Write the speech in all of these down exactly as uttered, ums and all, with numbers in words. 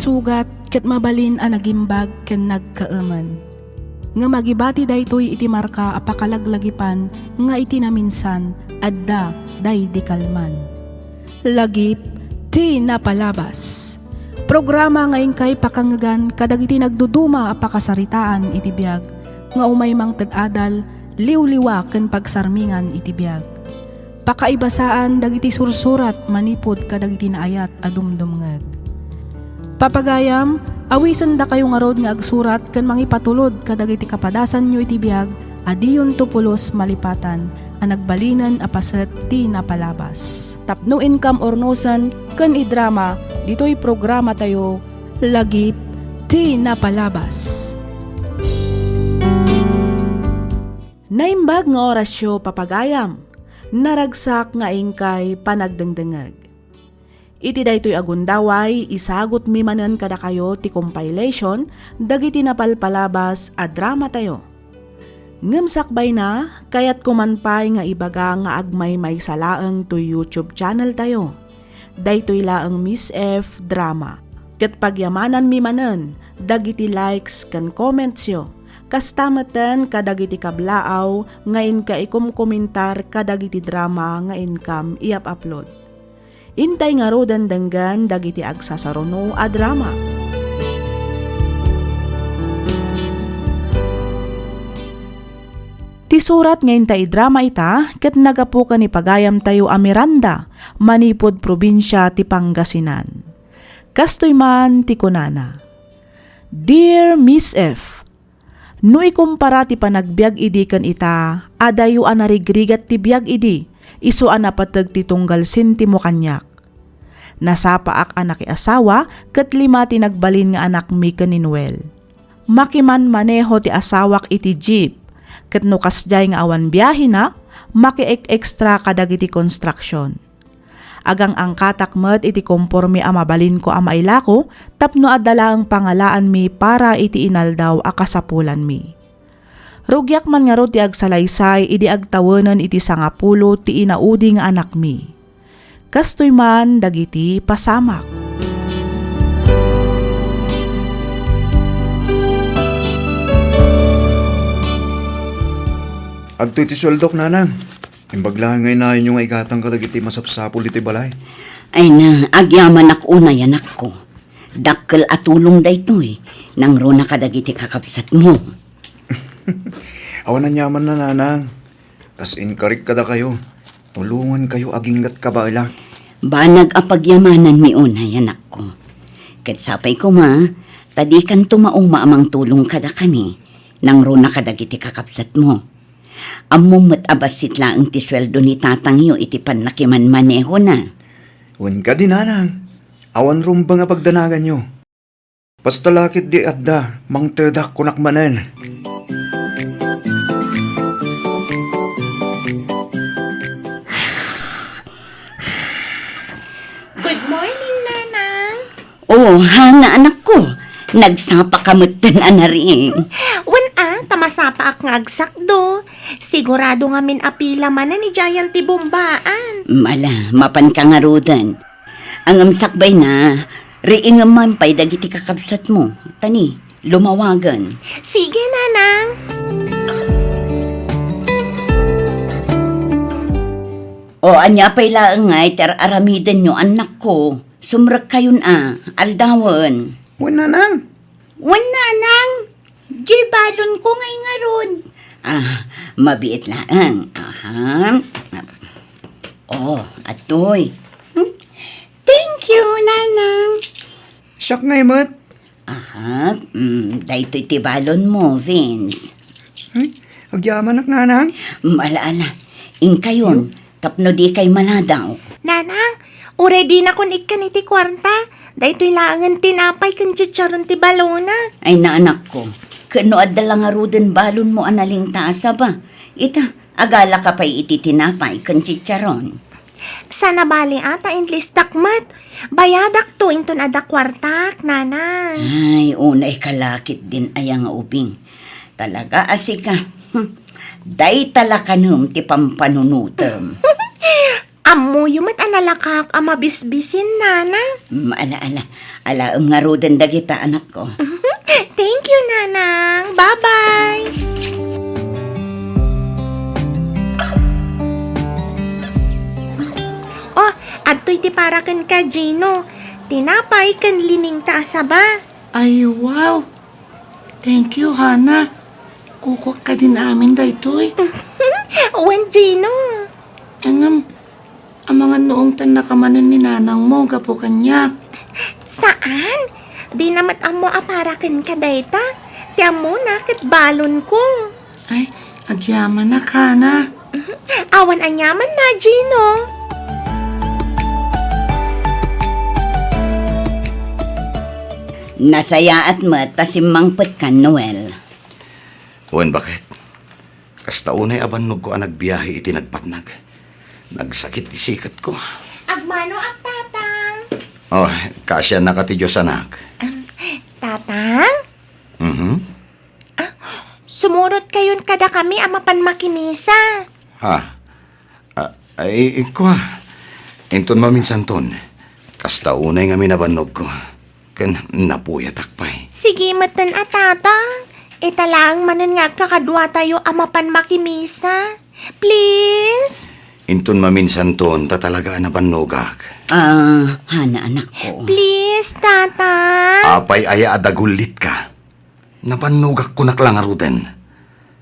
Sugat ket mabalin a nagimbag ken nagkaemen. Ngem agibati daytoy iti marka a pakalaglagipan nga iti naminsan adda daydi kalman. Lagip ti napalabas. Programa nga inkay pakangngegan kadagiti nagduduma a pakasaritaan iti biag nga umay mangted adal, liwliwa ken pagsarmingan iti biag. Pakaibasaan dagiti sursurat manipud kadagiti naayat a dumdumngeg. Papagayam, awisendakayo ngarud nga agsurat ken mangipatulod kadagiti kapadasanyo iti biag a diyonto pulos malipatan a nagbalinen a paset ti napalabas. Tapno inkam urnosen ken idrama ditoy programatayo, Lagip ti Napalabas. Naimbag nga orasyo, papagayam. Naragsak nga inkay panagdengdengeg. Iti daytoy a gundaway, isagutmi manen kadakayo ti compilation dagiti napalpalabas a dramatayo. Ngem sakbayna, kayatko man pay nga ibaga nga agmaymaysa laeng toy YouTube channeltayo. Daytoy laeng Miss F Drama. Ket pagyamananmi manen dagiti likes ken commentsyo. Kasta metten kadagiti kablaaw nga inka ikumkomentar kadagiti drama nga inkam i-upload. Intay ngaruden denggen dagiti agsasaruno a drama. Ti surat nga inta idrama ita ket nagapu ken ni pagayamtayo a Miranda, manipud probinsia ti Pangasinan. Kastoy man ti kunana, Dear Miss F, no ikumpara ti panagbiag idi ken ita, adayo a narigrigat ti biag idi, isu a napateg ti tunggal sentimo kaniak. Nasapaak a nakiasawa ket lima ti nagbalin nga anakmi ken ni Noel. Makimanmaneho ti asawak iti jeep, ket no kasdiay nga awan biahena, makiek-extra kadagiti construction. Agang-angkatak met iti komporme a mabalinko a mailako tapno adda laeng pangalaanmi para iti inaldaw a kasapulanmi. Rugiak man ngarud ti agsalaysay idi agtawenen iti sangapulo ti inaudi nga anakmi. Kastoy man dagiti pasamak. Adtoy ti sueldok, nanang. Imbag laeng nga inayonyo nga igatang kadagiti masapsapul iti balay. Ay na, agyamanak unay, anakko. Dakkel a tulong daytoy, nangruna kadagiti kakabsatmo. Awan aniamanna, nanang. Kas inkarik kadakayo, tulongankayo aginggat kabaelak. Banag a pagyamananmi unay, anakko. Ket sapay koma, ta dikanto mauma a mangtulong kadakami, nangruna kadagiti kakabsatmo. Ammom met a bassit laeng ti sueldo ni tatangyo iti pannakimanmanehona. Wen kadi, nanang, awan rumbeng a pagdanaganyo. Basta la ketdi adda, mangtedak kunak manen. Good morning, Nanang. Oh, Hana, anakko. Nagsapa ka metten a nariing. Wen a, ta masapaak nga agsakdo. Sigurado ngamin a pila manen idiayan ti bombaan. Ala, mapanka ngaruden. Ngem sakbayna, riingem man pay dagiti kakabsatmo. Tani, lumawagen. Sige, Nanang. O, ania pay laeng ngay ti ar-aramidenyo, annakko? Sumrekkayon a, aldawen. Wen, Nanang. Wen, Nanang. Diay balonko ngay ngarud. Ah, mabiit laeng. Aha. Oh, atoy. Hmm? Thank you, Nanang. Siak ngay met. Aha, mm, daytoy ti balonmo, Vince. Ay, agyamanak, Nanang. Mm, ala, ala. Inkayon, tapno dikay maladaw. Nanang, uray dinakon ikkan iti kuarta. Daytoy laengen tinapay ken chicharon ti balonak. Ay, naanakko, ken no adda la ngaruden balonmo a nalingtasa ba? Ita, agalaka pay iti tinapay ken chicharon. Sana bali a ta inlistak met. Bayadakto inton adda kuartak, Nanang. Ay, unay ka la ketdin aya nga ubing. Talaga a sika. Hmm. Dayta la kanem ti pampanunotem. Ammoyo met a nalakaak a mabisbisin, Nana. Mm, ala, ala. Alaem ngaruden dagita, anakko. Thank you, Nanang. Bye-bye. Oh, adtoy ti para kenka, Gino. Tinapay ken lining ta a saba. Ay, wow! Thank you, Hana. Kukuak kadin amin daytoy. Wen, Gino. Ngem, amangan no ungtannaka manen ni nanangmo gapu kaniak. Saan? Dina met ammo a para kenka dayta. Ti ammona ket balonko. Ay, agyamanak, Hana. Awan aniamanna, Gino. Nasayaat met ta simmangpetkan, Noel. Wen, baket. Kasta unay a bannogko a nagbiahe iti nagpatnag. Nagsakit ti siketko. Agmanoak, Tatang. Oh, kaasiannaka ti Dios, anak. Em, Tatang? Mhm. Ah, sumurotkayon kadakami a mapan makimisa. Ha? Ah, ay, kua. Inton maminsanton, kasta unay ngamin a bannogko. Ken napuyatak pay. Sige metten a, Tatang. Ita laeng manen nga agkakaduatayo a mapan makimisa. Please? Inton maminsanton, ta talaga a nabannogak. Ah, Hana, anakko. Please, Tatang. Apay aya a dagullitka? Nabannogak kunak la ngaruden.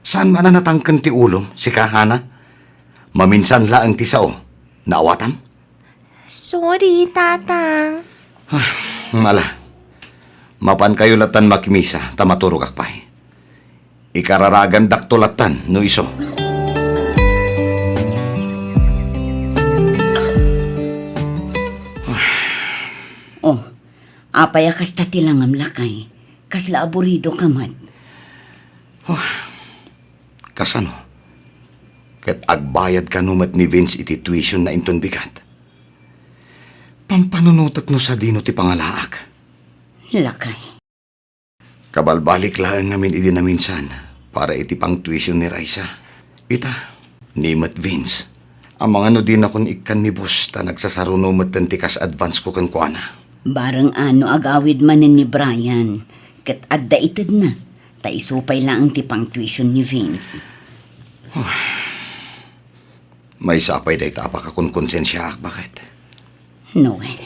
Saan man a natangken ti ulom, sika, Hana? Maminsan laeng ti sao. Naawatam? Sorry, Tatang. Ah, ala. Mapankayo lattan makimisa, ta maturogak pay. Ikararagandakto lattan, no isu. Oh, apay a kasta ti langam, lakay? Kasla aburido ka met. Oh, kasano? Ket agbayad kano met ni Vince iti tuition na inton bigat? Pampanunotek no sadino ti pangalaak. Lakay. Kabalbalik laeng ngamin idi naminsan para iti pangtuition ni Raisa. Ita, ni met Vince. Amangan no dinakon ikkan ni boss ta nagsasaruno metten ti kas advance ko kenkuana. Bareng a no agawid manen ni Brian, ket adda itedna, ta isu pay laeng ti pangtuition ni Vince. Maysa pay dayta a pakakonkonsensiaak, baket. Noel.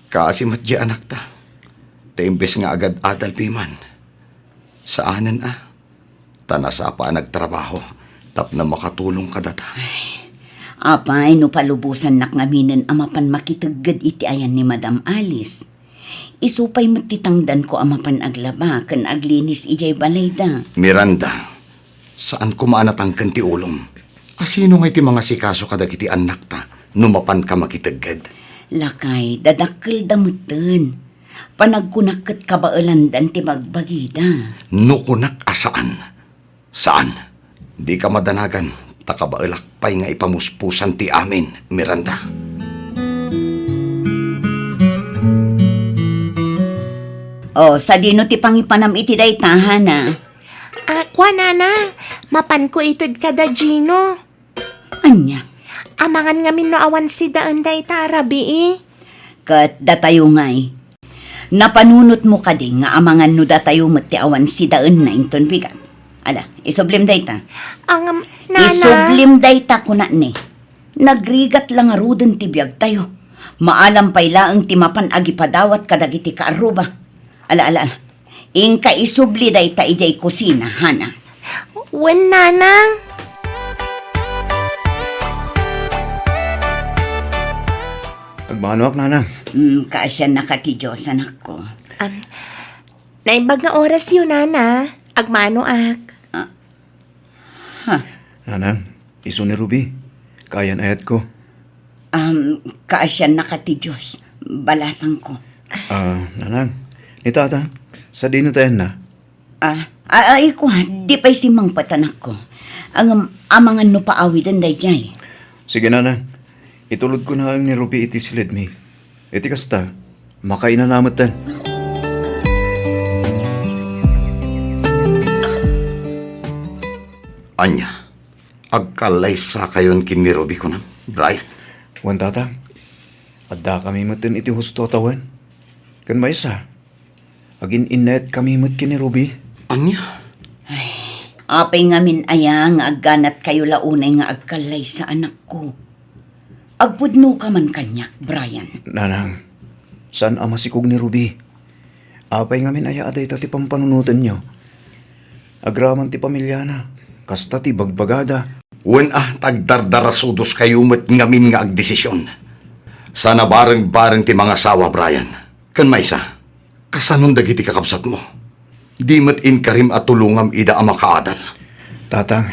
Kaasi met di anakta. Ta imbes nga agad-adal piman. Saanen a. Ta nasapa a nagtrabaho tapno makatulong kadata. Ay, apay no palubosannak ngaminen a mapan makitegged iti ayan ni Madam Alice. Isu pay met ti tangdanko a mapan aglaba ken aglinis idiay balayda. Miranda, saan koma a natangken ti ulom. Asino ngay ti mangasikaso kadagiti annakta no mapanka makitegged? Lakay, dadakkelda metten. Panagkunak ket kabaelandan ti bagbagida. No kunak a saan, saan. Dika madanagan, ta kabaelak pay nga ipamuspusan ti amin, Miranda. O, sadino ti pangipanam iti dayta, Hana? Ah, kua, Nana, mapanko ited kada Gino. Ania? Amangan ngamin no awan sidaen dayta a rabii. Ket datayo ngay. Napanunotmo kadi nga amangan no datayo met ti awan sidaenna inton bigat? Ala, isublim dayta. Ngem, Nana. Isublim dayta, kunak ni. Nagrigat la ngaruden ti biagtayo. Maalam pay laeng ti mapan agipadawat kadagiti kaarruba. Ala, ala, ala. Inka isubli dayta idiay kusina, Hana. Wen, Nanang. Agmanoak, Nanang. Mm, kaasiannaka ti Dios, anakko. Am, naimbag nga orasyo, Nana. Agmanoak. Ah. Ha? Nanang, isu ni Ruby. Kaayan-ayatko. Am, kaasiannaka ti Dios. Balasangko. Ah, Nanang, ni Tata, sadino ti ayanna? Ah, a-, ay, kua, di pay simmangpet, anakko. Ngem, amangan no paawiden daydiay. Sige, Nanang. Itulodko laeng ni Ruby iti siledmi. Iti kasta, makainana metten. Ania, agkallaysakayon ken ni Ruby, kunam? Brian. Wen, Tatang, addakami metten iti husto a tawen. Ken maysa, agin-innayatkami met ken ni Ruby. Ania? Ay, apay ngamin aya nga agganatkayo la unay nga agkallaysa, anakko? Agpudnoka man kaniak, Brian. Nanang, saan a masikog ni Ruby. Apay ngamin aya a dayta ti pampanunotenyo? Agraman ti pamiliana, kasta ti bagbagada. Wen a, ta agdardarasudoskayo met ngamin nga agdesision. Saan a bareng-bareng ti mangasawa, Brian. Ken maysa, kasanon dagiti kakabsatmo? Di met inkarim a tulongam ida a makaadal. Tatang,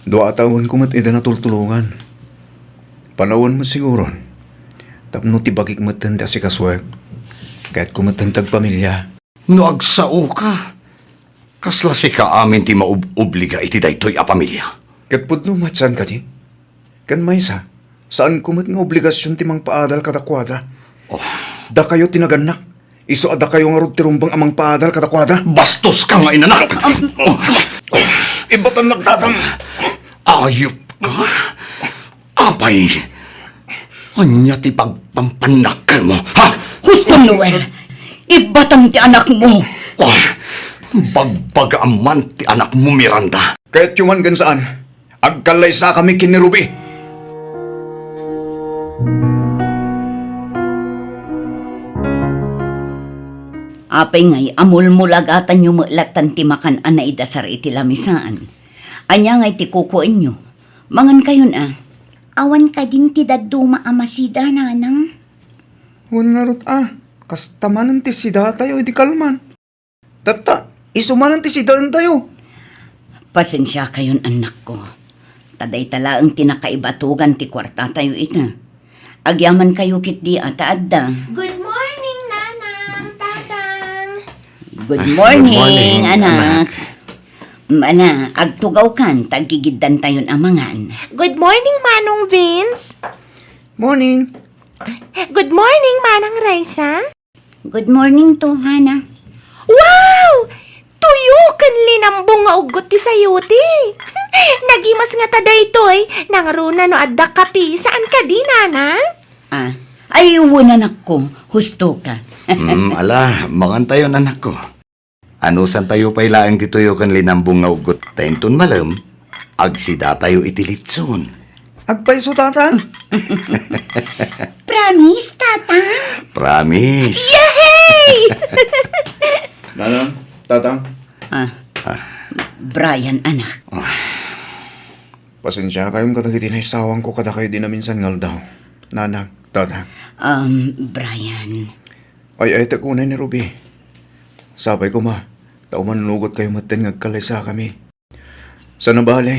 dua a tawenko met ida natultulongan. Panawen met siguron. Tapno ti bagik metten ti asikasuek. Kayatko metten ti agpamilia. No agsaoka, kasla sika amin ti maub-obliga iti daytoy a pamilya. Ket pudno met saan kadi? Ken maysa, saanko met nga obligasion ti mangpaadal kadakuada. Oh. Dakayo ti nagannak. Isu a dakayo ngarud ti rumbeng a mangpaadal kadakuada. Bastoska nga inanak! Ibatannak, Tatang! Ayupka! Apay, ania ti pagpampannakkanmo, ha? Husto, Noel! Ibbatam ti anakmo! Oh, bagbagaam man ti anakmo, Miranda. Kayatyo man ken saan, agkallaysakami ken ni Ruby. Apay ngay a mulmulagatanyo met lattan ti makan a naidasar iti lamisaan? Ania ngay ti kukuenyo? Mangankayon a. Awan kadin ti dadduma a masida, nanang? Wen ngarud a, kasta manen ti sidatayo idi kalman. Tatta, isu manen ti sidaentayo. Pasensiakayon, annakko. Ta dayta laeng ti nakaibatogan ti kuartatayo ita. Agyamankayo ketdi a ta adda. Good morning, Nanang, Tatang. Good morning, anak. Mana, agtugawkan ta aggigiddantayon a mangan. Good morning, Manong Vince. Morning. Good morning, Manang Raisa. Good morning, Hana. Wow! Tuyo ken linambong nga uggot ti sayote. Nagimas ngata daytoy, nangruna no adda kape, saan kadi, Nanang? Ah, ay, wen, anakko, husto ka. Mm, ala, mangantayon, anakko. Anusantayo pay laeng ti tuyo ken linambong nga uggot ta inton malem, agsidatayo iti litson. Agpayso, Tatang? Promise, Tatang? Promise. Yehey! Nanang, Tatang. Ah, Brian, anak. Pasensiakayon kadagiti naisawangko kadakayo idi naminsan nga aldaw. Nanang, Tatang. Um, Brian. Ay-ayatek unay ni Ruby. Sapay koma, ta umanunugotkayo metten nga agkallaysakami. Saan a bale,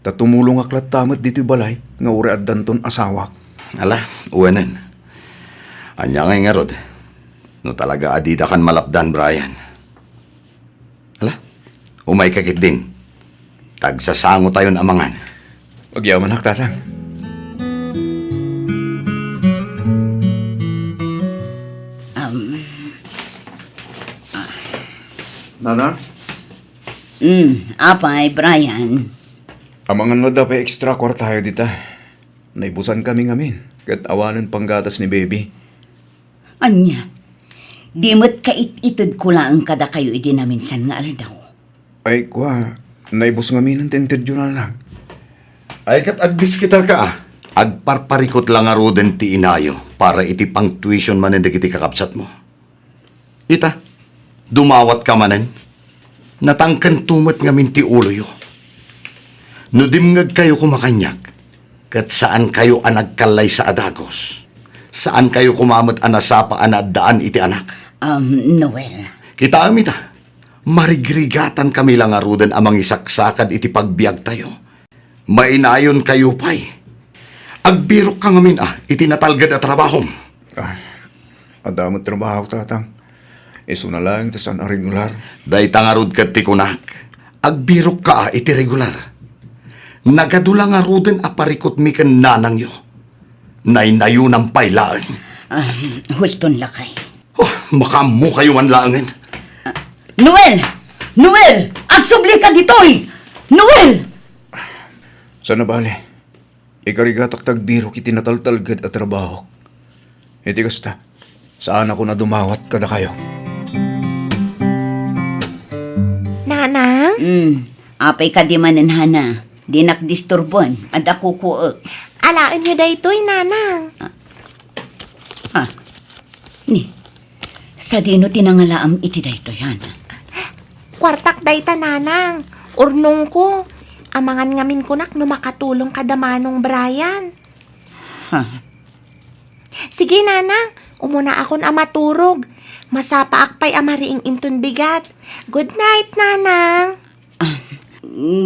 ta tumulongak latta met ditoy balay nga uray addanton asawak. Ala, wenen. Ania ngay ngarud, no talaga a didakan malapdan, Brian? Ala, umayka ketdin. Tagsasangotayon a mangan. Agyamanak, Tatang. Um, Nanang? Mm, apay, Brian? Amangan no adda pay extra kuartayo dita. Naibusankami ngamin, ket awanen panggatas ni Baby. Ania? Di met kait-itedko laeng kadakayo idi naminsan nga aldaw. Ay, kua, naibus ngaminen ti intedyo, Nanang. Ay, ket agdiskitarka a. Agparparikut la ngaruden ti inayo para iti pang-tuition manen dagiti kakabsatmo. Ita, dumawatka manen. Natangkento met ngamin ti uloyo. No dimngegkayo koma kaniak, ket saankayo a nagkallaysa a dagus. Saankayo koma met a nasapa a naaddaan iti anak. Um, Noel. Kitaem ita, marigrigatankami la ngaruden a mangisaksakad iti pagbiagtayo. Mainayonkayo pay. Agbirokka ngamin a iti natalged a trabahom. Ah, adda met trabaho, Tatang. Isuna laeng ti saan a regular. Dayta ngarud ket ti kunak. Agbirokka a iti regular. Nagadu la ngaruden a parikutmi ken nanangyo. Naynayonam pay laeng. Ah, huston lakay. Oh, makaammokayo man laengen. Noel! Noel! Agsublika ditoy! Noel! Saan a bale? Ikarigatak ti agbirok iti nataltalged a trabahok. Iti kasta, saanakon a dumawat kadakayo. Nanang? Mm. Apay kadi manen, Hana? Dinak disturboen. Adda kukuek. Alaenyo daytoy, Nanang. Ah. Ni, sadino ti nangalaam iti daytoy, Hana? Kuartak dayta, Nanang. Urnongko. Amangan ngamin kunak no makatulong kada Manong Brian. Ha? Sige, Nanang. Umunaakon a maturog. Masapaak pay a mariing inton bigat. Good night, Nanang. Ah,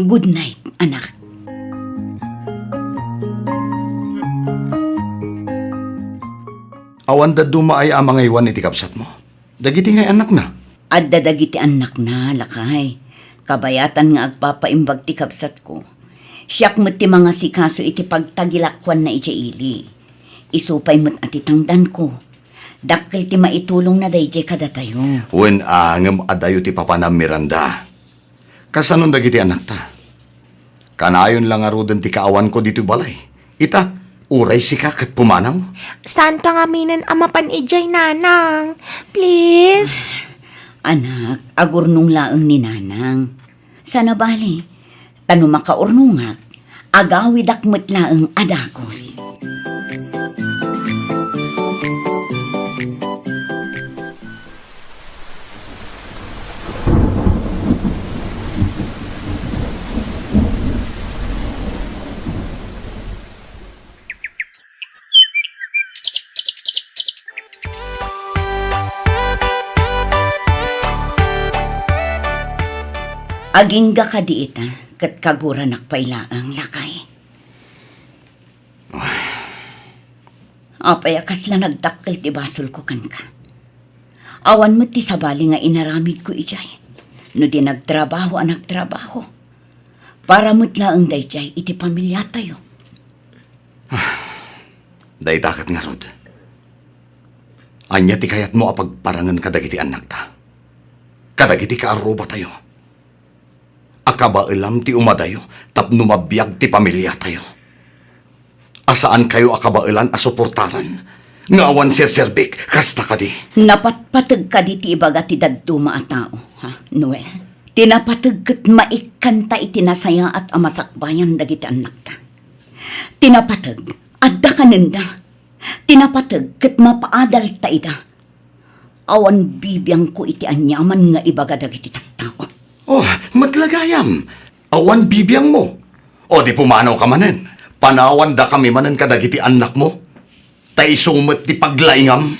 good night, anak. Awan dadduma aya a mangaywan iti kabsatmo? Dagiti ngay annakna? Adda dagiti annakna, lakay. Kabayatan nga agpapaimbag ti kabsatko. Siak met ti mangasikaso iti pagtagilakuanna idiay ili. Isu pay met a ti tangdanko. Dakkel ti maitulongna daydiay kadatayo. Wen a, ngem adayo ti papanam, Miranda. Kasanon dagiti annakta? Kanayon la ngaruden ti kaawanko ditoy balay. Ita, uray sika ket pumanaw. Saanta ngaminen a mapan idiay, Nanang. Please. Anak, agurnong laeng ni Nanang. Saan a bali, ta no makaurnongak, agawidak met laeng a dagus. Agingga kadi ita, ket kaguranak pay laeng, lakay. Apay a kasla nagdakkel ti basolko kenka? Awan met ti sabali nga inaramidko idiay. No di nagtrabaho a nagtrabaho, para met laeng daydiay iti pamiliatayo. Dayta ket ngarud. Ania ti kayatmo a pagparangen kadagiti annakta? Kadagiti kaarrubatayo? A kabaelam ti umadayo tapno mabiag ti pamiliatayo? A saankayo a kabaelan a suportaran nga awan serserbik, kasta kadi? Napatpateg kadi ti ibaga ti dadduma a tao, ha, Noel? Ti napateg ket maikkanta iti nasayaat a masakbayan dagiti annakta. Ti napateg, adda kanenda. Ti napateg ket mapaadalta ida. Awan bibiangko iti aniaman nga ibaga dagiti tattao. Oh, met la gayam. Awan bibiangmo. O di pumanawka manen. Panawandakami manen kadagiti annakmo. Ta isu met ti paglaingam.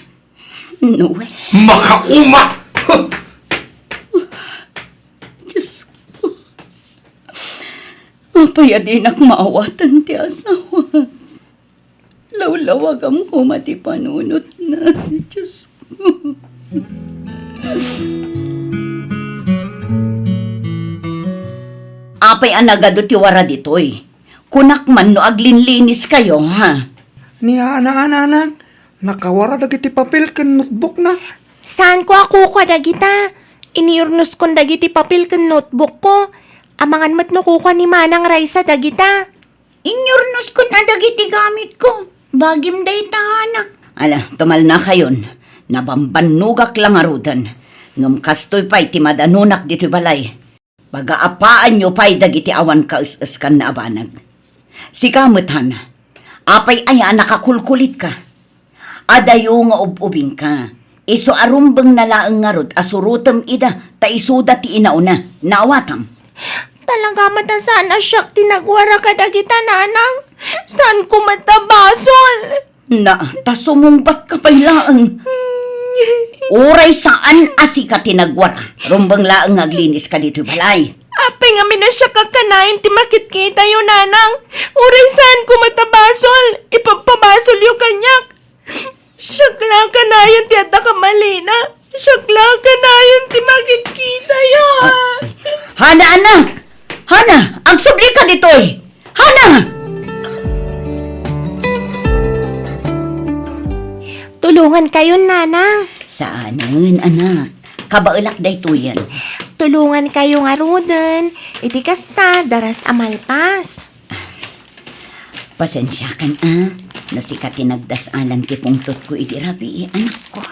Noel. Makauma! Huh! Diyos ko. Apay a dinak maawatan ti asawa? Lawlawagam koma ti panunotna, Diyos ko. Apay a nagadu ti wara ditoy? Kunak man no aglinliniskayo, ha? Ni Ana, Ana, Ana, nakawara dagiti papel ken notebookna. Saanko a kukua dagita? Iniyurnoskon dagiti papel ken notebookko. Amangan met no kukua ni Manang Raisa dagita. Inyurnoskon a dagiti gamitko. Bagim dayta, Ana. Ala, tumalnakayon. Nabambannogak la ngaruden. Ngem kastoy pay ti madanunak ditoy balay. Pagaapaanyo pay dagiti awan kaes-eskanna a banag. Sika met, Hana, apay aya a nakakulkulitka? Adayo nga ub-ubingka. Isu a rumbengna laeng ngarud a surotem ida ta isuda ti inauna. Naawatam? Talaga met a saan a siak ti nagwara kadagita, Nanang. Saanko met a basol. Na, ta sumungbatka pay laeng. Uray saan a sika ti nagwara, rumbeng laeng nga agliniska ditoy balay. Apay ngamin a siak a kanayon ti makitkitayo, Nanang. Uray saanko met a basol, ipagpabasolyo kaniak. Siak la kanayon ti adda kamalina. Siak la kanayon ti makitkitayo. Ah, Hana, anak! Hana, agsublika ditoy! Hana! Tulongankayon, Nanang. Saanen, anak. Kabaelak daytoyen. Tulongankayo ngaruden. Iti kasta, daras a malpas. Pasensiakan a, no sika ti nagdas-alan ti pungtotko idi rabii, anakko.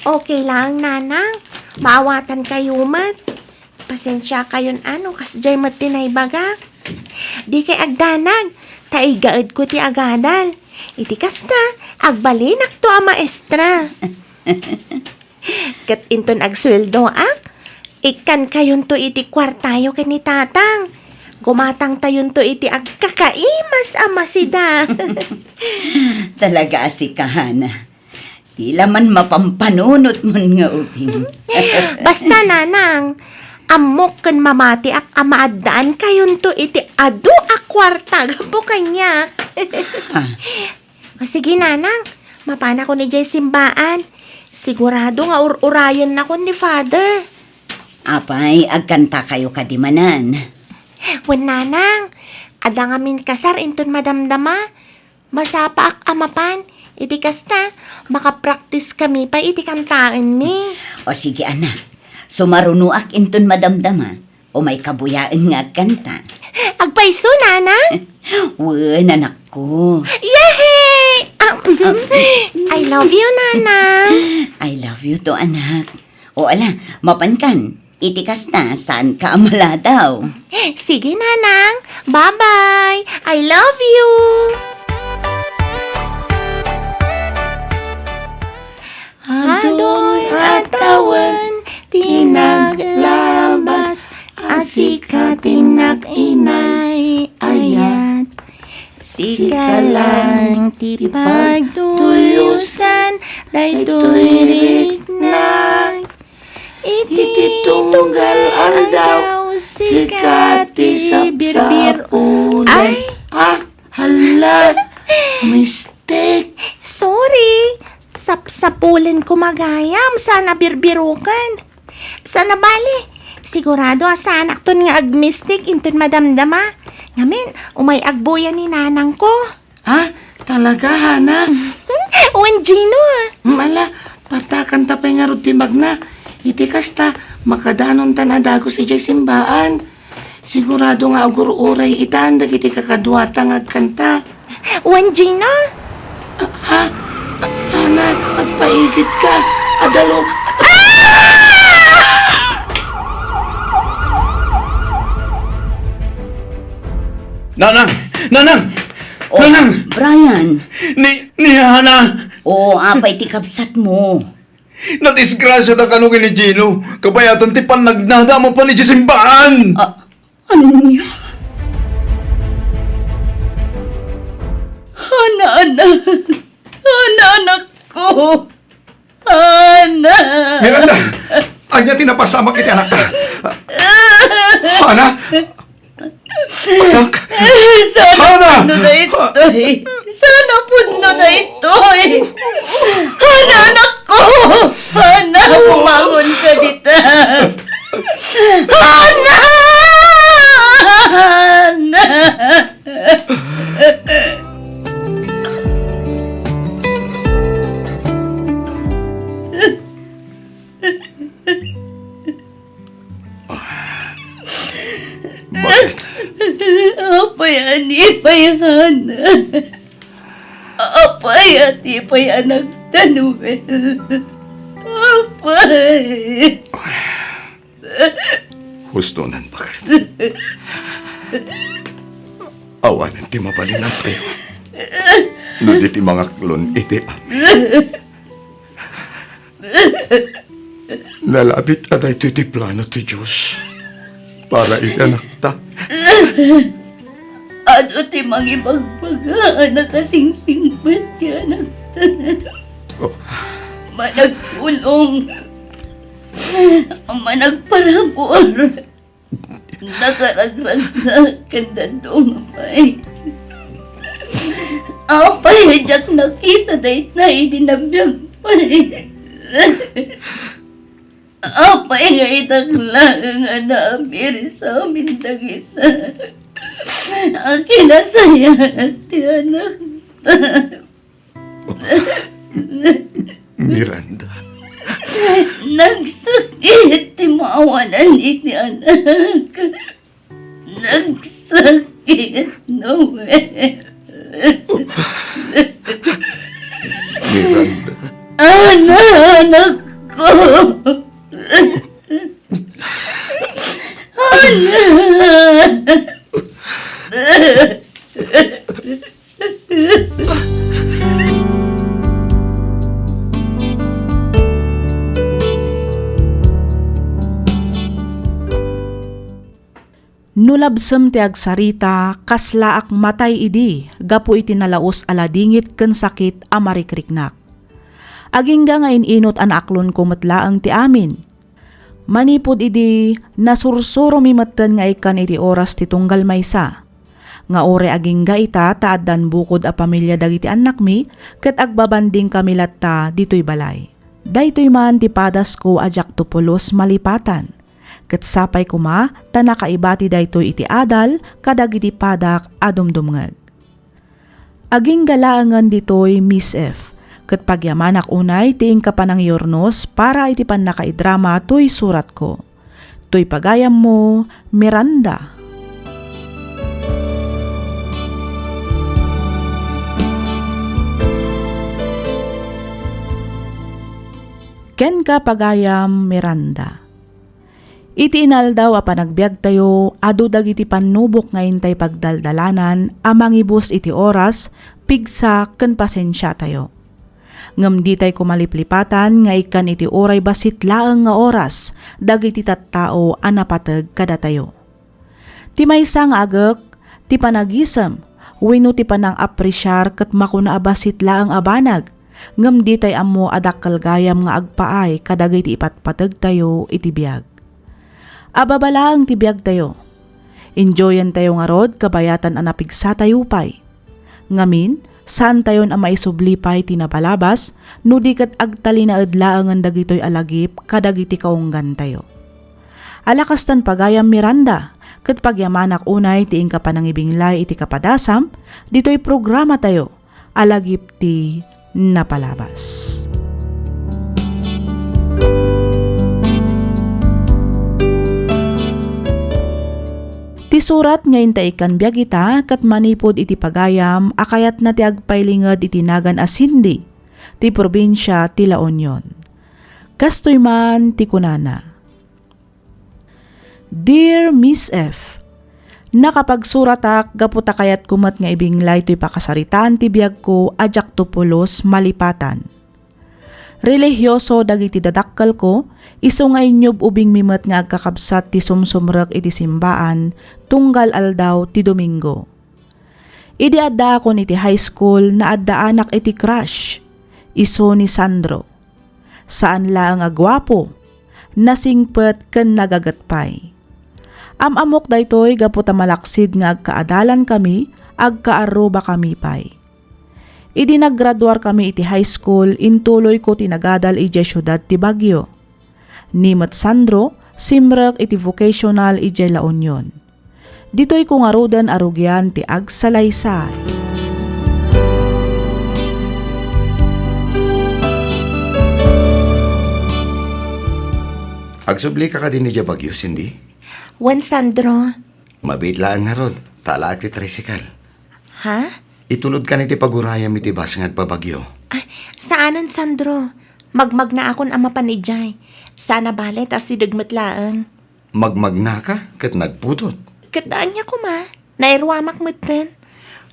Okay lang, Nanang. Maawatankayo met. Pasensiakayon a no kasdiay met ti naibagak. Dikay agdanag, ta igaedko ti agadal. Iti kasta, agbalinakto a maestra. Ket inton agsueldoak, ikkankayonto iti kuartayo ken ni Tatang. Gumatangtayonto iti agkakaimas a masida. Talaga a sika, Hana. Dila man mapampanunotmon nga ubing. Basta, Nanang, ammok ken mamatiak a maaddankayonto iti adu a kuarta gapu kaniak. Ha? O sige, Nanang, mapanakon idiay simbaan. Sigurado nga ur-urayennakon ni Father. Apay, agkantakayo kadi manen? Wen, Nanang, adda ngamin kasar inton madamdama. Masapaak a mapan. Iti kasta, makapraktiskami pay iti kantaenmi. O sige, anak. Sumarunoak inton madamdama. Umayka buyaen nga agkanta. Agpayso, Nanang? Wen, anakko. Yehey! Ah, I love you, Nanang. I love you too, anak. O ala, mapankan. Iti kasta, saanka a maladaw. Sige, Nanang. Bye-bye. I love you. Adoy a tawen ti naglabas a sika ti nag-inay-ayat. Sika lang ti pagtuyosan daytoy rikna. Iti tunggal aldaw, sika ti sapsapulan. Ay! Ah, hala! Mistake! Sorry! Sapsapulan ko magayam, saan a birbiruken. Saan a bali. Sigurado a saanakton nga agmistake inton madamdama. Ngamin, umay agbuya ni nanangko. Ha? Talaga, Hana? Wen, Gino, ah. Hmm, ala, partakanta pay ngarud ti magna. Iti kasta, makadanontan a dagus idiay simbaan. Sigurado nga agur-uray itan dagiti kakaduata nga agkanta. Wen, Gino? Ah, ha? Ah, Hana, agpaigitka. Adalo. Nanang! Nanang! Oh, Nanang! Brian! Ni, ni Hana! Oh, apay ti kabsatmo? Nadisgrasiata kano ken ni Gino, kabayatan ti pannagnada a mapan idiay simbaan! Ah, ania? Hana, anak! Hana, anakko! Ana! Miranda! Ania ti napasamak iti anakta? Ana? Anak? Sana Ana! Pudno daytoy! Sana pudno daytoy! Ana, anakko! Ana, bumangon ka dita! Ana! Ana! Bakit? Apay a ni pay, Hana? Apay a ti pay a nagtanwel? Apay! Husto nan bakit. Awanen ti mabalinantayo no di ti mangaklon iti amin. Nalabit a daytoy ti plano ti Dios para iti anakta. Adu ti mangibagbaga a nakasingsingpet ti anakta. Oh. Managpulong. Managparabur. Nakaragragsak ken dadduma pay. Apay a diak nakita dayta idi nabiag pay? Apay nga idak laeng a naabir sa amin dagita a kinasayaat ti anakta? Miranda. Nagsakit ti maawanan iti anak. Nagsakit, Noel. Anak ko! Anak! No labsem ti agsarita, kaslaak matay idi gapu iti nalaus a ladingit ken sakit a marikriknak. Agingga nga in-inut a naaklonko met laeng ti amin. Manipud idi, nasursuromi metten nga ikkan iti oras ti tunggal maysa. Nga uray agingga ita ta addan bukod a pamilia dagiti annakmi, ket agbabandingkami latta ditoy balay. Daytoy man ti padasko a diakto pulos malipatan. Ket sapay koma ta nakaibati daytoy iti adal kadagiti padak a dumdumngeg. Agingga laengen ditoy, Miss F, ket pagyamanak unay ti inka panangiurnos para iti pannakaidrama toy suratko. Toy pagayammo, Miranda. Kenka, pagayam Miranda. Iti inaldaw a panagbiagtayo, adu dagiti pannubok nga intay pagdaldalanan a mangibus iti oras, pigsa, ken pasensiatayo. Ngem ditay koma liplipatan nga ikkan iti uray bassit laeng nga oras dagiti tattao a napateg kadatayo. Ti maysa nga agek, ti panagisem, wenno ti panang-apresiar ket makuna a bassit laeng a banag, ngem ditay ammo a dakkel gayam nga agpaay kadagiti ipatpategtayo iti biag. Ababa laeng ti biagtayo. Enjoyentayo ngarud kabayatan a napigsatayo pay. Ngamin, saantayon a maisubli pay ti napalabas, no di ket agtalinaed laengen dagitoy a lagip kadagiti kaunggantayo. Ala kastan, pagayam Miranda, ket pagyamanak unay ti inka panangibinglay iti kapadasam ditoy programatayo a lagip ti napalabas. Ti surat nga inta ikkan biag ita ket manipud iti pagayam a kayatna ti agpailinged iti nagan a Cindy, ti probinsia ti La Union. Kastoy man ti kunana, Dear Miss F, nakapagsuratak gapu ta kayatko met nga ibinglay toy pakasaritaan ti biagko a diakto pulos malipatan. Relihioso dagiti dadakkelko, isu nga inyub-ubingmi met nga agkakabsat ti sumsumrek iti simbaan tunggal aldaw ti Domingo. Idi addaakon iti high school, naaddaanak iti crush, isu ni Sandro. Saan laeng a guapo, nasingpet ken nagaget pay. Am-ammok daytoy gapu ta malaksid nga agkaadalankami, agkaarrubakami pay. Idi naggraduarkami iti high school, intuloyko ti nagadal idiay siudad ti Baguio. Ni met Sandro, simrek iti vocational idiay La Union. Ditoyko ngaruden a rugian ti agsalaysay. Agsublika kadin idiay Baguio, Cindy? Wen, Sandro. Mabiit laeng ngarud, ta alaek ti tricycle. Ha? Itulodkan iti pagurayam iti bus nga agpa-Baguio. Ay, saanen, Sandro. Magmagnaakon a mapan idiay. Saan a bale ta asideg met laeng. Magmagnaka ket nagpudot. Ket ania koma, nairuamak metten.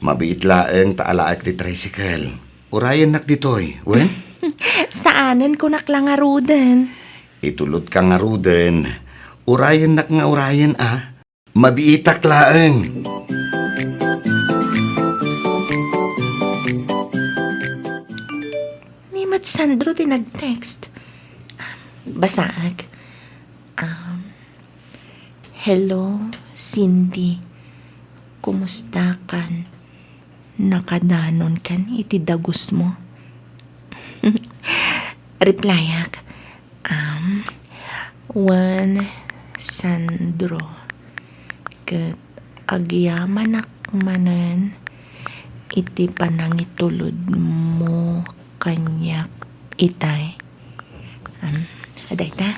Mabiit laeng ta alaek ti tricycle. Urayennak ditoy, wen? Saanen, kunak la ngaruden. Itulodka ngaruden. Urayennak nga urayen a. Mabiitak laeng. Ni met Sandro ti nag-text. Basaek. Um, "Hello, Cindy. Kumusta kan? Nakadanonkan iti dagusmo?" Replyak, um, "Wen, Sandro, ket agyamanak manen iti panangitulodmo kaniak itay." Um, adayta,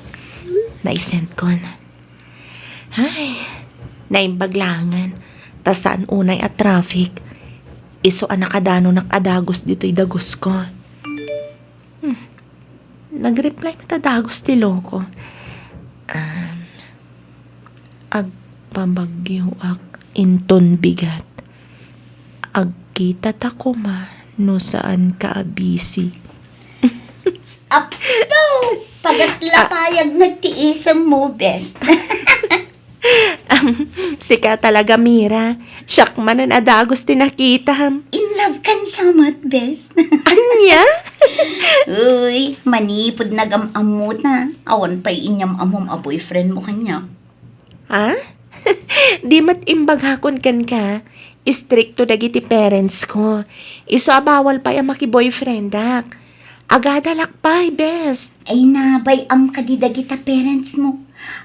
naisendkon. Ay, naimbag laengen, ta saan unay a traffic. Isu a nakadanonak a dagus ditoy dagusko. Nag-reply met a dagus ti loko. Um, agpabagyoak inton bigat. Agkitata koma no saan ka a busy. Apo! Pagat lapayag met ti isem mo, best. Am, sika talaga, Mira. Siak manen a dagus ti nakitam. In love kan sa met, bes. Ania? Uy, manipud nagam-ammota, awan pay inyam-ammom a boyfriend mo kaniak. Ha? Di met imbagakon kenka, istrikto dagiti parents ko. Isu a bawal pay a makiboyfriendak. Agadalak pay, bes. Ay, nabay-am kadi dagita parents mo.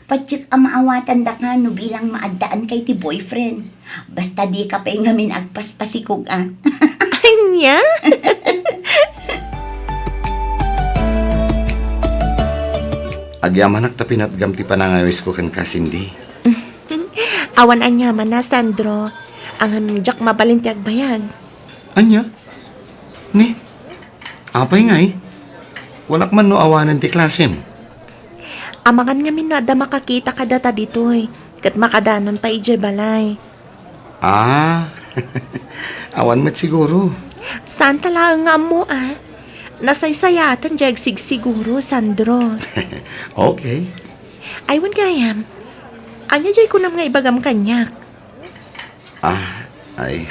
Patiek a maawatandaka no bilang maaddaan kay ti boyfriend. Basta dika pay ngamin agpaspasikog, a. Ania? Agyamanak ta pinatgam ti panangawisko kenka, Cindy. Awan aniamanna, Sandro. Ngem diak mabalin ti agbayag. Ania? Ni? Apay ngay? Kunak man no awanen ti klasem. Amangan ngamin no adda makakita kadata ditoy, ket makadanon pay idiay balay. Ah, awan met siguro. Saanta laeng nga ammo, a. Nasaysayaaten diay agsigsiguro, Sandro. Okay. Ay, wen gayam. Ania diay kunam nga ibagam kaniak? Ah, ay,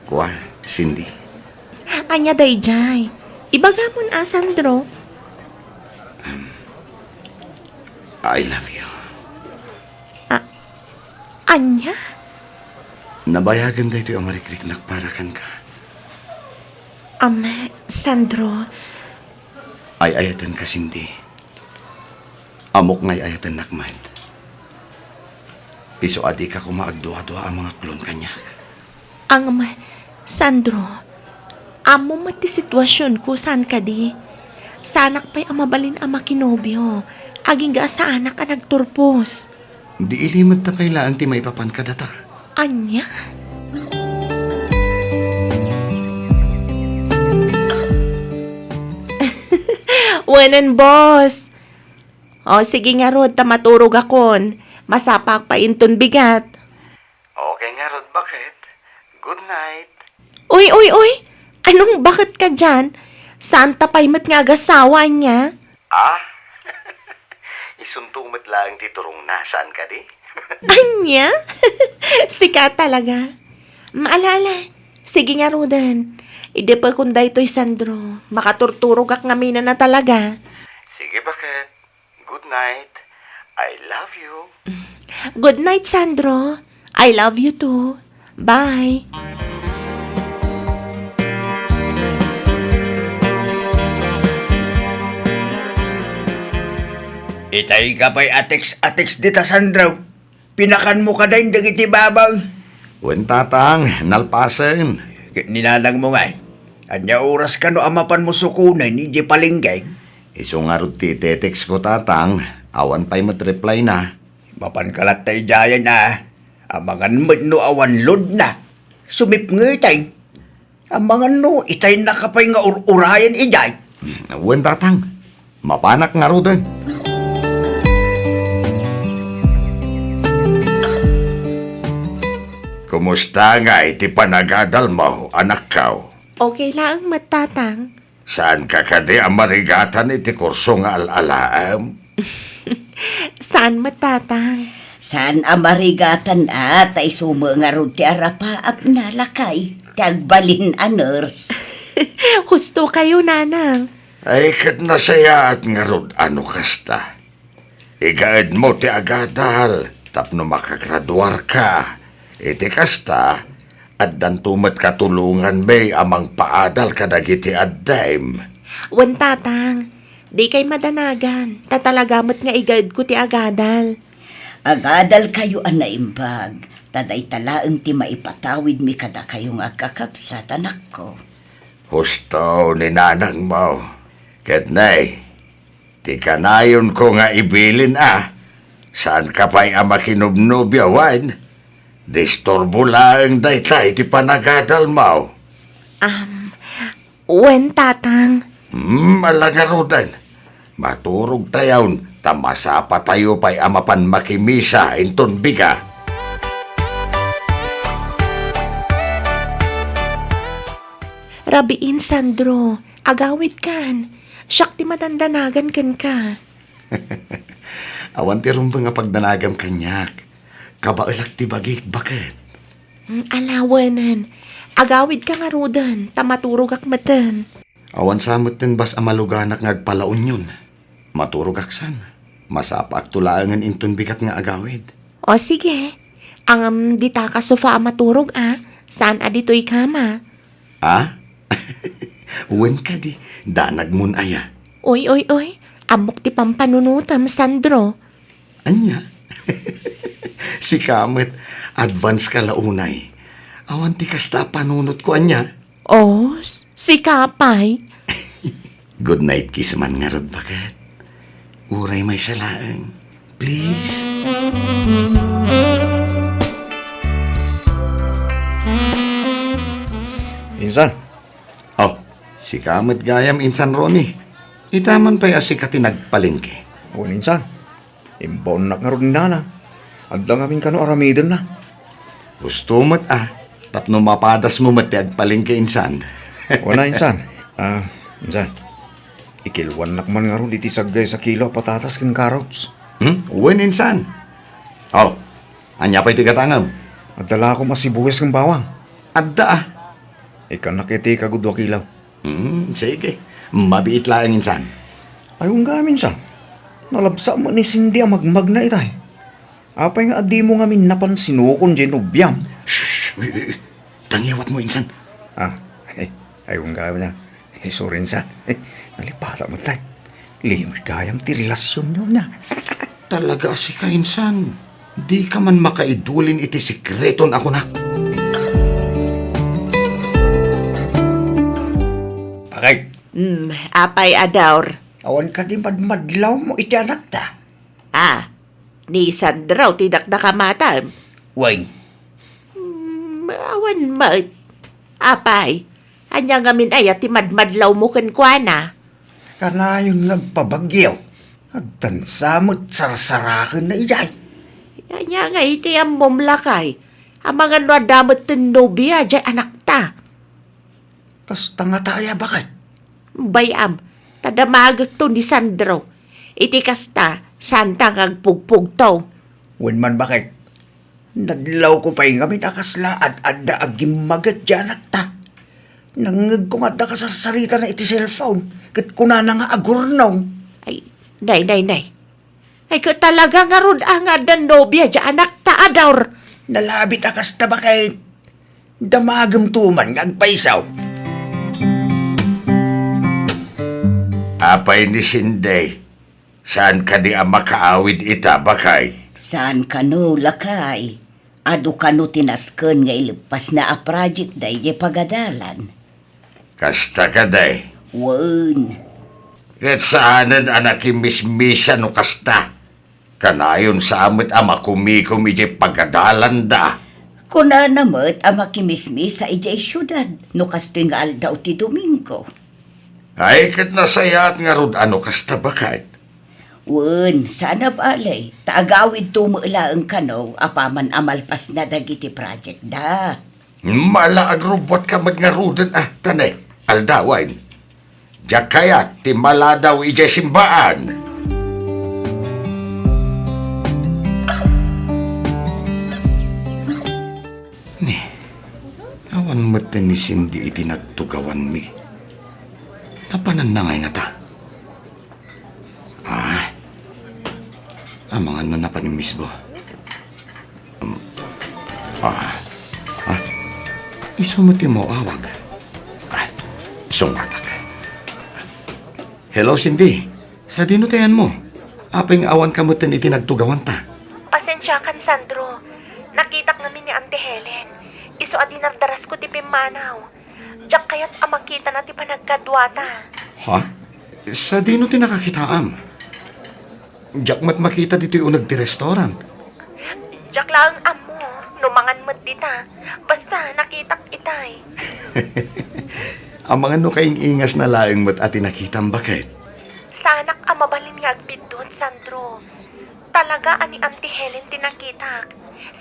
kua, Cindy. Ania daydiay? Ibagamon a, Sandro. I love you. A-, ania? Nabayagen daytoy a marikriknak para kenka. Am, Sandro. Ay-ayatenka, Cindy. Ammok nga ay-ayatennak met. Isu a dika koma agduadua a mangaklon kaniak. Ngem, Sandro, ammom met ti situasionko, saan kadi? Saanak pay a mabalin a makinobio, agingga a saanak a nagturpos. Di ilimedta pay laeng ti maipapan kadata. Ania? Wenen, boss. O, sige ngarud, ta maturogakon. Masapaak pay inton bigat. Okay ngarud, baket. Good night. Uy, uy, uy! Anong baket ka diyan? Saanta pay met nga agasawa, ania? Ah? Isunto met laeng ti turongna, saan kadi? Ania? Sika talaga. Maala-ala. Sige ngaruden. Idepekon daytoy, Sandro. Makaturturogak ngamin a talaga. Sige, baket. Good night. I love you. Good night, Sandro. I love you too. Bye. Itay ka pay a text a text dita, Sandro. Pinakanmo kadayon dagiti babaw? Wen, tatang, nalpasen. Ket ni nanangmo ngay, ania oras kano a mapanmo sukonen idiay palengke? Isu ngarud ti ite-text ko, tatang, awan pay met reply na. Mapanka latta idiayen a, amangan met no awan load na. Sumipngetay. Amangan no, itay naka pay nga ur-urayen idiay. Wen, tatang. Mapanak ngaruden. Kumusta ngay ti panagadalmo, anakko? Okay laeng met, tatang. Saanka kadi a marigatan iti kurso nga al-alaem? Saan met, tatang. Saan a marigatan a, ta isu met ngarud ti arapaapna, lakay, ti agbalin a nurse. Husto kayo, nanang. Ay, ket nasayaat ngarud a no kasta. Igaedmo ti agadal tapno makagraduarka. Iti kasta, addanto met katulonganmi a mangpaadal kadagiti addem. Wen, tatang, dikay madanagan, ta talaga met nga igaedko ti agadal. Agadalkayo a naimbag, ta dayta laeng ti maipatawidmi kadakayo nga agkakabsat, anakko. Husto ni nanangmo. Ket nay, ti kanayonko nga ibilin a, saanka pay a makinubnubia wen? Disturbo laeng dayta iti panagadalmo. Am, wen, tatang. Hmm, ala ngaruden. Maturogtayon, ta masapatayo pay a mapan makimisa inton bigat. Rabiin, Sandro. Agawidkan. Siak ti madandanagan kenka. Awan ti rumbeng a pagdanagam kaniak. Kabaelak ti bagik, baket. Mm, alawenen. Agawidka ngaruden, ta maturogak metten. Awan sa metten bas a maluganak nga agpalaunyon. Maturogak san. Masapaakto laengen inton bigat nga agawid. O, sige. Ngem dita ka sofa a maturog, a. Saan a ditoy kama? A? Wen kadi, danagmon aya. Oy, oy, oy. Ammok ti pampanunotem, Sandro. Ania? Sika met, advance ka la unay. Awan ti kasta a panunotko, ania? O, s-, sika pay. Good night kiss man ngarud, baket. Uray maysa laeng. Please. Insan. O, sika met gayam, Insan Ronnie. Ita man pay a sika ti nagpalengke. Wen, Insan. Imbaonnak ngarud ni Nana. Adda ngamin kano aramidenna. Husto met a, tapno mapadasmo met ti agpalengke, Insan. Wen a, Insan. A, Insan. Ikiluannak man ngarud iti saggaysa kilo a patatas ken carrots. Hmm? Wen, Insan. O, ania pay ti gatangem? Adda la koma sibuyas ken bawang. Adda a. Ikkannak iti kagudua kilo. Hmm, sige. Mabiit laeng, Insan. Ay, wen gayam, Insan. Nalabsa met ni Cindy a magmagna itay. Apay nga adimo ngamin napan sinukon diay nobiam? Shh! Uy, uy, uy. Tangiwatmo, Insan. A, ay, ay, wen gayam, Insan. Ay, sorry, Insan. Nalipatan met tay. Limos gayam ti relasionyo, ania? Talaga a sika, Insan. Dika man makaidulin iti sekreton a kunak. Bakit? Hmm, apay, Adaur? Awan kadi madmadlawmo iti anakta? A, ni Sandro ti dakdakamatam. Wen. Hmm, awan met. Apay, ania ngamin aya ti madmadlawmo kenkuana? Kanayon nga agpabagyo. Agtansa met sarsarakenna idiay. Ania ngay ti ammom, lakay? Amangan no adda met ti nobia diay anakta? Kasta ngata aya, baket? Bay-am, ta damagekto ni Sandro. Iti kasta, saanta nga agpugpugto. Wen man, baket. Nadlawko pay ngamin a kasla ad-adda a gimmaget diay anakta. Nangngegko nga adda kasarsaritana iti cellphone, ket kunana nga agurnong. Ay, nay, nay, nay. Ay, ket talaga ngarud a nga adda nobia diay anakta, Adaur. Nalabit a kasta, baket. Damagemto man nga agpayso. Apay ni Cindy, saan kadi a makaawid ita, baket? Saan kano, lakay? Adu kano ti nasken nga ileppasna a project daydiay pagadalan? Kasta kadi? Wen. Ket saanen a nakimismisa no kasta. Kanayon sa met a makumikom idiay pagadalanda. Kunana met a makimismisa idiay siudad no kastoy nga aldaw ti Domingo. Ay, ket nasayaat ngarud a no kasta, baket. Wen, saan a bale, ta agawidto met laeng kano apaman a malpasna dagiti project da. Mala agrubbuatka met ngaruden a, ta ne, aldawen. Diak kayat ti maladaw idiay simbaan. Ne, awan met ni Cindy iti nagtugawanmi. Napananna ngay ngata? Ah, amangan no napan ni Miss Bo. Um, ah, ah, isu met ti maawag. Ah, sungbatak. Hello, Cindy. Sadino ti ayanmo? Apay nga awan ka metten iti nagtugawanta? Pasensiakan, Sandro. Nakitak ngamin ni Auntie Helen. Isu a dinardarasko ti pimmanaw. Diak kayat a makitana ti panagkaduata. Ha? Sadino ti nakakitaam? Diak met makita ditoy uneg ti restaurant. Diak laeng ammo no mangan met dita. Basta, nakitak itay. Amangan no kaing-ingasna laeng met a ti nakitam, baket? Sa Anak a mabalin nga agbiddut, Sandro. Talaga a ni Auntie Helen ti nakitak.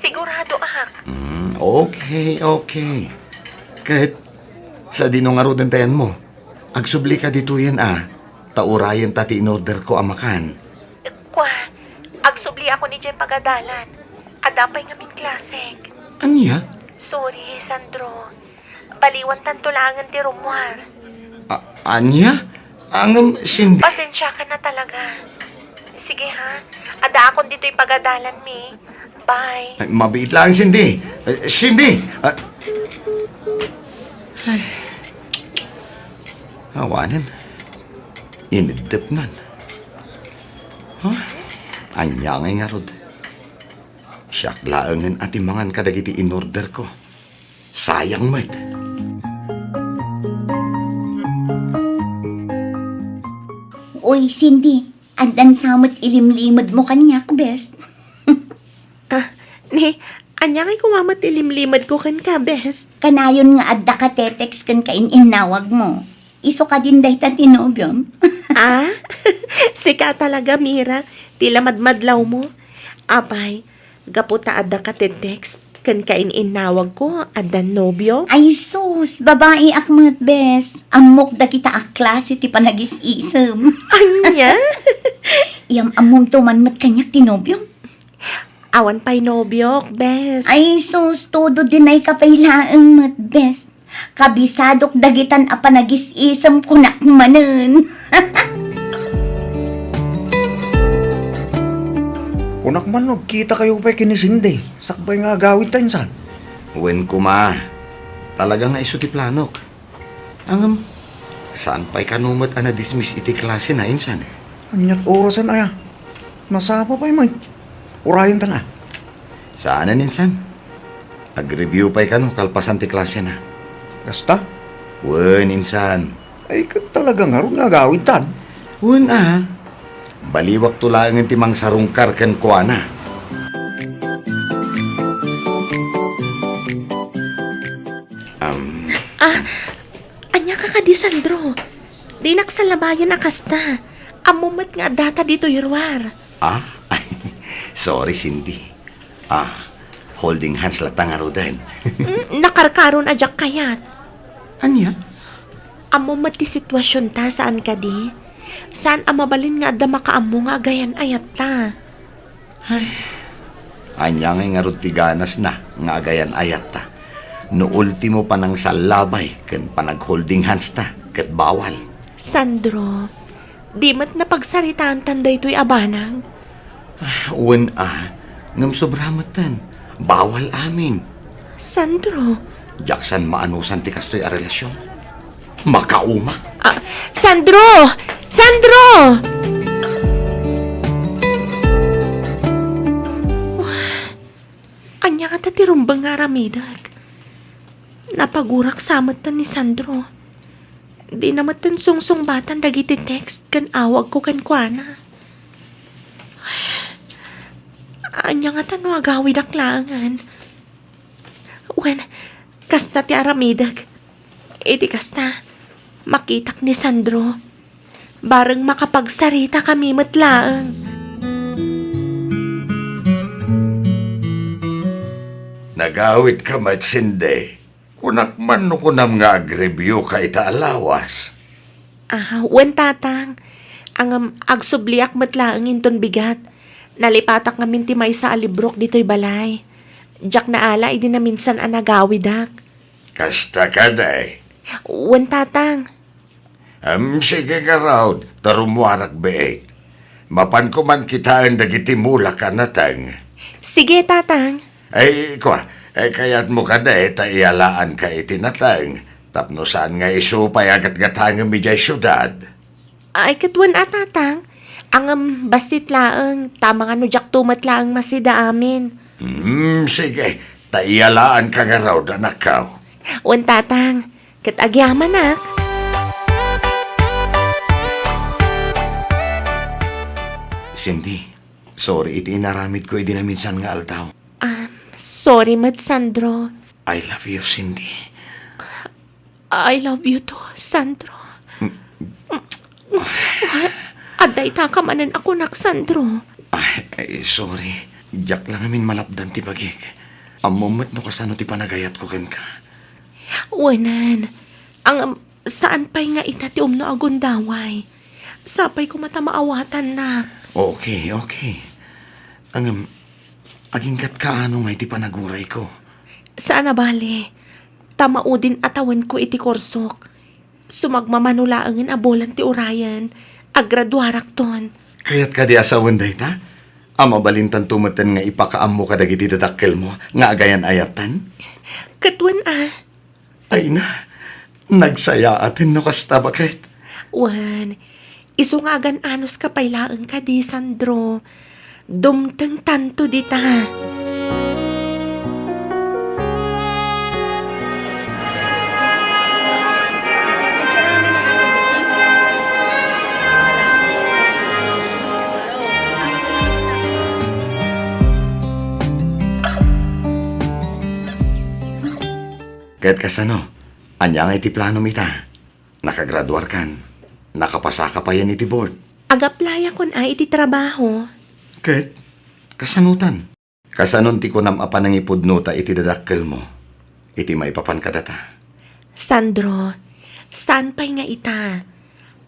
Siguradoak. Mm, okay, okay. Ket, sadino ngaruden ti ayanmo? Agsubli ka ditoyen a, ta urayenta ti inorderko a makan. Kwa, agsubliakon idiay pagadalan. Adda pay ngamin klasek. Ania? Sorry, Sandro. Baliwantanto laengen ti rummuar. A-, ania? Ngem, Cindy. Pasensiakan a talaga. Sige ha, addaakon ditoy pagadalanmi. Bye. Ay, mabiit laeng, Cindy. Eh, Cindy! Ah. Ay. Awanen. Ineddepnan. Huh? Ania ngay ngarud? Siak laengen a ti mangan kadagiti inorderko. Sayang met. Uy, Cindy, addan sa met ilimlimedmo kaniak, bes? Ah, ni, ania ngay koma met ilimlimedko kenka, bes? Kanayon nga adda ka te-text kenka in-innawagmo. Isu kadin dayta ti nobiom? Ah? Sika talaga, Mira, ti lamadmadlawmo. Apay, gapu ta adda ka te-text kenka in-innawagko, addan nobio? Ay sus, babaiak met, bes. Ammok dagita a klase ti panagis-isem. Ania? Iyam-ammomto man met kaniak ti nobiom? Awan pay nobiok, bes. Ay sus, todo deny ka pay laeng met, bes. Kabisadok dagitan a panagis-isem, kunak manen. Kunak man no agkitakayo pay ken ni Cindy, sakbay nga agawidta insan. Wen koma, talaga nga isu ti planok. Ngem, saan pay kano met a na-dismiss iti klasena insan? Aniat orasen aya? Nasapa pay met. Urayenta na. Saanen insan. Ag-review pay kano kalpasan ti klasena. Kasta? Wen, insan. Ay, ket talaga ngarud nga agawidtan. Wen a. Baliwakto laengen ti mangsarungkar kenkuana. Am. Ah, ania ka kadi, Sandro? Dinak salabayan a kasta. Ammom met nga addata ditoy ruar. Ah? Sorry, Cindy. Ah, holding hands latta ngaruden. Mm, nakarkaron a diak kayat. Ania? Ammom met ti situasionta, saan kadi? Saan a mabalin nga adda makaammo nga agayan-ayatta. Ay, ania ngay ngarud ti ganasna nga agayan-ayatta? No ultimo, panangsallabay ken panag-holding hands ta, ket bawal. Sandro, di met napagsaritaantan daytoy a banag? Ah, wen a, ngem sobra metten. Bawal amin. Sandro. Diak san maanusan ti kastoy a relasyon. Makauma. Ah, Sandro! Sandro! Ania ngata ti rumbeng nga aramidek? Napagurak sa metten ni Sandro. Dina metten sungsungbatan dagiti text ken awagko kenkuana. Ania ngata no agawidak laengen? Wen, kasta ti aramidek. Iti kasta, makitak ni Sandro. Bareng makapagsaritakami met laeng. Nagawidka met, Cindy. Kunak man no kunam nga agreview ka ita a lawas. Ah, wen, Tatang. Ngem agsubliak met laeng inton bigat. Nalipatak ngamin ti maysa a librok ditoy balay. Diak naala idi naminsan a nagawidak. Kasta kadi? Wen, Tatang. Em, sige ngarud, ta rummuarak biit. Mapanko man kitaen dagiti mulak a nateng. Sige, Tatang. Ay, kua, ay, kayatmo kadi ta iyalaanka iti nateng, tapno saan nga isu pay a gatgatangem idiay siudad? Ay, ket wen a, Tatang. Ngem bassit laeng, ta mangano diakto met laeng masida amin. Hmm, sige, ta iyalaanka ngarud, anakko. Wen, Tatang. Ket agyamanak. Cindy, sorry iti inaramidko idi naminsan nga aldaw. Ah, sorry met, Sandro. I love you, Cindy. I love you too, Sandro. Mm. What? Adda ita ka manen a kunak, Sandro. Ay, ay, sorry. Diak la ngamin malapdan ti bagik. Ammom met no kasano ti panagayatko kenka. Wen, ang, saan pay nga ita ti umno a gundaway. Sapay koma ta maawatannak. Okay, okay. Ngem, agingga't kaano nga iti panagurayko? Saan a bale, ta maudin a tawenko iti kursok. Sumagmamano laengen a bulan ti urayen, agraduarakton. Kayat kadi a sawen dayta? A mabalintanto metten nga ipakaammo kadagiti dadakkelmo nga agayan-ayatan? Ket wen a. Ay na, nagsayaaten no kasta, baket. Wen, isu nga agan-anos ka pay laeng kadi, Sandro. Dumtengtanto dita. Ket kasano? Ania nga iti planom ita? Nakagraduarkan? Nakapasaka payen iti board? Agaplayakon a iti trabaho. Ket kasanotan? Kasanon ti kunam a panangipudnota iti dadakkelmo iti maipapan kadata? Sandro, saan pay nga ita.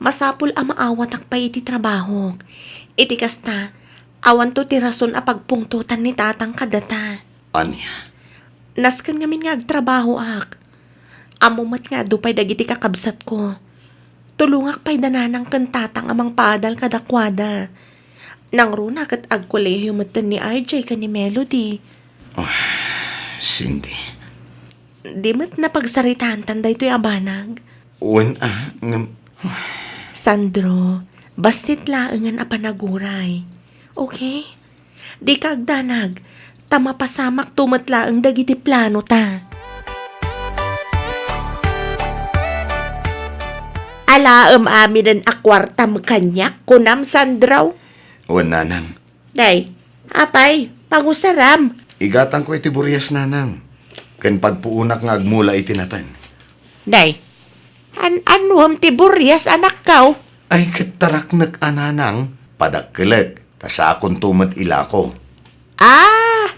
Masapul a maawatak pay iti trabahok. Iti kasta, awanto ti rason a pagpungtotan ni tatang kadata. Ania? Nasken ngamin nga agtrabahoak. Ammo met nga adu pay dagiti kakabsatko. Tulongak pay da nanang ken tatang a mangpaadal kadakuada. Nangruna ket agkolehio metten ni R J ken ni Melody. Oh, Cindy. Di met napagsaritaantan daytoy a banag? Wen a, ngem. Sandro, bassit laengen a panaguray. Okay? Dika agdanag, ta mapasamakto met laeng dagiti planota. Alaem aminen a kuartam kaniak, kunam, Sandro? Wen, nanang. Day, apay, pangusaram? Igatangko iti burias, nanang, ken pagpuonak nga agmula iti naten. Day, an-anuem ti burias, anakko? Ay, ket taraknek a, nanang, padakkelek, ta sakonto met ilako. Ah!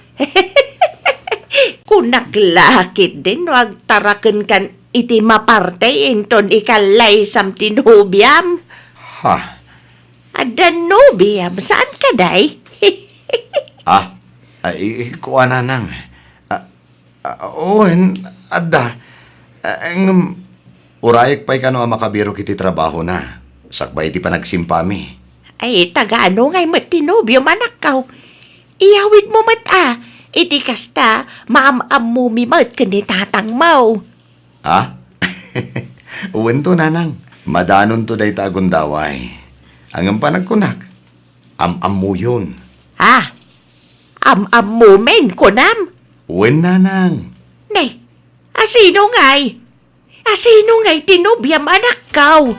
Kunak la ketdin no agtarakenkan iti maparte inton ikalaysam ti nobiam. Ha? Adda nobiam, saan ka, day? Ah, ay, kuan, nanang. Ah, ah, wen, adda. Ah, ngem, urayek pay kano a makabirok iti trabahona, sakbay iti panagsimpami. Ay, tagaano ngay met ti nobiom, anakko? Iyawidmo met a, iti kasta, maam-ammomi met ken ni tatangmo. Ha? Wento, nanang. Madanonto dayta a gundaway. Ngem panagkunak, am-ammoyon. Ha? Am-ammomin, kunam? Wen, nanang. Ne, asino ngay? Asino ngay ti nobiam, anakko?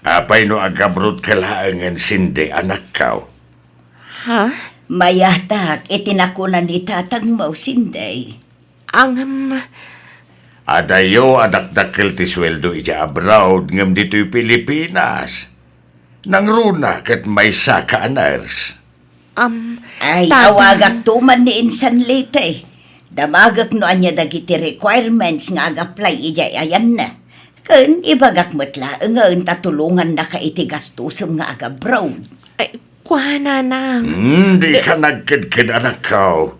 Apay no agabroadka laengen, Cindy, anakko? Ha? Mayatak iti nakuna ni tatangmo, Cindy. Ngem, adayo a dakdakkel ti sueldo idiay abroad ngem ditoy Pilipinas. Nangruna ket maysaka a nurse. Am, Ay, tatang, awagakto man ni insan Leyte. Damagek no ania dagiti requirements nga ag-apply idiay ayanna. Ken ibagak met laengen ta tulongannaka iti gastosem nga ag-abroad. Ay, kuana, nanang. Hmm, dika nagkedked, anakko.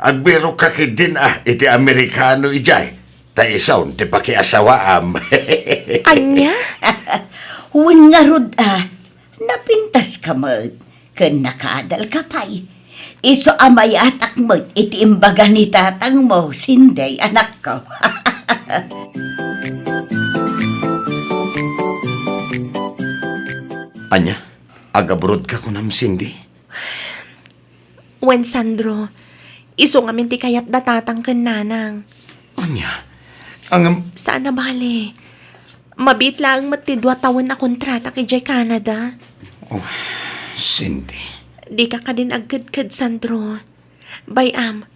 Agbirokka ketdin a iti Amerikano idiay, ta isun ti pakiasawaam. Ania? Wen ngarud a, napintaska met, ken nakaadalka pay. Isu a mayatak met iti imbaga ni tatangmo, Cindy, anakko. Ania? Ag-abroadka kunam, Cindy? Wen, Sandro, isu ngamin ti kayat da tatang ken nanang. Ania? Ngem, saan a bale. Mabiit laeng met ti dua tawen a kontratak idiay Canada. Oh, Cindy. Dika kadin agkedked, Sandro. Bay-am,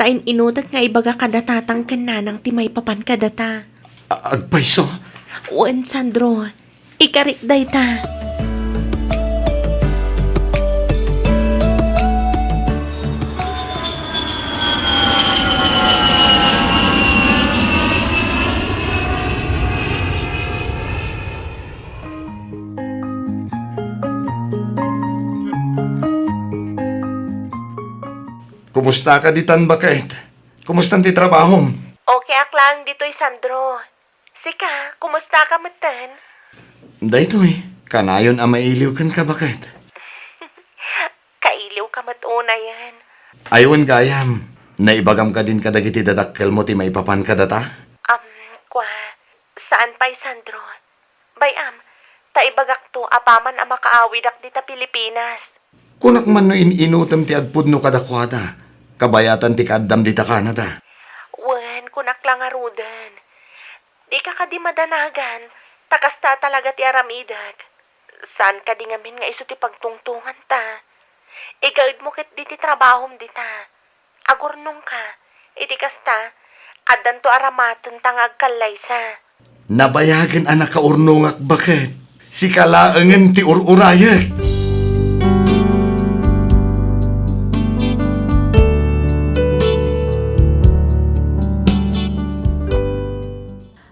ta in-inutek nga ibaga kada tatang ken nanang ti maipapan kadata. A-, agpayso? Wen, Sandro. Ikarik dayta. Kumustaka ditan, baket? Kumustan ti trabahom? Okay ak laeng ditoy, Sandro. Sika, kumustaka metten? Daytoy, kanayon a mailiw kenka, baket? Kailiwka met unayen. Ay, wen gayam, naibagam kadin kadagiti dadakkelmo ti maipapan kadata? Am, kua, saan pay, Sandro. Bay-am, ta ibagakto apaman a makaawidak dita Pilipinas. Kunak man no in-inutem ti agpudno kadakuada, kabayatan ti kaaddam dita Canada. Wen, kunak la ngaruden. Dika kadi madanagan, ta kasta talaga ti aramidek. Saan kadi ngamin nga isu ti pagtungtonganta. Igaedmo ket diti trabahom dita. Agurnongka, iti kasta, addanto a ramatenta nga agkallaysa. Nabayagen a nakaurnongak, baket. Sika laengen ti ur-urayek.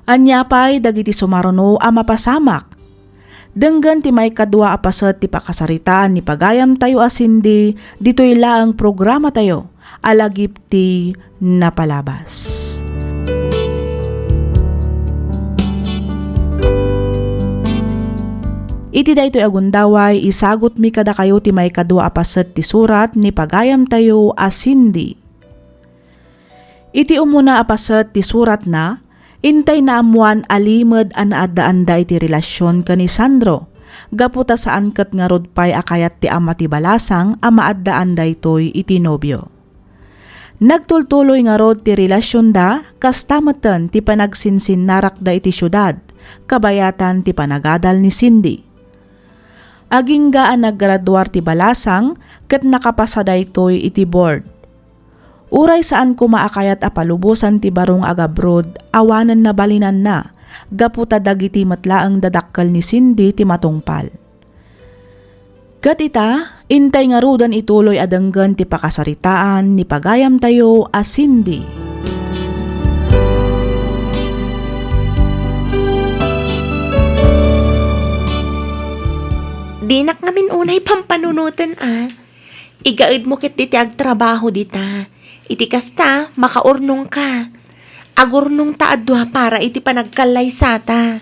Ania pay dagiti sumaruno a mapasamak? Denggen ti maikadua a paset ti pakasaritaan ni pagayamtayo a Cindy ditoy laeng programatayo a Lagip ti Napalabas. Iti daytoy a gundaway, isagutmi kadakayo ti maikadua a paset ti surat ni pagayamtayo a Cindy. Iti umuna a paset ti suratna, intay naammoan a limed a naaddaanda iti relasion ken ni Sandro, gapu ta saan ket ngarud pay a kayat ti ama ti balasang a maaddaan daytoy iti nobio. Nagtultuloy ngarud ti relasionda, kasta metten ti panagsinsinnarakda iti siudad, kabayatan ti panagadal ni Cindy. Agingga a naggraduar ti balasang ket nakapasa daytoy iti board. Uray saan koma a kayat a palubosan ti baro nga agabrod, awanen nabalinanna, gapu ta dagiti met laeng dadakkel ni Cindy ti matungpal. Ket ita, intay ngaruden ituloy a denggen ti pakasaritaan ni pagayamtayo a Cindy. Dinak ngamin unay pampanunoten a. Igaedmo ket diti agtrabaho dita. Iti kasta, makaurnongka. Agurnongta a dua para iti panagkallaysata.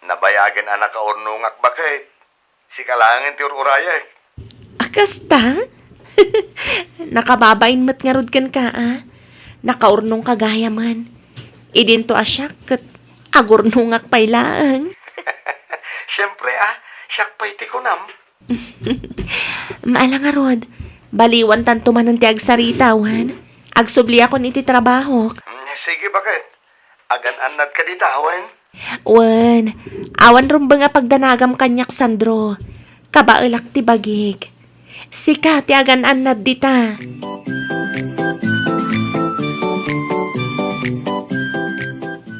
Nabayagen a nakaurnongak, baket. Sika laengen ti ur-urayek. A, kasta? Nakababain met ngarud kenka a. Nakaurnongka gayamen. Idinto a siak ket agurnongak pay laeng. Siempre a, siak pay ti kunam. Maala ngarud, baliwantanto manen ti agsarita wen. Agsubliakon iti trabahok. Mm, sige, baket? Agan-annadka dita, wen? Wen, awan rumbeng a pagdanagam kaniak, Sandro. Kabaelak ti bagik. Sika ti agan-annad dita.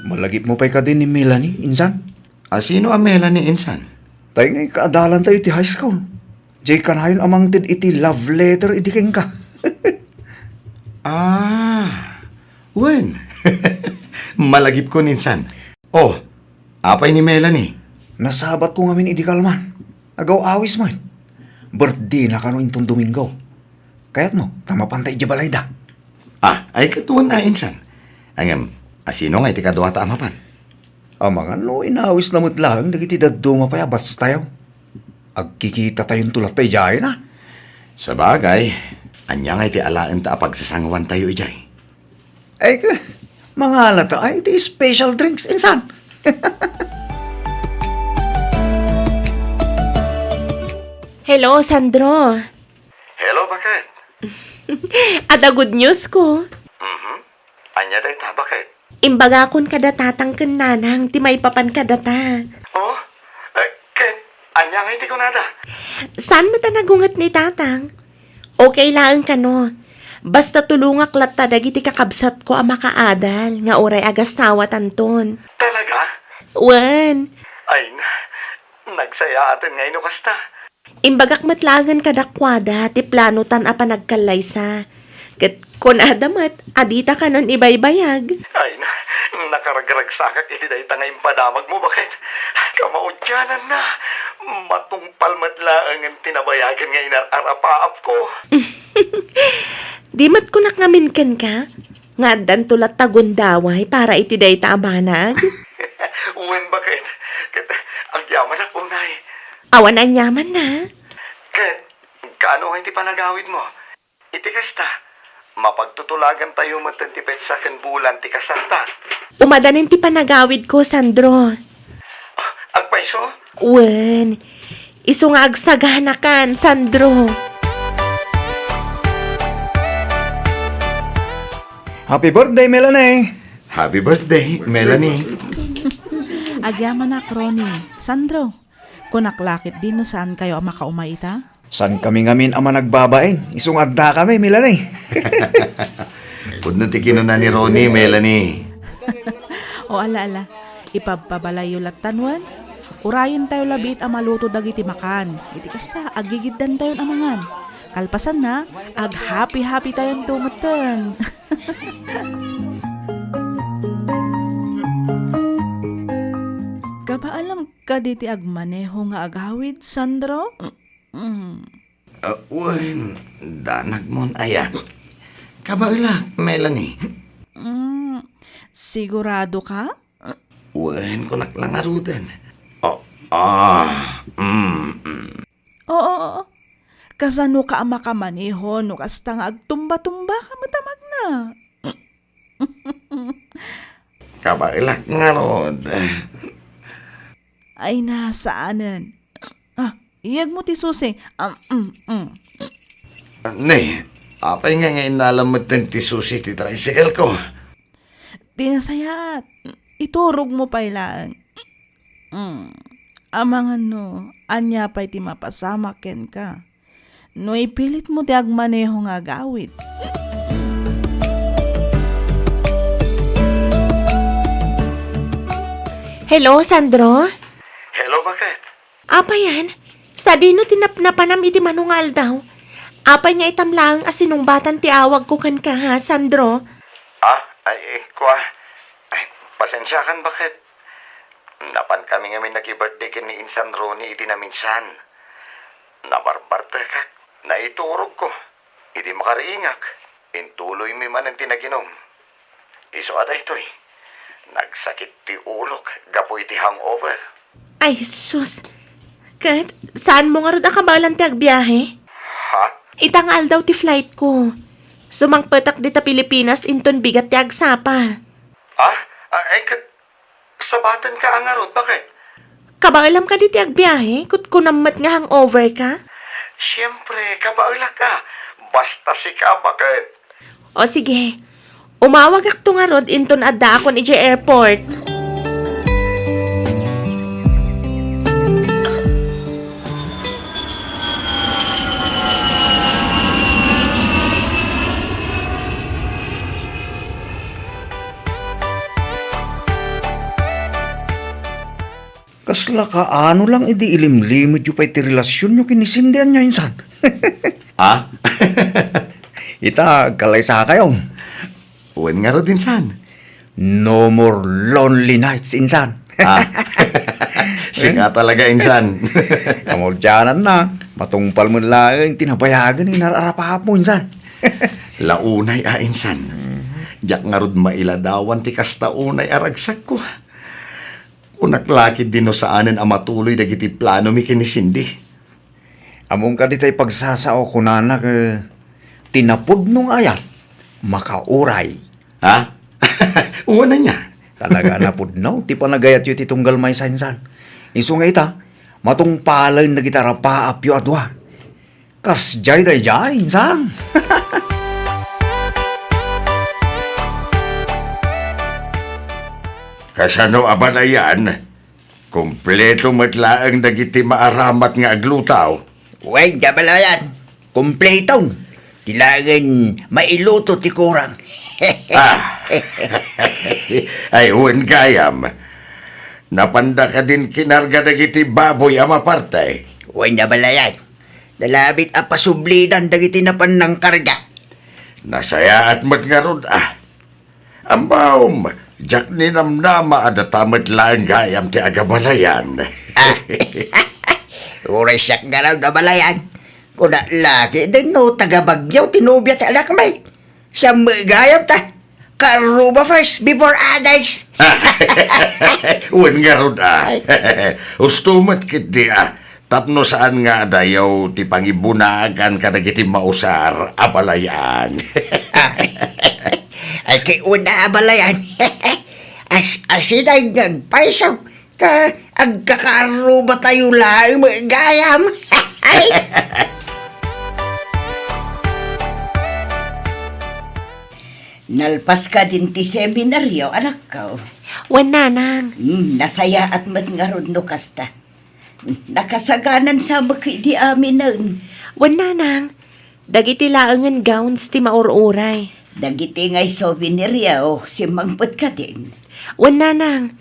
Malagipmo pay kadi ni Melanie, insan? A, sino a Melanie, insan? Tay nga ikaadalantayo iti high school. Jay kanayon a mangted iti love letter idi kenka. Ah, wen. Malagipkon, insan. Oh, apay ni Melanie? Nasabatko ngamin idi kalman. Agaw-awis met. Birthdayna kano inton Domingo. Kayatmo, ta mapanta idiay balayda. Ah, ay, ket wen a, insan. Ngem, a, sino nga iti kaduata a mapan? Amangan no inawisna met laeng dagiti dadduma pay a batchtayo. Agkikitatayon latta idiay a. Sabagay, ania nga iti alaenta a pagsasanguantayo idiay? Ay, ka, mangalata ay iti special drinks, insan. Hello, Sandro. Hello, baket? Adda good news ko. Mhm. Ania dayta, baket? Imbagakon kada tatang ken nanang ti maipapan kadata. Oh? Eh, ket ania nga iti kunada? Saan met a nagunget ni tatang? Okay laeng kano. Basta tulongak latta dagiti kakabsatko a makaadal nga uray agasawatanton. Talaga? Wen. Ay, na, nagsayaaten ngay no kasta. Imbagak met laengen kadakuada ti planotan a panagkallaysa. Ket kunada met a dita kanon ibaybayag. Ay, na, nakaragragsakak iti dayta nga impadamagmo, baket. Kamaudiananna, matungpal met laengen ti nabayagen nga inar-arapaapko. Di met kunak ngamin kenka, nga addanto latta gundaway para iti dayta a banag? Wen, baket. Ket agyamanak unay. Awan aniamanna. Ket kaano ngay ti panagawidmo? Iti kasta, mapagtutulagantayo met ti petsa ken bulan ti kasarta. Umadanin ti panagawidko, Sandro. Agpayso? Wen, isu nga agsaganakan, Sandro. Happy birthday, Melanie! Happy birthday, Melanie! Agyamanak, Ronnie. Sandro, kunak la ketdi no saankayo a makaumay ita? Saankami ngamin a managbabain, isu nga addakami, Melanie. Pudno ti kinuna ni Ronnie, Melanie. O, ala, ala. Ipabpabalayyo lattan wen. Urayentayo labiit a maluto dagiti makan. Iti kasta, aggigiddantayon a mangan. Kalpasanna, aghappy-happytayonto metten. Kabaelam kadi ti agmaneho nga agawid, Sandro? Mm. Ah, wen, danagmon aya. Kabaelak, Melanie. Mm, sigurado ka? Wen, kunak la ngaruden. Oh, ah, mm, mm. Oo, oo. Kasano ka a makamaneho no kasta nga agtumba-tumba ka met a magna? Kabaelak ngarud. Ay, na, saanen. Ah, iyegmo ti susi. Ah, mm, mm. Ne, apay nga nga innalam metten ti susi ti tricycle ko? Ti nasayaat, iturogmo pay laeng. Mm. Amangan no, ania pay ti mapasamak kenka? No ipilitmo ti agmaneho nga agawid. Hello, Sandro? Hello, baket? Apay yan? Sadino ti napnapanam iti mano nga aldaw? Apay nga itam laeng a sinungbatan ti awagko kenka, ha, Sandro? Ah, ay, eh, kua. Ay, pasensiakan, baket? Napankami ngamin naki-birthday ken ni Insan Ronnie idi naminsan. Nabarbartekak, naiturogko. Idi makariingak, intuloymi manen ti naginum. Isu a daytoy, nagsakit ti ulok gapu iti hangover. Ay, sus! Ket, saanmo ngarud a kabaelan ti agbiahe? Ha? Ita nga aldaw ti flightko. Sumangpetak dita Pilipinas inton bigat ti agsapa. Ah? Ah, ay, ket, sabatenka a ngarud, baket? Kabaelam kadi ti agbiahe? Kutkunam met nga hangover ka? Siempre, kabaelak a. Basta sika, baket? O sige, umawagakto ngarud inton addaakon idiay airport. Kasla kaano lang idi ilimlimedyo pay ti relasionyo ken ni Cindy ania, insan? Ah? Ita, agkallaysakayo. Wen ngarud, insan. No more lonely nights, insan. Ah. Sika talaga, insan. Kamaudiananna, matungpal met laeng ti nabayagen nga inar-arapaapmo, insan. La unay a, insan. Diak ngarud mailadawan ti kasta unay a ragsakko. Kunak la ketdi no saanen a matuloy dagiti planomi ken ni Cindy. Ammom kadi tay pagsasao, kunana, eh, ti napudno nga ayat, makauray. Ha? Wen ania? Talaga a napudno ti panagayatyo iti tunggal maysa, insan. Isu nga ita, matungpalen dagiti arapaapyo a dua. Kasdiay daydiay, insan. Kasano a balayan? Kompleto met laeng dagiti maaramat nga aglutaw. Wen, kabalayan. Kompleto. Ti laengen mailuto ti kurang. Ah. Ay, wen gayam. Napanda kadin kinarga dagiti baboy a maparte? Wen, abalayan. Nalabit a pasublidan dagiti napan nangkarga. Nasayaat met ngarud a. Ammom, diak ninamnama a data met laeng gayam ti agabalayan. Ah. Uray siak ngarud, abalayan. Kuna lagi din no taga Baguio ti nobia ti anakmi. Siya met gayam ta. Karuba first before others. Wen ngarud a. Ay. Usto met ketdi a. Tapno saan nga adayo ti pangibunagan kadagiti mausar a balayan. Ay, kay una a balayan. As-, asidag nga agpayso. Ka-, agkakaarrubatayo laeng gayam. Nalpas ka din ti seminaryo, anakko? Wen, nanang. Hmm, nasayaat met ngarud no kasta. Nakasaganan sa met idi aminen. Wen, nanang. Dagiti laengen gowns ti maur-uray. Dagiti ngay souveniryo, simmangpet ka din. Wen, nanang.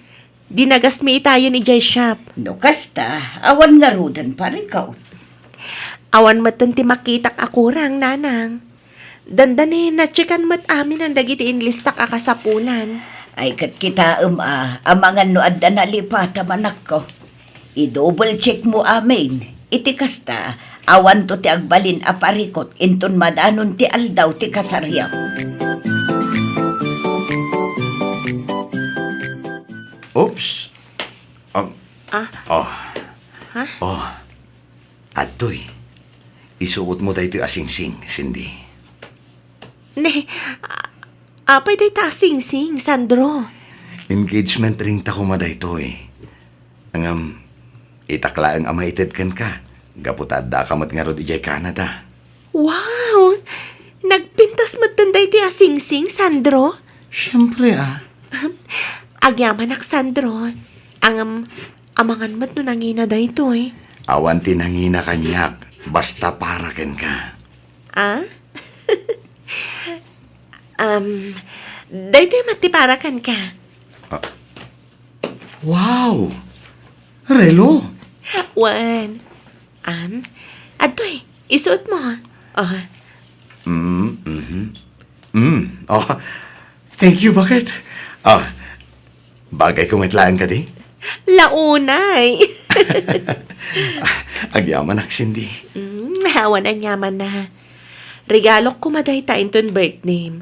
Dinagasmi itayen idiay shop. No kasta, awan ngaruden, parikot. Awan metten ti makitak a kurang, nanang. Dandani, natsekan met aminen dagiti inlistak a kasapulan. Ay, ket kitaem a, amangan no adda nalipata, anakko. I-double check mo amin. Iti kasta, awanto ti agbalin a parikot inton madanon ti aldaw ti kasaryo. Oops. Um, Ah? Oh. Ha? Oh. Adtoy. Isuot mo daytoy a singsing, Cindy. Ne, a-, apay dayta a singsing, Sandro? Engagement ring ta koma daytoy. Ngem, itak laeng a maited kenka, gapu ta addaka met ngarud idiay Canada. Wow! Nagpintas metten daytoy a singsing, Sandro? Siempre, ah. Agyamanak, Sandro. Ngem, amangan met no nangina daytoy. Awan ti nangina kaniak, basta para kenka. Ah? Um, daytoy met ti para kenka. Ah. Wow! Relo! Wen. Um, adtoy, isuot mo. Oh. Mm, mhm. Mm, oh. Thank you, baket. Oh. Bagay ko met laeng kadi? Launay. Agyamanak, Cindy. Mm, awan aniamanna. Regalok koma dayta inton birthday.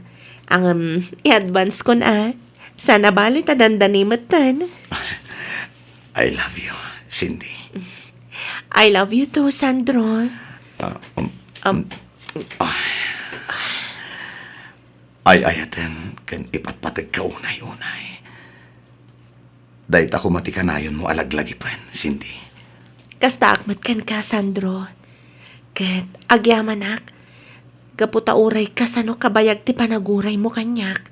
Ngem, i-advance kon a. Saan a bale ta dandani metten. I love you, Cindy. I love you too, Sandro. Ah, um, Um, ah. Ay-ayaten ken ipatpategka unay-unay. Dayta koma ti kanayonmo a laglagipen, Cindy. Kastaak met kenka, Sandro. Ket agyamanak, gapu ta uray kasano kabayag ti panaguraymo kaniak,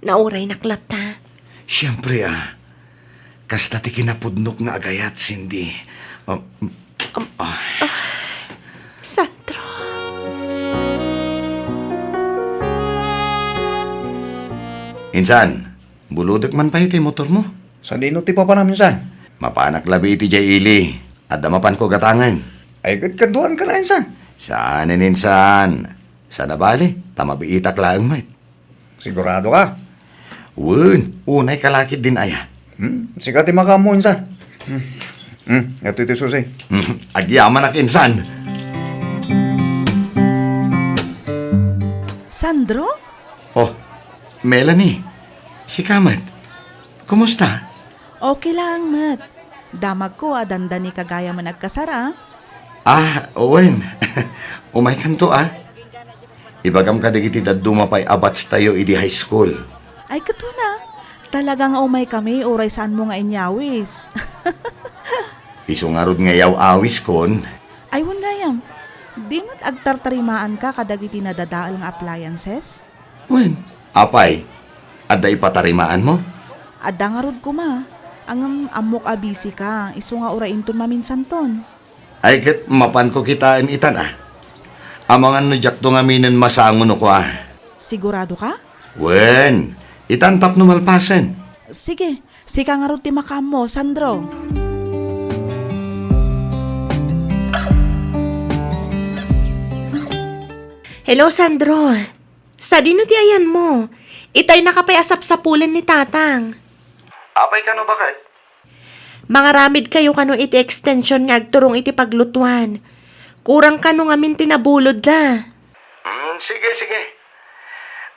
nauraynak latta. Siempre, ah. Kasta ti kinapudnok nga agayat, Cindy. Ah, Um, ah. Ah, Sandro. Insan, bulodek man pay ti motormo? Sadino ti papanam, insan? Mapanak labi iti jay ili. Adda mapanko gatangen. Ay, ket kaduan ka na, insan. Saanen, insan. Saan a bale, ta mabiitak laeng met. Sigurado ka? Wen, unay ka lakit din aya. Hmm, sika ti makaammo, insan. Hmm. Hmm, ito iti susi. Hmm, agyamanak, insan. Sandro? Oh, Melanie. Sika met. Kumusta? Okay lang met. Damagko a dandani ka gayam a nagkasar a. Ah, wen. Umaykanto, ah. Ibagam kadagiti dadduma pay a batch tayo idi high school. Ay, ket wen a. Talaga nga umaykami uray saanmo nga inyawis. Isu ngarud nga yaw-awiskon. Ay, wen gayam. Di met agtartarimaanka kadagiti nadadael nga appliances? Wen, apay, adda ipatarimaanmo? Adda ngarud koma. Ngem ammok a busy ka, isu nga uray inton maminsanton. Ay, ket mapanko kitaen itan, ah. Amangan no diakto ngaminen masango no kua. Sigurado ka? Wen, itan tapno malpasen. Sige, Sika ngarud ti makaammo, Sandro. Hello, Sandro. Sadino ti ayanmo? Itay naka pay a sapsapulen ni Tatang. Apay kano, baket? Mangaramid kayo kano iti extension nga agturong iti paglutuan. Kurang kano ngamin ti nabulodda. Hmm, sige, sige.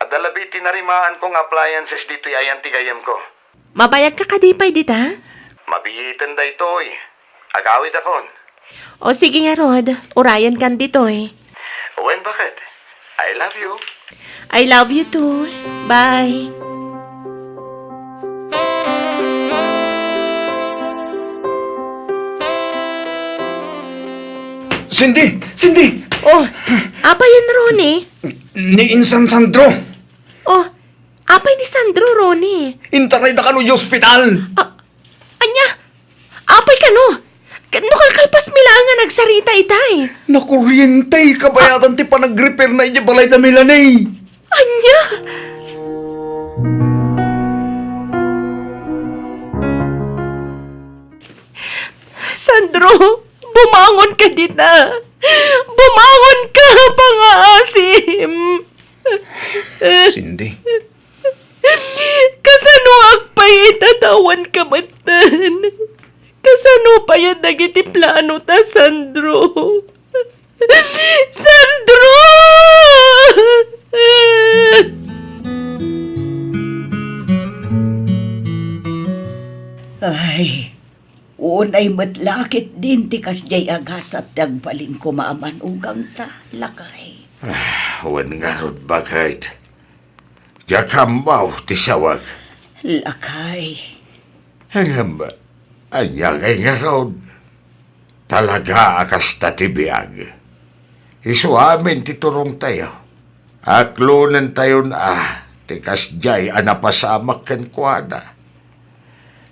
Adda labi ti narimaanko nga appliances ditoy ayan ti gayyemko. Mabayagka kadi pay dita? Mabiiten daytoy. Agawidakon. O sige ngarud, urayenkan ditoy. Wen, baket? I love you. I love you too. Bye. Cindy! Cindy! Oh, apay yen, Ronnie? Ni insan Sandro. Oh, apay ni Sandro, Ronnie? Intarayda kano iti ospital. Ah, ania? Apay kano? Ket no kalkalpasmi laeng nga nagsarita itay. Nakuriente, kabayatan ti panagrepairna idiay balayda, Melanie. Ania? Sandro, bumangon ka dita. Bumangon ka, pangaasim. Cindy. Kasanoak pay ita ta awan ka metten? Kasano pay a dagiti planota, Sandro? Sandro! Ay, unay met la ketdin ti kasdiay a gasat ti agbalin koma a manugangta, lakay. Ah, wen ngarud, baket. Diak ammo ti sawag. Lakay. Ngem, ania ngay ngarud? Talaga a kasta ti biag. Isu amin ti turongtayo. Aklonentayon a ti kasdiay a napasamak kenkuana.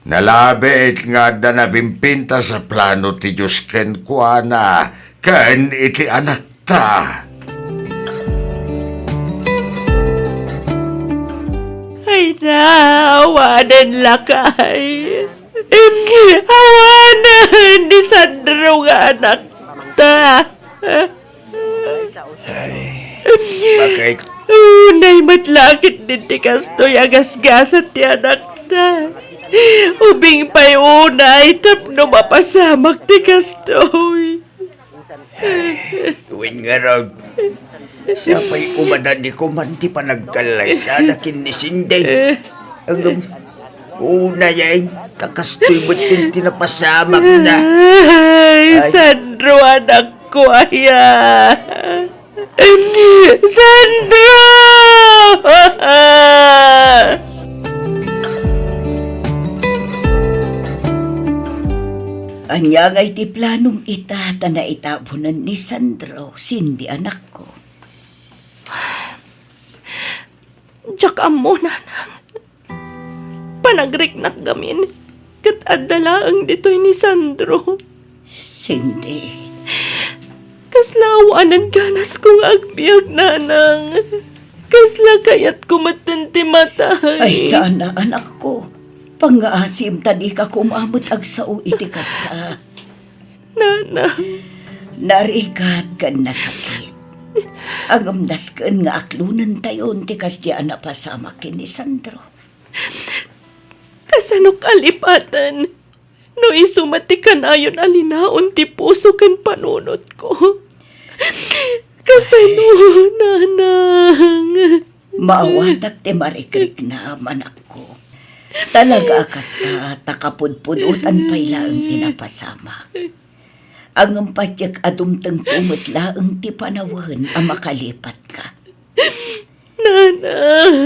Nalabit nga adda napimpintas a plano ti Dios kenkuana ken iti anakta. Ay na, awanen, lakay. Awanen ni Sandro nga anakta. Ay, baket? Unay met la ketdin ti kastoy a gasgasat ti anakta. Ubing pay unay tapno mapasamak ti kastoy. Wen ngarud, sapay umadani koman ti panagkallaysada ken ni Cindy. Ngem, unayen, ta kastoy met ti napasamakna. Ay, Sandro, anakko aya. Sandro! Ania ngay ti planom ita ta naitabunen ni Sandro, Cindy, anakko? Diak ammo, nanang. Panagriknak ngamin, ket adda laeng ditoy ni Sandro. Cindy. Kasla awanen ganasko nga agbiag, nanang. Kasla kayatko metten ti matay. Ay, sana, anakko. Pangngaasim ta dika koma met agsao iti kasta. Nanang. Narigat ken nasakit. Ngem nasken nga aklonentayon ti kasdi a napasamak ken ni Sandro. Kasanok a lipaten no isu met ti kanayon a linaon ti puso ken panunotko? Kasano, nanang? Maawatak ti marikriknam, anakko. Talaga a kasta, ta kapudpudotan pay laeng ti napasamak. Ngem patiek a dumtengto met laeng ti panawen a makalipatka. Nanang!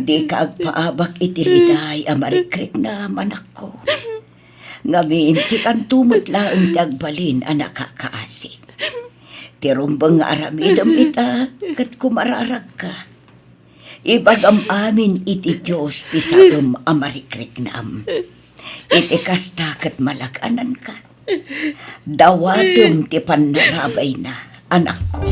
Dika agpaabak iti liday a marikriknam, anakko. Ngamin, sikanto met laeng ti agbalin a nakakaasi. Ti rumbeng nga aramidem ita, ket kumararagka. Ibagam amin iti Dios ti saem a marikriknam. Iti kasta ket malag-ananka. Dawatem ti pannarabayna, anakko.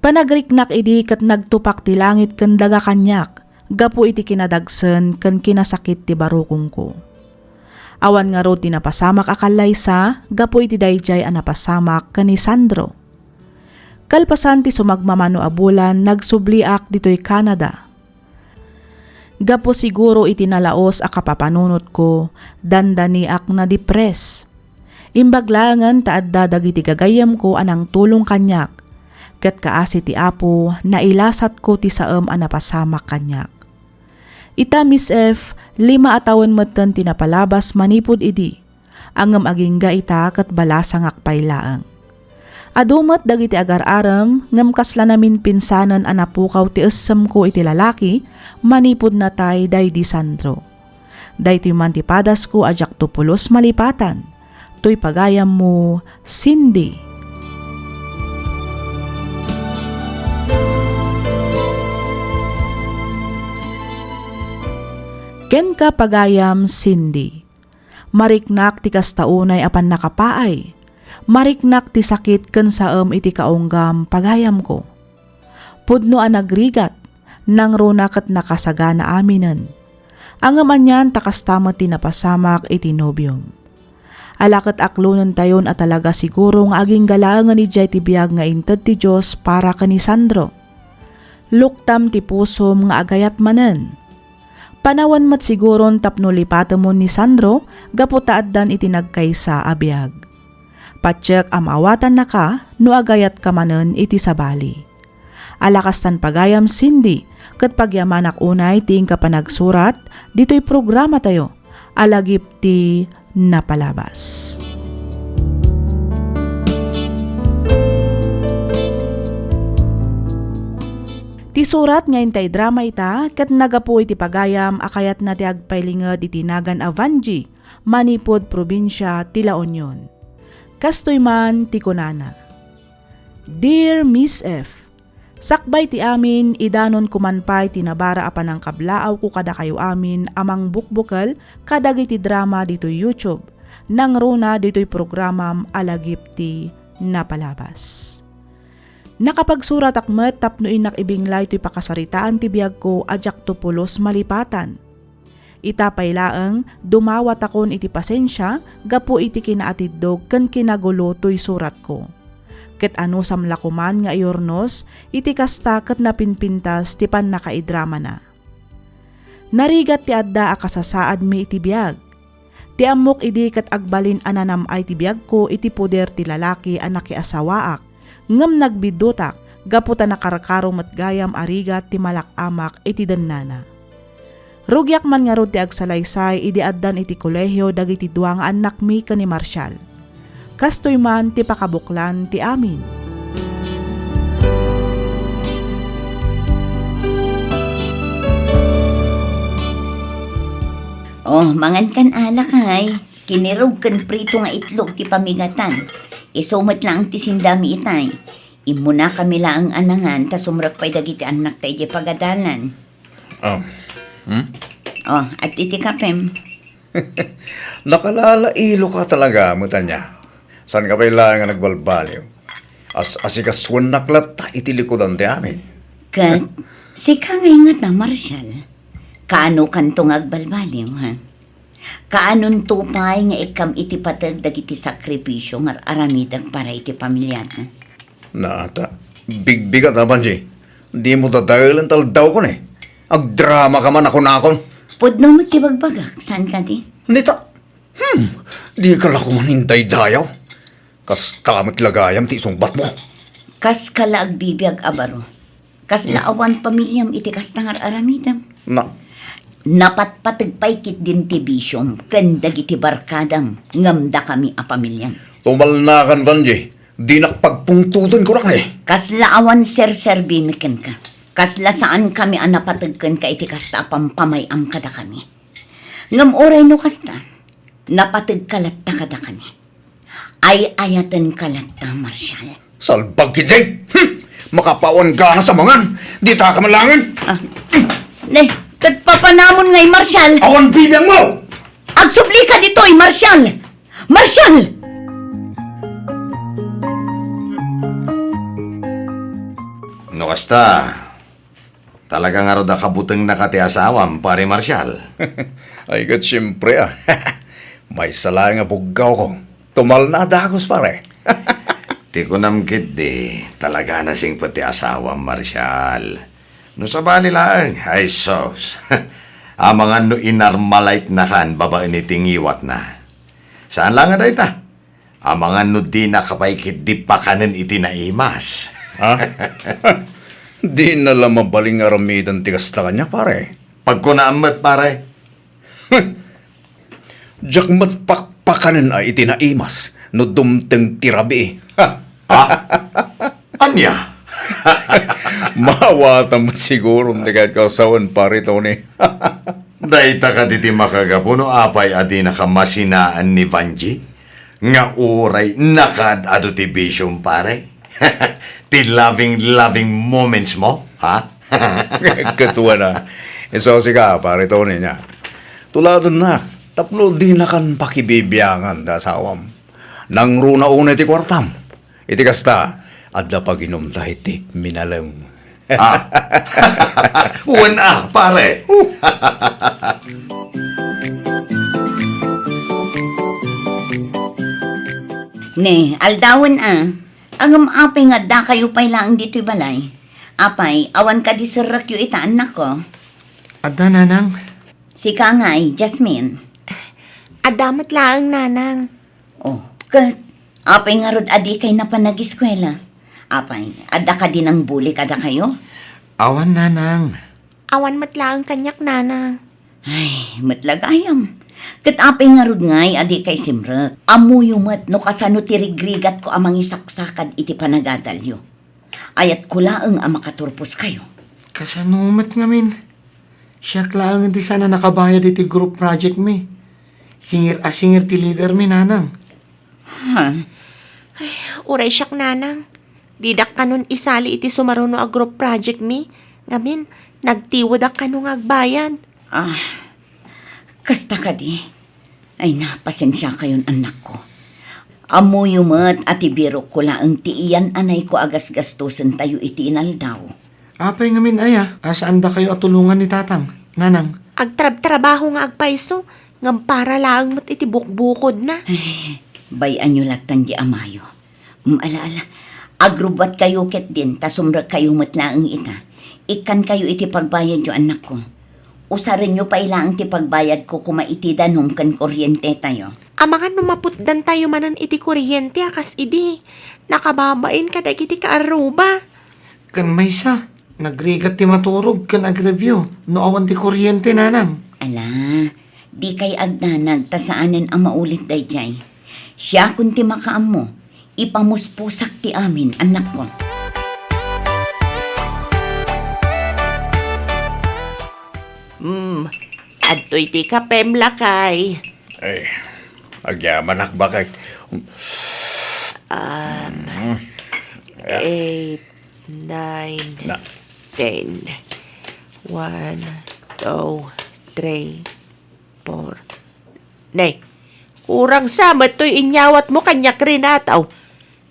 Panagriknak idi ket nagtupak ti langit ken daga kaniak gapu iti kinadagsen ken kinasakit ti barukongko. Awan ngarud ti napasamak a kallaysa gapu iti daydiay a napasamak ken ni Sandro. Kalpasan ti sumagmamano a bulan, nagsubliak ditoy Canada. Gapu siguro iti nalaos a kapapanunotko, dandaniak nadipres. Imbag laengen ta adda dagiti gagayyemko a nangtulong kaniak, ket kaasi ti Apo, nailasatko ti saem a napasamak kaniak. Ita, Miss F, lima a tawen metten ti napalabas manipud idi. Ngem agingga ita ket balasangak pay laeng. Adu met dagiti agar-arem, ngem kasla naminpinsanen a napukaw ti essemko iti lalaki manipud natay daydi Sandro. Daytoy man ti padasko a diakto pulos malipatan. Toy pagayammo, Cindy. Kenka, pagayam Cindy. Mariknak ti kasta unay a pannakapaay. Mariknak ti sakit ken saem iti kaunggam, pagayamko. Pudno a nagrigat, nangruna ket nakasagana aminen. Ngem anian ta kasta met ti napasamak iti nobiom. Ala ket aklonentayon a talaga siguro nga agingga laengen idiay ti biag nga inted ti Dios para ken ni Sandro. Luktam ti pusom nga agayat manen. Panawen met siguron tapno lipatemon ni Sandro gapu ta addan iti nagkaysa a biag. Patiek a maawatannaka no agayatka manen iti sabali. Ala kastan pagayam, Cindy, ket pagyamanak unay ti inka panagsurat ditoy programatayo a lagip ti napalabas. Ti surat nga intay drama ita ket nagapu iti pagayam a kayatna ti agpailinged iti nagan a Vangie manipud probinsia ti La Union. Kastoy man ti kunana, Dear Miss F, sakbay ti amin, idanonko man pay ti nabara a panangkablaawko kadakayo amin a mangbukbukel kadagiti drama ditoy YouTube, nangruna ditoy programam a lagip ti napalabas. Nakapagsuratak met tapno innak ibinglay toy pakasaritaan ti biagko a diakto pulos malipatan. Ita pay laeng, dumawatakon iti pasensia gapu iti kinaatiddog ken kinagulo toy suratko. Ket anusam la koman nga iurnos iti kasta ket napinpintas ti pannakaidramana. Narigat ti adda a kasasaadmi iti biag. Ti ammok idi ket agbalin a nanam-ay ti biagko iti poder ti lalaki a nakiasawaak, ngem nagbiddutak gapu ta nakarkaro met gayam a rigat ti malak-amak iti dennana. Rugiak man ngarud ti agsalaysay idi addan iti kolehio dagiti dua nga annakmi ken ni Marshall. Kastoy man ti pakabuklan ti amin. Oh, mangan kan alak, ay. Kinirog ken prito nga itlog ti pamigatan. Isu met laeng ti sindami itay. Immunakami laeng a nangan ta sumrek pay dagiti annakta idiay pagadalan. Oh. Hmm? Oh, at iti kapem. Nakalalailo ka talaga, met ania. Saan ka pay laeng nga nagbalbaliw? As-asikasuennak latta iti likudan ti amin. Ket, sika nga ingata, Marshall. Kaano kanto nga agbalbaliw, ha? Kaanonto pay nga ikkam iti pateg dagiti sakripisio nga ar-aramidek para iti pamiliatna? Nata, bigbigat a, Vangie. Dimo dadaelen ta aldawko ni. Agdrama ka man a kunakon. Pudno met ti bagbagak, saan kadi? Nita, hmm, di ka la koman indaydayaw. Kasta met la gayam ti isungbatmo. Kas ka la agbibiag a baro. Kasla awan pamiliam iti kasta nga ar-aramidem. Na- Napatpateg pay ketdin ti bisiom ken dagiti barkadam ngem dakami a pamiliam. Tumalnakan, Vangie. Dinak pagpungtoten, kunak ni. Kasla awan serserbimi kenka. Kasla saankami a napateg kenka iti kasta a pampamay-am kadakami. Ngem uray no kasta, napategka latta kadakami. Ay-ayatenka latta, Marshall. Salbag ketdi! Hmm! Makapawan ganas a mangan! Dita ka malangen! Ah. Ne, ket papanamon ngay, Marshall! Awan bibiangmo! Agsublika ditoy, Marshall! Marshall! No kasta, talaga ngarud a kabutengnaka ti asawam, Pare Marcial? Ay, ket siempre, a. Maysa laeng a buggawko. Tumalna a dagus, pare. Ti kunam ketdi, talaga a nasingpet ti asawam, Marcial. No sabali laeng, ay sus. Amangan no inarmalaitnakan babaen iti ngiwatna. Saan laeng a dayta? Amangan no dinaka pay ketdi pakanen iti naimas. Ha? Dina la mabalin nga aramiden ti kasta kaniak, pare. Pagkunaam met, pare. Diak met pakpakanen a iti naimas no dumteng ti rabii. Ha? Ha? Ania? Maawatam siguro ti kayatko a sawen, Pare Tony. Dayta kadi ti makagapu no apay a dinaka masinaan ni Vanji nga uray nakaad-adu ti bisiom, pare? Ti loving, loving moments mo, ha? Ket wen a. Isu sika, Pare Tony, nia. Tuladennak tapno dinakan pakibibiangan ti asawam. Nangruna unay ti kuartam. Iti kasta, adda paginumta iti minalem. Ah. Wen a, pare. Ne, aldawen a. Ngem apay nga addakayo pay laeng ditoy balay? Apay, awan kadi serrekyo ita, annakko? Adda, nanang. Sika ngay, Jasmine? Adda met laeng, nanang. Oh, ket apay ngarud a dikay napan nag-eskuela? Apay, adda kadi nangbuli kadakayo? Awan, nanang. Awan met laeng kaniak, nanang. Ay, met la gayam. Ket apay ngarud ngay a dikay simrek? Ammoyo met no kasano ti rigrigatko a mangisaksakad iti panagadalyo. Ayatko laeng a makaturposkayo. Kasano met ngamin? Siak laeng ti saan a nakabayad iti group project mi. Singer a singer ti leader mi, nanang. Ha? Ay, uray siak, nanang. Didak kanon isali iti sumaruno a group project mi. Ngamin, nagtiwedak kano nga agbayad. Ah, kasta kadi? Ay na, pasensiakayon, annakko. Ammoyo met a ti birokko laeng ti iyan-anayko a gasgastusentayo iti inaldaw. Apay ngamin aya a saandakayo a tulongan ni tatang, nanang? Agtrabtrabaho nga agpayso, ngem para laeng met iti bukbukodna. Ay, bay-anyo lattan di amayo. Mm, ala, ala. Agrubbuatkayo ketdin, ta sumrekkayo met laeng ita. Ikkankayo iti pagbayadyo, annakko. Usarenyo pay laeng ti pagbayadko koma iti danum ken kuryentetayo. Amangan no maputdantayo manen iti kuryente a kas idi. Nakababain kadagiti kaarruba. Ken maysa, nagrigat ti maturog ken agreview no awan ti kuryente, nanang. Ala, dikay agdanag ta saanen a maulit daydiay. Siakon ti makaammo. Ipamuspusak ti amin, annakko. Hmm, adtoy ti kapem, lakay. Ay, agyamanak, bakit? Um, Mm. Yeah. Eight, nine, Na- ten. One, two, three, four. Nay, kurang sa met toy inyawatmo kaniak, Renato.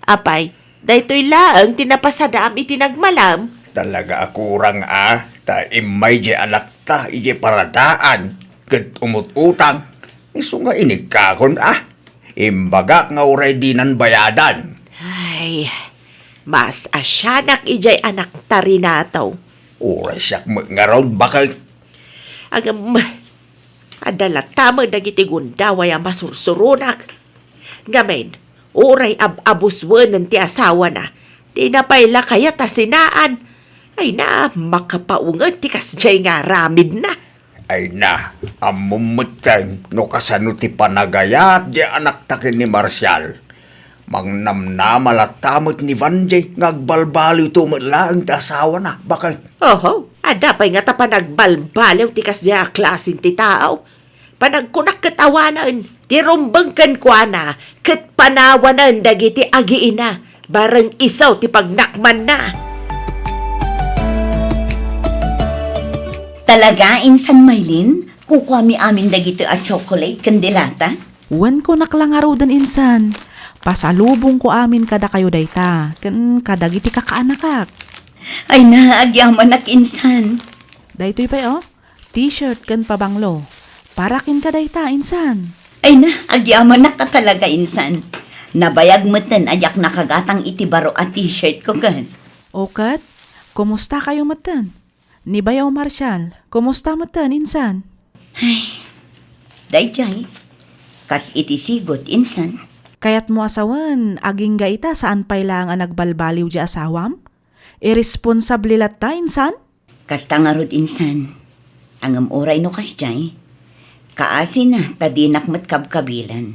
Apay, daytoy laeng ti napasadaam iti nagmalam? Talaga a kurang a, ta immay di anakta iti paradaan ket umut-utang. Isu nga inikkakon a. Imbagak nga uray dinan bayadan. Ay, mas asianak idiay anakta, Renato. Uray siak met ngarud, bakit? Agam, adda latta met dagiti gundaway a masursuronak. Ngamin, uray ab-abuswenen ti asawana, dina pay la kayat a sinaan. Ay na, makapaunget ti kasdiay nga aramidna. Ay na, ammom metten no kasano ti panagayat di anakta ken ni Marcial. Mangnamnama latta met ni Vanjay nga agbalbaliwto met laeng ti asawana, bakit? Oho, adda pay ngata panagbalbaliw ti kasdiay a klasen ti tao. Panagkunak ket awanen ti rumbeng kenkuana ket panawanen dagiti agiina, bareng isu ti pagnakmanna. Talaga, insan Maylin, kukuami amin dagitoy a chocolate ken delata? Wen, kunak la ngaruden, insan. Pasalubongko amin kadakayo dayta, ken kadagiti kakaanakak. Ay na, agyamanak, insan. Daytoy pay, oh. T-shirt ken pabanglo. Para kenka dayta, insan. Ay na, agyamanak a talaga, insan. Nabayag metten a diak nakagatang iti baro a t-shirt ko ken. O ket, kumusta kayo metten? Ni Bayaw Marshall, kumusta metten, insan? Ay, daydiay, kas iti sigut, insan. Kayatmo a sawen, agingga ita saan pay laeng a nagbalbaliw di asawam? Irresponsable latta, insan? Kasta ngarud, insan. Ngem uray no kasdiay, kaasina ta dinak met kabkabilan.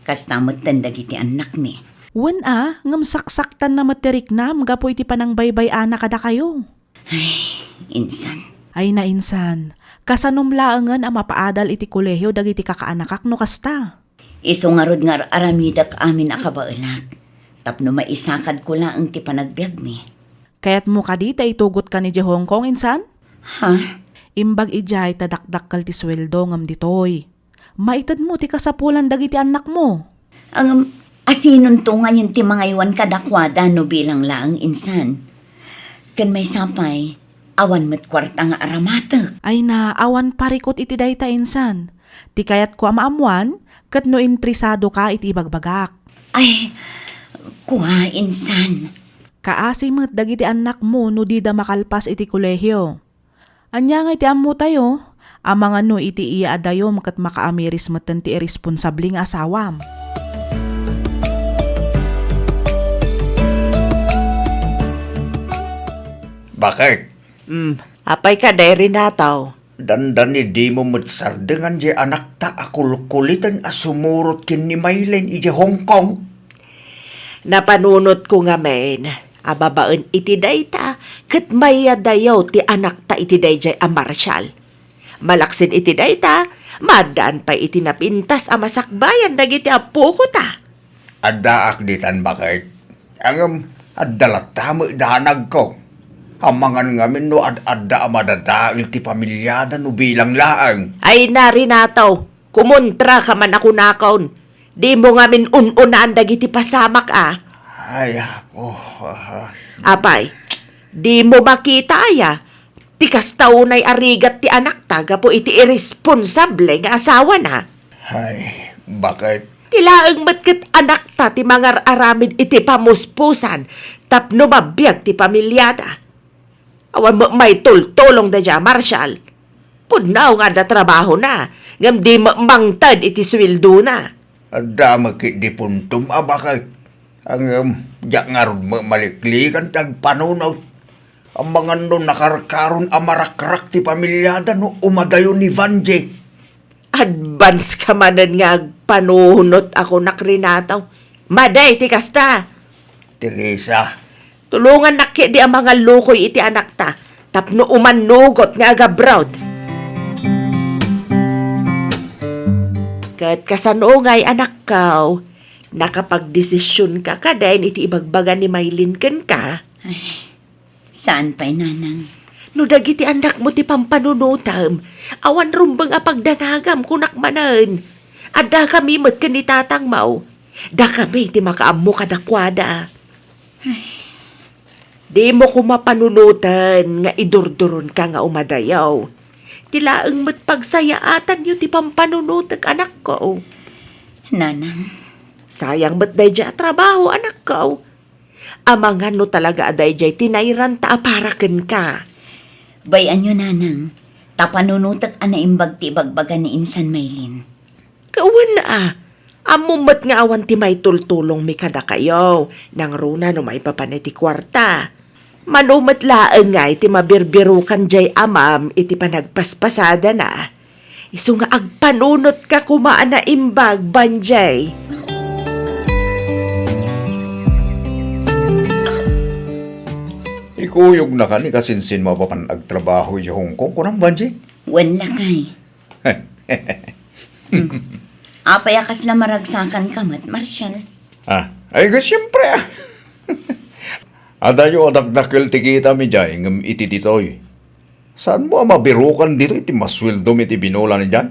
Kasta metten dagiti annakmi. Wen a, ngem saksaktanna met ti riknam gapu iti panangbaybay-ana kadakayo. Ay, insan. Ay na, insan. Kasanom laengen a mapaadal iti kolehio dagiti kakaanakak no kasta? Isu ngarud nga ar-aramidek amin a kabaelak, tapno maisakadko laeng ti panagbiagmi. Kayatmo kadi ta itugotka idiay Hong Kong, insan? Ha? Imbag idiay ta dakdakkel ti sueldo ngem ditoy. Maitedmo ti kasapulan dagiti annakmo. Ngem, asinonto ngayen ti mangaywan kadakuada no bilang laeng, insan? Ken maysa pay, awan met kuarta nga aramatek. Ay na, awan parikut iti dayta, insan. Ti kayatko a maammuan, ket no interesadoka iti ibagbagak. Ay, kua, insan. Kaasi met dagiti annakmo no dida makalpas iti kolehio. Ania ngay ti ammotayo? Amangan no iti iya a dayom ket makaamiris metten ti irresponsable nga asawam. Bakit? Hmm, apay kadi, Renato? Dandani dimo met sardengan diay anakta a kulkuliten a sumurot ken ni Maylin idiay Hong Kong? Napanunotko ngamin a babaen iti dayta, ket mayadayaw ti anakta iti daydiay a Marshall. Malaksid iti dayta, maaddaan pay iti napintas a masakbayan dagiti appokota. Addaak ditan, baket. Ngem, adda latta met danagko. Amangan ngamin no ad-adda a madadael ti pamiliada no bilang laeng. Ay na, Renato, kumontraka man a kunakon. Dimo ngamin un-unaan dagiti pasamak a. Ay, apo. Ah. Apay, dimo makita aya? Ti kasta unay a rigat ti anakta gapu iti irresponsable nga asawana. Ay, baket. Ti laeng met ket anakta ti mangar-aramid iti pamuspusan tapno mabiag ti pamiliada. Awan met maitultulong daydiay a Marshall. Pudno nga adda trabahona, ngem di met mangted iti suweldona. Adda met ketdi puntom a baket. Ngem, diak ngarud met maliklikan ti agpanunot. Amangan no nakarkaron a marakrak ti pamiliada no umadayo ni Vanjie. Advance ka manen nga agpanunot a kunak, Renato. Madi ti kasta. Teresa. Tulongannak ketdi a mangallukoy iti anakta tapno umannugot nga agabroad. Ket kasano ngay, anakko? Nakapagdesisionka kadin iti ibagbaga ni Maylin kenka? Ay, saan pay, nanang. No dagiti annakmo ti pampanunotem, awan rumbeng a pagdanagam, kunak manen. Addakami met ken ni tatangmo. Dakami ti makaammo kadakuada. Ay. Dimo koma panunoten nga idurduronka nga umadayo. Ti laeng met pagsayaatanyo ti pampanunotek, anakko. Nanang. Sayang met daydiay a trabaho, anakko. Amangan no talaga a daydiay ti nairanta a para kenka. Bay-anyo, nanang, ta panunotek a naimbag ti ibagbaga ni insan Maylin. Kawan a, ammo met nga awan ti maitultulongmi kadakayo, nangruna no maipapan iti kuarta. Mano met laeng nga iti mabirbirukan diay amam iti panagpaspasadana. Isu nga agpanunotka koma a naimbag, Vanjie. Ikuyogna kani kasinsin mapapan agtrabaho idiay Hong Kong, kunam, Vanjie? Wen, lakay. Hmm. Apay a kasla maragsakanka met, Marshall? Ah, ay, ga, siyempre, ah. Adayo a dakdakkel ti kitam idiay, ngem iti ditoy. Saanmo a mabirukan ditoy ti masueldom iti binulan idiay?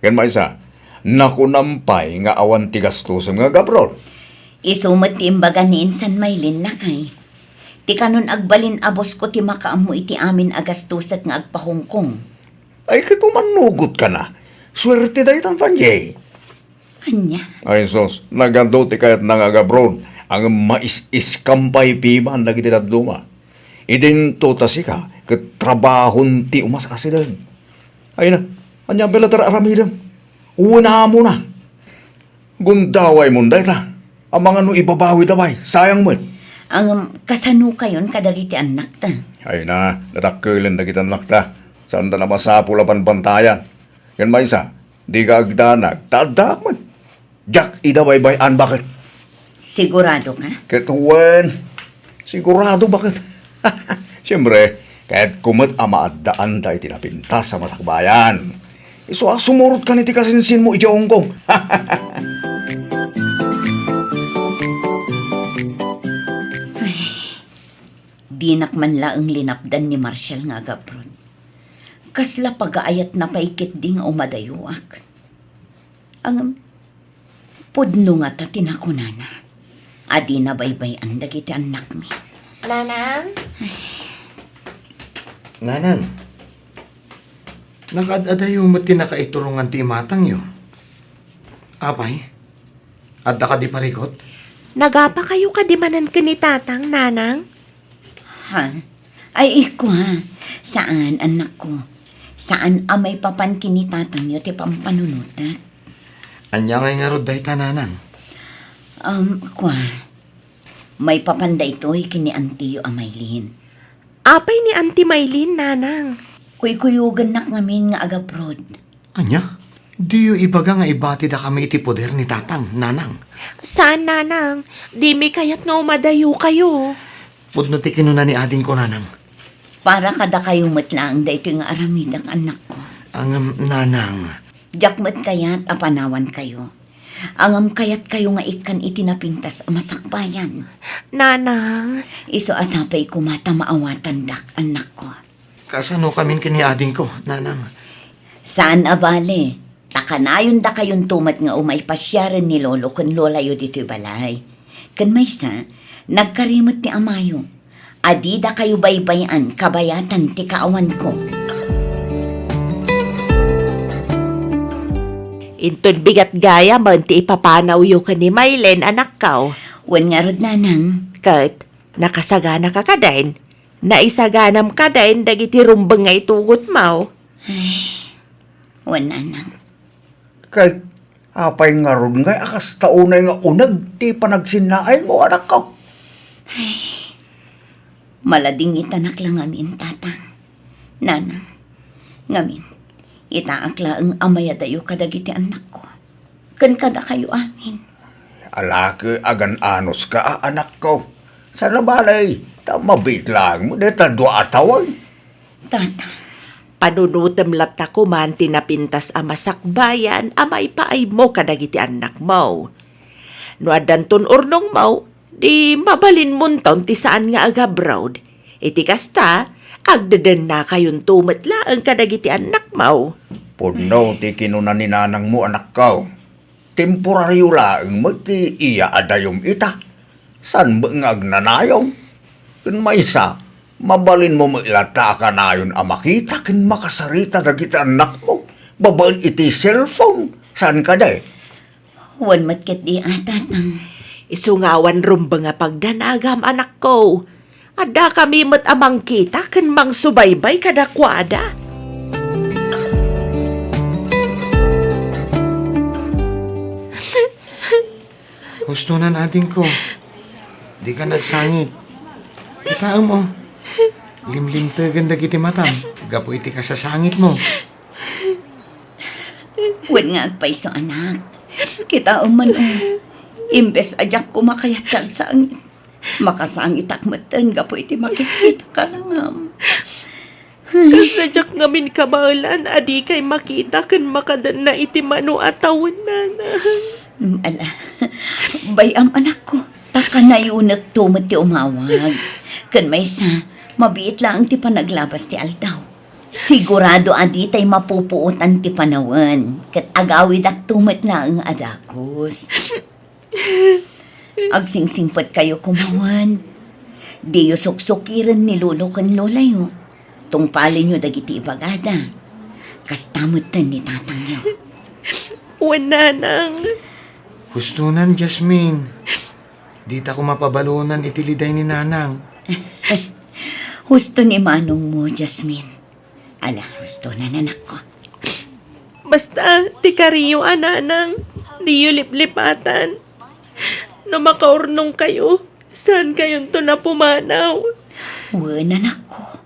Ken maysa, nakunam pay nga awan ti gastosem nga agabroad. Isu met ti imbaga ni insan Maylin, lakay. Ti kanon agbalin a bosko ti makaammo iti amin a gastusek nga agpahongkong. Ay, ket umannugotkana. Suerte daytan, Fanjay. Ania? Ay, sus, nagadu ti kayatna nga agabroad, ngem mais-iskampay piman dagiti dadduma. Idinto ta sika, ket trabahon ti umasasideg. Ay na, ania pay la ti aramidem? Wen amona. Gundaway mon dayta. Amangan no ibabawida pay, sayang met. Ngem, kasano kayon kadagiti annakta? Ay na, nadakkelen dagiti annakta. Saanda a masapul a banbantayan. Ken maysa, dika agdanag, ta addaak met. Diak ida baybay-an, baket. Sigurado ka? Ket wen, sigurado, baket. Siempre, kayatko met a maaddaanda iti napintas a masakbayan. Isu a sumurotka iti kasinsinmo iti Hong Kong. Ay, dinak man laeng linapdan ni Marshall nga agabroad. Kasla pagaayatna pay ketdi nga umadayoak. Ngem, pudno ngata ti nakunana a dina baybay-an dagiti annakmi. Nanang? Nanang, nakaad-adayo met ti nakaiturongan ti imatangyo. Apay, adda kadi parikut? Nagapakayo kadi manen ken ni Tatang, Nanang? Ha? Ay, ikua, saan, annakko. Saan a maipapan ken ni tatangyo ti pampanunotek. Ania ngay ngarud dayta, Nanang? Um, kua, maipapan daytoy ken ni antiyo a Maylin. Apay ni Auntie Maylin, Nanang? Kuykuyogennak ngamin nga agabroad. Ania? Diyo ibaga nga ibatidakami iti poder ni Tatang, Nanang? Saan, Nanang. Dimi kayat nga umadayokayo. Pudno ti kinuna ni adingko, Nanang. Para kadakayo met laeng daytoy nga aramidek, annakko. Ngem, Nanang. Diak met kayat a panawankayo. Ngem kayatkayo nga ikkan iti napintas a masakbayan. Nanang. Isu a sapay koma ta maawatandak, annakko. Kasanokamin ken ni adingko, Nanang? Saan a bale, ta kanayondakayonto met nga umay pasiaren ni lolo ken lolayo ditoy balay. Ken maysa, nagkari met ti amayo. A didakayo baybay-an kabayatan ti kaawanko. Inton bigat gayamen ti ipapanawyo ken ni Maylin, anakko. Wen ngarud, Nanang. Ket, nakasaganaka kadin? Naisaganam kadin dagiti rumbeng nga itugotmo? Ay, wen, Nanang. Ket apay ngarud ngay a kasta unay nga uneg ti panagsinnaaymo, anakko? Ay, maladingitanak la ngamin, Tatang. Nanang, ngamin, itaak laeng a mayadayo kadagiti annakko. Ken kadakayo amin. Alake, agan-anoska a, anakko. Saan a bale, ta mabiit laeng met dayta dua a tawen. Tata. Panunotem latta koman ti napintas a masakbayan a maipaaymo kadagiti annakmo. No addanton urnongmo, di mabalinmonton ti saan nga agabroad. Iti kasta, agdedennakayonto met laeng kadagiti annakmo. Pudno ti kinuna ni nanangmo, anakko. Temporario laeng met ti iya a dayom ita. Saan met nga agnanayon? Ken maysa, mabalinmo met latta a kanayon a makita ken makasarita dagiti annakmo babaen iti cellphone. Saan kadi? Wen met ketdi a, Tatang. Isu nga awan rumbeng a pagdanagam, anakko. Addakami met a mangkita ken mangsubaybay kadakuada. Hustonan, adingko. Dika nagsangit. Kitaem, o. Limlimtegen dagiti matam gapu iti kasasangitmo. Wen nga agpayso, anak. Kitaem man, o. Imbes a diak koma kayat nga agsangit, makasangitak metten gapu iti makitkitak a langam. Kasla diak ngamin kabaelan a dikay makita ken makadenna iti mano a tawen, Nanang. Mm, ala. Bay-am, anakko, ta kanayonekto met ti umawag. Ken maysa, mabiit laeng ti panaglabas ti aldaw. Sigurado a ditay mapupuotan ti panawen, ket agawidakto met laeng a dagus. Agsingsingpetkayo koma wen. Diyo suksukiren ni lolo ken lolayo. Tungpalenyo dagiti ibagada. Kasta metten ni tatangyo. Wen, nanang. Hustonan, Jasmine. Dita koma pabalonan iti liday ni nanang. Husto ni manongmo, Jasmine. Ala, hustonan, anakko. Basta, ti kariyo a nanang, diyo liplipatan. No makaurnongkayo, saankayonto a pumanaw. Wen, anakko.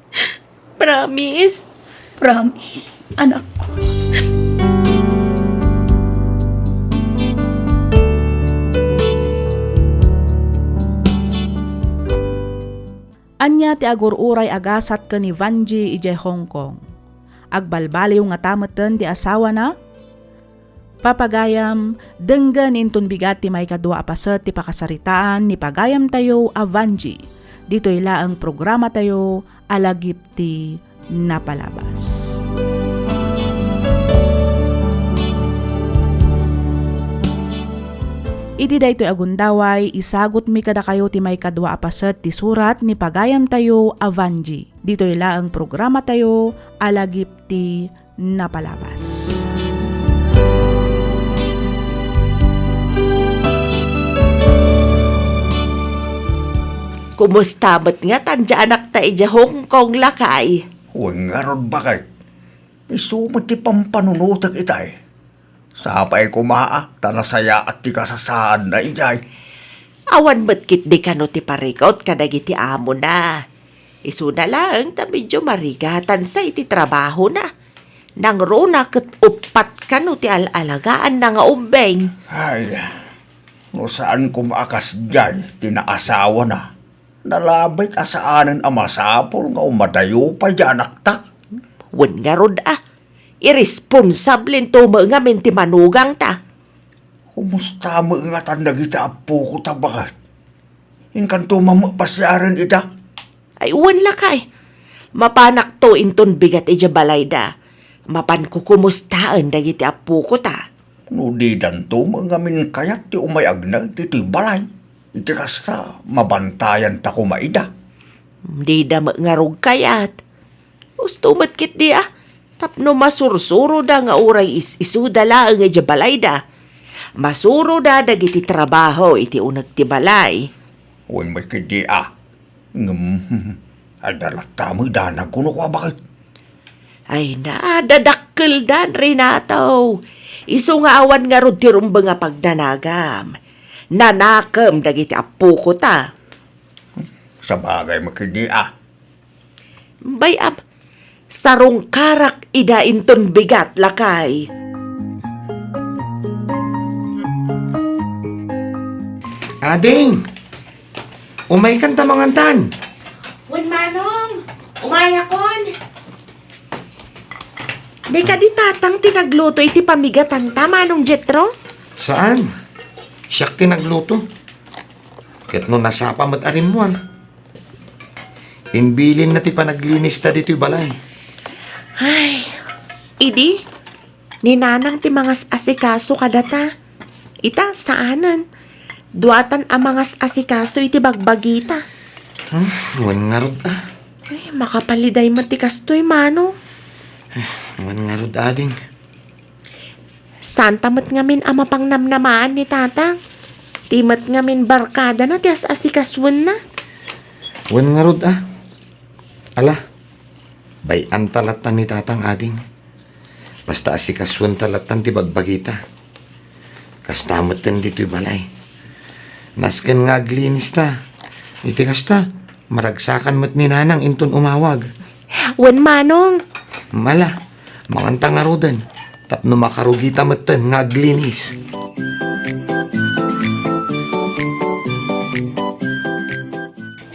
Promise? Promise, anakko. Ania ti agur-uray a gasat ken ni Vanjie idiay Hong Kong? Agbalbaliw ngata metten ti asawana? Papagayam, denggen inton bigat ti maikadua a paset ti pakasaritaan ni pagayamtayo a Vanjie, ditoy laeng programatayo a Lagip ti Napalabas. Iti daytoy a gundaway, isagutmi kadakayo ti maikadua a paset ti surat ni pagayamtayo a Vanjie, ditoy laeng programatayo a Lagip ti Napalabas. Kumusta met ngatan ti anakta idiay Hong Kong, lakay? Wen ngarud, baket. Isu met ti pampanunotek itay. Sapay koma a ta nasayaat ti kasasaadna idiay. Awan met ketdi kano ti parikut kadagiti amona. Isuna laeng ta medio marigatansa iti trabahona. Nangruna ket uppat kano ti al-alagaanna nga ubbing. Ay, no saan koma a kasdiay ti naasawana, nalabit a saanen a masapul nga umadayo pay ti anakta. Wen ngarud a, iresponsablento met ngamin ti manugangta. Kumusta met ngatan dagiti appokota, baket? Inkanto met pasiaren ida? Ay, wen lakay. Mapanakto inton bigat idiay balayda. Mapanko kumustaen dagiti appokota. No didanto met ngamin kayat ti umay agna ditoy balay, iti kasta, mabantayanta koma ida. Dida met ngarud kayat. Husto met ketdi a, tapno masursuroda nga uray is-isuda laeng idiay balayda. Masuroda dagiti trabaho iti uneg ti balay. Wen met ketdi a. Ngem, adda latta met danag kuno, kua, baket? Ay na, dadakkeldan, Renato. Isu nga awan ngarud ti rumbeng a pagdanagam. Nanakem dagiti appokota. Sabagay met ketdi a. Bay-am, sarungkarak ida inton bigat, lakay. Ading! Umaykan ta mangantan. Wen, manong, umayakon. Di kadi tatang ti nagluto iti pamigatanta, Manong Jetro? Saan? Siak ti nagluto. Ket no nasapa met a rimmuar. Imbilinna ti panaglinista ditoy balay. Ay, idi, ni nanang ti mangas-asikaso kadata. Ita, saanen. Duatan a mangas-asikaso iti bagbagita. Hmm, wen ngarud a. Ay, makapaliday met ti kastoy, mano. Ay, wen ngarud, ading. Santa met ngamin a mapangnamnamaan ni tatang. Ti met ngamin barkadana ti as-asikasuenna. Wen ngarud a. Ala, bay-anta lattan ni tatang, ading. Basta asikasoenta lattan ti bagbagita. Kasta metten ditoy balay. Nasken nga aglinista. Iti kasta, maragsakan met ni nanang inton umawag. Wen, manong. Ala, manganta ngaruden. Tapno makarugita metten nga aglinis.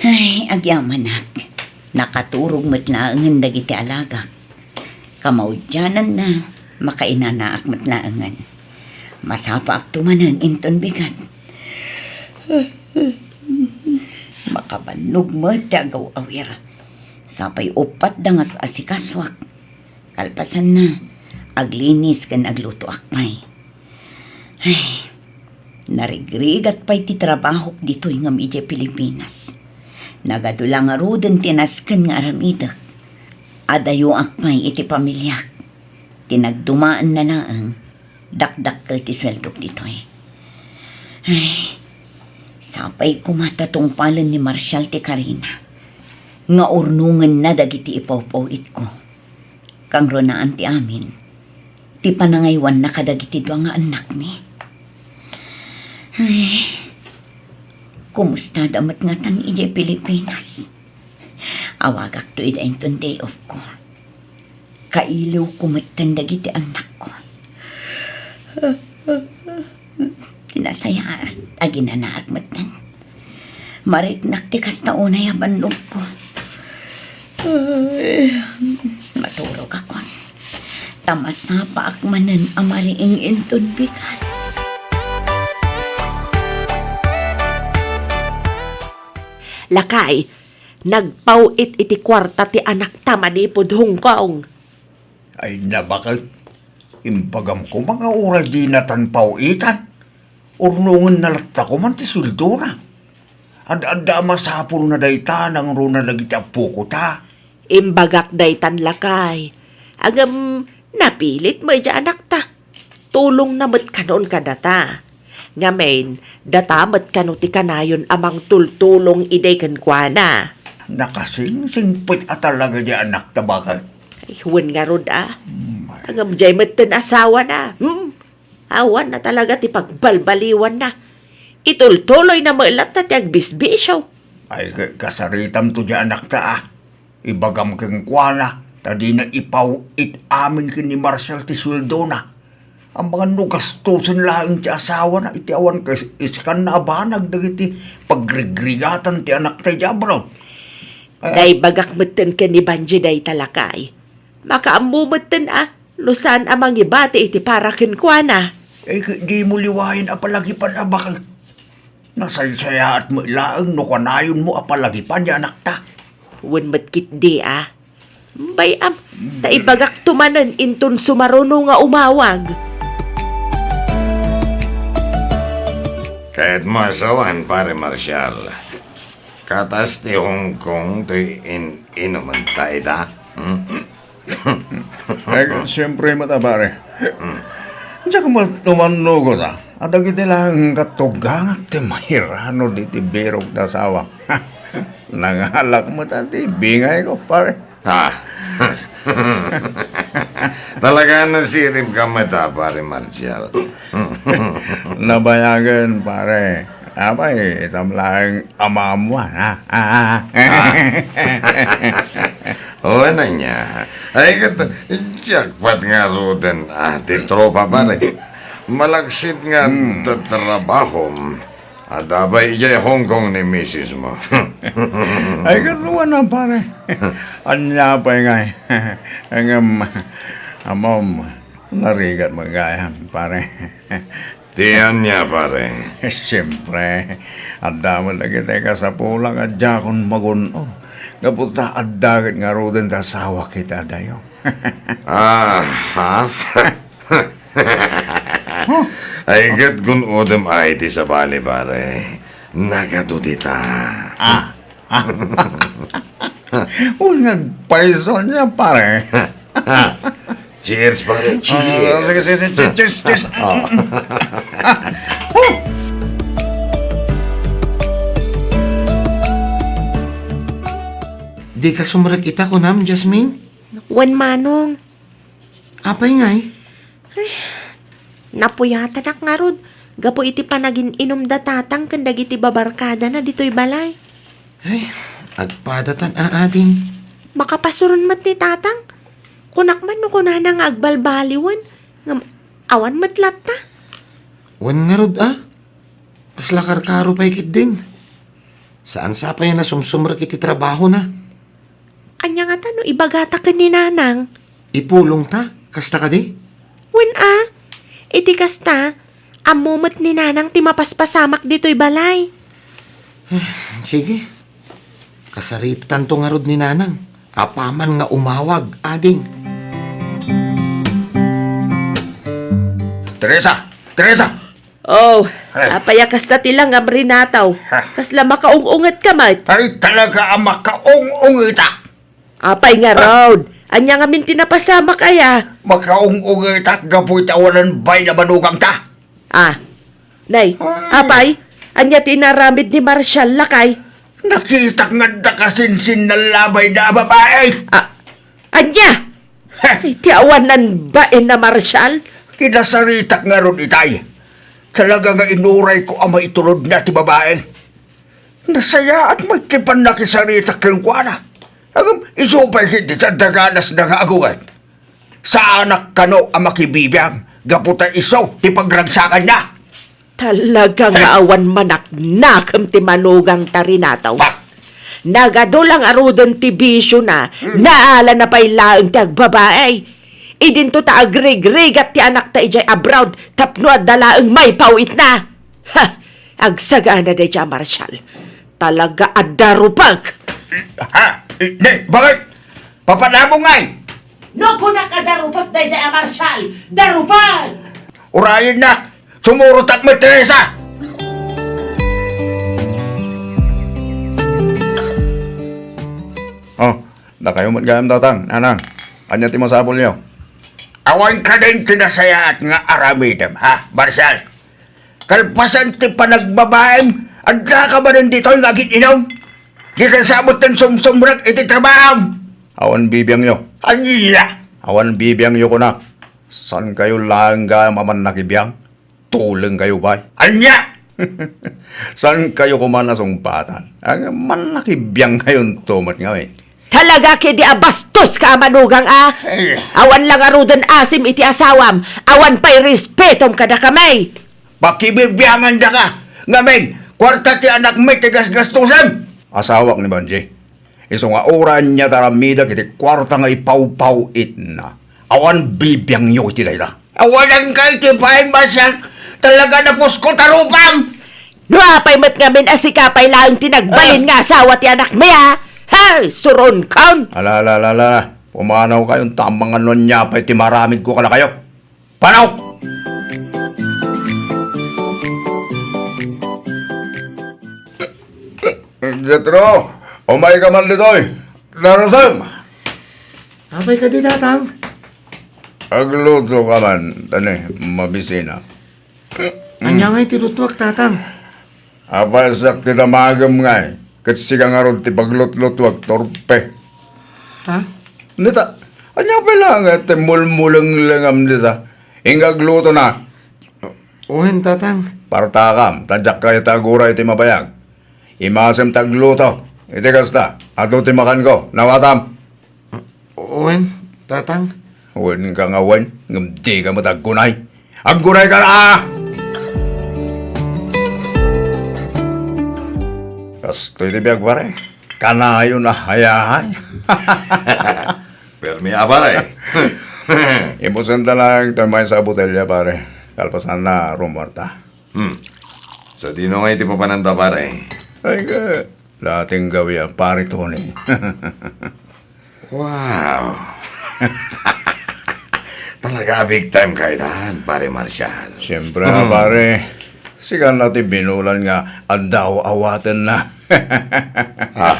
Ay, agyamanak. Nakaturog met laengen dagiti alagak. Kamaudiananna, makainanaak met laengen. Masapaakto manen inton bigat. Makabannog met ti agaw-awir. Sapay uppat da nga as-asikasuak. Kalpasanna, aglinis ken aglutoak pay. Ay, narigrigat pay ti trabahok ditoy ngem idiay Pilipinas. Nagadu la ngaruden ti nasken nga aramidek. Adayoak pay iti pamiliak. Ti nagdumaenna laeng, dakdakkel ti sueldok ditoy. Ay, sapay koma ta tungpalen ni Marshall ti karina nga urnongenna dagiti ipawpaw-itko. Kangrunaan ti amin, ti panangaywanna kadagiti dua nga annakmi. Ay, kumustada met ngatan idiay Pilipinas? Awagakto ida inton day off ko. Kailiwko metten dagiti annakko. Ti nasayaat, aginanaak metten. Mariknak ti kasta unay a bannogko. Ay, maturogakon. Ta masapaak manen a mariing inton bigat. Lakay, nagpaw-it iti kuarta ti anakta manipud Hong Kong. Ay, nabaket. Imbagam koma nga uray dinatan paw-itan. Urnongenna latta koman ti sueldona. Ad-adda a masapulna dayta nangruna dagiti appoko ta. Imbagak daytan, lakay. Ngem, napilit met diay anakta. Tulongna met kanon kadata. Ngamin, data met kano ti kanayon a mangtultulong idi kenkuana. Nakasingsingpet a talaga diay anakta, baket. Ay, wen ngarud, a. Mm. Ngem diay metten asawana. Hmm? Awan na talaga ti pagbalbaliwanna. Itultuloyna met latta ti agbisbisio. Ay, ka-, kasaritamto diay anakta, a. Ibagam kenkuana, ta dina ipaw-it amin ken ni Marshall ti sueldona. Amangan no gastosen laeng ti asawana iti awan kas-, iskanna a banag dagiti pagrigrigatan ti anakta idiay abroad. Ah. Naibagak metten ken ni Banji dayta, lakay. Makaammo metten a, no saan a mangibati iti para kenkuana. Ay, ka-, dimo liwayen a palagipan a baket. Nasaysayaat met laeng no kanayonmo a palagipan diay anakta. Wen met ketdi, a. Bay-am, ta ibagakto manen inton sumaruno nga umawag. Kayatmo a sawen, Pare Marshall. Katas ti Hong Kong ti in-, inumenta ita? Hmm? Ay, siyempre met a, pare. Hmm. Diak met umannugot, a. Dagiti laeng katugangak ti mairanod iti birok ti asawak. Nangalak met a ti bingayko, pare. Ha? Talaga nasiribka met a, Pare Marshall. Nabayagen, pare. Apay, itam laeng amaamuan, ha? Ah. Wen ania. Ay, ket, jackpot ngaruden, a, ti tropa, pare. Malaksid nga Hmm. tatrabahom. Adda pay idiay Hong Kong ni misismo. Ay, ket wen a, pare. Ania pay ngay? Ngem, ammom, narigat met gayam, pare. Ti ania, pare? Siempre, adda met dagiti kasapulan nga diakon magun-od. Gapu ta adda ket ngaruden ti asawak iti adayo. Aha. Ay, ket gun-odem ay ti sabali, pare. Nagadu dita. Ah. Ah. Wen nga agpayso ania, pare. Cheers, pare. Cheers. Ah, sige, sige, sige. Cheers, cheers. Ah. Dika sumrek ita, kunam, Jasmine? Wen, Manong. Apay ngay? Ay, napuyatanak ngarud gapu iti panagin-inum da Tatang ken dagiti babarkadana ditoy balay. Ay, agpadatan a, ading. Makapasuron met ni Tatang. Kunak man no kunana nga agbalbaliwen, ngem awan met latta. Wen ngarud a? Kasla karkaro pay ketdin. Saan sa pay a nasumsumrek iti trabahona. Ania ngata no ibagata ken ni Nanang? Ipulongta, kasta kadi? Wen a, iti kasta, ammo met ni Nanang ti mapaspasamak ditoy balay. Sige, kasaritatanto ngarud ni Nanang. Apaman nga umawag, ading. Teresa! Teresa! Oh, Apay a kasta ti langam, Renato? Ha? Kasla makaung-ungetka met? Ay, talaga a makaung-ungetak. Apay ngarud? Ania ngamin ti napasamak aya? Makaung-ungetak gapu iti awanan bain a manugangta. Ah, nay, Ay. Apay, ania ti inaramid ni Marshall, lakay? Nakitak nga adda kasinsinna labay na a babae. Ah, ania? Heh. Ay, ti awanan bain a Marshall? Kinasaritak ngarud itay. Talaga nga inurayko a maitulodna ti babae. Nasayaat met ti pannakisaritak kenkuana. Ngem isu pay ketdi ti adda ganasna nga agunget. Saanak kano a makibibiang gapu ta isu ti pagragsakanna. Talaga nga awan manaknakem ti manugangta, Renato. Pa- Nagadu la ngaruden ti bisiona, Hmm. Naalana pay laeng ti agbabae. Idinto ta agrigrigat ti anakta idiay abroad tapno adda laeng maipawitna. Ha! Agsagana daydiay a Marshall. Talaga a darupek! Ha? Ne, bakit? Papanamong ngay? No kunak a darupek daydiay a Marshall, darupek! Urayennak, sumurotak met, Teresa! Oh, dakayo met gayam, Tatang, Nanang. Ania ti masapulyo? Awan kadin ti nasayaat nga aramidem, ha, Marshall? Kalpasan ti panagbabaem, addaka manen ditoy nga agin-inom? Dika sa met ten sumsumrek iti trabahom. Awan bibiangyo. Ania? Awan bibiangyo kunak. Saan kayo laeng gayam a mannakibiang? Tuleng kayo, bay. Ania? Saan kayo koma nasungpatan? Ang mannakibiang kayo to met ngamin. Talaga ketdi a bastoska a manugang a? Ay. Awan la ngaruden asim iti asawam, awan pay respetom kadakami. Pakibibiangandaka, ngamin, kuarta ti anakmi ti gasgastusem. Asawak ni Banji. Isu nga uray ania ti aramidek iti kuarta nga ipawpawitna. Awan bibiangyo iti dayta. Awanan kay ti paimbasak, talaga napusko ta rupam! No apay met ngamin a sika pay laeng ti nagbalin Ah. nga asawa ti anakmi, a? Hay, suronkon! Ala, ala, ala, ala. Pumanaw kayo, ta amangan no ania pay ti maramidko kadakayo. Panaw! Jetro, umay ka man ditoy. Darasem! Apay kadi, Tatang? Agluto ka man, tani, mabisina. Ania ngay ti lutuak, Tatang? Apay, siak ti damagem ngay, ket sika ngarud ti paglutlutuak, torpe. Ha? Dita, ania pay la nga ti mulmulenglengam dita? Inka agluto na. Wen, Tatang. Partakam, ta diak kayat aguray ti mabayag. Imasem ta agluto. Iti kasta, adu ti makanko. Nawatam. Wen, Tatang. Wen ka nga wen, ngem di ka met aggunay. Aggunay ka la! Kastoy ti biag, pare. Kanayon a hayahay. Permi a, pare. Ibusen ta lang ti maysa a botelya, pare. Kalpasanna, rumuarta. Hmm. Sadino ngay ti papananta, pare? Ay, ka, dating gawi a pare Tony. Wow! Talaga a big time kaytan, pare Marshall. Siyempre, Hmm. pare. Sika na ti binulan nga adda awatenna. Ah.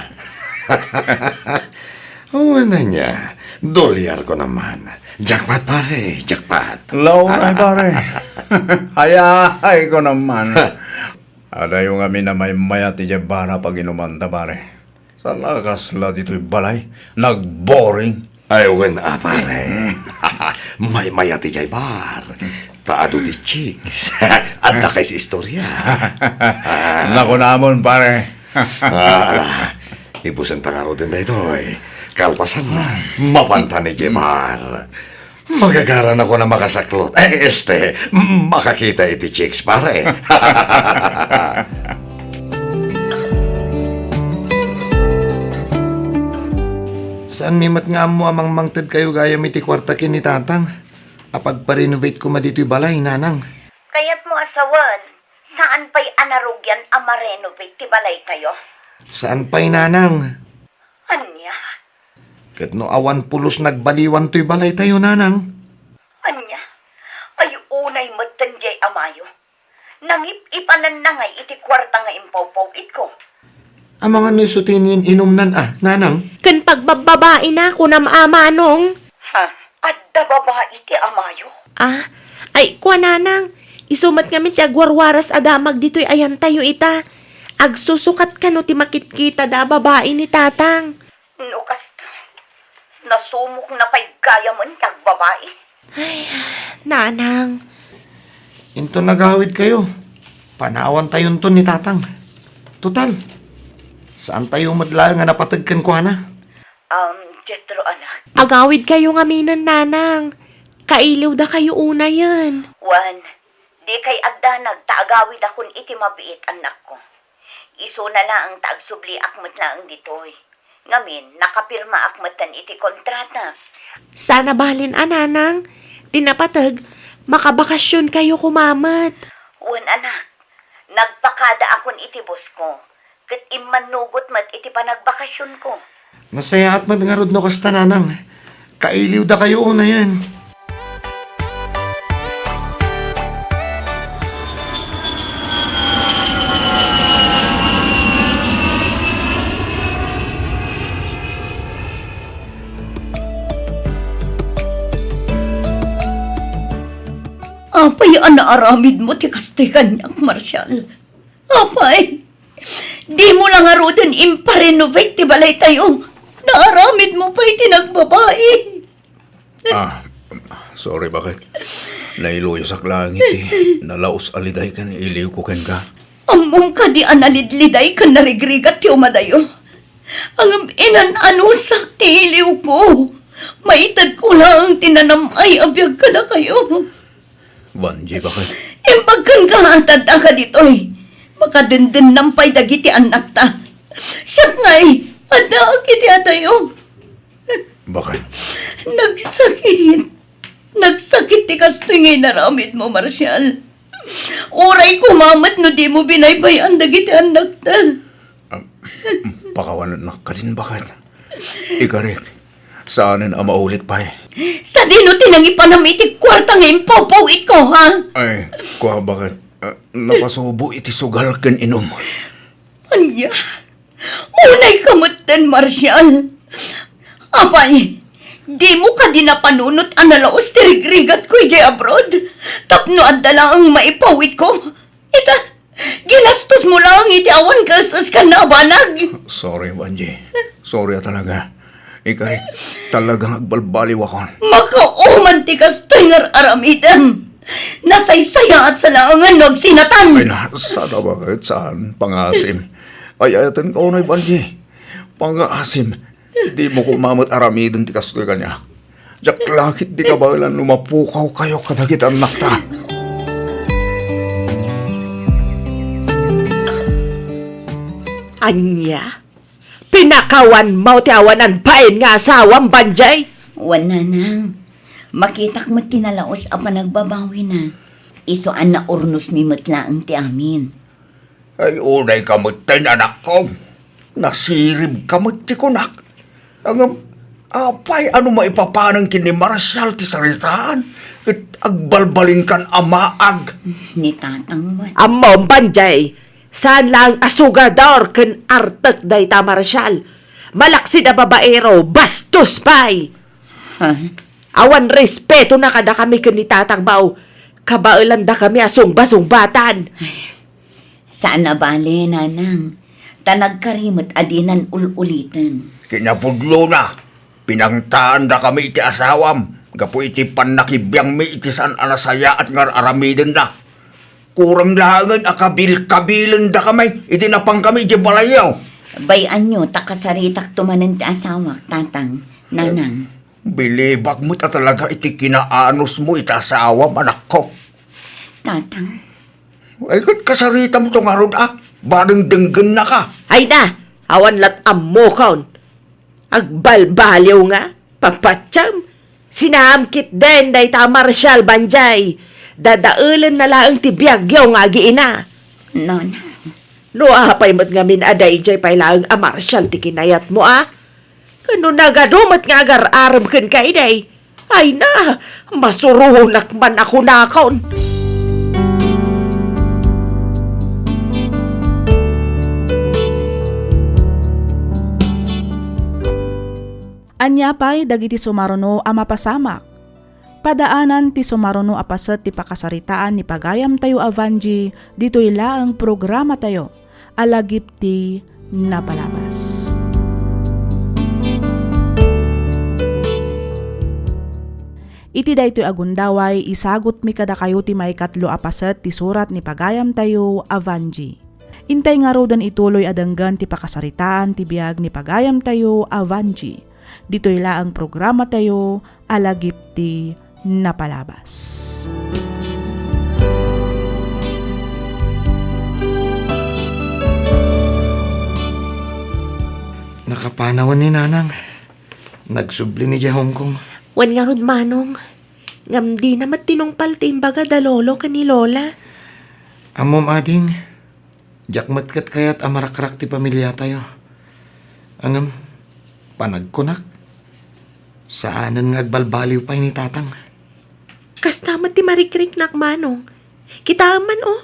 Wen ania, dolyarko naman. Jackpot, pare, jackpot. Launay, pare. Hayahay ko naman. Adayo ngamin a maymayat idiay bar a paginumanta, pare. Saan a kasla ditoy balay? Nagboring. Ay, wen a, pare. Maymayat idiay bar. Ta adu ti chicks. Adda kay istorya. Nakunamon, pare. Ah, ala. Ibusen ta ngaruden daytoy. Kalpasanna, mapantan idiay bar. Magagaranakon a makasaklot. Eh, este, makakita iti chicks, pare. Saanmi met nga ammo a mangmangted kayo gayam iti kuarta ken ni Tatang a pagpa-renovate koma ditoy balay, Nanang. Kayatmo a sawen, saan pay a narugian a ma-renovate ti balaytayo? Saan pay, Nanang. Ania? Ket no awan pulos nagbaliwan toy balaytayo, Nanang? Ania? Ay, unay metten diay amayo. Nangip-ip Amangan na ngay iti kuarta nga impawpaw-itko. Amangan no isu ti inin-inumnan a, nanang? Ken pagbabbabaina, kunam a, manong. Ha? Adda babai ti amayo? Ah, ay, kua, nanang. Isu met ngamin ti agwarwaras a damag ditoy ayantayo ita. Agsusukat kano ti makitkitada a babai ni tatang. No kasta, nasumok na pay gayamen ti agbabai. Ay, nanang. Inton agawidkayo, panawantayonton ni tatang. Total, saantayo met laeng a napateg kenkuana. Um, Jethro, anak. Agawidkayo ngaminen, nanang. Kailiwdakayo unayen. Wen, dikay agdanag ta agawidakon iti mabiit, annakko. Isuna laeng ta agsubliak met laeng ditoy. Ngamin, nakapirmaak metten iti kontrata. Saan a balin a, nanang, ti napateg, makabakasionkayo koma met. Wen, anak, nagpakadaakon iti bosko, ket immannugot met iti panagbakasionko. Nasayaat met ngarud no kasta, nanang. Kailiwdakayo unayen. Apay a naaramidmo ti kastoy kaniak, Marshall? Apay, dimo la ngaruden imparenovate ti balaytayo. Naaramidmo pay ti nagbabai. Ah, sorry, baket. Nailuyosak laeng iti nalaus a liday ken iliwko kenka. Ammom kadi a nalidliday ken narigrigat ti umadayo? Ngem inan-anusak ti iliwko. Maitedko laeng ti nanam-ay a biag kadakayo. Vangie, baket? Imbag kenka, addaak ditoy. Makadendennam pay dagiti annakta. Siak ngay, addaak iti adayo. Baket? Nagsakit. Nagsakit ti kastoy nga inaramidmo, Marshall. Uray koma met no dimo binaybay-an dagiti annakta. Ah, pakawanennak kadin, baket. Ikarik, saanen a maulit pay. Sadino ti nangipanam iti kuarta nga impawpaw-itko, ha? Ay, kua, baket. Ah, napasubo iti sugal ken inum. Ania? Unayka metten, Marshall. Apay, dimo kadi napanunot a nalaus ti rigrigatko idiay abroad tapno adda laeng maipawitko? Ita, ginastosmo laeng iti awan kaes-eskanna a banag. Sorry, Vangie. Sorry a talaga. Ikarik, talagang agbalbaliwakon. Makauman ti kastoy nga ar-aramidem. Nasaysayaat sa laengen no agsinatan. Ay na, saan a baket, saan, pangngaasim. Ay-ayatenka unay, Vangie. Pangngaasim, dimo koma met aramiden ti kastoy kaniak. Diak la ketdi kabaelan no mapukawkayo kadagiti annakta. Ania? Pinakawanmo ti awanan bain nga asawam, Vangie? Wen, nanang. Makitak met ti nalaus a panagbabawina. Isu a naurnosmi met laeng ti amin. Ay, unayka metten, anakko. Nasiribka met ti kunak. Ngem, apay a no maipapanen ken ni Marshall ti saritaan, ket agbalbalinkan a maag. Ni tatang met. Ammom, Vangie, saan laeng a sugador ken artek dayta Marshall. Malaksid a babaero, bastos pay. Ha? Awan respetona kadakami ken ni tatang, baw. Kabaelandakami a sungbasungbatan. Ay, saan a bale, nanang. Ta nagkari met a dinan ul-uliten. Kinapudlona, pinangtaandakami iti asawam gapu iti pannakibiangmi iti saan a nasayaat nga ar-aramidenna. Kurang laengen a kabilkabilendakami idi napangkami idiay balayyo. Bay-anyo ta kasaritakto manen ti asawak, tatang, nanang. Bilibak met a talaga iti kinaanusmo iti asawam, anakko. Tatang. Ay, ket kasaritamto ngarud a, bareng denggennaka. Ay na, awan lat ammokon. Agbalbaliw nga, papatiam. Sinaam ketdin dayta a Marshall, Vangie. Dadaelenna laeng ti biagyo nga agiina. Nona. No apay met ngamin a daydiay pay laeng a Marshall ti kinayatmo a? Ken no nagadu met nga agar-arem kenka idi, ay na, masuronak man a kunakon. Ania pay dagiti sumaruno a mapasamak? Padaanan ti sumaruno a paset ti pakasaritaan ni pagayamtayo a Vangie ditoy laeng programatayo a Lagip ti Napalabas. Iti daytoy a gundaway, isagutmi kadakayo ti maikatlo a paset ti surat ni pagayamtayo a Vangie. Intay ngaruden ituloy a denggen ti pakasaritaan ti biag ni pagayamtayo a Vangie ditoy laeng programatayo a Lagip ti Napalabas. Nakapanawan ni Nanang. Nagsubli ni Hong Kong. Wen ngarud, Manong. Ngem dina met tinungpal ti imbaga da Lolo ken ni Lola. Ammom, ading, diak met ket kayat a marakrak ti pamiliatayo. Ngem, panagkunak, saanen nga agbalbaliw pay ni Tatang. Kasta met ti marikriknak, Manong. Kitaem man, o.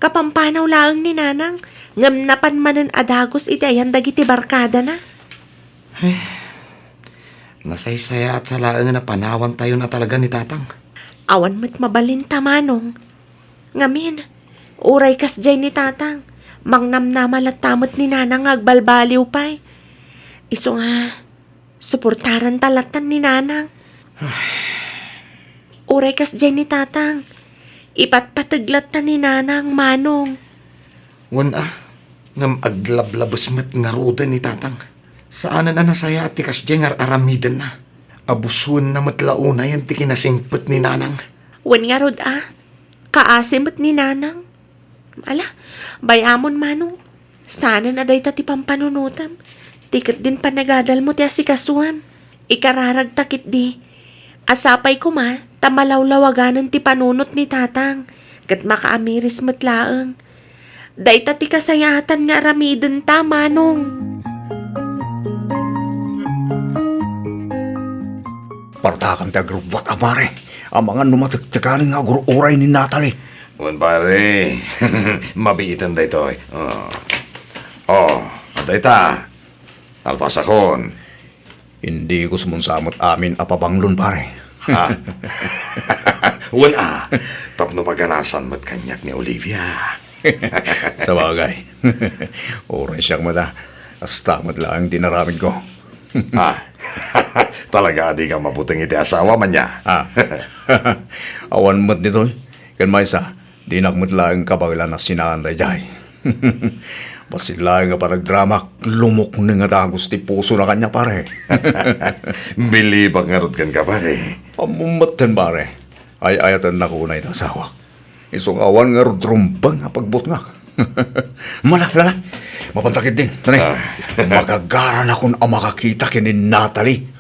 Kapampanaw laeng ni Nanang, ngem napan manen a dagus iti ayan dagiti barkadana. Ay, nasaysayaat sa laeng a panawantayon a talaga ni Tatang. Awan met mabalinta, Manong. Ngamin, uray kasdiay ni Tatang, mangnamnama latta met ni Nanang nga agbalbaliw pay. Isu nga, suportaranta latta ni Nanang. Uray kasdiay ni Tatang, ipatpateg latta ni Nanang, Manong. Wen a, ngem aglablabes met ngaruden ni Tatang. Saanen a nasayaat ti kasdiay nga ar-aramidenna. Abusuenna met la unayen ti kinasingpet ni Nanang. Wen ngarud a, kaasi met ni Nanang. Ala, bay-amon, Manong. Saanen a dayta ti pampanunotem. Ti ket din panagadalmo ti asikasuem. Ikararagta ketdi. Sapay koma ta malawlawaganen ti panunot ni Tatang, ket makaamiris met laeng. Dayta ti kasayaatan nga aramidenta, Manong. Partakan ti agrubbuat a pare, amangan no matektekanen nga agur-uray ni Natalie. Wen, pare. Mabiiten daytoy. Oh. Oh, dayta. Nalpasakon. Indigusmon sa met amin a pabanglon, pare. Ha? Wen a, tapno maganasan met kaniak ni Olivia. Sabagay. Uray siak met a, kasta met laeng ti inaramidko. Ah, talaga a dika mabuteng iti asawa, ania? Ah. Awan met ditoy. Ken maysa, dinak met laeng kabaelan a sinaan daydiay. Bassit laeng a panagdramak, lumukneng a dagus ti pusona kaniak, pare. Bilibak ngarud kenka, pare. Ammom metten, pare. Ay-ayatennak unay ti asawak. Isu nga awan ngarud rumbeng a pagbutngak. Mala, lala. Mapanta ketdin. Tani. Ah. Magagaranakon a makakita ken ni Natalie.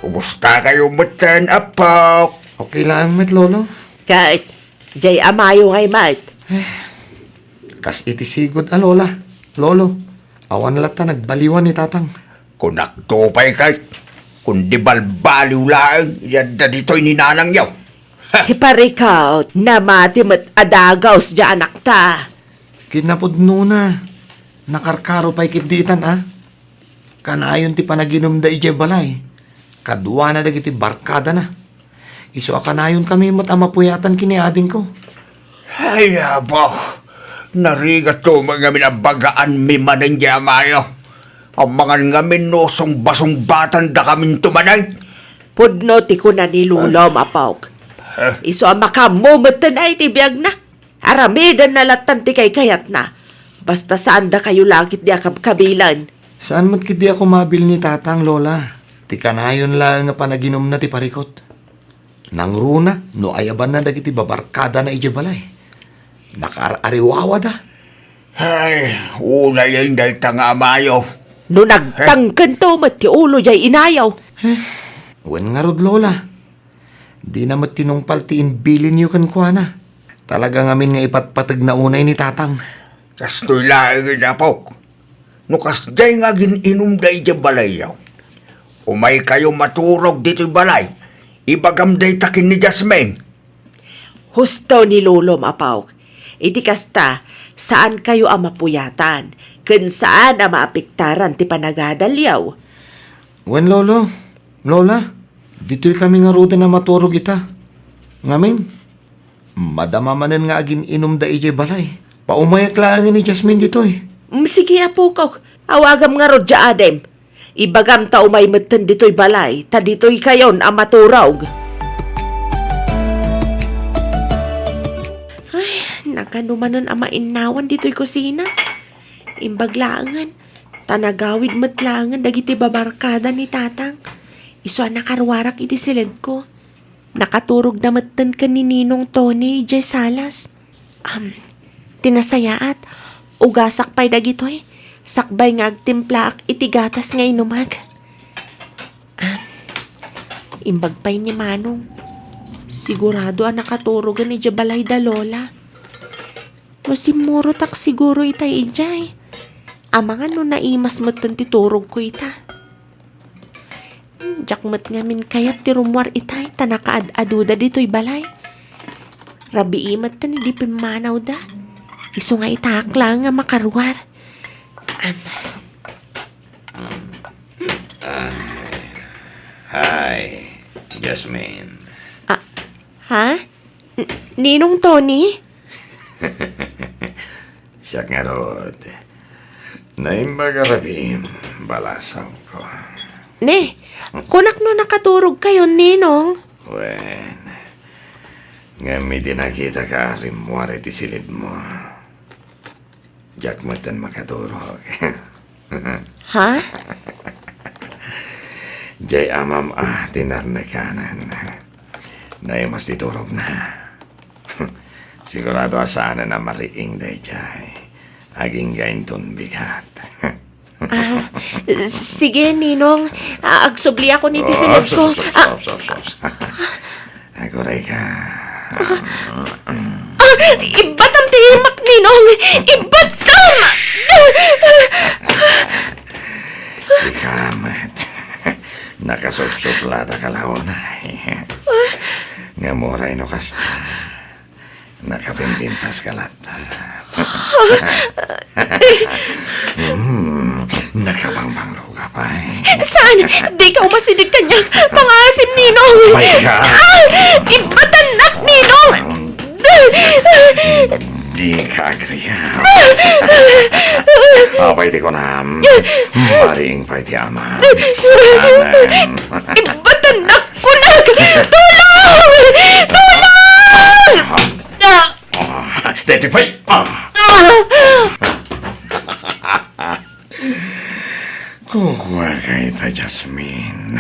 Kumustakayo metten, Apok? Okay laeng met, Lolo. Ket, diay amayo ngay met? Kas iti sigud a Lola, Lolo, awan latta nagbaliwan ni Tatang. Kunakto pay ket, kundi balbaliw laeng, adda ditoy ni nanangyo. Ha! Ti parikot, namati met a dagaus diay anakta. Kinapudnona, nakarkaro pay ketdi itan a. Kanayon ti panaginumda idiay balay, kaduana dagiti barkadana. Isu a kanayonkami met a mapuyatan ken ni adingko. Ay, Apo, narigatko met ngamin a bagaanmi manen diay amayo. Amangan ngamin no sungbasungbatan dakaminto manen. Pudno ti kuna ni Lolom, Apok. Ha? Isu a makaammo metten a iti biagna. Aramidenna lattan ti kaykayatna. Basta saandakayo la ketdi a kabkabilan. Saan met ketdi a kumabil ni Tatang, Lola. Ti kanayon laeng a panaginumna ti parikot. Nangruna no ayabanna dagiti babarkadana idiay balay. Nakaar-ariwawada. Ay, unayen dayta nga amayo. No nagtangkento met ti ulo diay inayo. Eh, wen ngarud, Lola. Dina met tinungpal ti imbilinyo kenkuana. Talaga ngamin nga ipatpategna unay ni Tatang. Kastoy laeng, Apok. No kasdiay nga agin-inumda idiay balayyo, umaykayo maturog ditoy balay. Ibagam dayta ken ni Jasmine. Husto ni Lolom, Apok. Iti kasta, Saankayo a mapuyatan, ken saan a maapektaran ti panagadaliaw. Wen, Lolo, Lola, ditoy kami ngaruden a maturog ita. Ngamin, madama manen nga agin-inumda idiay balay. Paumayak laengen ni Jasmine ditoy. Mm, sige, apokok. Awagam ngarud diay adim. Ibagam ta umay metten ditoy balay, ta ditoykayon a maturog. Ay, nakano manen a mainnawan ditoy kusina. Imbag laengen, ta nagawid met laengen dagiti babarkada ni Tatang. Isu a nakaruarak iti siledko. Nakaturogda metten ken ni Ninong Tony idiay salas. Am, ti nasayaat, ugasak pay dagitoy, sakbay nga agtimplaak iti gatas nga inumek. Am, imbag pay ni Manong. Sigurado a nakaturogen idiay balay da Lola. No simmurotak siguro itay idiay. Amangan no naimas metten ti turogko ita. Diak met ngamin kayat ti rummuar itay ta nakaad-aduda ditoy balay. Rabii metten idi pimmanawda. Isu nga itaak laeng nga makaruar. Am. Hi, Jasmine. Ah, ha? N-, Ninong Tony? Siak ngarud. Naimbag a rabiim, balasangko. Ne, kunak no nakaturogkayon, Ninong? Wen, ngem idi nakitak a rimmuar iti silidmo, diak metten makaturog. Ha? Diay amam a tinarnekanan. Naimas ti turogna. Sigurado a saanen a mariing daydiay. Agingga inton bigat. Ah, sige, Ninong. Ah, agsubliakon iti Oh, silidko. Ops, ops, ops, Ah, ops, ops, ops. Aguray ka. Ah, ibbatam ti imak, Ninong! Ibbatam! Sika met. Nakasupsupla ta kalaunay. Ngem uray no kasta, nakapimpintas ka latta. Hmm, nakabangbanglo ka pay. Saan? Dika umasideg kaniak. Pangaasim, Ninong. May ka. Ah! Ibbatanak, Ninong! Dika agriaw. Apay ti kunam? Mariing pay ti ama. Saan? Ibbatanak, kunak! Tulong! Tulong! Ah! Ah, deti pay! Ah! Ah! Kukua ka ita, Jasmine.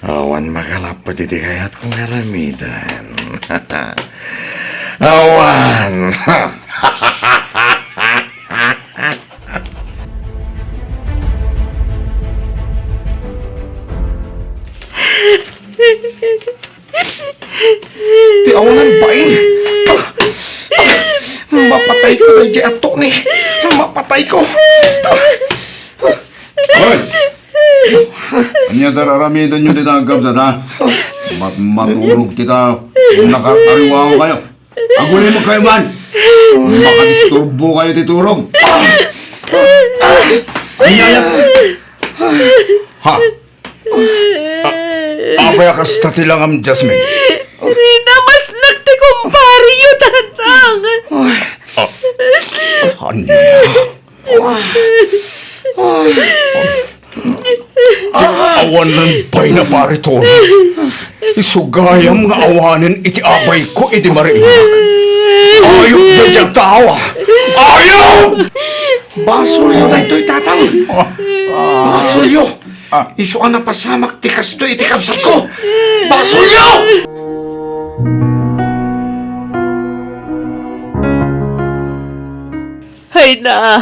Awan makalappet iti kayatko nga aramiden. Awan! Ti awanan bain! Ah! Ah! Mapatayko daydiay a Tony! Mapatayko! Ah! Hoy! Ania ti ar-aramidenyo dita, agkabsat, ha? Mat-, maturog ti tao. Nakakariwawa kayo. Agulimekkayo man! Makadisturbo kayo ti turog. Ania, ania? Ha? A-, apay a kasta ti langam, Jasmine? Rinamasnak ti kumpareyo, Tatang. Ah. Ania? Awanan pay na pare Tony. Isu gayam nga awanen iti abayko iti mariimak. Ayup daydiay a tao, a! Ayup! Basolyo daytoy, Tatang. Basolyo. Ah. Isu a napasamak ti kastoy iti kabsatko. Basolyo! Ay na,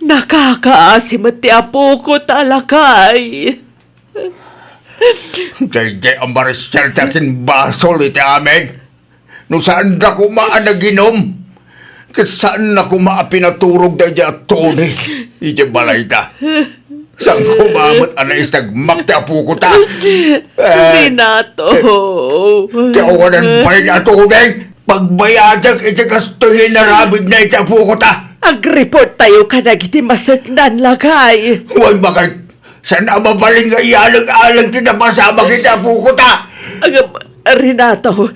nakakaasi met ti apoko ta lakay. Daydiay a Maricel ti akinbasol iti amin. No saanda koma a naginom, ket saanna koma a pinaturog daydiay a Tony idiay balayda. Saan koma met a naisdagmak ti apokota? Eh, Renato. Ti awanan pay a tubig. Pagbayadek iti kastoy nga inaramidna iti apokota. Agreporttayo kadagiti maseknan, lakay. Wen, baket, saan a mabalin nga iyaleg-aleg ti napasamak iti apokota. Agam, Renato,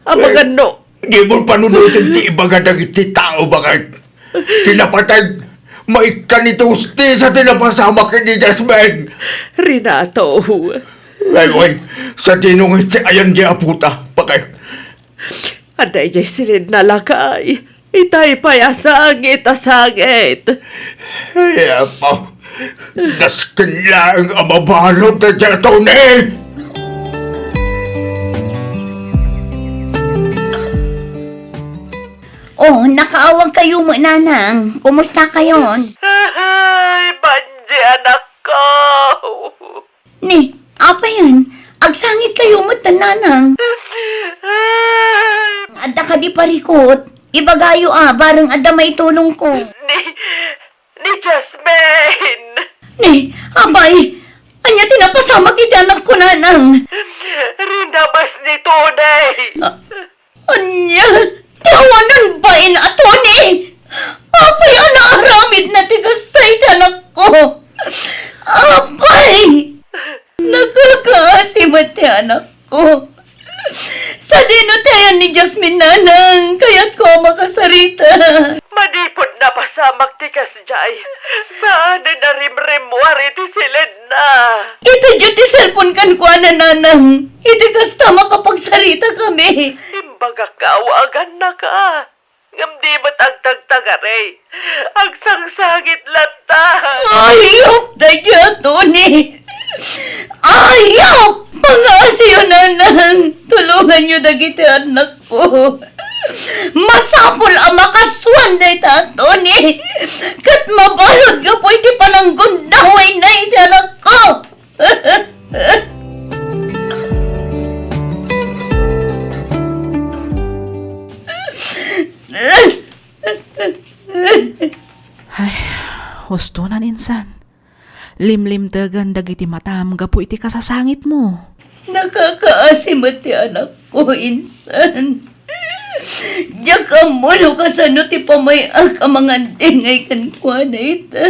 amangan no. Dimo panunoten ti ibaga dagiti tao, baket. Ti napateg, maikkan iti hustisia ti napasamak ken ni Jasmine. Renato. Ay, wen, sadino nga iti ayan di apota, baket. Adda idiay silidna, lakay. Itay pay a sangit a sangit. Ay, Apo, dasken laeng a mabalud dayta a Tony. Oh, nakaawag kayo mo, Nanang. Kumusta kayon? Ay, Banji, anak ko. Ni, apayen, agsangit kayo met, Nanang. Adda kadi parikut? Ibagayo a, bareng adda maitulongko. Ni, ni Jasmine. Ni, apay, ania ti napasamak iti anakko, Nanang? Rinabas ni Tony. Ah, Ania? Ti awanan bain a Tony? Apay a naaramidna ti kasta iti anakko? Apay! Nakakaasi met ti anakko. Sadino ti ayan ni Jasmine, Nanang? Kayatko a makasarita. Manipud napasamak ti kasdiay, saanen a rimrimmuar iti siled na. Ita ti cellphone kenkuana, Nanang. Iti kasta, makapagsarita kami. Imbagak nga awagannaka. Ngem di met agtagtagari. Agsangsangit latta. Ayup dayta a Tony. Ayup! Pangaasiyo, Nanang. Tulonganyo dagiti annakko. Masapul a makasuan dayta a Tony. Ket mabalud gapu iti pananggundawayna iti annakko. Ay, hustonan insan. Limlimtegen dagiti matam gapu iti kasasangitmo. Nakakaasi met ti anakko, insan. Diak ammo no kasano ti pamay-ak a mangandingay kenkuana ita.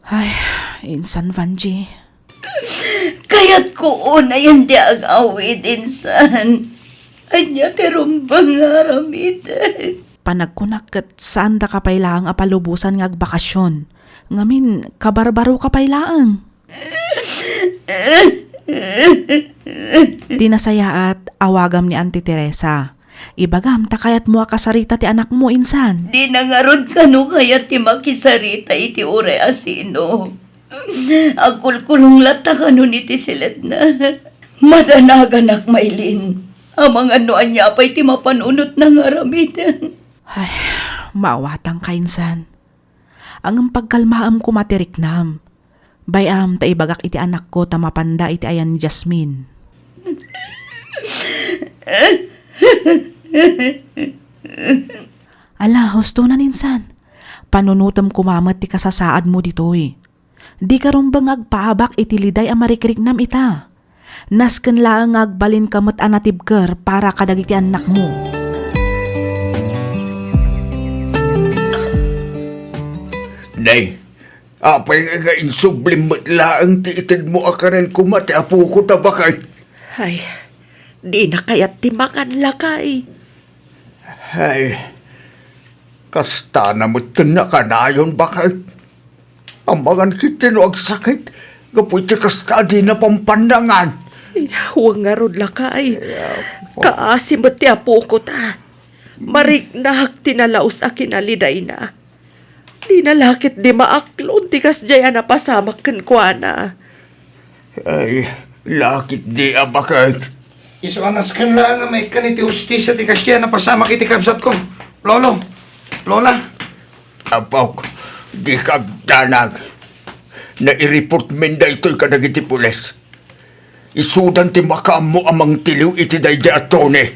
Ay, insan, Vanji. Kayatko unayen ti agawid, insan. Ania ti rumbeng nga aramidek? Panagkunak ket saandaka pay laeng a palubosan nga agbakasyon. Ngamin, kabarbaroka pay laeng. Ti nasayaat, awagam ni Auntie Teresa. Ibagam ta kayatmo a kasarita ti anakmo, insan. Dina ngarud kano kayat ti makisarita iti uray a sino. Agkulkulong latta kanon iti siledna. Madanaganak, Maylin. Amangan no ania pay ti mapanunotna nga aramiden. Ay, maawatan ka, insan. Ngem pagkalmaem koma ti riknam. Bay-am ta ibagak iti anakko ta mapanda iti ayan ni Jasmine. Ala, hustonan insan. Panunotem koma met ti kasasaadmo ditoy. Dika rumbeng nga agpaabak iti liday a marikriknam ita. Nasken laeng nga agbalinka met a natibker para kadagiti annakmo. Nay, apay nga insublim met laeng ti itedmo a karen koma ti apoko ta baket? Ay, dina kayat ti mangan, lakay. Ay, kastana met ti nakanayon, baket. Amangan ketdi no agsakit gapu iti kasta a dina pampannangan. Ay, wen ngarud, lakay. Ay, apo. Kaasi met ti apoko ta. Mariknak ti nalaus a kinalidayna. Dina la ketdi maaklon ti kasdiay a napasamak kenkuana. Ay, lakit di a baket. Isu a nasken laeng nga maikkan iti hustisia ti kasdiay a napasamak iti kabsatko. Lolo, Lola. Apok, dika agdanag. Naireportmin daytoy kadagiti pulis. Isudan ti makaammo a mangtiliw iti daydi a Tony.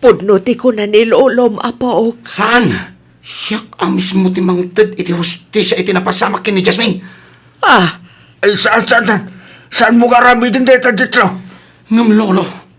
Pudno ti kuna ni Lolom, apok. Saan? Siak a mismo ti mangted iti hustisia iti napasamak ken ni Jasmine. Ah. Ay, saan, saan, saan? Saanmo nga aramiden dayta, Ditlo? Ngem, Lolo,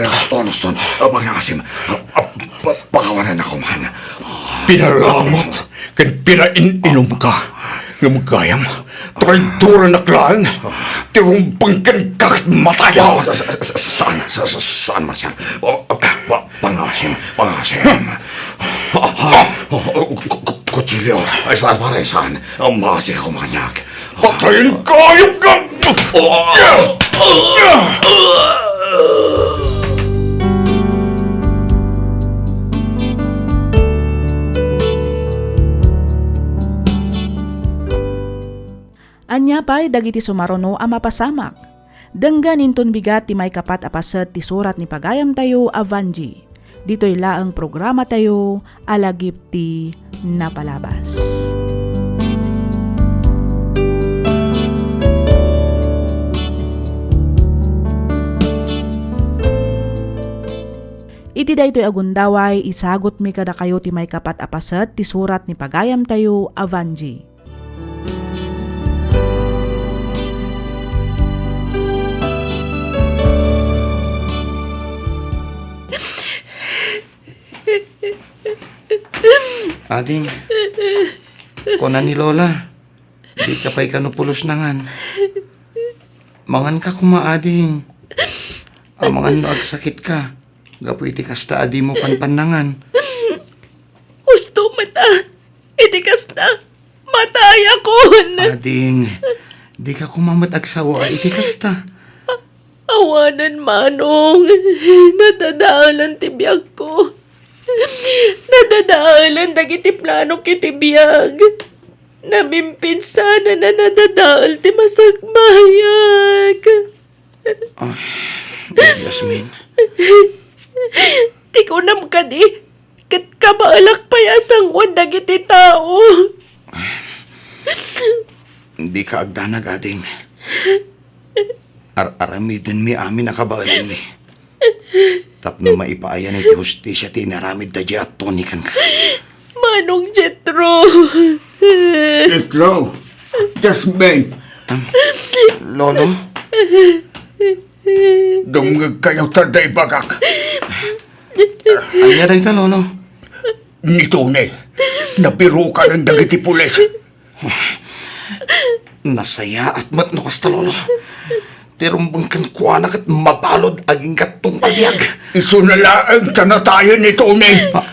Ay, Aston, Aston. Ah, pangasim. Ah, ah, pa-, pakawanan ako man. Pinalamot ken pinain-inumka. Ngem gayam, traidor a naklaan. Ti rumbeng ken kagat matay. Ah, sa-, sa-, sa-, saan, sa-, sa-, saan, Marcian? Oh, ah, pa-, pangasim, pangasim. Ah, ah, oh, oh, ku-, ku-, kutsilyo. Ay, saan, pare, saan? Ah, maasi ako, maniak. Patayen ka, hayop ka! Ania pay dagiti sumaruno a mapasamak? Denggen inton bigat ti maikapat a paset ti surat ni pagayamtayo a Vangie. Ditoy laeng programatayo a lagip ti napalabas. Iti daytoy a gundaway, isagutmi kadakayo ti maikapat a paset ti surat ni pagayamtayo a Vangie. Ading, kuna ni Lola, dika pay kano pulos nangan. Manganka koma, ading. Amangan no agsakitka gapu iti kasta a dimo panpannangan. Husto met a iti kasta, matayakon. Ading, Dika koma met agsawaa iti kasta. Awanen, Manong. Nadadaelan ti biagko. Nadadaelan dagiti planok iti biag. Naminpinsanan a nadadael ti masakbayak. Ah, Jasmine. Ti kunam kadi, ket kabaelak pay a sangoen dagiti tao. Dika agdanag, ading. Ar-aramidenmi amin a kabaelanmi. Tapno maipaayan iti hustisia ti inaramid daydiay a Tony kenka. Manong Jetro. Jetro! Jasmine! Am, Lolo? Dumngegkayo ta ibagak. Ania dayta, Lolo? Ni Tony, nabirukanen dagiti pulis. Nasayaat met no kasta, Lolo. Ti rumbeng kenkuana ket mabalud agingga tungpal biag. Isuna laeng ta natayen ni Tony. Ah,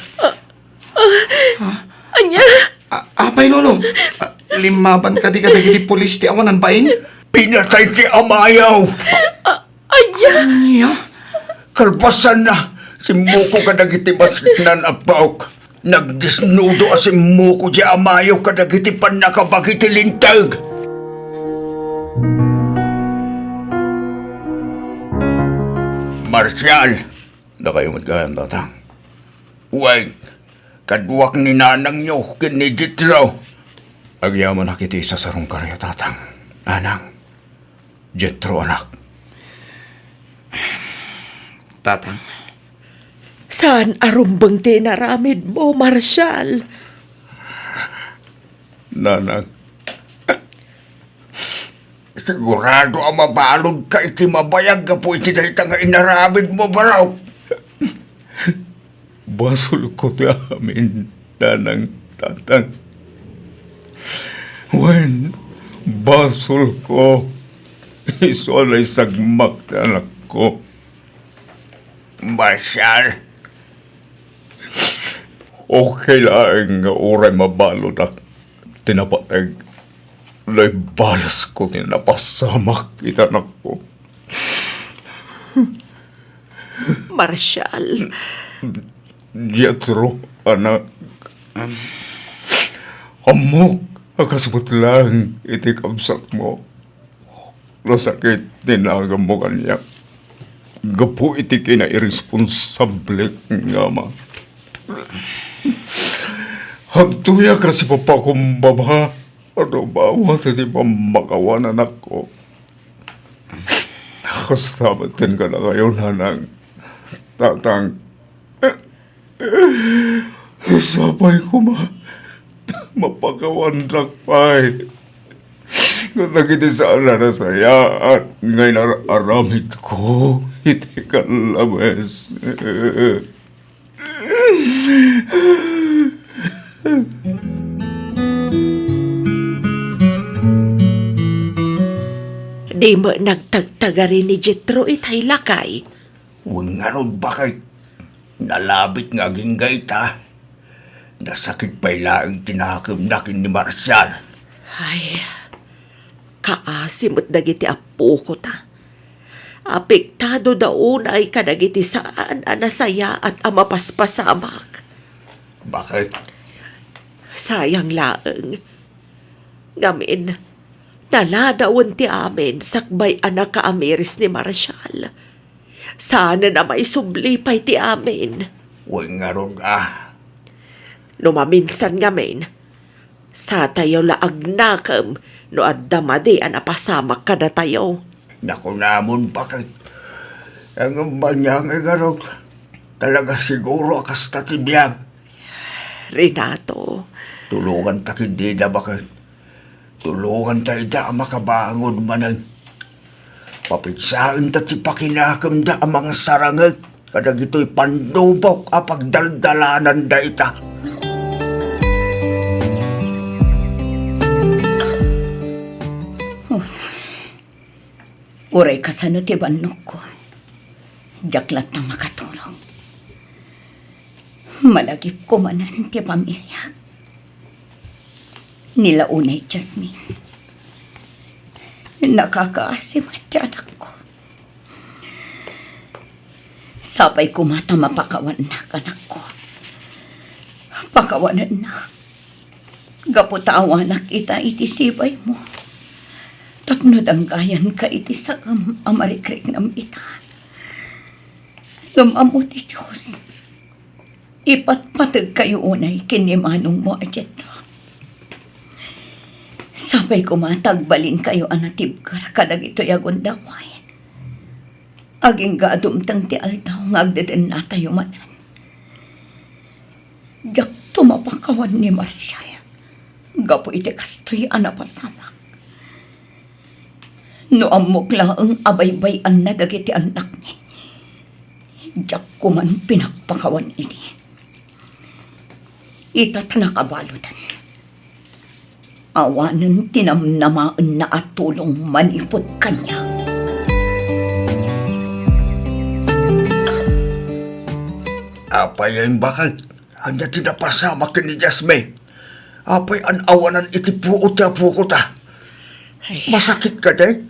ah, ania? Ah, apay, Lolo? Ah, limmaban kadi kadagiti pulis ti awanan bain? Pinatay ti amayo. Ah, ania? Ania? Kalpasanna, simmuko kadagiti masiknan a baok. Nagdesnudo a simmuko ti amayo kadagiti pannakabagi ti linteg. Marcial! Dakayo met gayam, Tatang. Wen, kaduak ni nanangyo ken ni Jetro. Agyamanak iti isasarungkaryo, Tatang. Nanang, Jetro, anak. Tatang. Saan a rumbeng ti inaramidmo, Marcial? Nanang, sigurado a mabaludka iti mabayag gapu iti dayta nga inaramidmo, barok. Basolko ti amin, Nanang, Tatang. Wen, basolko. Isu a naisagmak ti anakko. Marcial. Okay laeng nga uray mabaludak ti napateg, naibalasko ti napasamak iti anakko. Marcial. Jetro, anak. Ammok a kasmet laeng iti kabsatmo. Nasakit ti naganmo kaniak gapu iti kinairresponsable nga ama. Adtoyak a sipapakumbaba a rubawa ti pammakawan a anakko. Kasta met ken kadakayo, Nanang, Tatang. Sapay koma, mapakawandak pay kadagiti saan a nasayaat nga inar-aramidko iti kallabes. Di met nagtagtagari ni Jetro itay lakay. Wen ngarud, baket, nalabit nga agingga ita. Nasakit pay laeng ti nakemna ken ni Marcial. Ay, kaasi met dagiti appoko ta. Apektado da unay kadagiti saan a nasayaat a mapaspasamak. Baket? Sayang laeng. Ngamin, naladawen ti amin sakbay a nakaamiris ni Marcial. Saanen a maisubli pay ti amin. Wen ngarud a. No maminsan ngamin, satayo la agnakem no adda madi a napasamak kadatayo. Nakunamon, baket. Ngem ania ngay ngarud, talaga siguro a kasta ti biag. Renato. Tulonganta ketdi ida, baket. Tulonganta ida a makabangon manen. Papigsaenta ti pakinakemda a mangsarangek kadagitoy pannubok a pagdaldalananda ita. Oh. Uray kasano ti bannogko, diak latta makaturog. Malagipko manen ti pamiliak. Ni la unay, Jasmine. Nakakaasi met ti anakko. Sapay koma ta mapakawannak, anakko. Pakawanennak. Gapu ta awanak ita iti sibaymo. Tapno danggayanka iti saem a marikriknam ita. Ngem ammo ti Dios, ipatpategkayo unay ken ni manongmo a Jetro. Sapay koma ta agbalinkayo a natibker kadagitoy a gundaway. Agingga a dumteng ti aldaw nga agdedennatayo manen. Diakto mapakawan ni Marshall gapu iti kastoy a napasamak. No ammok laeng a baybay-anna dagiti annakmi, diak koman pinakpakawan idi. Ita ta nakabaludan, awanen ti namnamaenna a tulong manipud kaniak. Apay a imbakag? Ania ti napasamak ken ni Jasmine? Apay a naawanan iti puot ti apokota? Ay. Masakit kadi?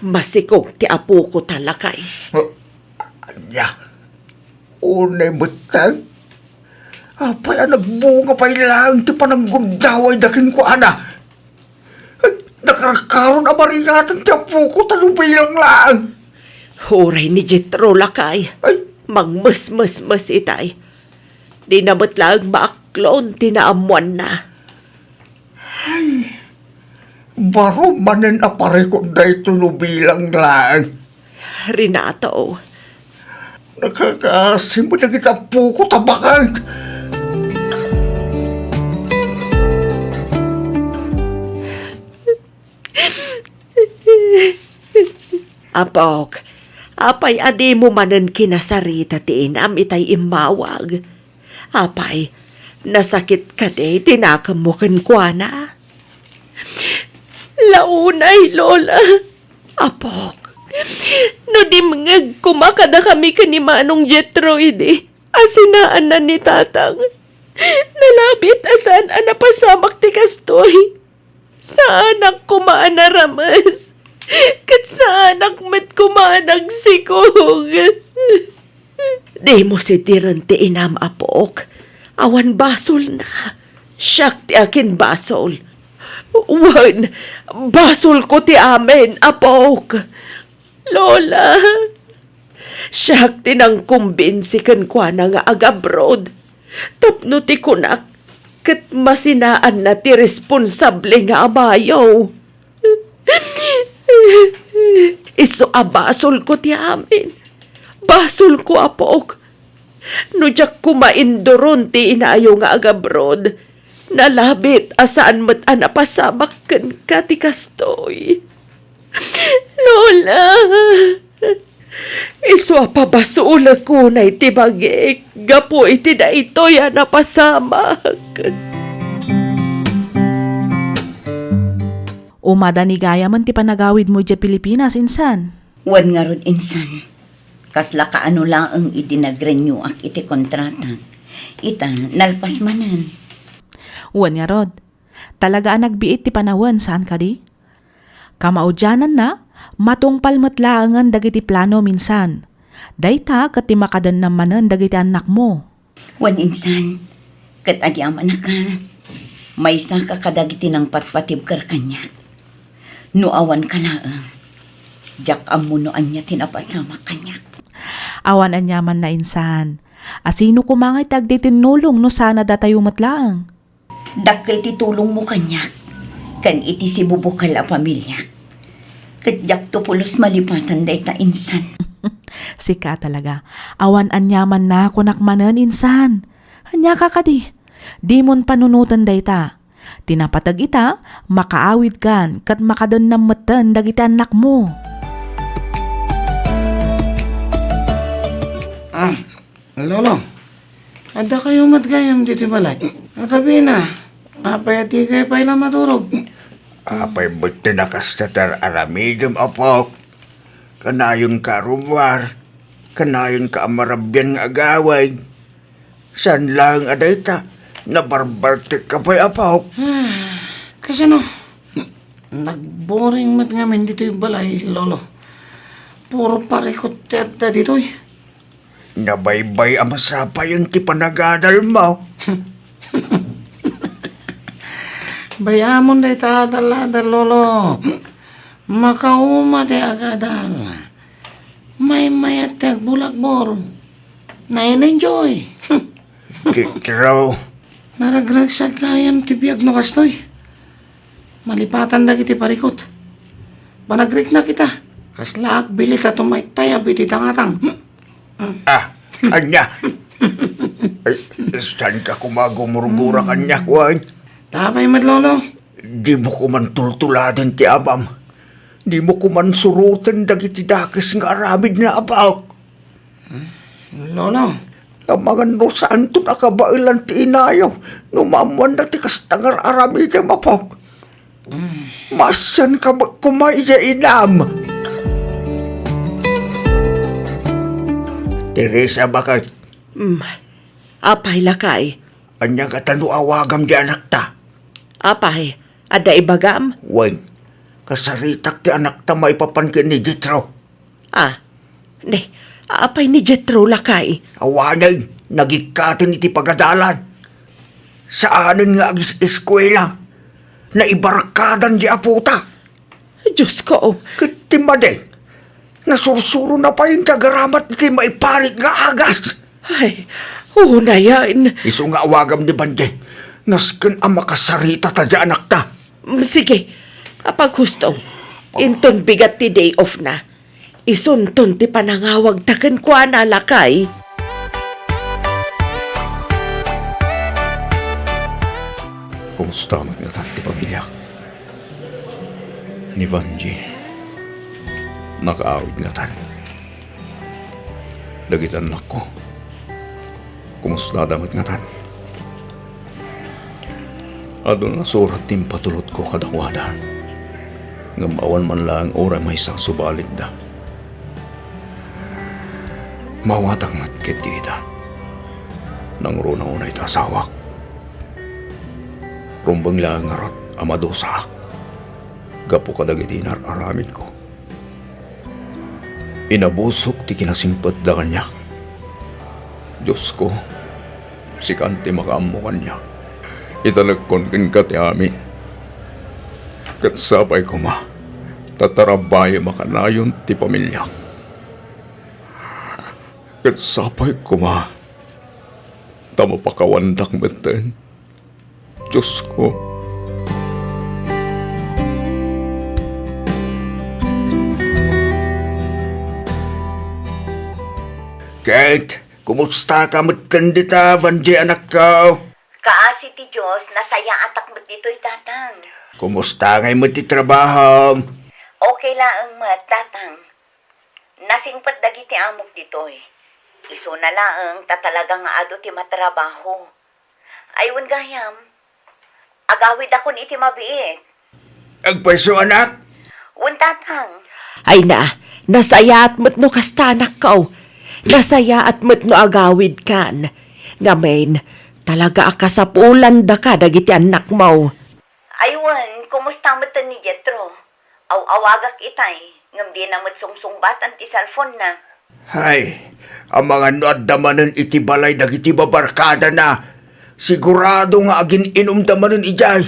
Masikog ti apokota, lakay. Ah, ania? Unay metten? Apay a nagbunga pay laeng ti pananggundawayda kenkuana? Nakarkaron a marikatan ti apokota no bilang laeng. Uray ni Jetro, lakay. Ay. Mangmesmesmes itay. Dina met laeng maaklon ti naammoanna. Ay, baro manen a parikot daytoy no bilang laeng. Renato. Nakakasim dagiti apokota, bakag. Apok, apay a dimo manen kinasarita ti inam itay immawag? Apay, nasakit kadi ti nakemmo kenkuana? Launay, Lola. Apok, no dimngeg koma kadakami ken ni Manong Jetro idi a sinaanna ni Tatang, nalabit a saan a napasamak ti kastoy. Saanak koma a narames, ket saanak met koma a nagsikog. Dimo sidiren ti inam, apok. Awan basolna. Siak ti akinbasol. Wen, basolko ti amin, apok. Lola, siak ti nangkumbinsi kenkuana nga agabroad tapno ti kunak ket masinaanna ti responsable nga amayo. Isu a basolko ti amin. Basolko, apok. No diak koma induron ti inayo nga agabroad, nalabit a saan met a napasamak kenka ti kastoy. Lola, isu a pabasolek unay ti bagik gapu iti daytoy a napasamak. Umada ni gayamen ti panagawidmo idiay Pilipinas, insan? Wen ngarud, insan. Kasla kaano laeng idi nag-renewak iti kontratak. Ita, nalpas manen. Wen ngarud, talaga a nagbiit ti panawen, saan kadi? Kamaudiananna, matungpal met laengen dagiti planom, insan. Dayta ket ti makadennam manen dagiti annakmo. Wen insan, ket agyamanak a, maysaka kadagiti nangpatpatibker kaniak. No awanka laeng, diak ammo no ania ti napasamak kaniak. Awan aniamanna, insan. A sino koma ngay ti agtitinnulong no saan a datayo met laeng? Dakkel ti tulongmo kaniak ken iti sibubukel a pamiliak. Ket diakto pulos malipatan dayta, insan. Sika talaga. Awan aniamanna, kunak manen, insan. Aniaka kadi? Dimon panunoten dayta. Ti napateg ita, makaawidkan ket makadennam metten dagiti annakmo. Ah, Lolo, addakayo met gayam ditoy balay. Atabina, apay a dikay pay la maturog? Apay met ti nakasta ti ar-aramidem, apok? Kanayonka a rummuar, kanayonka a marabian nga agawid. Saan laeng a dayta, nabarbartekka pay, apok? Ah, kasano? Nagboring met ngamin ditoy balay, Lolo. Puro parikot ti adda ditoy. Nabaybay a masapayen ti panagadalmo. Bay-amon dayta adal-adal, Lolo. Makauma ti agadal. Maymayat ti agbolagbol. Na-enjoy. Jethro. Naragragsak gayam ti biag no kastoy. Malipatan dagiti parikot. Panagriknak ita. Kasla agbilit a tumaytayab iti tangatang. Ah, ania? Ay, saan ka koma gumurgura kaniak, wen? Tapay met, Lolo. Dimo koman tultuladen ti amam. Dimo koman suroten dagiti dakes nga aramid nga apok. Lolo. Amangan no saanton a kabaelan ti inayo no maammoanna ti kasta nga ar-aramidem, apok. Maasianka met koma idiay inam. Teresa, bakit? Mm. Apay, lakay? Ania ngata no awagam di anakta? Apay, adda ibagam? Wen, kasaritak ti anakta maipapan ken ni Jethro. Ah, ne, apay ni Jethro, lakay? Awanen, nagikkaten iti pagadalan. Saanen nga agis-eskuela. Naibarkadan di apota. Diosko. Ket ti madi, nasursurona pay nga agaramat iti maiparit nga agas. Ay, unayen. Isu nga awagam ni Bande. Nasken a makasarita ta di anakta. Mm, sige, apaghusto. Inton bigat ti day off na, isunton ti panangawagta kenkuana, lakay. Kumusta met ngatan ti pamiliak? Ni Vanji, nakaawid ngatan. Dagiti annakko, kumustada met ngatan? Adu nasurat ti impatulodko kadakuada, ngem awan man laeng uray maysa a subalikda. Maawatak met ketdi ita. Nangruna unay ti asawak. Rumbeng laeng ngarud a madusaak gapu kadagiti inar-aramidko. Inabusok ti kinasingpetda kaniak. Diosko, sikan ti makaammo kaniak. Italekkon kenka ti amin. Ket sapay koma ta tarabayem a kanayon ti pamiliak. Ket sapay koma ta mapakawandak metten. Diosko. Ket, kumustaka metten dita, Vanji, anakko? Kaasi ti Dios, nasayaatak met ditoy, Tatang. Kumusta ngay met ti trabahom? Okay laeng met, Tatang. Nasingpet dagiti amok ditoy. Isuna laeng ta talaga nga adu ti matrabaho. Ay, wen gayam, agawidakon iti mabiit. Agpayso, anak? Wen, Tatang. Ay na, nasayaat met no kasta, anakko. Nasayaat met no agawidkan. Ngamin, talaga a kasapulandaka dagiti annakmo. Ay wen, kumusta metten ni Jetro? Aw-awagak itay, ngem dina met sungsungbatan ti cellphone-na. Hay, amangan no adda manen iti balay dagiti babarkadana. Sigurado nga agin-inumda manen idiay.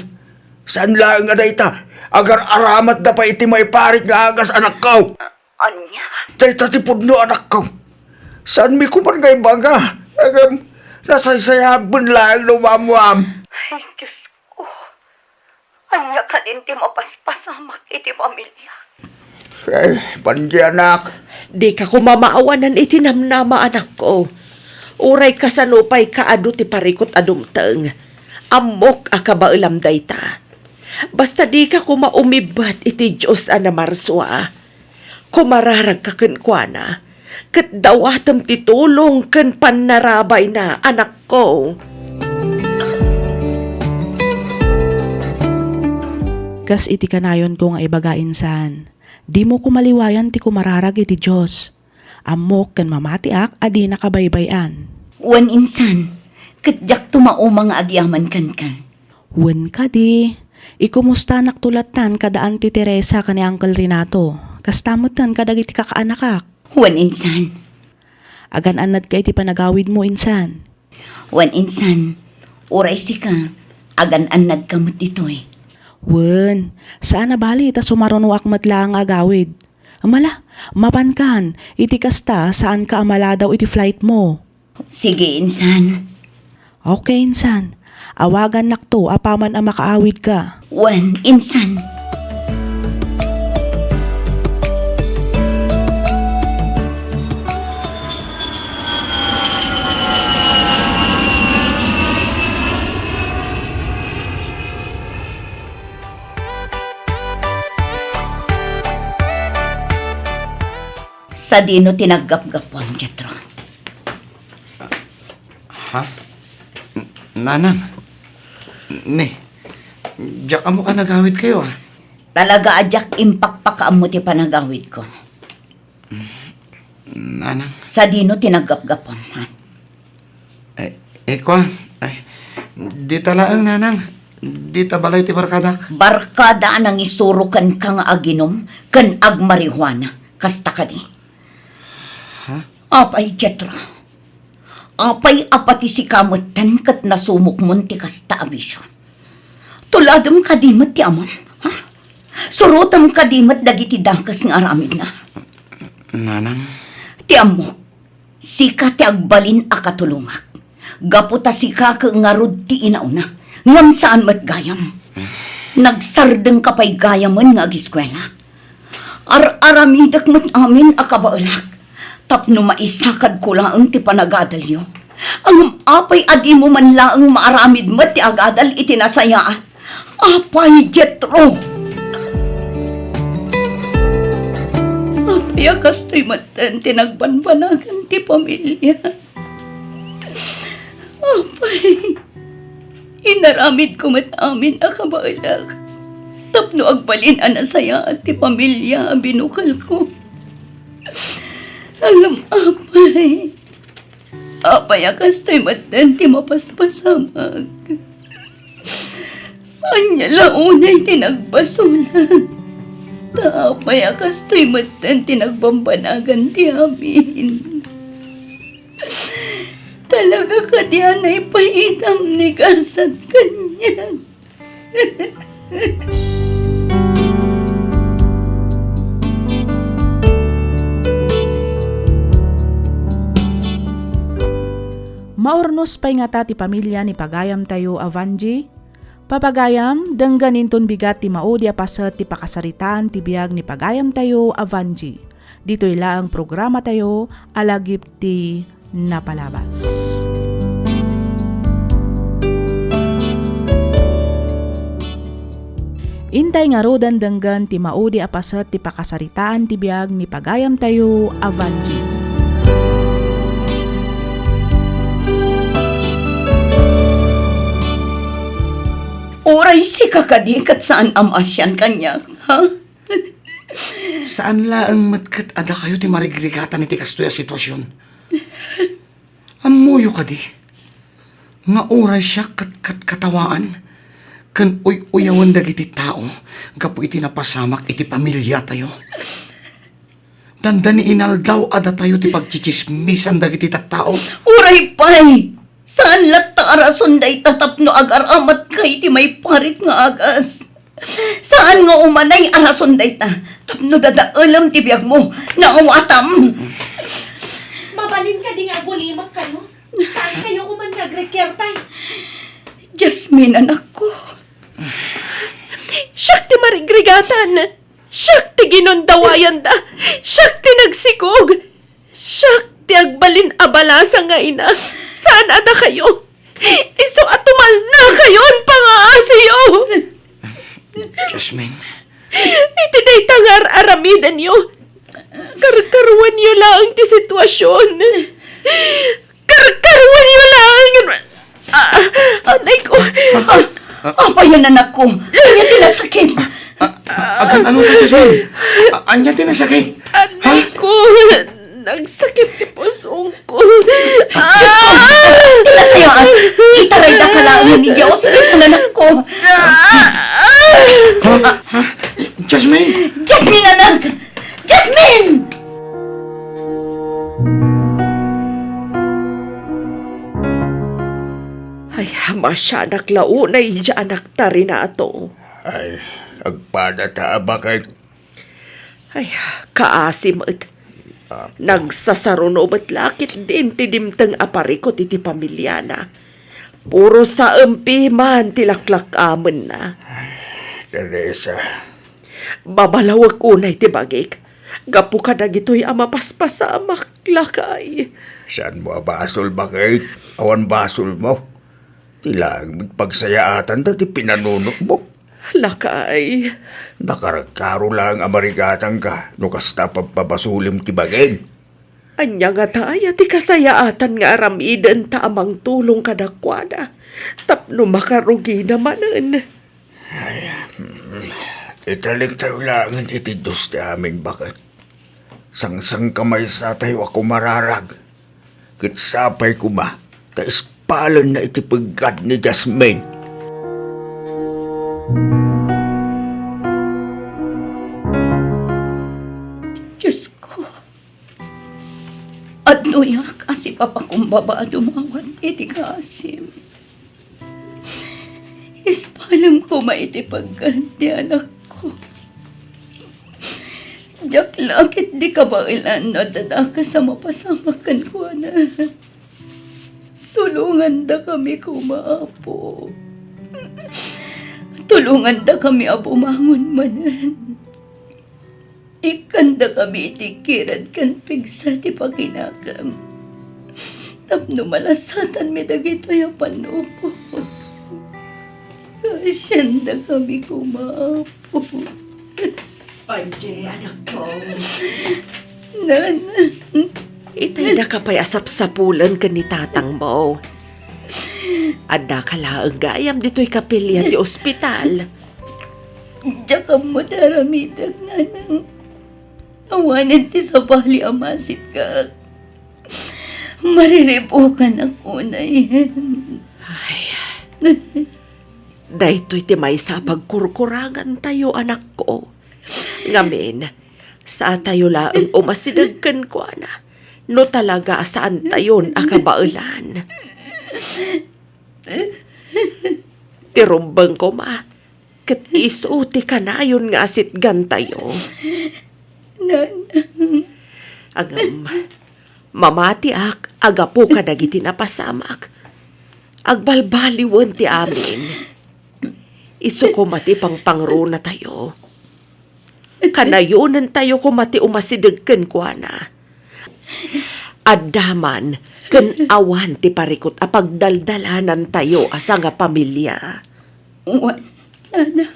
Saan laeng a dayta, agar-aramatda pay iti maiparit nga agas, anakko. A-, ania? Dayta ti pudno, anakko. Saanmi koman nga ibaga. Ngem, nasaysayaatmi laeng no maammuam. Ay, Diosko. Ania kadin ti mapaspasamak iti pamiliak? Ay, Vanji, anak. Dika koma maawanan iti namnama, anakko. Uray kasano pay kaadu ti parikut a dumteng, ammok a kabaelam dayta. Basta dika koma umibat iti Dios a namarsua. Kumararagka kenkuana, ket dawatem ti tulong ken pannarabayna, anakko. Kas iti kanayonko nga ibaga insan, dimo koma liwayan ti kumararag iti Dios. Ammok ken mamatiak a dina kabaybay-an. Wen insan, ket diakto mauma nga agyaman kenka. Wen kadi, Ikumustanakto lattan kada Auntie Teresa ken ni Uncle Renato. Kasta metten kadagiti kakaanakak. Wen, insan. Agan-annadka iti panagawidmo, insan. Wen, insan. Uray sika, agan-annadka met ditoy. Wen, saan a bali ta sumarunoak met laeng nga agawid. Mala, mapankan, iti kasta, saanka a maladaw iti flightmo. Sige, insan. Okay, insan. Awagannakto apaman a makaawidka. Wen, insan. Sadino ti naggapgapuam, Jetro? Ha? N-, Nanang? Ni, diak ammo a nagawidkayo, a. Talaga a diak impakpakaammo ti panagawidko. Nanang? Sadino ti naggapgapuam, ha? Eh, eh, kua, ay, dita laeng, Nanang. Dita balay ti barkadak. Barkada a nangisuro kenka nga aginum ken agmarihuana. Kasta kadi? Ha? Apay, Jetro? Apay a pati sika metten ket nasumokmon ti kasta a bisio? Tuladem kadi met ti amam, ha? Surotem kadi met dagiti dakes nga aramidna? Nanang? Ti ammo, sika ti agbalin a katulongak. Gapu ta sika ket ngarud ti inauna, ngem saan met gayam. Nagsardengka pay gayamen nga agiskuela. Ar-aramidek met amin a kabaelak tapno maisakadko laeng ti panagadalyo. Ngem apay a dimo man laeng maaramid met ti agadal iti nasayaat? Apay, Jetro! Apay a kastoy metten ti nagbanbanagan ti pamilia? Apay, inaramidko met amin a kabaelak tapno agbalin a nasayaat ti pamilia a binukelko. Ngem apay, apay a kastoy metten ti mapaspasamak? Ania la unay ti nagbasolak? Ta apay a kastoy metten ti nagbambanagan ti amin? Talaga kadi a naipahitam ni gasat kaniak? Maurnos pay ngata ti pamilia ni pagayamtayo a Vangie? Papagayam, denggen inton bigat ti maudi a paset ti pakasaritaan ti biag ni pagayamtayo a Vangie. Ditoy laeng programatayo a lagip ti napalabas. Intay ngaruden denggen ti maudi a paset ti pakasaritaan ti biag ni pagayamtayo a Vangie. Uray sika kadi ket saan a maasian kaniak, ha? Saan laeng met ket a dakayo ti marigrigatan iti kastoy a situasion. Ammoyo kadi nga uray siak ket katkatawaan ken uy-uyawen dagiti tao gapu iti napasamak iti pamiliatayo. Dandani inaldaw a datayo ti pagtsitsismisan dagiti tattao. Uray pay! Saan latta a rason dayta tapno agar-amatka iti maiparit nga agas. Saan nga umanay a rason dayta tapno dadaelem ti biagmo. Naawatam! Mabalin kadi nga agulimakkayo? Saan kayo koma nga agriker pay? Jasmine, anakko. Siak ti marigrigatan. Siak ti ginundawayanda. Siak ti nagsikog. Siak ti agbalin a balasa nga ina. Saan a dakayo? Isu a tumalnakayon pangaasiyo. Jasmine. Iti dayta nga ar-aramidenyo, karkaruenyo laeng ti situasion. Karkaruenyo laeng. Ah, anay ko. Ah, apay, anakko? Ania ti nasakit? Ah, ah, agan-ano ka, Jasmine? Ah, ania ti nasakit? Anay ko. Nagsakit ti pusong ko. Diyos ko, ah! Ti nasayaan, itarayda ka laeng ni Dios, anakko. Ah! Ah, ha? Jasmine! Jasmine, anak! Jasmine! Ay, masianak la unay idiay anak ta Renato. Ay, agpada ta a baket. Ay, kaasi met. Nagsasaruno met la ketdin ti dimteng a parikut iti pamiliana. Puro saem piman ti laklak-amenna. Teresa. Babalawek unay ti bagik. Gapu kadagitoy a mapaspasamak, lakay. Saanmo a basol, baket? Awan basolmo. Ti laeng met pagsayaatanda ti pinanunotmo. Lakay. Nakarkaro laeng a marigatangka no kasta pagpabasolem ti bagim. Ania ngata aya ti kasayaatan nga aramidenta a mangtulong kadakuada tapno makarugina manen? Ay, mm, italektayo laengen iti Dios ti amin, baket. Sangsangkamaysatayo a kumararag, ket sapay koma ta ispalenna iti peggad ni Jasmine. Diosko, adnoyak a sipapakumbaba a dumawat iti kaasim. Ispalem koma iti peggad ti anakko. Diak la ketdi kabaelan no adda dakes a mapasamak kenkuana. Tulongandakami koma, Apo. Tulongandakami a bumangon manen. Ikkandakami iti kirad ken pigsa ti pakinakem tapno malasatanmi dagitoy a pannukot. Kaasiandakami koma, Apo. Angie, anakko. Nana. Itay daka pay a sapsapulen ken ni tatangmo. Addaka laeng gayam ditoy kapilya ti ospital. Diak ammo ti aramidek, nanang. Awanen ti sabali a masitkak. Mariribukanak unay. Ay. Daytoy ti maysa a pagkurkurangantayo, anakko. Ngamin, saatayo laeng umasideg kenkuana no talaga a saantayon a kabaelan. Ti rumbeng koma, ket isu ti kanayon nga asitgantayo. Nanang. Ngem, mamatiak a gapu kadagiti napasamak. Agbalbaliwen ti amin. Isu koma ti pangpangrunatayo. Kanayonentayo koma ti umasideg kenkuana. Adda man ken awan ti parikut a pagdaldalanantayo a sangapamilia. Wen, nanang.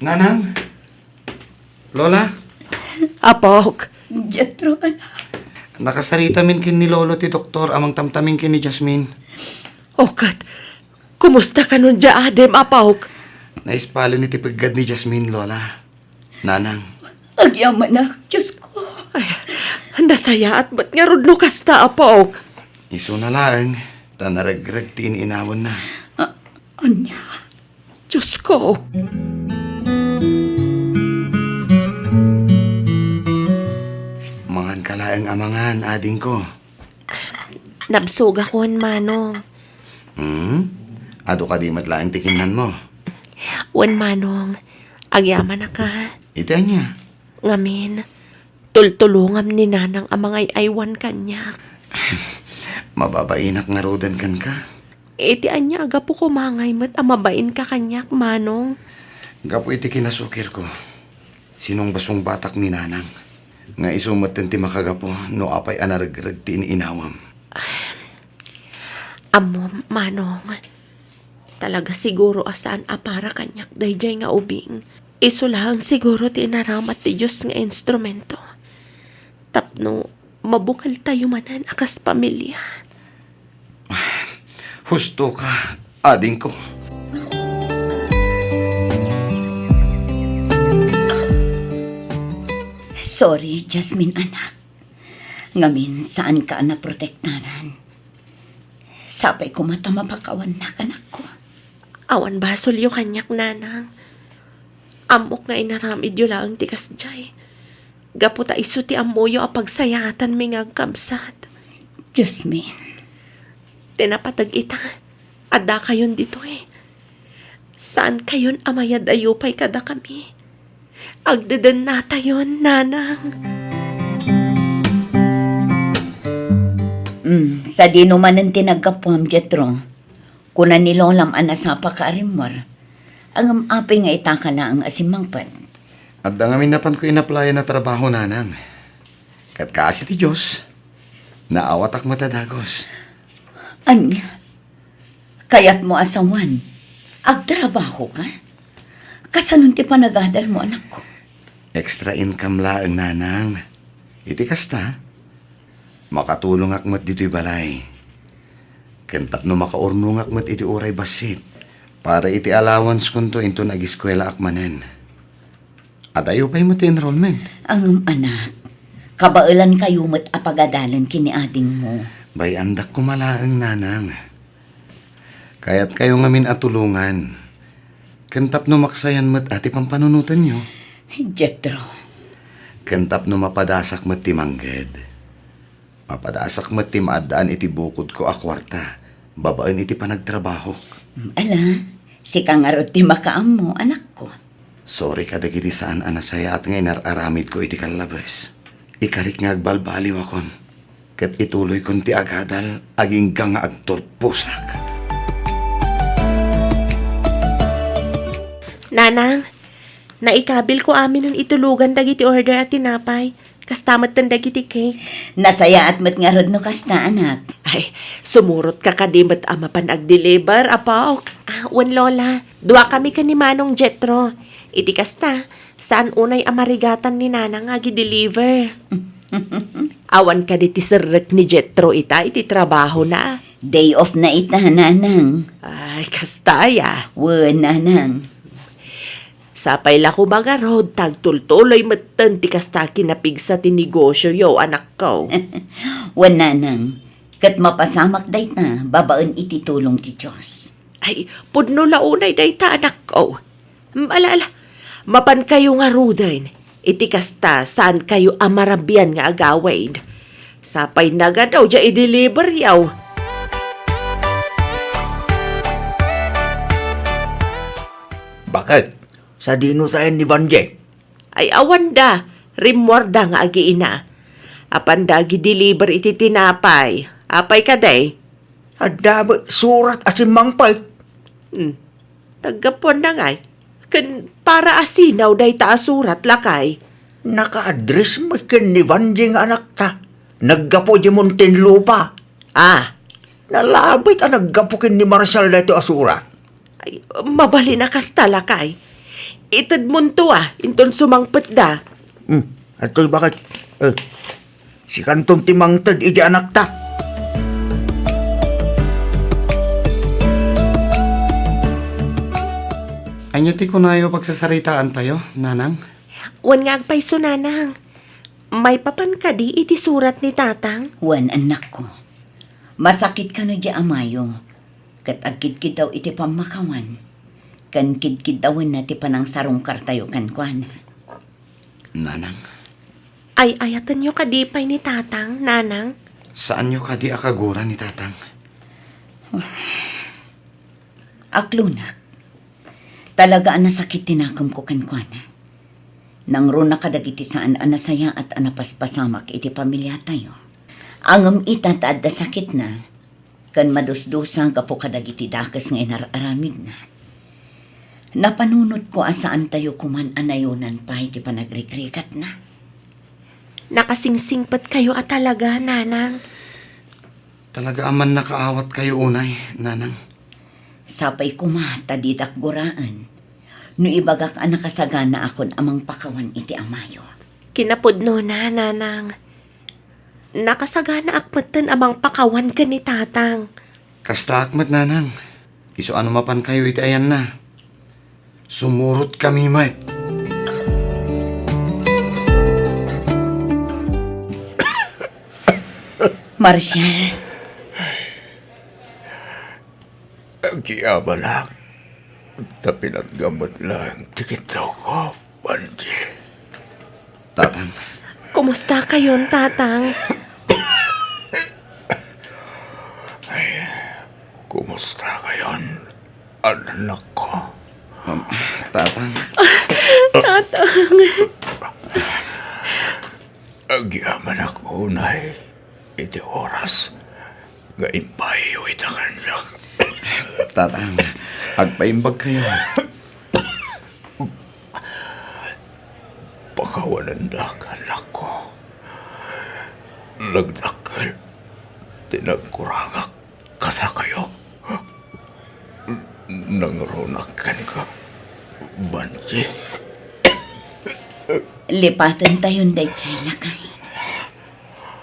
Nanang? Lola? Apok. Jethro, anak. Nakasaritamin ken ni Lolo ti doktor a mangtamtaming ken ni Jasmine. O ket, kumusta kanon dia adim, apok? Naispalen iti peggad ni Jasmine, Lola. Nanang. Agyamanak, Diosko. Ay, nasayaat met ngarud no kasta, apok. Isuna laeng, ta naregreg ti in-inawenna. A-, ania? Diosko. Manganka laeng a mangan, adingko. Nabsogak wen, Manong. Hmm? Adu kadi met laeng ti kinnanmo? Wen, Manong. Agyamanak a. Iti ania? Ngamin, tultulongam ni Nanang a mangay-aywan kaniak. Mababainak ngaruden kenka. Iti ania a gapu koma ngay met a mabainka kaniak, Manong? Gapu iti kinasukirko, sinungbasungbatak ni Nanang. Nga isu metten ti makagapu no apay a naregreg ti in-inawam. Ammom, Manong, talaga siguro a saan a para kaniak daydiay nga ubing. Isu laeng siguro ti inaramat ti Dios nga instrumento tapno mabukeltayo manen a kas pamilia. Husto ka, adingko. Sorry, Jasmine, anak. Ngamin, saanka a naprotektaran. Sapay koma ta mapakawannak, anakko. Awan basolyo kaniak, nanang. Ammok nga inaramidyo laeng ti kasdiay. Gapu ta isu ti ammoyo a pagsayaatanmi nga agkabsat. Diosmi. Ti napateg ita, addakayon ditoy. Saankayon a mayad-ayo pay kadakami. Agdedennatayon, nanang. Mm, sadino manen ti naggapuam, Jetro? Kuna ni Lolam a nasapaka a rimmuar. Ngem apay nga itaka laeng a simmangpet? Adda ngamin napanko inaplayan a trabaho, nanang. Ket kaasi ti Dios, naawatak met a dagus. Ania? Kayatmo a sawen, agtrabahoka? Kasanon ti panagadalmo, anakko? Extra income laeng, nanang. Iti kasta, makatulongak met ditoy balay. Ken tapno makaurnongak met iti uray bassit, para iti allowance-konto inton agiskuelaak manen. Adayo pay met ti enrollment. Ngem, anak, kabaelankayo met a pagadalen ken ni adingmo. Bay-andak koma laeng, nanang. Kayatkayo ngamin a tulongan. Ken tapno maksayan met a ti pampanunotenyo. Jetro. Ken tapno mapadasak met ti mangged. Mapadasak met ti maaddaan iti bukodko a kuarta babaen iti panagtrabahok. Ala, sika ngarud ti makaammo, anakko. Sorry kadagiti saan a nasayaat nga inar-aramidko iti kallabes. Ikarik nga agbalbaliwakon, ket ituloykon ti agadal agingga nga agturposak. Nanang, naikabilko aminen itulogan dagiti order a tinapay. Kasta metten dagiti cake. Nasayaat met ngarud no kasta, anak. Ay, sumurotka kadi met a mapan agdeliver, apok? Ah, wen, Lola. Duakami ken ni Manong Jetro. Iti kasta, saan unay a marigatan ni Nanang nga agideliver. Awan kadi ti serrek ni Jetro ita iti trabahona? Day off na ita, Nanang. Ay, kasta aya. Wen, Nanang. Sapay la koma ngarud ta agtultuloy metten ti kasta a kinapigsa ti negosioyo, anakko. Wen, Nanang, ket mapasamak dayta babaen iti tulong ti Dios. Ay, pudno la unay dayta, anakko. Ala, ala, mapankayo ngaruden. Iti kasta, saankayo a marabian nga agawid. Sapay nagadaw diay i-deliveryo. Bakit? Sadino tayen ni Vanjie? Ay, awanda. Rimmuarda nga agiina. Apanda agideliver iti tinapay. Apay kadi? Adda met surat a simmangpet. Hmm. Taggapuanda ngay. Ken para asino dayta a surat, lakay? Naka-address met ken ni Vanjie nga anakta. Naggapu idiay Muntinlupa. Ah. Nalabit a naggapu ken ni Marshall daytoy a surat. Ay, mabalin a kasta, lakay. Itedmonto, ah, inton sumangpetda. Hmm, adtoy bakit? Eh, sikanton ti mangted iti anakta. Ania ti kunayo pagsasaritaantayo, Nanang? Wen nga agpayso, Nanang. Maipapan kadi iti surat ni Tatang? Wen, annakko. Masakit kano diay amayo, ket agkidkiddaw iti pammakawan, ken kidkiddawenna ti panangsarungkartayo kenkuana. Nanang. Ay-ayatenyo kadi pay ni Tatang, Nanang? Saanyo kadi a kaguran ni Tatang? Aklonak, talaga a nasakit ti nakemko kenkuana. Nangruna kadagiti saan a nasayaat a napaspasamak iti pamiliatayo. Ngem ita ta adda sakitna, ken madusdusa gapu kadagiti dakes nga inar-aramidna. Napanunotko a saantayo koman a nayonan pay ti panagrigrigatna. Nakasingsingpetkayo a talaga, Nanang. Talaga a mannakaawatkayo unay, Nanang. Sapay koma ta didak guraen no ibagak a nakasaganaakon a mangpakawan iti amayo. Kinapudnona, Nanang. Nakasaganaak metten a mangpakawan ken ni Tatang. Kastaak met, Nanang. Isu a no mapankayo iti ayanna, sumurotkami met. Marshall. Agyamanak. Ta pinatgam met laeng ti kittawko, Banji. Tatang. Kumustakayon, Tatang? Kumustakayon, annakko? Um, Tatang. Tatang. Agyamanak unay iti oras nga impaayyo ita kaniak. Tatang, agpaimbagkayo. Pakawanendak, annakko. Nagdakkel ti nagkurangak kadakayo. Nangruna kenka, Banji. Lipatentayon daydiay, lakay.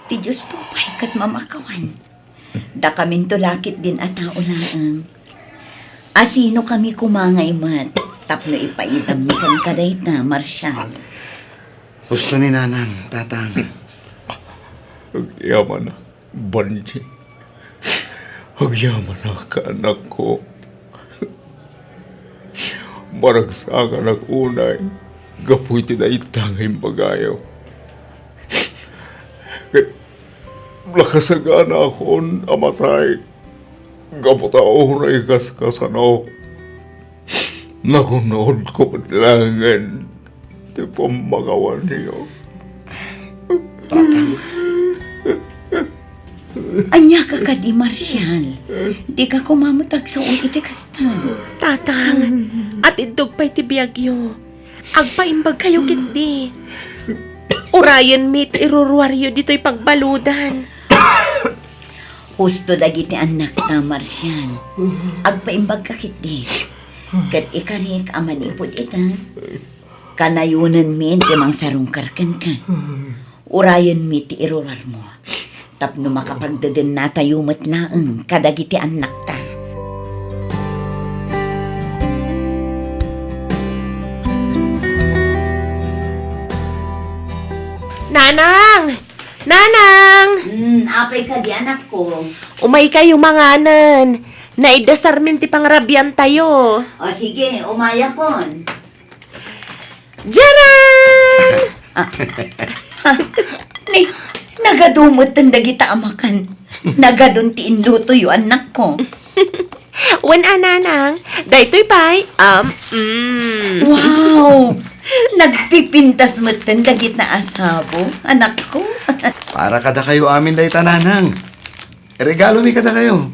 Ti Diosto pay ket mamakawan. Dakaminto la ketdin a tao laeng. Asinokami koma ngay met tapno ipaidammi kenka dayta, Marshal? Husto ni Nanang, Tatang. Agyamanak, Banji. Agyamanak, annakko. Maragsakanak unay gapu iti dayta nga imbagayo. Ket nakasaganakon a matay gapu ta unay kaskasano, nagun-odko met laengen ti pammakawanyo. Tatang. Ania ka kadi, Marshal? Dika koma met agsao iti kasta. Tatang, atiddog pay ti biagyo. Agpaimbagkayo ketdi. Urayenmi ti iruruaryo ditoy pagbaludan. Husto dagiti annakta, Marshal. Agpaimbagka ketdi. Ket ikarik a manipud ita, kanayonenmi ti mangsarungkar kenka. Urayenmi ti iruruarmo tapno makapagdedennatayo met laeng kadagiti annakta. Nanang! Nanang! Hmm, apay kadi, anakko? Umaykayo manganen. Naidasarmin ti pangrabiantayo. O sige, umayakon. Jaran! Ah. Ah, ni, nagadu metten dagita a makan. Nagadun ti inlutoyo, annakko. Wen a, Nanang, daytoy pay, um, mm. Wow! Nagpipintas metten dagita a sabo, anakko. Para kadakayo amin dayta, Nanang. Regalomi kadakayo.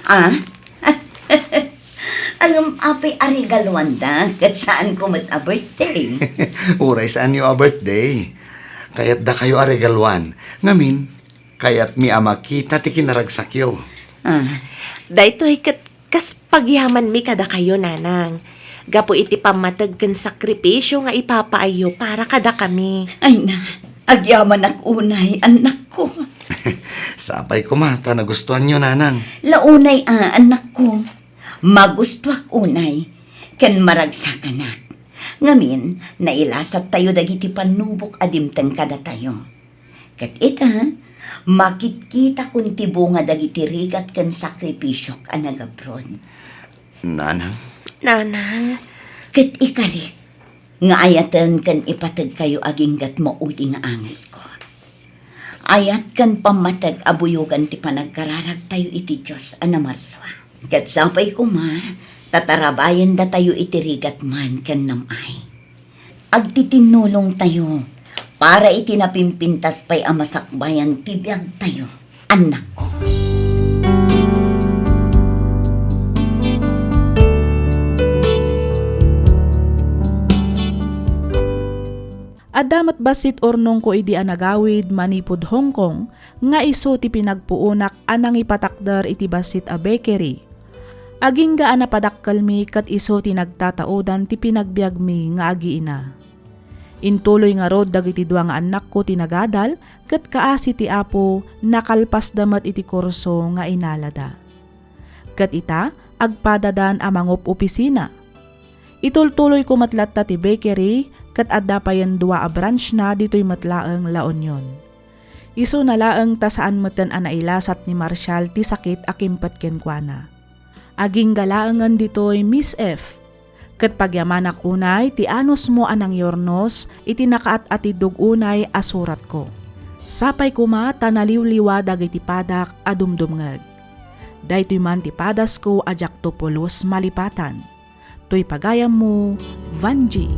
Ah? Ngem apay a regaluanda, ket saanko met a birthday? Uray saanyo a birthday, kayatdakayo a regaluan. Ngamin, kayatmi a makita ti kinaragsakyo. Ah. Daytoy ket kas pagyamanmi kadakayo, Nanang, gapu iti pammateg ken sakripisio nga ipapaayyo para kadakami. Ay na, agyamanak unay, annakko. Sapay koma ta nagustuanyo, Nanang. La unay a, annakko. Magustuak unay, ken maragsakanak. Ngamin, nailasattayo dagiti pannubok a dimteng kadatayo. Ket ita, makitkitakon ti bunga dagiti rigat ken sakripisiok a nagabrod. Nanang? Nanang? Ket ikarik, nga ayaten ken ipategkayo aginggat maudi nga angesko. Ayat ken pammateg a buyogan ti panagkararagtayo iti Dios a namarsua. Ket sapay koma, ta tarabayendatayo iti rigat man ken nam-ay. Agtitinnulongtayo para iti napimpintas pay a masakbayan ti biagtayo, annakko. Adda met bassit urnongko idi a nagawid manipud Hong Kong nga isu ti pinagpuonak a nangipatakder iti bassit a bakery. Agingga a napadakkelmi ket isu ti nagtataodan ti pinagbiagmi nga agiina. Intuloy ngarud dagiti dua nga annakko ti nagadal ket kaasi ti Apo, nakalpasda met iti kurso nga inalada. Ket ita, agpadadan a mangup-opisina. Itultuloyko met latta ti bakery ket adda payen dua a branchna ditoy met laeng La Union. Isuna laeng ta saan metten a nailasat ni Marshall ti sakit a kimpet kenkuana. Agingga laengen ditoy, Miss F, Ket pagyamanak unay ti anusmo a nangyurnos iti nakaat-atidog unay a suratko. Sapay koma ta naliwliwa dagiti padak a dumdumngeg. Daytoy man ti padasko a diakto pulos malipatan. Toy pagayammo, Vanji.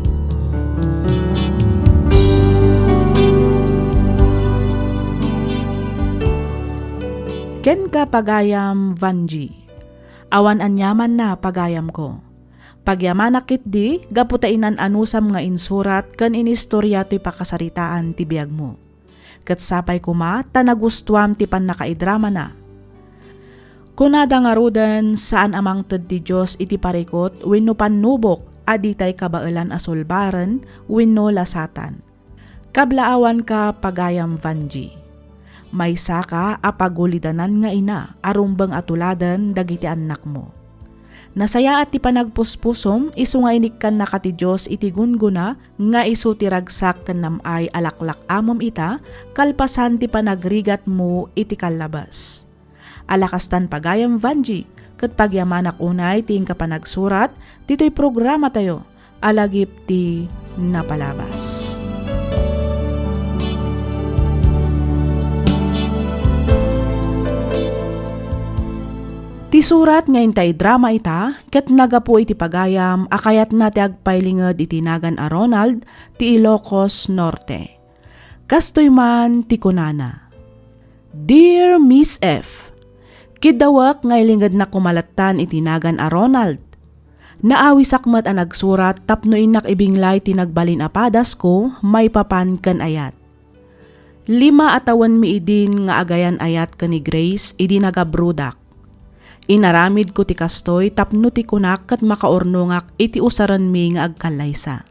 Kenka, pagayam Vanji. Awan aniamanna, pagayamko. Pagyamanak ketdi gapu ta inan-anusam nga insurat ken inistoria toy pakasaritaan ti biagmo. Ket sapay koma ta nagustuam ti pannakaidramana. Kunada ngaruden, saan a mangted ti Dios iti parikut wenno pannubok a ditay kabaelan a sulbaren wenno lasatan. Kablaawanka, pagayam Vanji. Maysaka a pagulidanan nga ina a rumbeng a tuladen dagiti annakmo. Nasayaat ti panagpuspusom isu nga inikkannaka ti Dios iti gunggona nga isu ti ragsak ken nam-ay a laklak-amem ita kalpasan ti panagrigatmo iti kallabas. Ala kastan, pagayam Vanji, ket pagyamanak unay ti inka panagsurat ditoy programatayo a lagip ti napalabas. Ti surat nga intay drama ita ket nagapu iti pagayam a kayatna ti agpailinged iti nagan a Ronald ti Ilocos Norte. Kastoy man ti kunana, "Dear Miss F, kiddawek nga ilingednak koma lattan iti nagan a Ronald. Naawisak met a nagsurat tapno innak ibinglay ti nagbalin a padasko maipapan ken ayat. Lima a tawenmi idin nga agayan-ayat ken ni Grace idi nagabrodak. Inaramidko ti kastoy tapno ti kunak ket makaurnongak iti usarenmi nga agkallaysa.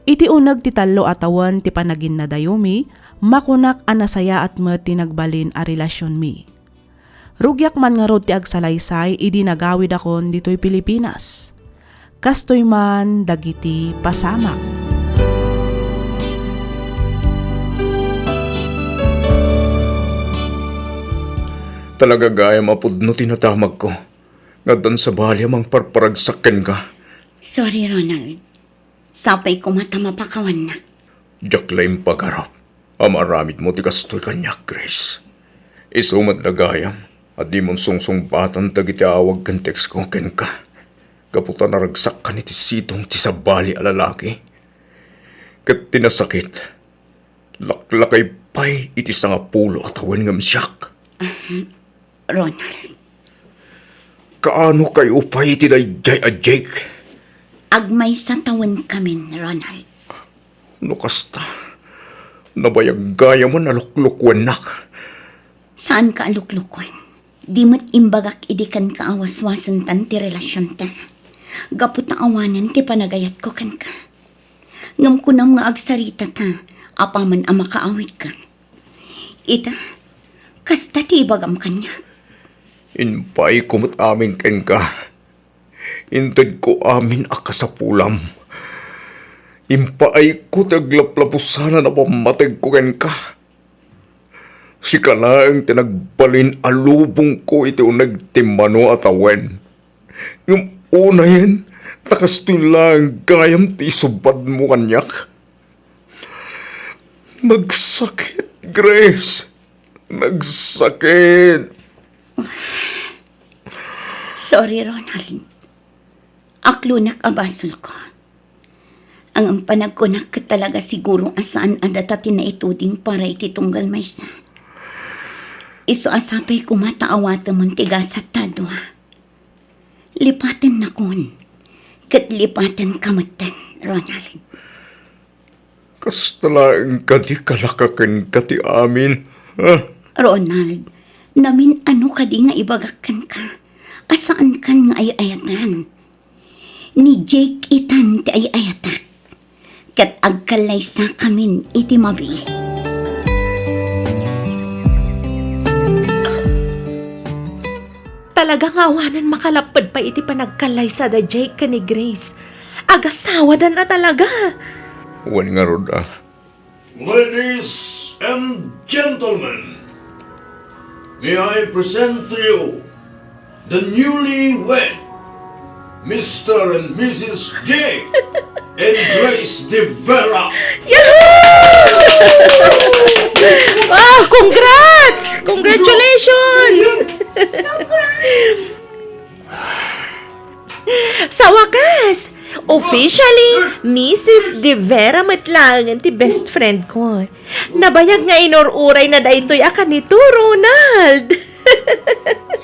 Iti uneg ti tallo a tawen ti panaginnadayomi, makunak a nasayaat met ti nagbalin a relasionmi. Rugiak man ngarud ti agsalaysay idi nagawidakon ditoy Pilipinas. Kastoy man dagiti pasamak." Talaga gayam a pudno ti nadamagko. Nga addan sabali a mangparparagsak kenka. Sorry, Ronald. Sapay koma ta mapakawannak. Diak la impagarop a maaramidmo ti kastoy kaniak, Grace. Isu met la gayam a dimon sungsungbatan dagiti awag ken textko kenka. Gapu ta naragsakkan iti sidong ti sabali a lalaki. Ket ti nasakit, laklakay pay iti sangapulo a tawen ngem siak. Ronald. Kaano kayo pay iti daydiay a Jake? Agmaysa tawenkamin, Ronald. No kasta, nabayag gayamen a luklukuennak. Saanka a luklukuen. Di met imbagak idi kenka a waswasentan ti relasionta. Gapu ta awanen ti panagayatko kenka. Ngem kunam nga agsarita ta, apaman a makaawidka. Ita, kasta ti ibagam kaniak. Impaayko met amin kenka. Intedko amin a kasapulam. Impaayko ti aglaplapusanan a pammategko kenka. Sika laeng ti nagbalin a lubongko iti uneg ti mano a tawen. Ngem unayen, ta kastoy laeng gayam ti isubadmo kaniak. Nagsakit, Grace. Nagsakit. Sorry, Ronald. Aklonak a basolko. Ngem panagkunak ket talaga siguro a saan a data ti naituding para iti tunggal maysa. Isu a sapay koma ta awatemon ti gasat ta a dua. Lipatennakon, ket lipatenka metten, Ronald. Kasta laeng kadi kalaka kenka ti amin, ha? Ronald, namin-ano kadi nga ibagak kenka a saankan nga ay-ayatan? Ni Jake itan ti ay-ayatak, ket agkallaysakamin iti mabiit. Talaga nga awanen makalapped pay iti panagkallaysa da Jake ken ni Grace. Agasawadan a talaga. Wen ngarud a. Ladies and gentlemen, may I present to you the newlywed, Mister and Missus J and Grace De Vera. Yahoo! Wow, congrats! Congratulations! Sa wakas, officially, Missus De Vera met laengen ti best friend ko. Nabayag nga inur-uray na daytoy a kanito, Ronald.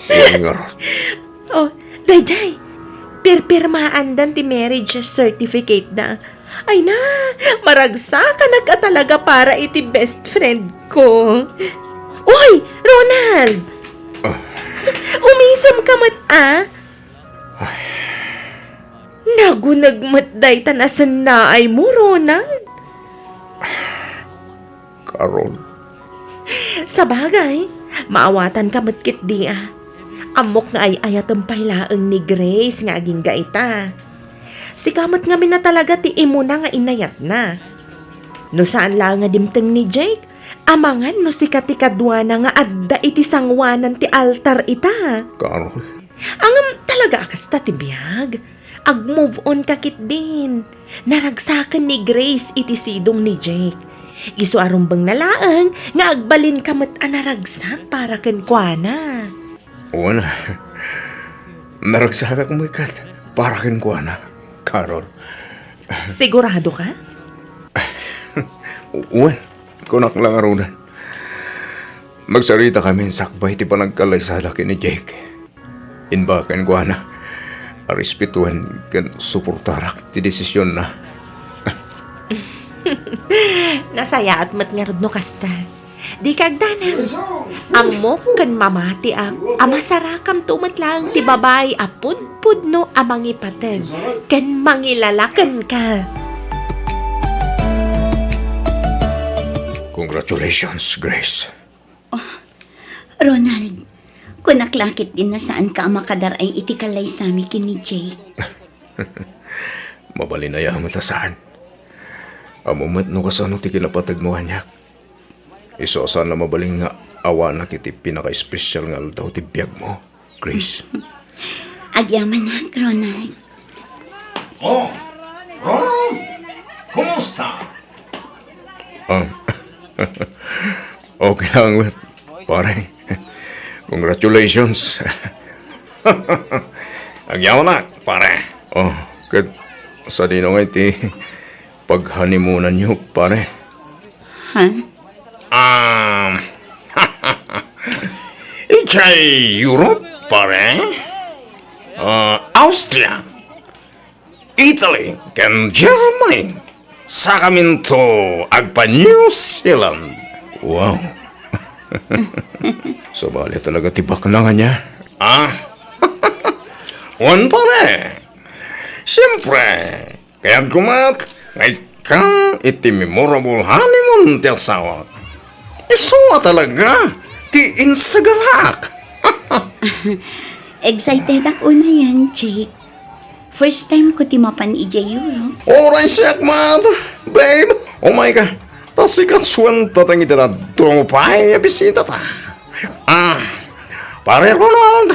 Wen ngarud. Oh, dayjay, pirpirmaandan ti marriage certificate da. Ay na, maragsakan a talaga para iti best friend ko. Uy, Ronald! Umisem ka met, ah? Naguneg met dayta nasennaay mo, Ronald. Carol. Sabagay, maawatanka met ketdi a. Ammok nga ay-ayatem pay laeng ni Grace nga agingga ita. Sika met ngamin a talaga ti imuna nga inayatna. No saan laeng a dimteng ni Jake, amangan no sika ti kaduana nga adda iti sangoanan ti altar ita. Carol. Ngem talaga a kasta ti biag. Ag-move on ka ketdin. Naragsaken ni Grace iti sidong ni Jake. Isu a rumbengna laeng nga agbalinka met a naragsak para kenkuana. Wen, naragsakak met ket para kenkuana, Carol. Sigurado ka? Wen, kunak la ngaruden. Magsaritakaming sakbay ti panagkallaysada ken ni Jake. Imbag kenkuana a respetuen ken suportarak ti desisionna. Nasayaat met ngarud no kasta. Dika agdanag. Ammok ken mamatiak a masarakamto met laeng ti babai a pudpudno a mangipateg ken mangilala kenka. Congratulations, Grace. Ronald, kunak la ketdin a saanka a makadar-ay iti kallaysami ken ni Jake. Mabalin aya met a saan. Ammom met no kasano ti kinapategmo kaniak. Isu a saan a mabalin nga awanak iti pinakaespesial nga aldaw ti biagmo, Grace. Agyamanak, Ronald. Oh, Ronald! Kumusta? Ah. Okay lang met, pare. Congratulations. Agyamanak, pare. Oh, ket sadino ngay ti paghanimunanyo, pare? Ha? Um, ikay Europe, pare? Ah, Austria, Italy, ken Germany. Sakaminto agpa New Zealand. Wow. Sabali talaga ti baknang ania. Ah? Wen, pare. Siyempre, kayatko met nga ikkan iti memorable honeymoon ti asawak. Isu a talaga ti insagarak. Excited ak unayen, Jake. First time ko ti mapan idiay Europe. Uray siak met, babe. Umayka. Ta sika suentateng iti dadduma pay a bisitata. Ah, pare Ronald.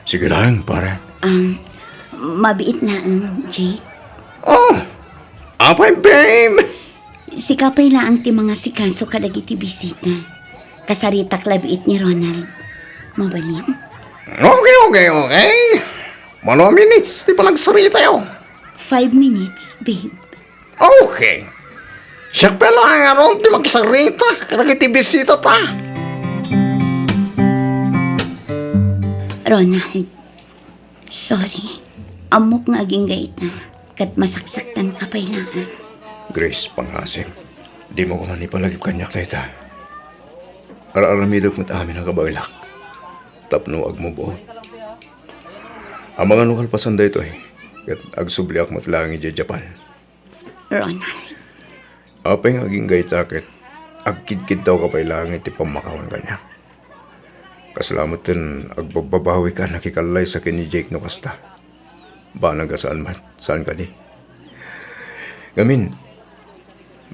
Sige laeng, pare. Um, mabiit laeng, Jake. Oh, apay, babe? Sika pay laeng ti mangasikaso kadagiti bisita. Kasaritak la biit ni Ronald. Mabalin? Okay, okay, okay. Mano a minutes ti panagsaritayo? Five minutes, babe. Okay. Siak pay laeng ngarud ti makisarita kadagiti bisitata. Ronald, sorry. Ammok nga agingga ita, ket masaksaktanka pay laeng. Grace, pangngasim. Dimo koma ipalagip kaniak dayta. Ar-aramidek met amin a kabaelak tapno ag-move on. Amangan no kalpasan daytoy, ket agsubliak met laeng idiay Japan. Ronald, Apay nga agingga ita ket agkidkidtawka pay laeng iti pammakawan kaniak? Kasla met ten agbabbabawi ka nakikallaysa ken ni Jake no kasta. Banag a saan met, saan kadi? Ngamin,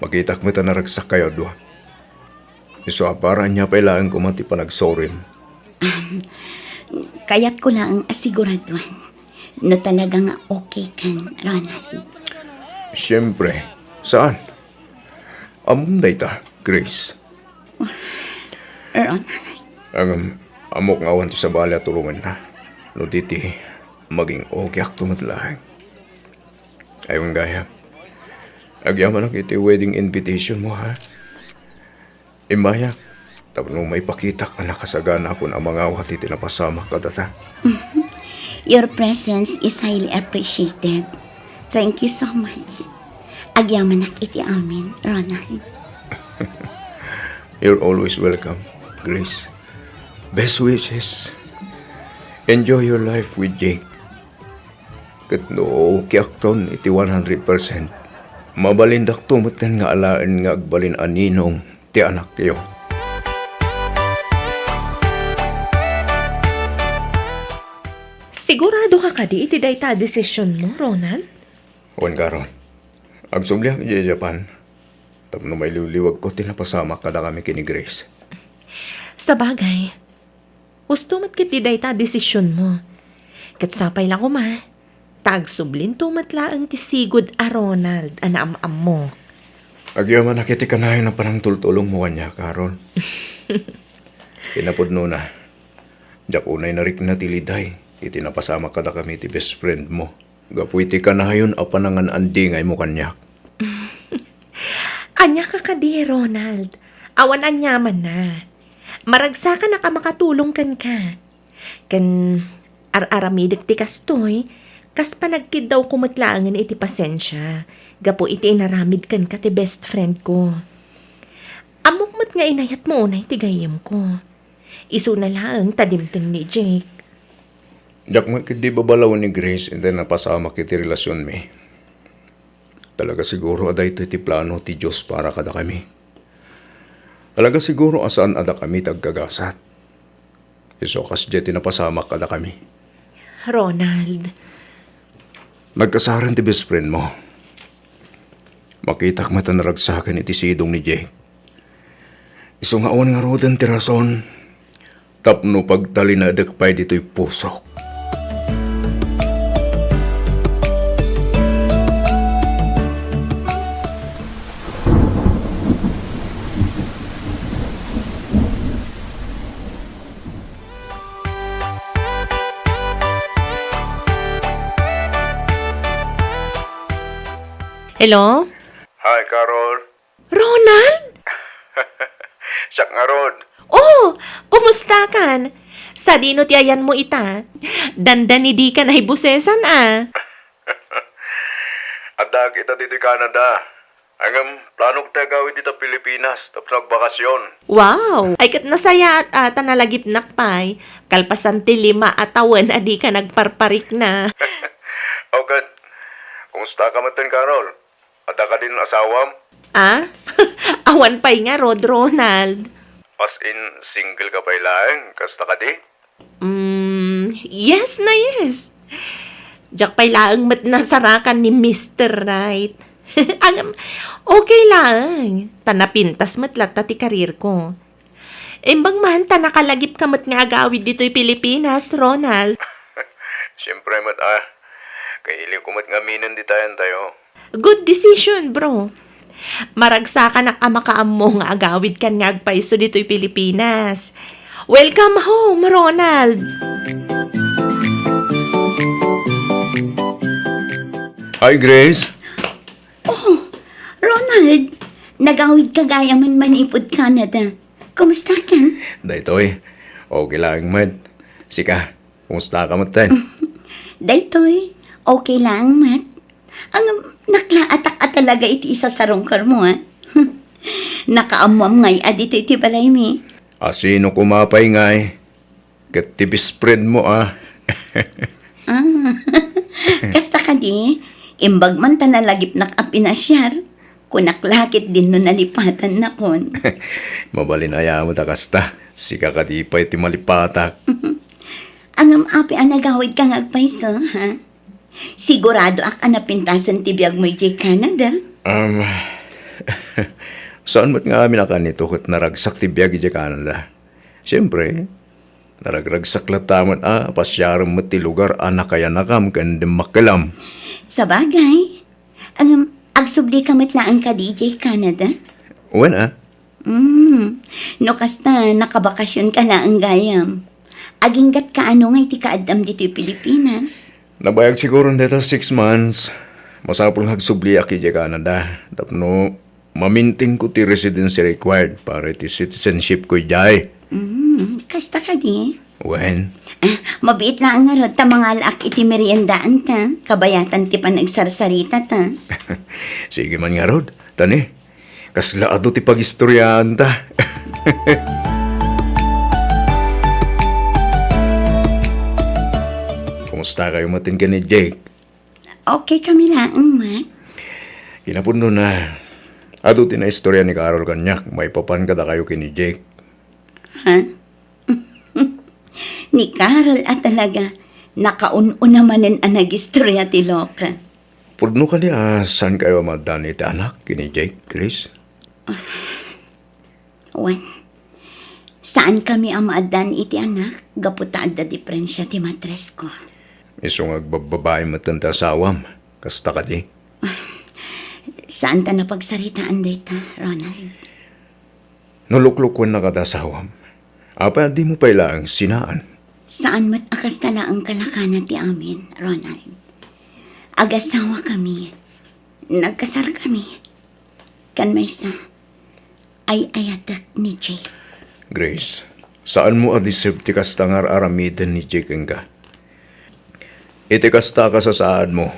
makitak met a naragsakkayo a dua. Isu a para ania pay laeng koma ti panagsorim. Kayatko laeng a siguraduan. No talaga nga okay kan, Ronald. Siyempre. Saan? Ammom dayta, Grace. Ronald. Ngem, ammok nga awan ti sabali a tulonganna. No di ti maging okay akto met laeng. Ay, wen gayam. Agyamanak iti wedding invitation mo, ha? Immayak, tapno maipakitak a nakasaganakon a mangawat iti napasamak kadata. Your presence is highly appreciated. Thank you so much. Agyamanak iti amin, Ronald. You're always welcome, Grace. Best wishes. Enjoy your life with Jake. Ket no okay akton iti one hundred percent, mabalindakto metten nga alaen nga agbalin a ninong ti anakyo. Sigurado ka kadi iti dayta a desisionmo, Ronald? Wen, Carol. Agsubliak idiay Japan tapno mailiwliwagko ti napasamak kadakami ken ni Grace. Sabagay, husto met ketdi dayta a desisionmo. Ket sapay la koma, ta agsublinto met laeng ti sigud a Ronald a naam-ammok. Agyamanak iti kanayon a panangtultulongmo kaniak, Carol. Kinapudnona, diak unay narikna ti liday iti napasamak kadakami ti best friendmo gapu iti kanayon a panangan-andingaymo kaniak. Ania ka kadi, Ronald? Awan aniamanna. Maragsakanak a makatulong kenka. Ken ar-aramidek ti kastoy, kas panagkiddawko met laengen iti pasensia, gapu iti inaramid kenka ti best friend ko. Ammok met nga inayatmo unay ti gayyemko. Isuna laeng ta dimteng ni Jake. Diak met ketdi babalawen ni Grace iti napasamak iti relasionmi. Talaga siguro a daytoy ti plano ti Dios para kadakami. Talaga siguro a saan a dakami ti agkagasat. Isu a kasdiay ti napasamak kadakami. Ronald. Nagkasaren ti best friend mo. Makitak met a naragsaken iti sidong ni Jake. Isu nga awan ngaruden ti rason tapno pagtalinaedek pay ditoy pusok. Hello? Hi, Carol. Ronald? Siak ngarud. Oh, kumusta kan? Sadino ti ayanmo ita? Dandani dika naibusesan a. Addaak ita ditoy Canada. Ngem, planok ti agawid dita Pilipinas tapno agbakasyon. Wow! Ay, ket nasayaat a ta nalagipnak pay, kalpasan ti lima a tawen a dika nagparparikna. O ket, kumusta ka metten, Carol? Adda kadin asawam? Ah? Awan pay ngarud, Ronald. As in, single ka pay laeng, kasta kadi? Mm, yes na yes. Diak pay laeng met nasarakan ni Mister Right. Ngem, okay laeng. Ta napintas met latta ti career ko. Imbag man ta nakalagip ka met nga agawid ditoy Pilipinas, Ronald. Siyempre met, ah. Kailiw ko met nga aminen ditayan tayo. Good decision, bro. Maragsakanak a makaammo nga agawid kan nga agpayso ditoy Pilipinas. Welcome home, Ronald! Hi, Grace. Oh, Ronald, nagawid ka gayamen manipud Canada. Kumusta kan? Daytoy, okay laeng met. Sika, kumusta ka metten? Daytoy, okay laeng met. Ang naklaatak a talaga iti isasarungkarmo, ah. Nakaammoam ngay a ditoy iti balaymi. A sino koma pay ngay? Ket ti best friend mo, ah. Ah, kasta kadi, imbag man ta nalagipnak a pinasiar, kunak la ket dinno nalipatannakon. Mabalin aya met a kasta, sika kadi pay ti malipatak. Ngem apay a nagawid ka nga agpayso, ha? Siguradoak a napintasen ti biagmo idiay Canada. Um, saan met nga amin a kanito ket naragsak ti biag idiay Canada. Siyempre, Naragragsak latta met a pasiarem met ti lugar a nakayanakam ken dimmakkelam. Sabagay. Ngem, agsubli ka met laeng kadi idiay Canada? Wen a. Mm. No kasta, nakabakasyon ka laeng gayam. Aginggat kaano nga iti kaaddam ditoy Pilipinas? Nabayag siguron dayta six months. Masapul nga agsubliak idiay Canada tapno mamintinko ti residency required para iti citizenship ko idiay. Mm, kasta kadi? Wen. Ah, mabiit laeng ngarud ta mangalaak iti meriendaan ta, kabayatan ti panagsarsarita ta. Sige man ngarud, tani. Kasla adu ti pagistoriaan ta. Kumusta kayo matin ken ni Jake? Okay kami laeng, Mac. Kinapudno na, adu ti naistorya ni Carol kaniak maipapan kadakayo ken ni Jake. Ha? Ni Carol a talaga, nakaun-una manen a nagistorya ti loka. Pudno kadi a saan kayo a maaddaan iti anak ken ni Jake, Chris? Wen, saan kami a maaddaan iti anak gapu ta adda diferensia ti matres ko. Isu nga agbabbabain metten ti asawam, kasta kadi? Saan ta napagsaritaan dayta, Ronald. No luklukuen na kada asawam, apay a dimo pay laeng sinaan? Saan met a kasta laeng kalakana ti amin, Ronald. Agasawa kami. Nagkasar kami. Kan maysa, ay-ayatek ni Jake. Grace, saanmo a deserve ti kasta nga ar-aramiden ni Jake kenka. Iti kasta a kasasaadmo,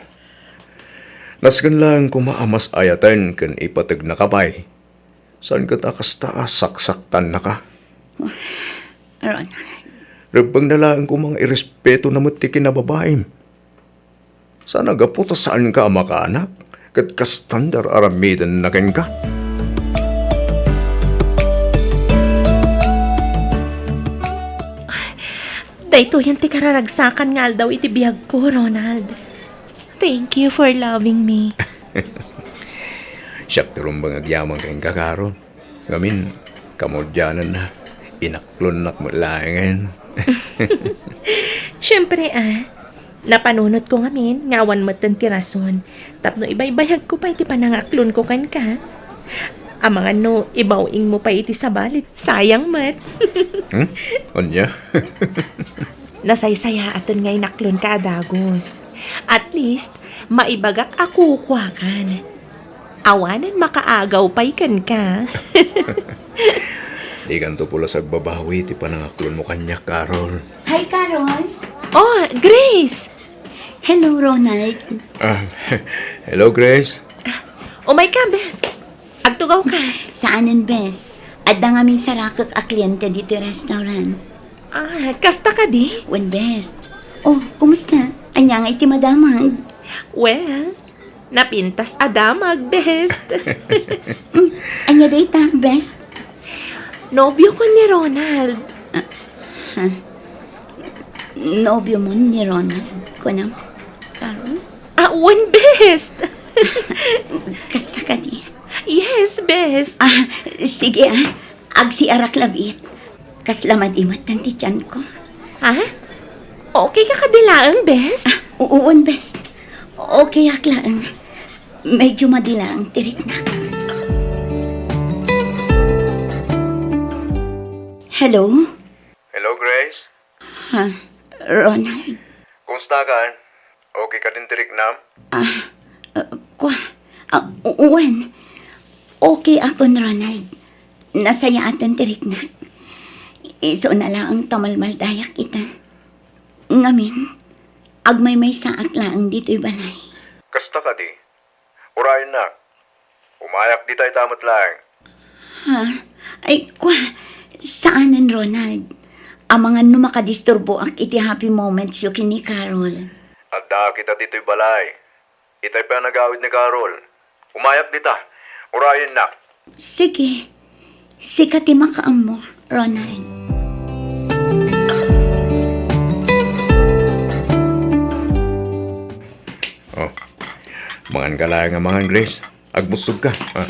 nasken laeng koma a mas ayaten ken ipategnaka pay. Saan ket a kasta a saksaktannaka? Ronald. Rebbengna laeng koma nga irespetona met ti kinababaim. Saan a gapu ta saanka a makaanak, ket kastan ti ar-aramidenna kenka? Daytoyen ti kararagsakan nga aldaw iti biagko, Ronald. Thank you for loving me. Siak ti rumbeng agyaman kenka, Carol. Ngamin, kamaudiananna, inaklonnak met laengen. Siempre, a. Napanunotko ngamin nga awan metten ti rason tapno ibaybayagko pay ti panangaklonko kenka. Amangan no ibaw-ingmo pay iti sabali, sayang met. Hmm? Ania? Nasaysayaaten nga inaklonka a dagus. At least, maibagak a kukuakan. Awanen makaagaw pay kenka. Dikanto pulos agbabawi ti panangaklonmo kaniak, Carol. Hi, Carol. Oh, Grace! Hello, Ronald. Ah, hello, Grace. Umayka, bes. Agtugawka. Saanen, bes. Adda ngamin sarakek a kliente ditoy restaurant. Ah, kasta kadi? Wen, bes. Oh, kumusta? Ania nga iti madamag? Well, napintas a damag, bes. Mm, ania dayta, bes? Nobiokon ni Ronald. Ah, ha? Nobiomon ni Ronald, kunam, Carol? Ah, wen, bes. Kasta kadi? Yes, bes. Ah, sige, ah. Agsiarak labiit. Kasla madi metten ti tianko. Ha? Okay ka kadi laeng, bes? Ah, uon, bes. Okay ak laeng. Medyo madi laeng ti riknak. Hello? Hello, Grace? Ha? Ronald? Kumusta ka? Okay ka din ti riknam? Ah, uh, kwa, ah, u-, wen. Okay akon, Ronald. Nasayaaten ti riknak. Isuna laeng ta malmaldayak ita. Ngamin, agmaymaysaak laeng ditoy balay. Kasta kadi? Urayennak. Umayak dita ita met laeng. Ha? Ay, kwa, saanen, Ronald. Amangan no makadisturboak iti happy moments yo ken ni Carol. Addaak ita ditoy balay. Itay pay a nagawid ni Carol. Umayak dita. Urayennak. Sige. Sika ti makaammo, Ronald. Oh. Mangan ka laeng nga mangan, Grace. Agmusog ka, ha?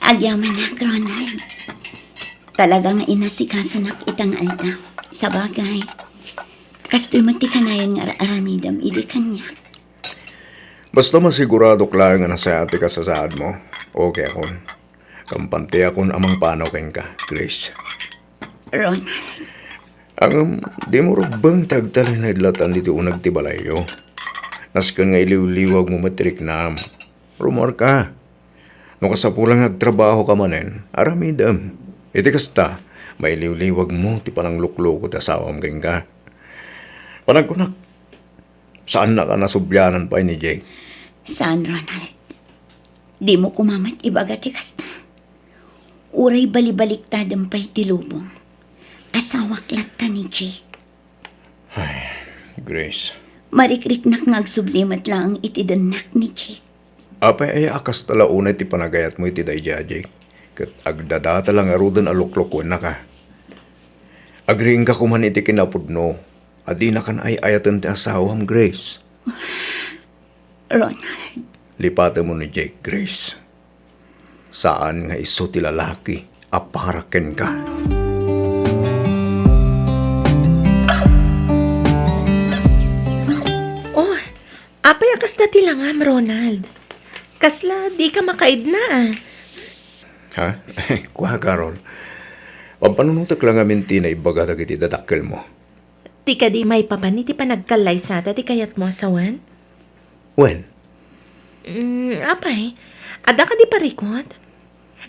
Agyamanak, Ronald. Talaga nga inasikasunak ita nga aldaw. Sabagay, kastoy met ti kanayon nga ar-aramidem idi kaniak. Basta masiguradok laeng a nasayaat ti kasasaadmo, okay akon. Kampante akon a mangpanaw kenka, Grace. Ronald. Ngem, dimo rubbeng ti agtalinaed latta ditoy uneg ti balayyo. Nasken nga iliwliwagmo met ti riknam. Rummuarka. No kasapulan nga agtrabahoka manen, aramidem. Iti kasta, mailiwliwagmo ti pananglukloko ti asawam kenka. Panagkunak, saannaka a nasublianan pay ni Jake? Saan, Ronald. Dimo koma met ibaga ti kasta. Uray balibaliktadem pay ti lubong, asawak latta ni Jake. Ay, Grace. Marikriknak nga agsubli met laeng iti dennak ni Jake. Apay aya a kasta la unay ti panagayatmo iti daydiay a Jake? Ket agdadata la ngaruden a luklokuennaka. Agriingka koman iti kinapudno a dinakan ay-ayaten ti asawam, Grace. Ronald. Lipatemmo ni Jake, Grace. Saan nga isu ti lalaki a para kenka. Oh, apay a kasta ti langam, Ronald? Kasla dika makaidna, a? Ha? Kua, Carol. Pampanunotek la ngamin ti naibaga dagiti dadakkelmo. Ti kadi maipapan iti panagkallaysata ti kayatmo a sawen? Wen? Mm, apay, adda kadi parikut?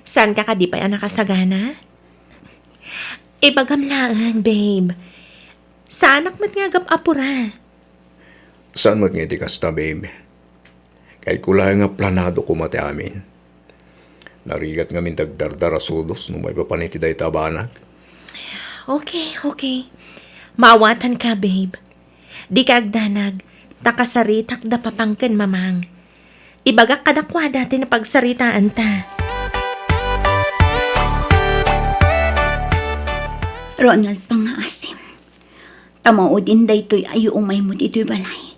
Saanka kadi pay a nakasagana? Ibagam laeng, babe. Saanak met nga agap-apura. Saan met nga iti kasta, babe. Kayatko laeng nga planado koma ti amin. Narigat ngamin ti agdardara sudos no maipapan iti dayta a banag. Okay, okay. Maawatanka, babe. Dika agdanag, ta kasaritak da Papang ken Mamang. Ibagak kadakuada ti napagsaritaanta. Ronald, pangngaasim. Ta maudin daytoy a yuumaymo ditoy balay.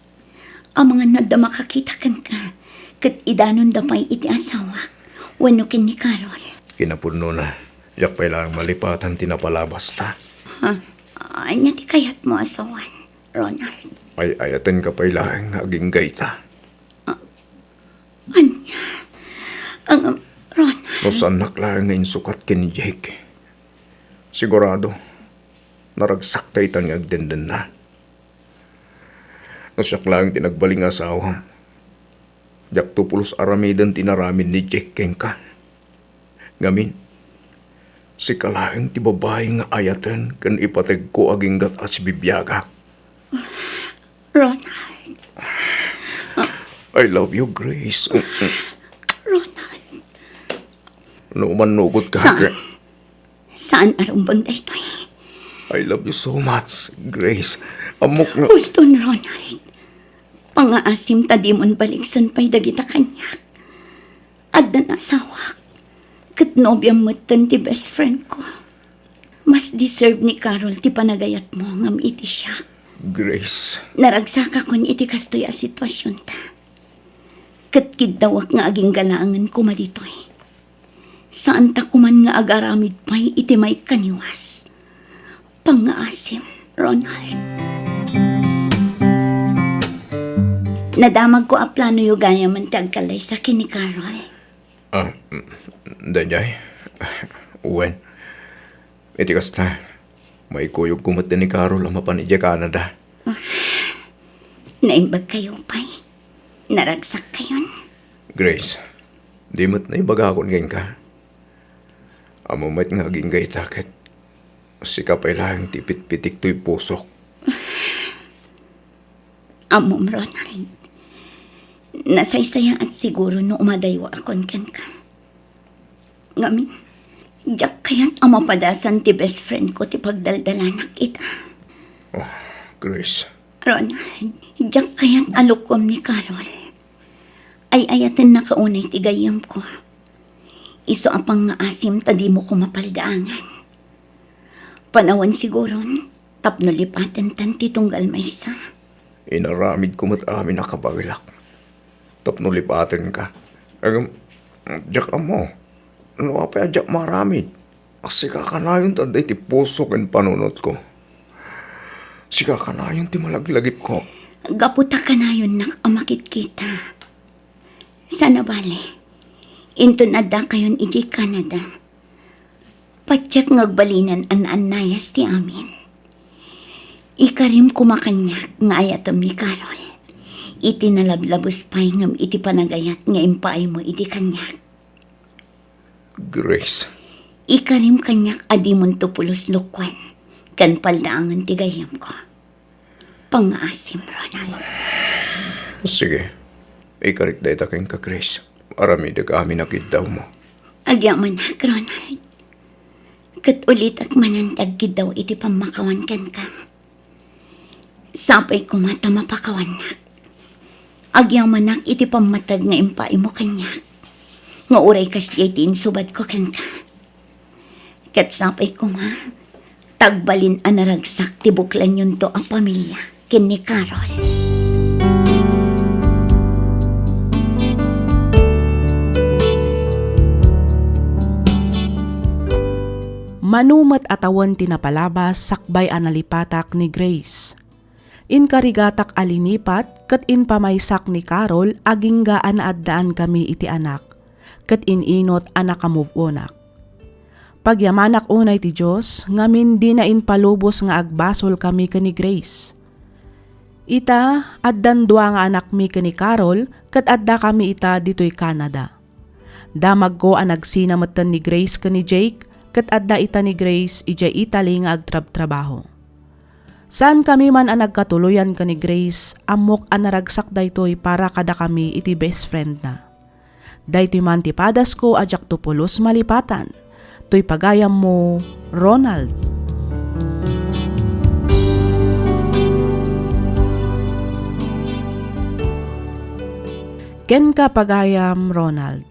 Amangan adda makakita kenka, ket idanonda pay iti asawak wenno ken ni Carol. Kinapudnona, diak pay laeng malipatan ti napalabasta. Ha? Ania ti kayatmo a sawen, Ronald? Ay-ayatenka pay laeng nga agingga ita. Ania? Ang, Ronald. No saannak laeng nga insukat ken ni Jake, sigurado, naragsak daytan nga agdendenna. No siak laeng ti nagbalin nga asawam, diakto pulos aramiden ti inaramid ni Jake kenka. Ngamin, sika laeng ti babai nga ayaten ken ipategko aginggat a sibibiagak. Ronald. I love you, Grace. Ronald. No, mannugot ka. Saan? Saan a rumbeng daytoy? I love you so much, Grace. Ammok nga Huston, Ronald. Pangngaasim ta dimon baliksen pay dagita kaniak. Addan asawak, ket nobiam metten ti best friend ko. Mas deserve ni Carol ti panagayatmo ngem iti siak. Grace. Naragsakakon iti kastoy a situasionta. Ket kiddawek nga agingga laengen koma ditoy. Saanta koman nga agaramid pay iti maikaniwas. Pangngaasim, Ronald. Nadamagko a planoyo gayamen ti agkallaysa ken ni Carol. Ah, mm, daydiay? Wen. Iti kasta, maikuyogko met ni Carol a mapan idiay Canada. Ah, naimbagkayo pay. Naragsak kayon. Grace, di met naibagakon kenka. Ammom met nga agingga ita ket sika pay laeng ti pitpitik toy pusok. Ammom, Ronald. Nasaysayaat siguro no umadaywaakon kenka. Ngamin, diak kayat a mapadasan ti best friend ko ti pagdaldalanak ita. Oh, Grace. Ronald, diak kayat a lukuem ni Carol. Ay-ayatennaka unay ti gayyemko. Isu a pangngaasim ta dimo ko mapaldaangan. Panawen siguron, tapno lipatentan ti tunggal maysa. Inaramidko met amin a kabaelak tapno lipatenka. Ngem, diak ammo no apay a diak maaramid. Sika kanayon ti adda iti puso ken panunotko. Sika kanayon ti malaglagipko. Gapu ta kanayonnak a makitkita. Sana bale, inton addakayon idiay Canada, patiek nga agbalinan a naannayas ti amin. Ikarim koma kaniak nga ayatem ni Carol iti nalablabes pay ngem iti panagayat nga impaaymo idi kaniak. Grace. Ikarim kaniak a dimonto pulos lokoen ken paldaangen ti gayyemko. Pangngaasim, Ronald. Sige. Ikarik dayta kenka, Grace. Aramidek amin a kiddawmo. Agyamanak, Ronald. Ket ulitek manen ti agkiddaw iti pammakawan kenka. Sapay koma ta mapakawannak. Agyamanak iti pammateg nga impaaymo kaniak, nga uray kasdiay ti insubadko kenka. Ket sapay koma ta agbalin a naragsak ti buklanyonto a pamilia ken ni Carol. Mano met a tawen ti napalabas sakbay a nalipatak ni Grace. Inkarigatak a linipat ket impamaysak ni Carol agingga a naaddaankami iti anak, ket in-inot a naka-move onak. Pagyamanak unay ti Dios ngamin dina impalubos nga agbasolkami ken ni Grace. Ita, addan dua nga anakmi ken ni Carol ket addakami ita ditoy Canada. Damagko a nagsina metten ni Grace ken ni Jake, ket adda ita ni Grace idiay Italy nga agtrabtrabaho. Saankami man a nagkatuloyan ken ni Grace, ammok a naragsak daytoy para kadakami iti best friendna. Daytoy man ti padasko a diakto pulos malipatan. Toy pagayammo, Ronald. Kenka, pagayam, Ronald.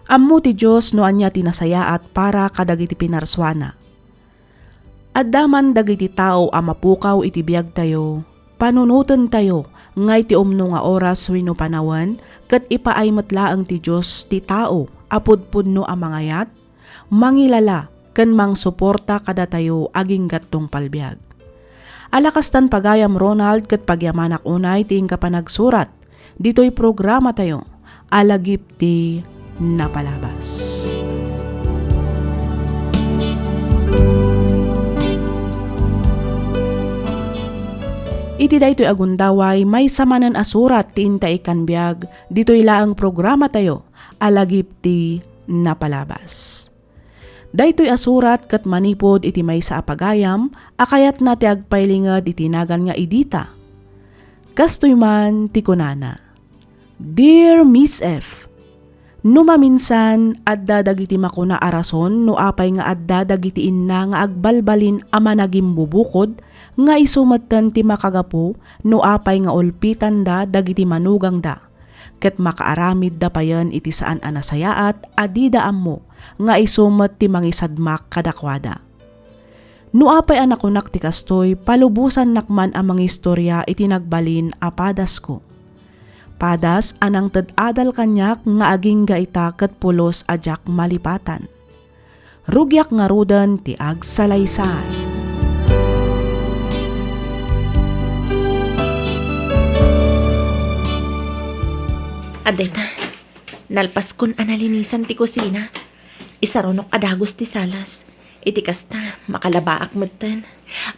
Ammo ti Dios no ania ti nasayaat para kadagiti pinarsuana. Adda man dagiti tao a mapukaw iti biagtayo, panunotentayo, ngay ti umno nga oras wenno panawen, ket ipaay met laeng ti Dios ti tao a pudpudno a mangayat, mangilala, ken mangsuporta kadatayo agingga tungpal biag. Ala kastan, pagayam Ronald, ket pagyamanak unay ti inka panagsurat ditoy programatayo a lagip ti napalabas. Iti daytoy a gundaway, maysa manen a surat ti inta ikkan biag ditoy laeng programatayo a lagip ti napalabas. Daytoy a surat ket manipud iti maysa a pagayam a kayatna ti agpailinged iti nagan nga Edita. Kastoy man ti kunana, "Dear Miss F, no maminsan, adda dagiti makuna a rason no apay nga adda dagiti inna nga agbalbalin a managimbubukod nga isu metten ti makagapu no apay nga ulpitanda dagiti manugangda, ket makaaramidda payen iti saan a nasayaat a dida ammo nga isu met ti mangisadmak kadakuada. No apay a nakunak ti kastoy, palubosannak man a mangistoria iti nagbalin a padasko. Padas a nangted adal kaniak nga agingga ita ket pulos a diak malipatan. Rugiak ngaruden ti agsalaysay." Adda ita, nalpaskon a nalinisan ti kusina. Isarunok a dagus ti salas. Iti kasta, makalabaak metten.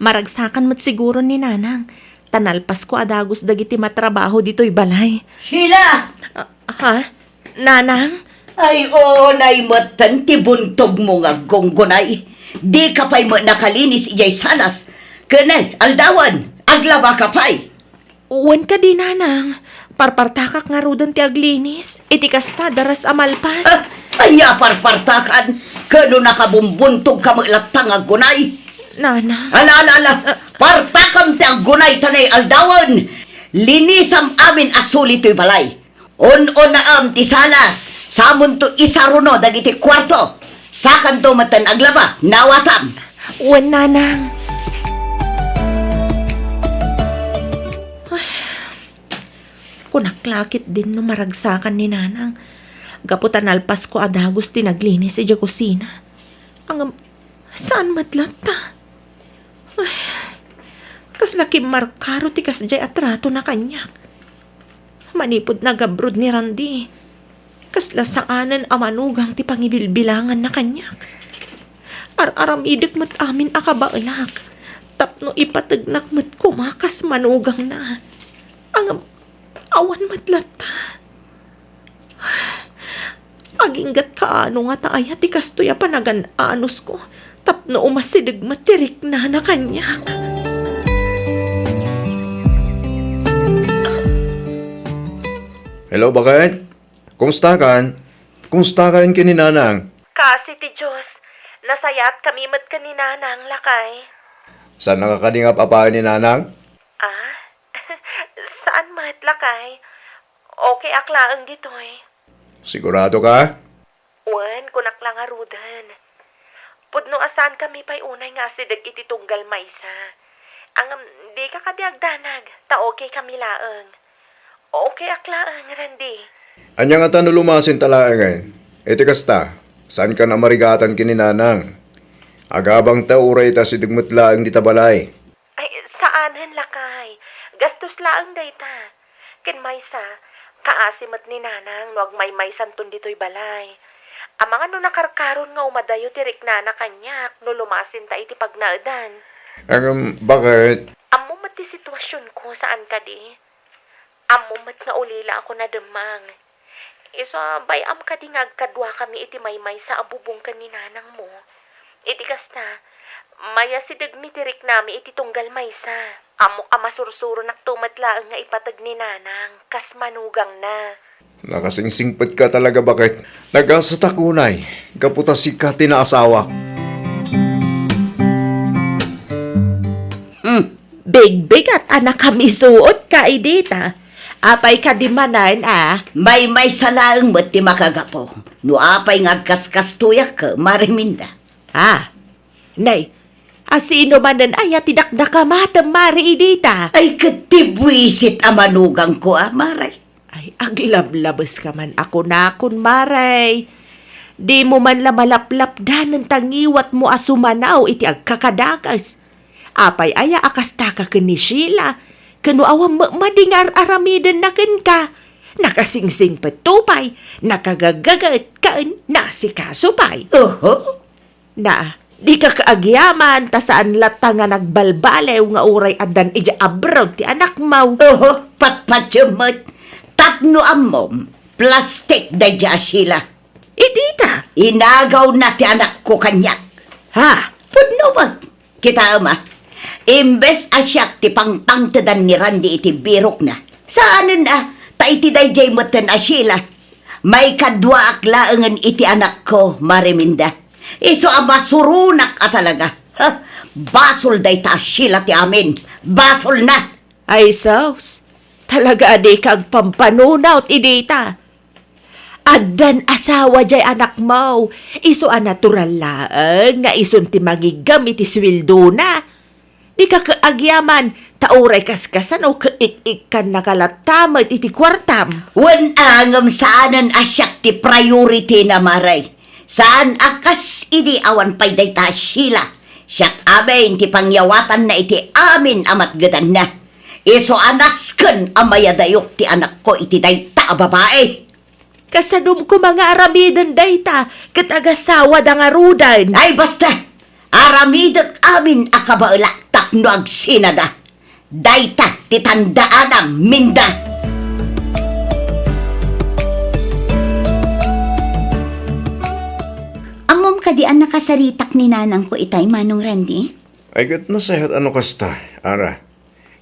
Maragsakan met siguro ni Nanang, ta nalpasko a dagus dagiti matrabaho ditoy balay. Sheila! Ah, ha? Nanang? Ay, unay metten ti buntogmo nga aggunggunay. Dika pay met nakalinis idiay salas. Ken, aldawen, aglabaka pay. Wen kadi, Nanang, parpartakak ngaruden ti aglinis. Iti kasta, daras a malpas. Ah, ania parpartakan? Ken no nakabumbuntogka met latta nga aggunay. Nanang. Ala, ala, ala. Ah. Partakam ti aggunay ta nay aldawen. Linisam amin a suli toy balay. Un-unaem ti salas, samonto isaruno dagiti kuarto. Sakanto metten aglaba, nawatam. Wen, Nanang. Ay, kunak la ketdin no maragsakan ni Nanang. Gapu ta nalpasko a dagus ti naglinis idiay kusina. Ngem, saan met latta? Ay, Kasla kimmarkaro ti kasdiay a tratona kaniak. Manipud nag-abroad ni Randy, kasla saanen a manugang ti pangibilbilanganna kaniak. Ar-aramidek met amin a kabaelak tapno ipategnak met koma kas manugangna. Ngem awan met latta. Aginggat kaano ngata aya ti kastoy a panagan-anusko tapno umasideg met ti riknana kaniak. Hello, baket? Kumustakan? Kumustakan ken ni Nanang? Kaasi ti Dios, nasayaatkami met ken ni Nanang, lakay. Saannaka kadi nga ap-apaen ni Nanang? Ah? Saan met, lakay. Okay ak laeng ditoy. Sigurado ka? Wen, kunak la ngaruden. Pudno a saankami pay unay nga asideg iti tunggal maysa. Ngem, dika kadi agdanag, ta okay kami laeng. Okay ak laeng, Randy. Ania ngata no lumasinta laengen? Iti kasta, saankan a marigatan ken ni Nanang. Agabangta uray ita asideg met laeng dita balay. Ay, saanen, lakay. Gastos laeng dayta. Ken maysa, kaasi met ni Nanang no agmaymaysanton ditoy balay. Amangan no nakarkaron nga umadayo ti riknana kaniak no lumasinta iti pagnaedan. Ngem, baket? Ammo met ti situasionko, saan kadi? Ammo met nga ulila ako nademmang. Isu a bay-am kadi nga agkaduakami iti maymaysa a bubong ken ni nanangmo. Iti kasta, mayasidegmi ti riknami iti tunggal maysa. Ammok a masursuronakto met laeng nga ipateg ni nanang kas manugangna. Nakasingsingpetka talaga, baket. Nagasatak unay, gapu ta sika ti naasawak. Hmm. Bigbigat a nakamisuotka idi ta. Apay kadi manen a? Maymaysa laeng met ti makagapu. No apay nga agkaskastoyak, Mare Minda. Ah, nay, a sino manen aya ti dakdakamatem, Mare, idi ta? Ay, ket ti buisit a manugangko a, Mare. Ay, aglablabeska man a kunakon, Mare. Dimo man la malaplapdanen ta ngiwatmo a sumanaw iti agkakadakes. Apay aya a kastaka ken ni Sheila, ken no awan met madi nga ar-aramidenna kenka? Nakasingsingpetto pay, nakagagaget, ken nasikaso pay. Oho. Na, dika agyaman ta saan latta nga nagbalbaliw nga uray addan idiay abroad ti anakmo. Oho, patpatiem met. Tapno ammom, plastik daydiay a Sheila. Idi ta? Inagawna ti anakko kaniak. Ha? Pudno met. Kitaem a, imbes a siak ti pangpangtedan ni Randy iti birokna, saanen a, ta iti daydiay metten a Sheila, maikaduaak laengen iti anakko, Mare Minda. Isu a masuronak a talaga. Ha? Basol dayta a Sheila ti amin. Basolna! Ay sus, talaga a dika agpampanunot idi ta. Addan asawa diay anakmo, isu a natural laeng nga isun ti mangiggem iti suweldona. Dika agyaman, ta uray kaskasano ket ik-ikkannaka latta met iti kuartam. Wen a, ngem saanen a siak ti priority na, Mare. Saan a kas idi awan pay dayta a Sheila. Siak amin ti pangyawatanna iti amin a matgedanna. Isu a nasken a mayadayok ti anakko iti dayta a babai. Kasadom koma nga aramiden dayta ket agasawada ngaruden. Ay, basta! Aramidek amin a kabaelak tapno agsinada. Dayta ti tandaanam, Minda. Ammom kadi a nakasaritak ni nanangko itay, Manong Randy? Ay, ket nasayaat a no kasta, Ara.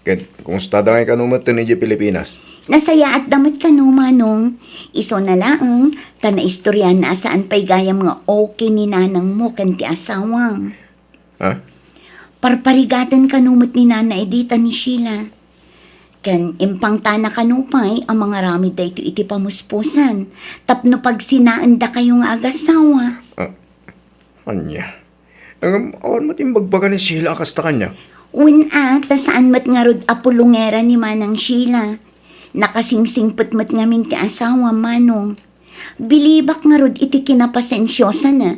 Ket, kumusta da ngay kano met idiay Pilipinas? Nasayaatda met kano, Manong. Isuna laeng, ta naistoryaanna a saan pay gayam nga okay ni nanangmo ken ti asawam. Ha? Parparigaten kano met ni Nana Edita ni Sheila. Ken impangtana kano pay a mangaramid daytoy iti pamuspusan tapno pagsinaendakayo nga agasawa. Ah, ania? Ngem awan met imbagbaga ni Sheila a kasta kaniak? Wen a, ta saan met ngarud a pulongera ni Manang Sheila. Nakasingsingpet met ngamin ti asawam, Manong. Bilibak ngarud iti kinapasensiosana.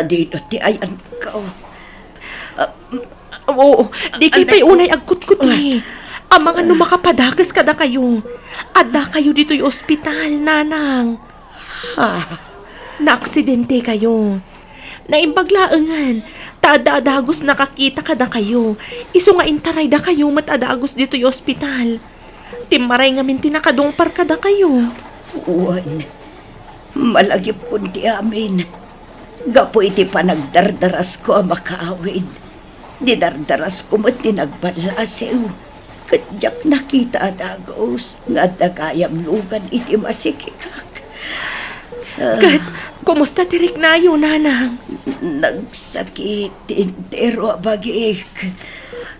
Adino ti ayanko? Oo, di kay pay unay agkutkutli. Amangan no makapadakes kadakayo. Addakayo ditoy ospital, nanang. Ha? Naaksidentekayo. Naimbag laengen, ta adda a dagus nakakita kadakayo. Isu nga intaraydakayo met a dagus ditoy ospital. Timmaray ngamin ti nakadungpar kadakayo. Wen, malagipkon ti amin. Gapu iti panagdardarasko a makaawid, dinardarasko met ti nagballasiw, ket diak nakita a dagus nga adda gayam lugan iti masikikak. Ah. Ket, kumusta ti riknayo, nanang? Nagsakit ti entero a bagik.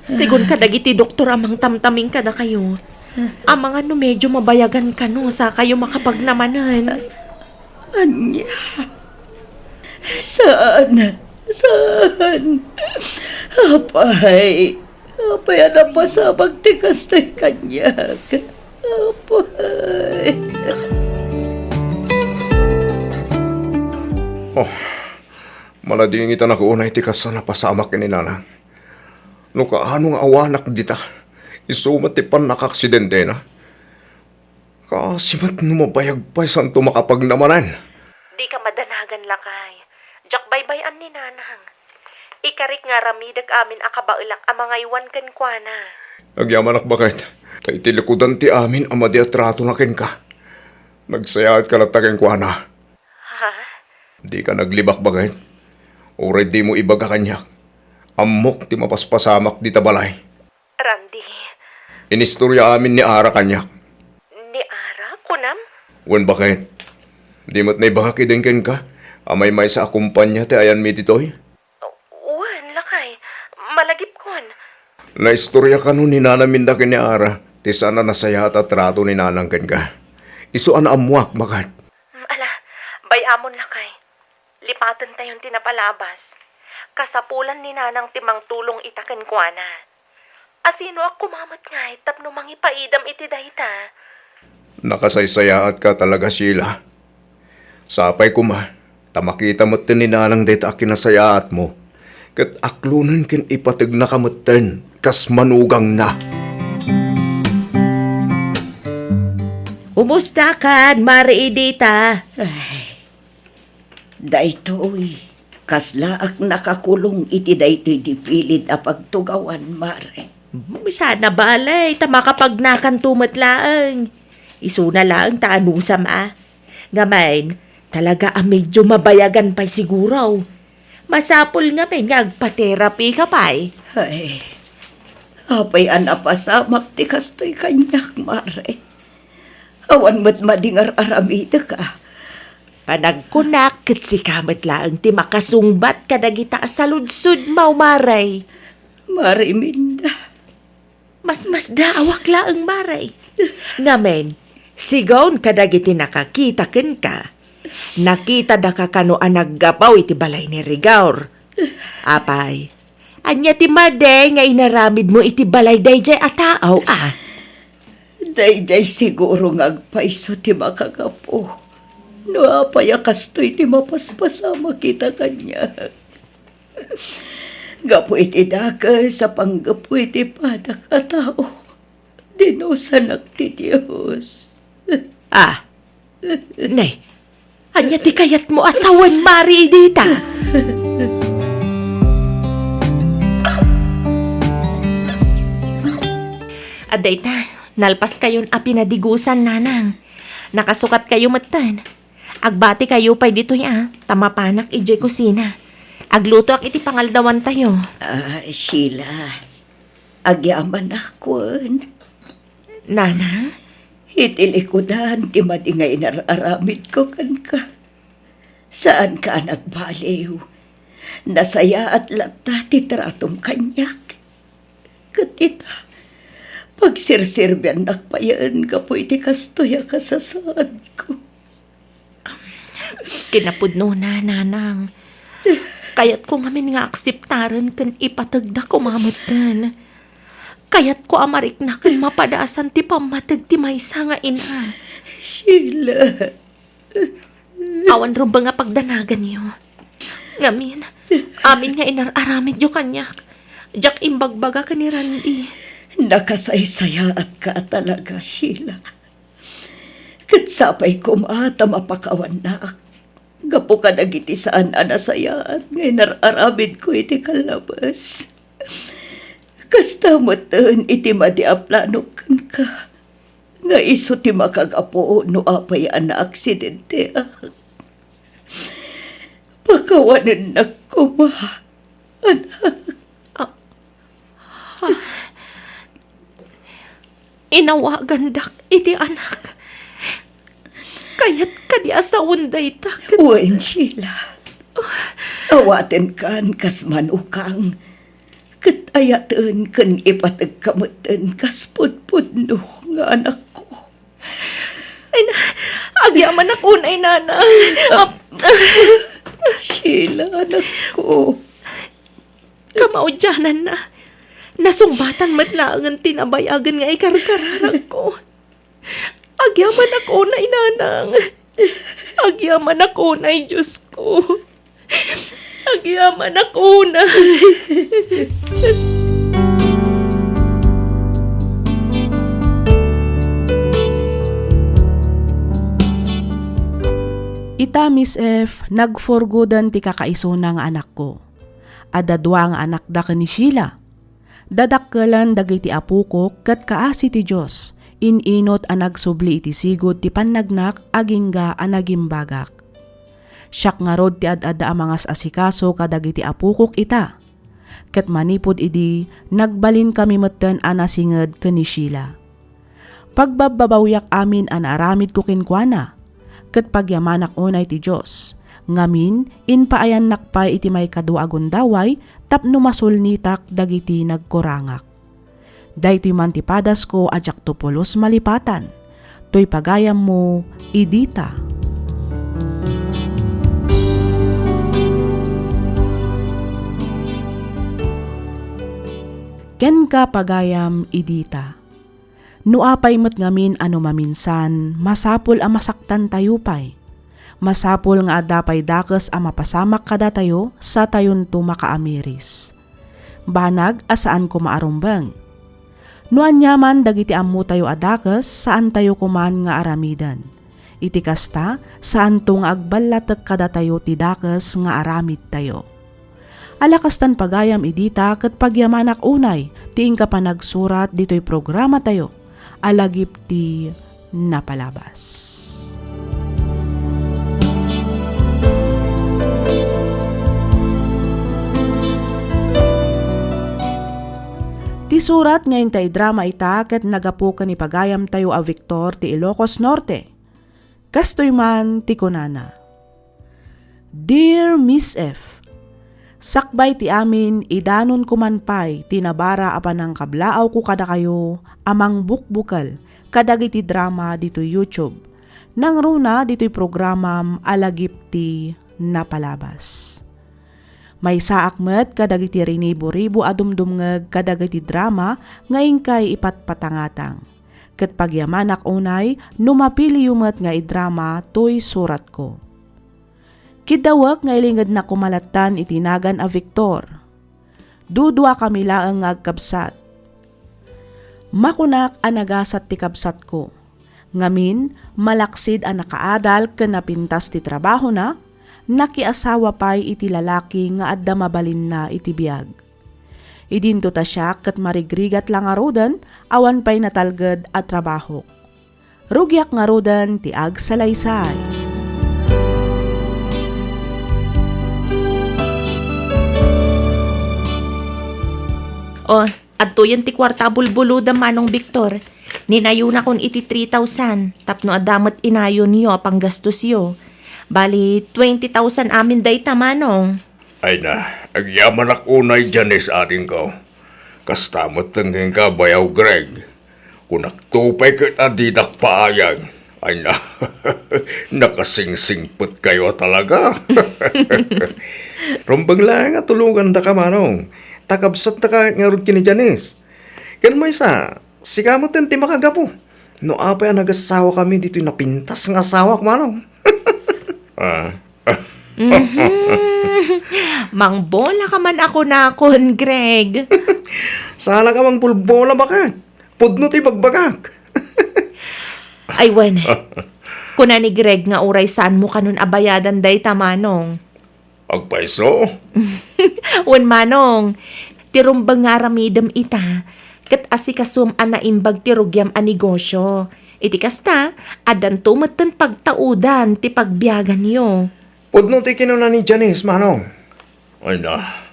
Sigun kadagiti doktor a mangtamtaming kadakayo, amangan no medyo mabayagan kano sakayo makapagnamanen. Ania? Saan? Saan? Apay, apay a napasamak ti kastoy kaniak? Apay. Oh, maladingitanak unay ti kas a napasamak ni Nanang. No kaano nga awanak dita, isu met ti pannakaaksidentena. Kaasi met no mabayag pay santo makapagnamanen. Dika madanagan, lakay. Diak baybay-an ni Nanang. Ikarik nga aramidek amin a kabaelak a mangaywan kenkuana. Agyamanak, baket, ta iti likudan ti amin a madi a tratona kenka, nagsayaatka latta kenkuana. Ha? Dika naglibak, baket. Uray dimo ibaga kaniak, ammok ti mapaspasamak dita balay. Randy. Inistorya amin ni Ara kaniak. Ni Ara, kunam? Wen, baket. Di met naibagak idin kenka a maymaysa a kumpania ti ayanmi ditoy? Wen, lakay. Malagipkon. Naistorya kano ni Nanang Minda ken ni Ara ti saan a nasayaat a trato ni Nanang kenka. Isu a naammoak, baket. Mm, ala, bay-amon, lakay. Lipatentayon ti napalabas. Kasapulan ni Nanang ti mangtulong ita kenkuana. Asinoak koma met ngay tapno mangipaidam iti dayta? Nakasaysayaatka talaga, Sheila. Sapay koma ta makita metten ni Nanang dayta a kinasayaatmo, ket aklonen ken ipategnaka metten kas manugangna. Kumustakan, Mare Edita? Ay, Daytoy, kaslaak nakakulong iti daytoy dipilid a pagtugawan, Mare. Hmm, sana bale, ta makapagnakanto met laeng. Isuna laeng ta anusam a. Ngamin, talaga a medyo mabayagan pay siguro. Masapul ngamin nga agpa-therapy ka pay. Ay, apay a napasamak ti kastoy kaniak, Mare. Awan met madi nga ar-aramidek a. Panagkunak ket sika met laeng ti makasungbat kadagita a saludsodmo, Mare. Mare Minda. Masmasdaawak laeng, Mare. Ngamin, sigaon kadagiti nakakita kenka, nakitadaka kano a naggapu iti balay ni Rigor. Apay, ania ti madi nga inaramidmo iti balay daydiay a tao, a? Daydiay siguro nga agpayso ti makagapu no apay a kastoy ti mapaspasamak ita kaniak. Gapu iti dakes a panggapu iti padak a tao, dinusanak ti Dios. Ah, nay, ania ti kayatmo a sawen, Mare Edita? Adda ita, nalpaskayon a pinadigusan, Nanang. Nakasukatkayo metten. Agbatikayo pay ditoy a, ta mapanak idiay kusina. Aglutoak iti pangaldawantayo. Ah, Sheila, agyamanak wen. Nanang? Iti likudan ti madi nga inar-aramidko kenka. Saanka a nagbaliw. Nasayaat latta ti tratom kaniak. Ket ita, pagsirserbiannak payen gapu iti kastoy a kasasaadko. Kinapudnona, Nanang. Kayatko ngamin nga akseptaren ken ipategda koma metten. Kayatko a marikna ken mapadasan ti pammateg ti maysa nga ina. Sheila. Awan rumbeng a pagdanaganyo. Ngamin, amin nga inar-aramidyo kaniak, diak imbagbaga ken ni Randy. Nakasaysayaatka talaga, Sheila. Ket sapay koma ta mapakawannak gapu kadagiti saan a nasayaat nga inar-aramidko iti kallabes. Kasta metten iti madi a planok kenka, nga isu ti makagapu no apay a naaksidenteak. Pakawanennak koma, anak. Ah, ah. Inawagandak iti anak. Kayat kadi a sawen dayta ket Wen, Sheila. Awatenkan kas manukang. Ket ayaten ken ipategka metten kas pudpudno nga anakko. Ay na, agyamanak unay, Nanang. Ah, Sheila, anakko. Kamaudiananna, nasungbatan met laengen ti nabayagen nga ikarkararakko. Agyamanak unay, Nanang. Agyamanak unay, Diosko. Agyamanak unay. Ita, Miss F, nagforgoden ti kakaisuna nga anakko. Adda dua nga anakda ken ni Sheila. Dadakkelen dagiti apokok ket kaasi ti Dios, in-inut a nagsubli iti sigud ti pannagnak agingga a nagimbagak. Siak ngarud ti ad-adda a mangas-asikaso kadagiti apokok ita. Ket manipud idi, nagbalinkami metten a nasinged ken ni Sheila. Pagbabbabawiak amin a naaramidko kenkuana, ket pagyamanak unay ti Dios. Ngamin, impaayannak pay iti maikadua a gundaway tapno masulnitak dagiti nagkurangak. Daytoy man ti padasko a diakto pulos malipatan. Toy pagayammo, Edita. Kenka, pagayam, Edita. No apay met ngamin a no maminsan, masapul a masaktantayo pay. Masapul nga adda pay dakes a mapasamak kadatayo satayonto makaamiris. Banag a saan koma a rumbeng. No aniaman dagiti ammotayo a dakes, saantayo koman nga aramiden. Iti kasta, saanto nga agballatek kadatayo ti dakes nga aramidtayo. Ala kastan pagayam Edita ket pagyamanak unay ti inka panagsurat ditoy programatayo a lagip ti napalabas. Ti surat nga inta idrama ita ket nagapu ken ni pagayamtayo a Victor ti Ilocos Norte. Kastoy man ti kunana, Dear Miss F, sakbay ti amin, idanonko man pay ti nabara a panangkablaawko kadakayo a mangbukbukel kadagiti drama ditoy YouTube. Nangruna ditoy programam a lagip ti napalabas. Maysaak met kadagiti rinibo-ribo a dumdumngeg kadagiti drama nga inkay ipatpatangatang. Ket pagyamanak unay no mapiliyo met nga idrama toy suratko. Kiddawek nga ilingednak koma lattan iti nagan a Victor. Duduakami laeng nga agkabsat. Makunak a nagasat ti kabsatko. Ngamin, malaksid a nakaadal ken napintas ti trabahona, nakiasawa pay iti lalaki nga adda mabalinna iti biag. Idinto ta siak ket marigrigat la ngaruden, awan pay natalged a trabahok. Rugiak ngaruden ti agsalaysay. O, adtoyen ti kuarta a bulbulodam, Manong Victor. Ninayonakon iti three thousand tapno adda met inayonyo a panggastosyo. Bali, twenty thousand amin dayta, Manong. Ay na, agyamanak unay, Janice, adingko. Kasta met kenka, Bayaw Greg. Kunakto pay ket a didak paayag. Ay na, nakasingsingpetkayo a talaga. Rumbeng laeng a tulogandaka, Manong. Ta kabsattaka ngarud ken ni Janice. Ken maysa, sika metten ti makagapu. No apay a nagasawakami ditoy napintas nga asawak, Manong. Ah, Mhm. Mangbola ka man a kunakon, Greg. Saan ka mangbolbola, baket? Pudno ti bagbagak. Ay, wen. Kuna ni Greg nga uray saanmo kanon a bayadan dayta, Manong. Agpayso? Wen, Manong. Ti rumbeng nga aramidem ita, ket asikasom a naimbag ti rugiam a negosyo. Iti kasta, addanto metten pagtaudan ti pagbiaganyo. Pudno ti kinuna ni Janice, Manong. Ay na.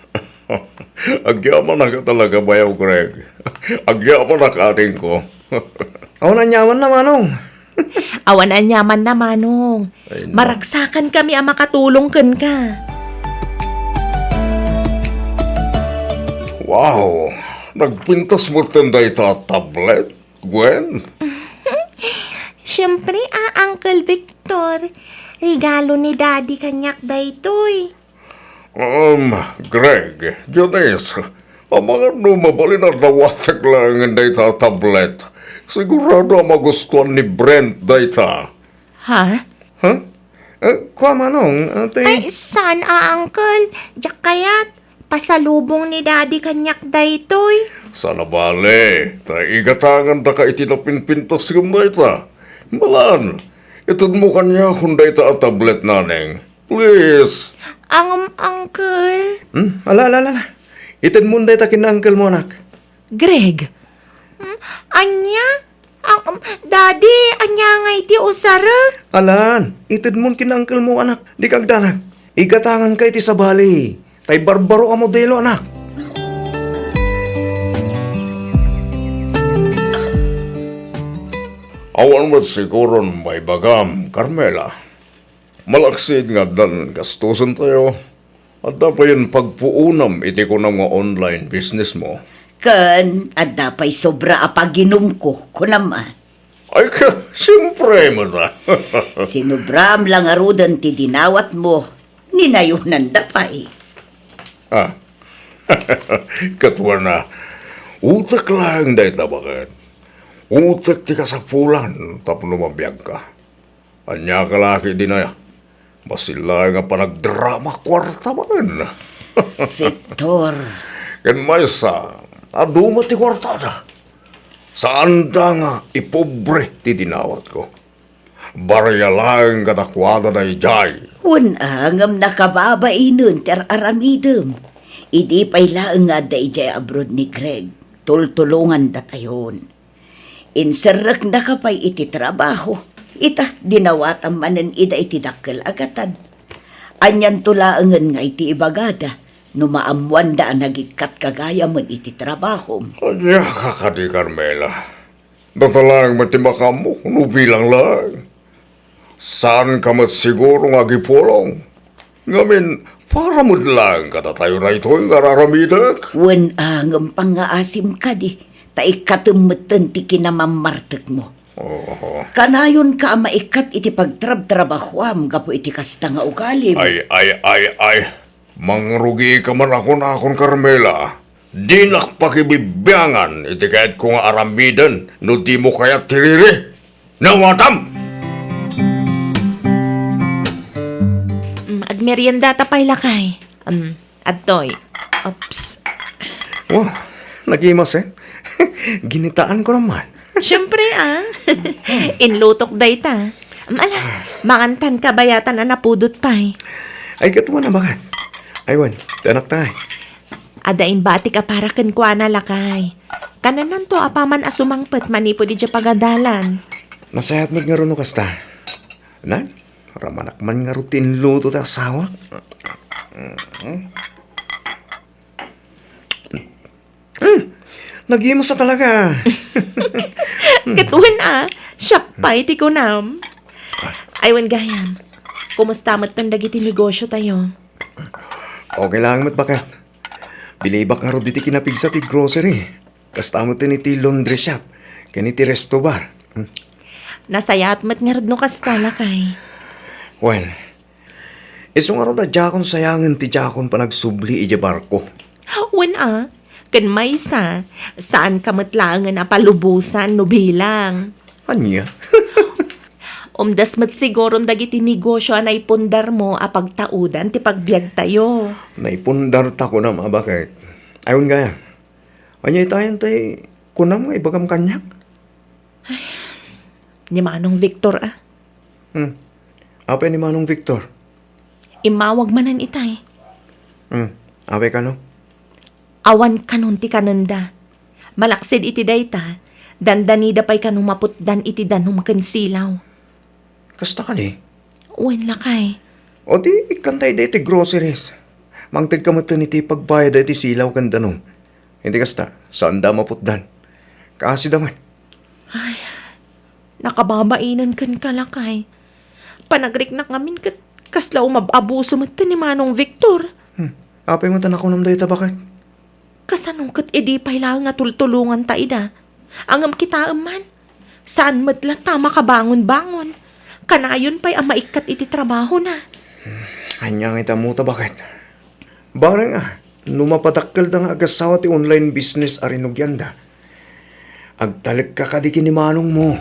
Agyamanak talaga, Bayaw Greg. Agyamanak, atingko. Awan aniamanna, Manong. Awan aniamanna, Manong. Ay, na. Maragsakan kami a makatulong kenka. Wow! Nagpintas metten dayta a tablet, Gwen? Siyempre, a, Uncle Victor. Regalo ni Daddy kaniak daytoy. Um, Greg, Janice, amangan no mabalin a dawatek laengen dayta a tablet. Sigurado a magustuan ni Brent dayta. Ha? Ha? Eh, kua, Manong, ate. Ay, saan a, Uncle. Diak kayat. Pasalubong ni Daddy kaniak daytoy. Saan a bale, ta igatangandaka iti napinpintas ngem dayta. Malan, itedmo kaniakon dayta a tablet, Naneng. Please. Angem, Uncle. Hmm? Ala, ala, ala, ala. Itedmon dayta ken uncle mo, anak. Greg. Hmm? Ania? Ang, um, Daddy, ania ngay ti usarek? Alan, itedmon ken uncle mo, anak. Dika agdanag. Igatanganka iti sabali. Tay barbaro a modelo, anak. Awan met siguron maibagam, Carmela. Malaksid nga addan gastusen tayo, adda payen pagpuonam iti kunam nga online business mo. Ken adda pay sobra a paginumko, kunam a. Ay, ka, siyempre, mata. Sinubram la ngaruden ti dinawatmo, ninayonanda pay. Ah. Katuana, utek laeng dayta, baket. Utek ti kasapulan tapno mabiagka. Ania ka la ket dinaya? Bassit laeng a panagdrama kuarta manen. Victor. Ken maysa, adu met ti kuartada. Saanda nga ipobre ti dinawatko. Barya laeng kadakuada daydiay. Wen a, ngem nakababainen ti ar-aramidem. Idi pay laeng nga adda idiay abroad ni Greg, tultulongandatayon. Inserreknaka pay iti trabaho. Ita, dinawatam manen ida iti dakkel a gatad. Anianto laengen nga iti ibagada no maammoanda a nagikkatka gayamen iti trabahom? Ania ka kadi, Carmela? Data laeng met ti makaammo no bilang laeng. Saanka met siguro nga agipulong. Ngamin, para met laeng kadatayo daytoy nga ar-aramidek. Wen a, ngem pangngaasim kadi, ta ikkatem metten ti kinamammartekmo. Oo. Kanayonka a maikkat iti pagtrabtrabahuam gapu iti kasta nga ugalim. Ay, ay, ay, ay. Mangrugika man a kunakon, Carmela. Dinak pakibibiangan iti kayatko nga aramiden no dimo kayat ti riri. Nawatam! Mm, agmeriendata pay, lakay. Mm, adtoy. Oops. Wow, nagimas, eh. Ginitaanko naman. Siyempre, ah. Inlutok dayta. Mm, ala, mangantan kabayatan a napudot pay. Ay, katuan a baket. Ay, wen, ti anakta, ay. Adda imbatik a para kenkuana, lakay. Kanananto apaman a sumangpet manipud idiay pagadalan. Nasayaat met ngarud no kasta. Nan, ramanak man ngarud ti inluto ti asawak. Hmm, nagimos a talaga. Ket wen a, siak pay ti kunam. Ay, wen gayam, kumusta metten dagiti negosyo tayo? Okay lang met, baket. Bilibak ngarud iti kinapigsa ti grocery. Kasta met iti laundry shop ken iti resto bar. Hmm. Nasayaat met ngarud no kasta, lakay. Wen, isu ngarud a diakon sayangen ti diakon panagsubli idiay barko. Wen a, ken maysa, saanka met laengen a palubosan no bilang. Ania? Umdas met siguron dagiti negosio a naipundarmo a pagtaudan ti pagbiagtayo. Naipundarta kunam a baket. Ayon gayam. Ania itayen tay kunam nga ibagam kaniak? Ni Manong Victor, a. Hmm. Apay ni Manong Victor? Immawag manen itay. Hmm. Apay kano? Awan kanon ti kanenda. Malaksid iti dayta, dandanida pay kano maputdan iti danum ken silaw. Kasta kadi? Wen, lakay. O di, ikkanta iti groceries. Mangtedka metten iti pagbayad iti silaw ken danum. Iti kasta, saanda a maputdan. Kaasida met. Ay, nakababainen kenka, lakay. Panagriknak ngamin ket kasla umab-abuso met ni Manong Victor. Hmm. Apay met a nakunam dayta, baket? Kasano ket idi pay laeng a tultulonganta ida? Ngem kitaem man, saan met latta a makabangon-bangon. Kanayon pay a maikkat iti trabahona. Ania nga ita met a baket? Bareng a, no mapadakkelda nga agassawa ti online business a rinugianda, agtalekka kadi ken ni manongmo.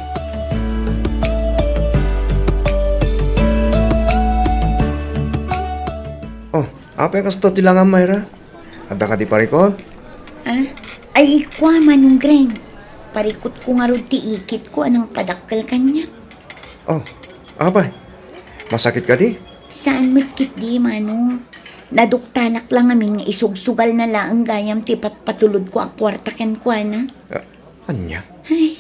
Oh, apay kasta ti langam, Myra? Adda kadi parikot? Ah, ay, kua, Manong Greg. Parikotko ngarud ti ikitko a nangpadakkel kaniak. Oh, apay? Masakit kadi? Saan met ketdi, Manong. Naduktalak la ngamin nga isugsugalna laeng gayam ti patpatulodko a kuarta kenkuana. Ah, ania? Ay,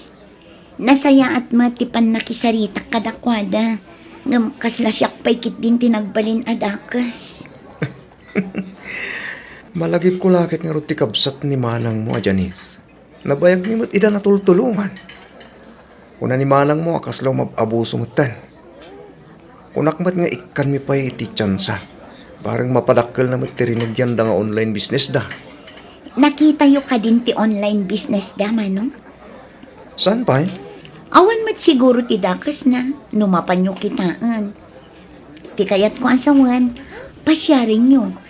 nasayaat met ti pannakisaritak kadakuada. Ngem kasla siak pay ketdin ti nagbalin a dakes. Malagipko la ket ngarud ti kabsat ni manangmo a Janice. Nabayagmi met ida natultulongan. Kuna ni manangmo a kasla umab-abuso metten. Kunak met nga ikkanmi pay iti tiansa. Bareng mapadakkelna met ti rinugianda nga online businessda. Nakitayo kadin ti online businessda, Manong? Saan pay? Awan met siguro ti dakesna no mapanyo kitaen. Ti kayatko a sawen, pasiarenyo.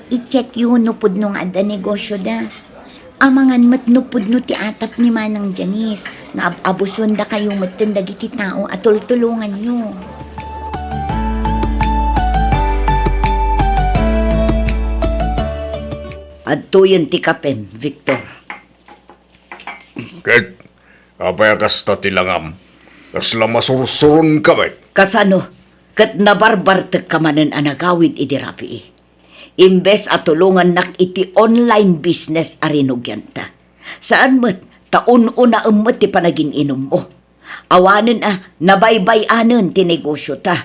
I-checkyo no pudno nga adda negosioda. Amangan met no pudno ti atap ni Manang Janice nga ab-abusuendakayo metten dagiti tao a tultulonganyo. Adtoyen ti kapem, Victor. Ket apay a kasta ti langam? Kasla masursuronka met? Kasano? Ket nabarbartekka manen a nagawid idi rabii. Imbes a tulongannak iti online business a rinugianta. Saan met, ta un-unaem met ti panagin-inummo. Awanen a nabaybay-anen ti negosiota.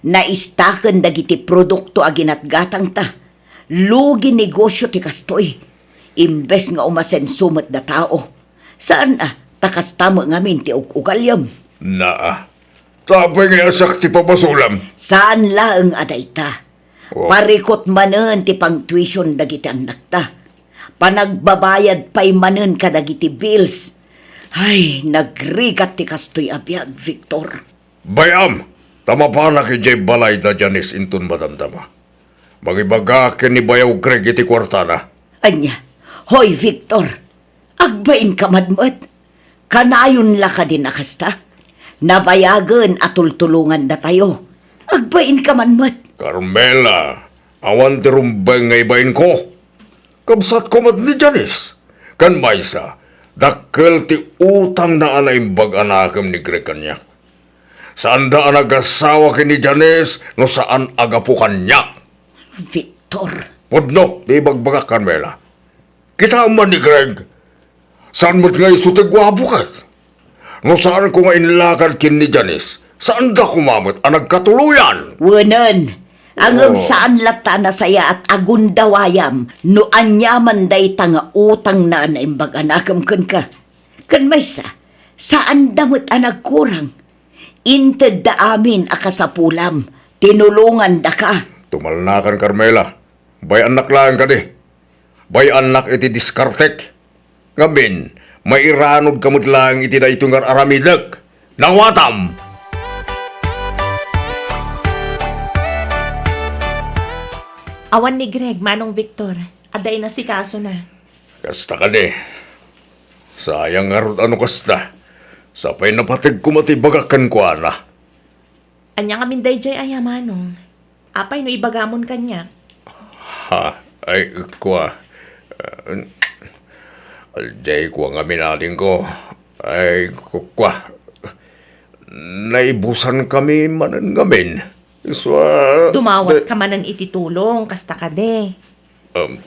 Naistaken dagiti produkto a ginatgatangta. Lugi negosio ti kastoy. Imbes nga umasenso met da tao. Saan a, ta kasta met ngamin ti ug-ugaliam. Naa. Ta apay nga iyasak ti pabasolam? Saan laeng a dayta. Oh. Parikot manen ti pang-tuition dagiti annakta. Panagbabayad pay manen kadagiti bills. Ay, nagrigat ti kastoy a biag, Victor. Bay-am, ta mapanak idiay balay da Janice inton madamdama. Mangibaga ken ni Bayaw Greg iti kuartana. Ania? Hoy, Victor! Agbainka man met. Kanayon la kadin a kasta? Nabayagen a tultulongandatayo. Agbainka man met. Carmela, awan ti rumbeng nga ibainko. Kabsatko met ni Janice. Ken maysa, dakkel ti utangna a naimbag a nakem ni Greg kaniak. Saanda a nagasawa ken ni Janice no saan a gapu kaniak. Victor. Pudno ti ibagbagak, Carmela. Kitaem man ni Greg, saan met nga isu ti guapo ket. No saanko nga inlakad ken ni Janice, saanda koma met a nagkatuloyan. Wenen, ngem Oh. saan latta a nasayaat a gundawayam no aniaman dayta nga utangna a naimbag a nakem kenka. Ken maysa, saanda met a nagkurang. Intedda amin a kasapulam, tinulongandaka. Tumalnakan, Carmela. Bay-annak laeng kadi. Bay-annak iti diskartek. Ngamin, mairanodka met laeng iti daytoy nga ar-aramidek. Nawatam! Awan ni Greg, Manong Victor. Adda inasikasona. Kasta kadi. Sayang ngarud a no kasta. Sapay napateg koma ti ibagak kenkuana. Ania ngamin daydiay aya, Manong? Apay no ibagamon kaniak? Ha? Ay, kua. Diay kua ngamin, adingko. Ay, ku-, kua. Naibusan kami manen ngamin. Isua, Dumawat de- ka manen iti tulong, kasta kadi. Um,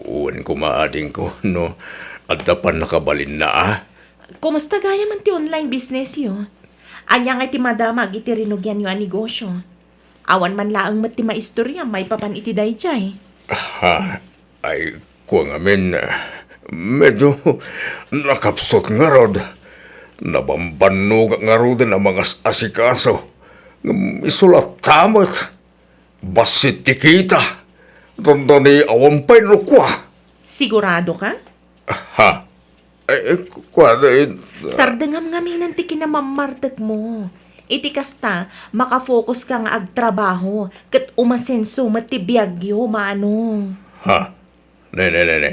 wen koma, adingko, no adda pannakabalinna, a? Kumusta gayam ti online business yo? Ania nga ti madamag iti rinugian yo a negosyo? Awan man laeng met ti maistorya maipapan iti daydiay. Ha? Ay, kua ngamin, medyo nakapsut ngarud. Nabambannogak ngaruden a mangas-asikaso. Ngem isu latta met. Bassit ti kita. Dandani awan pay no kua. Sigurado ka? Ha? Eh, eh, ku-, kuan, eh, Sardengam ngaminen ti kinamammartekmo. Iti kasta, makafokus ka nga agtrabaho, ket umasenso met ti biagyo, Manong. Ha? Ne, ne, ne, ne.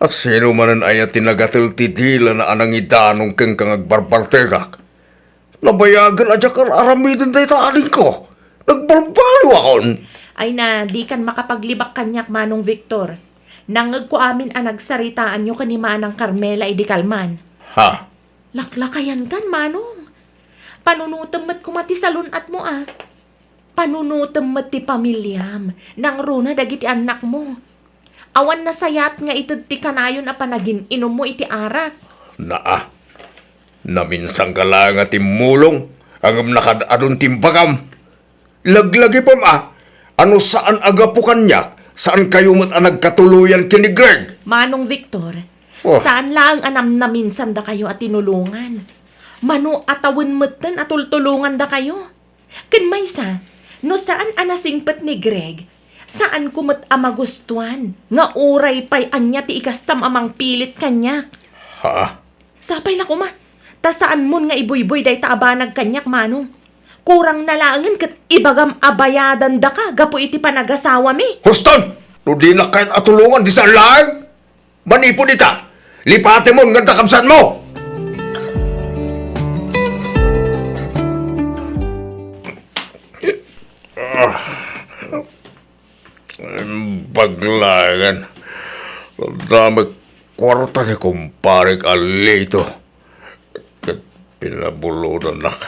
A sino manen aya ti nagatel ti dilana a nangidanong kenka nga agbarbartekak? Nabayagen a diak ar-aramiden dayta, adingko. Nagbalbaliwakon. Ay na, dikan makapaglibak kaniak, Manong Victor. Nangngegko amin a nagsaritaanyo ken ni Manang Carmela idi kalman. Ha? Laklakayankan, Manong. Panunotem met koma ti salun-atmo, a. Panunotem met ti pamiliam, nangruna dagiti annakmo. Awan nasayaat nga ited ti kanayon a panagin-inummo iti arak. Naa, naminsanka laeng a timmulong, ngem nakad-adun ti imbagam. Laglagipem a, a no saan a gapu kaniak, saankayo met a nagkatuloyan ken ni Greg. Manong Victor, Oh. saan laeng a namnaminsandakayo a tinulongan. Mano a tawen metten a tultulongandakayo. Ken maysa, no saan a nasingpet ni Greg, saanko met a magustuan nga uray pay ania ti ikastam a mangpilit kaniak. Ha? Sapay la koma, ta saanmon nga ibuybuy dayta a banag kaniak, Manong. Kurang na laengen ket ibagam a bayadandaka gapu iti panagasawami. Huston! No dinak kayat a tulongan, di saan laeng! Manipud ita, lipatemon nga adda kabsatmo! Ah, baglagan. Dami kuarta ni kumpare Carlito. Ket pinabulodannak.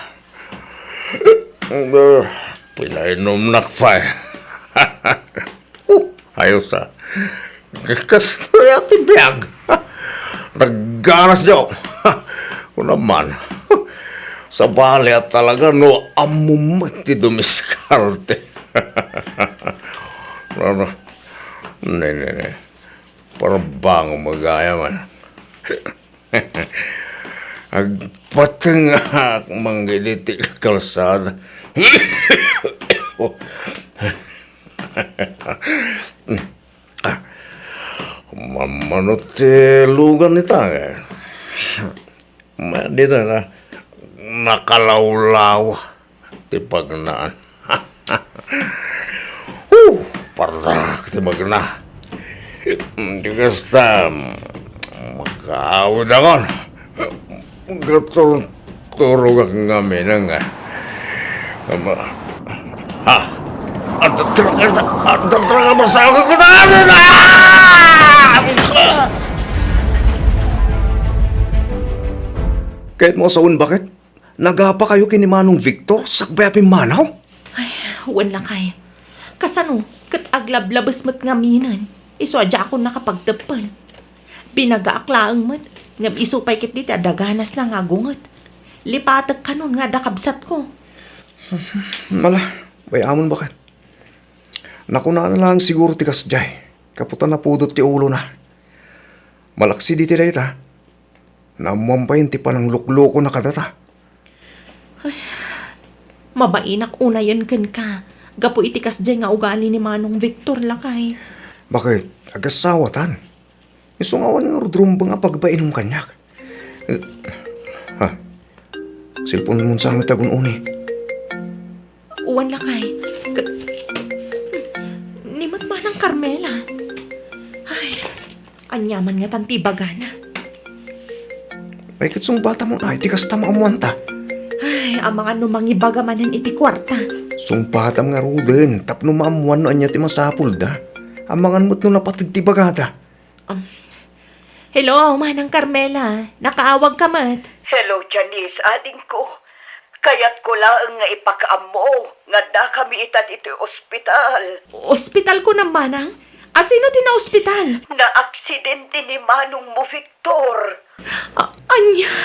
Ah, pinainumnak pay. Uh, ayos, ah. Kastoy a ti biag. Nagganas, Joe. Kuna man. Sabali a talaga no ammom met ti dumiskarte. Ano? Ne, ne, ne. Parang bango magaya man. Agpatengak mangged iti kalsada. Mammano ti lugan ita, eh? Ma-, dita na, nakalawlaw ti pagnaan. Huh! Pardak ti magna. Di kasta, makaawid akon. Gaturturogak ngamin nga. Ama. Ha? Adda talaga, adda talaga masakit ko na ano na! Kayatmo a sawen, baket? Nagapakayo ken ni Manong Victor sakbay a pimmanaw? Ay, wen lakay. Kasano ket aglablabes met ngaminen, isu a diakon nakapagteppel. Binagaak laeng met, ngem isu pay ketdi ti adda ganas la nga agunget. Lipatek kanon nga adda kabsatko. Mala, bay-amon, baket. Nakunana laeng siguro ti kasdiay, gapu ta napudot ti ulona. Malaksi ditoy dayta, naammoan pay ti panangluklukona kadata. Ay, mabainak unayen kenka, gapu iti kasdiay nga ugali ni Manong Victor, lakay. Baket, agasawatan. Isu nga awan ngarud rumbeng a pagbainum kaniak. Ha? Cellphone-mon sa met a gun-oni. Uwan, lakay. K-, ni met Manang Carmela. Ay, aniaman ngatan ti ibagana. Ay, ket sungbatamon, ay, ti kasta maammoanta. Ay, Amangan no mangibaga manen iti kuarta. Sungpatam ngaruden tapno maammoan no ania ti masapulda. Amangan met no napateg ti bagada. Um, hello, Manang Carmela. Nakaawag ka met? Hello, Janice, adingko. Kayatko laeng nga ipakaammo nga addakami ita ditoy ospital. Ospital kunam, Manang? Asino ti naospital? Naaksidente ni manongmo, Victor. A-, ania?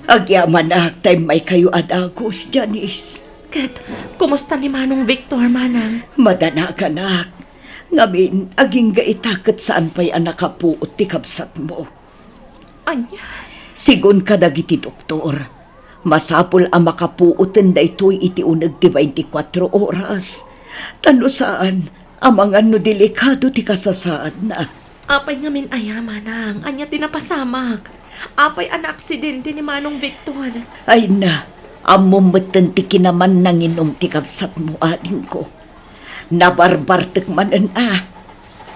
Agyamanak ta immaykayo a dagus, Janice. Ket, kumusta ni Manong Victor, Manang? Madanaganak. Ngamin, agingga ita ket saan pay a nakapuot ti kabsatmo. Ania? Sigun kadagiti doktor, masapul a makapuoten daytoy iti uneg ti twenty-four oras. Ta no saan, amangan no delikado ti kasasaadna. Apay ngamin aya, Manang? Ania ti napasamak? Apay a naaksidente ni Manong Victor? Ay na, ammom metten ti kinaman nanginum ti kabsatmo, adingko. Nabarbartek manen a.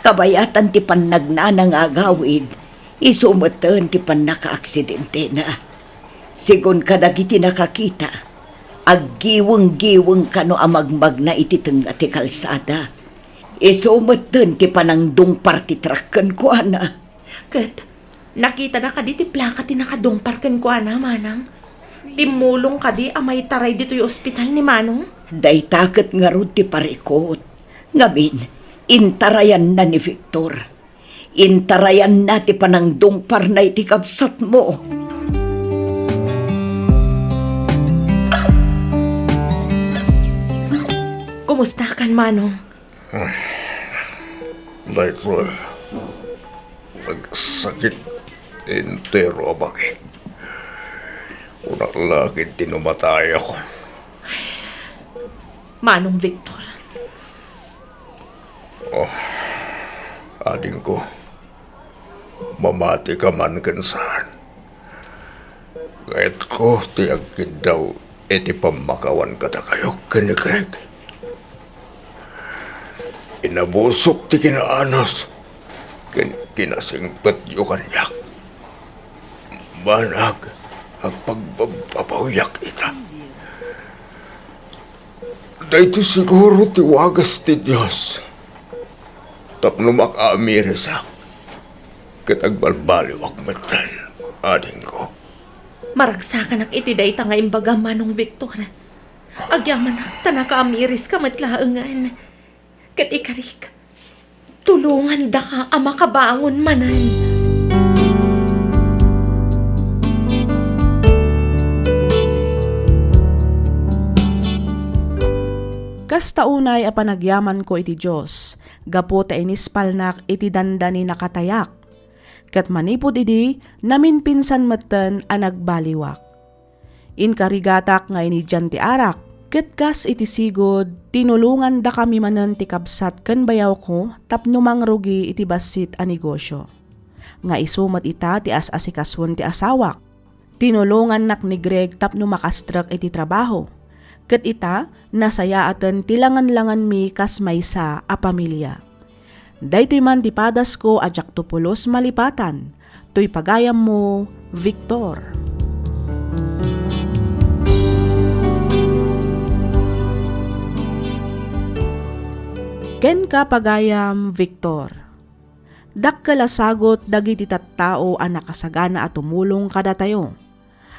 Kabayatan ti pannagnana nga agawid, isu metten ti pannakaaksidentena. Sigun kadagiti nakakita, aggiweng-giweng kano a magmagna iti tengnga ti kalsada. Isu metten ti panangdungpar ti truck kenkuana. Ket, nakitana kadi ti plaka ti nakadungpar kenkuana, Manang? Timmulong kadi a maitaray ditoy ospital ni Manong? Dayta ket ngarud ti parikut. Ngamin, intarayanna ni Victor. Intarayanna ti panangdungparna iti kabsatmo. Kumusta kan, Manong? Daytoy, nagsakit entero a bangik. Kunak la ket ti no matayakon. Manong Victor. Oh, adingko, mamati ka man ken saan. Kayatko ti agkiddaw iti pammakawan kadakayo ken ni Greg. Inabusok ti kinaanus ken kinasingpetyo kaniak. Banag, agpagbabbabawiak ita. Daytoy siguro ti wagas ti Dios tapno makaamirisak ket agbalbaliwak metten, adingko. Maragsakanak iti dayta nga imbagam, Manong Victor. Agyamanak ta nakaamiriska met laengen. Ket ikarik, tulongandaka a makabangon manen. Kasta unay a panagyamanko iti Dios, gapu ta inispalnak iti dandani nakatayak. Ket manipud idi, naminpinsan metten a nagbaliwak. Inkarigatak nga inidian ti arak, ket kas iti sigud, tinulongandakami manen ti kabsat ken bayawko tapno mangrugi iti bassit a negosio. Nga isu met ita ti as-asikasuen ti asawak. Tinulongannak ni Greg tapno makastrek iti trabaho. Ket ita, nasayaaten ti langan-langanmi kas maysa a pamilia. Daytoy man ti padasko a diakto pulos malipatan. Toy pagayammo, Victor. Kenka, pagayam Victor. Dakkel a sagut dagiti tattao a nakasagana a tumulong kadatayo.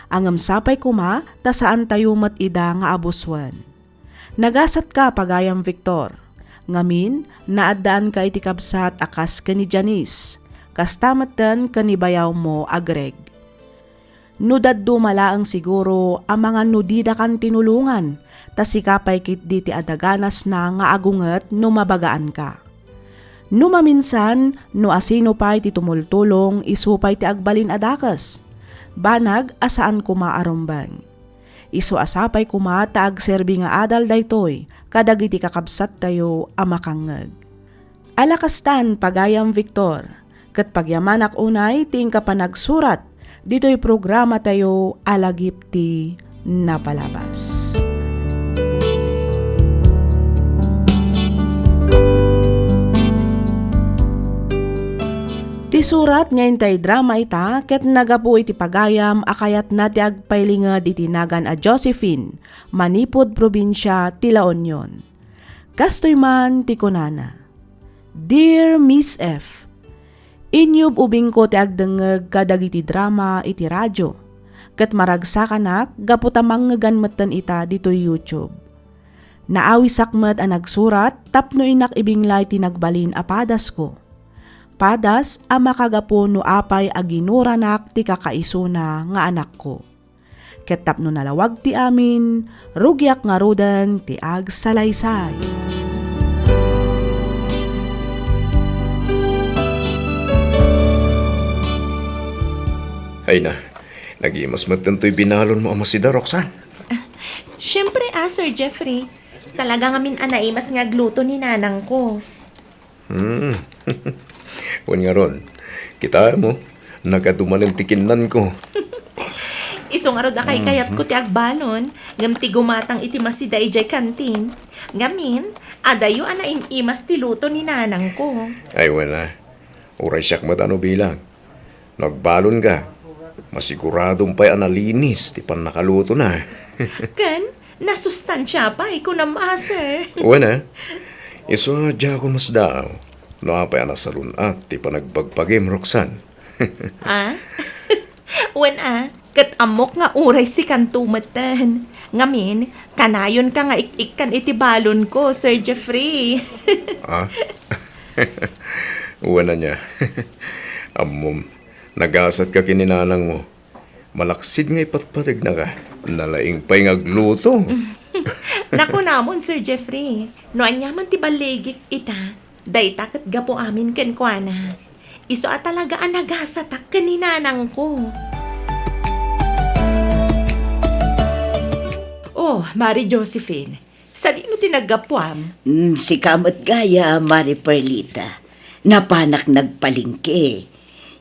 Ngem sapay koma ta saantayo met ida nga abusuen. Nagasatka, pagayam Victor. Ngamin, naaddaanka iti kabsat a kas ken ni Janice, kasta metten ken ni bayawmo a Greg. No dadduma laeng siguro, amangan no didakan tinulongan, ta sika pay ketdi ti adda ganasna nga agunget no mabagaanka. No maminsan, no asino pay ti tumultulong, isu pay ti agbalin a dakes. Banag a saan koma a rumbeng. Isu a sapay koma ta agserbi nga adal daytoy kadagiti kakabsattayo a makangngeg. Ala kastan, pagayam Victor, ket pagyamanak unay ti inka panagsurat ditoy programatayo a Lagip ti Napalabas. Isurat nga intay drama ita ket naggapu iti pagayam a kayatna ti agpailinged iti nagan a Josephine, manipud probinsia ti La Union. Kastoy man ti kunana, "Dear Miss F, inyub-ubingko ti agdengngeg kadagiti drama iti radio, ket maragsakanak gapu ta mangngegan metten ita ditoy YouTube. Naawisak met a nagsurat tapno innak ibinglay ti nagbalin a padasko. Padas a makagapu no apay a ginuranak ti kakaisuna nga anakko. Ket tapno nalawag ti amin, rugiak ngaruden ti agsalaysay." Ay na, nagimas met daytoy binalonmo a masida, Roxanne. Siempre, ah, Sir Jeffrey. Talaga ngamin a naimas nga agluto ni nanangko. Hmm. Wen ngarud, kitaem, nagadu manen ti kinnanko. Isu ngarud a kaykayatko ti agbalon, ngem ti gumatang iti masida idiay kantin. Ngamin, adayo a naim-imas ti luto ni nanangko. Ay, wen a. Uray siak met a no bilang. No agbalonka, masiguradom pay a nalinis ti pannakalutona. Ken, nasustansia pay, kunam a, sir. Wen a, isu a diakon masdaaw no apay a nasalun-at ti panagbagbakim, Roxanne. Ah? Wen a, ket ammok nga uray sikanto metten. Ngamin, kanayonka nga ik-ikkan iti balonko, Sir Jeffrey. Ah? Wen ania. Ammom, nagasatka ken ni nanangmo. Malaksid nga ipatpategnaka. Nalaing pay nga agluto. Nakunamon, Sir Jeffrey, no ania man ti balligik ita, dayta ket gapu amin kenkuana. Isu a talaga a nagasatak ken ni nanangko. Oh, Mari Josephine, sadino ti naggapuam? Mm, sika met gayam, Mari Perlita. Napanak nagpalengke.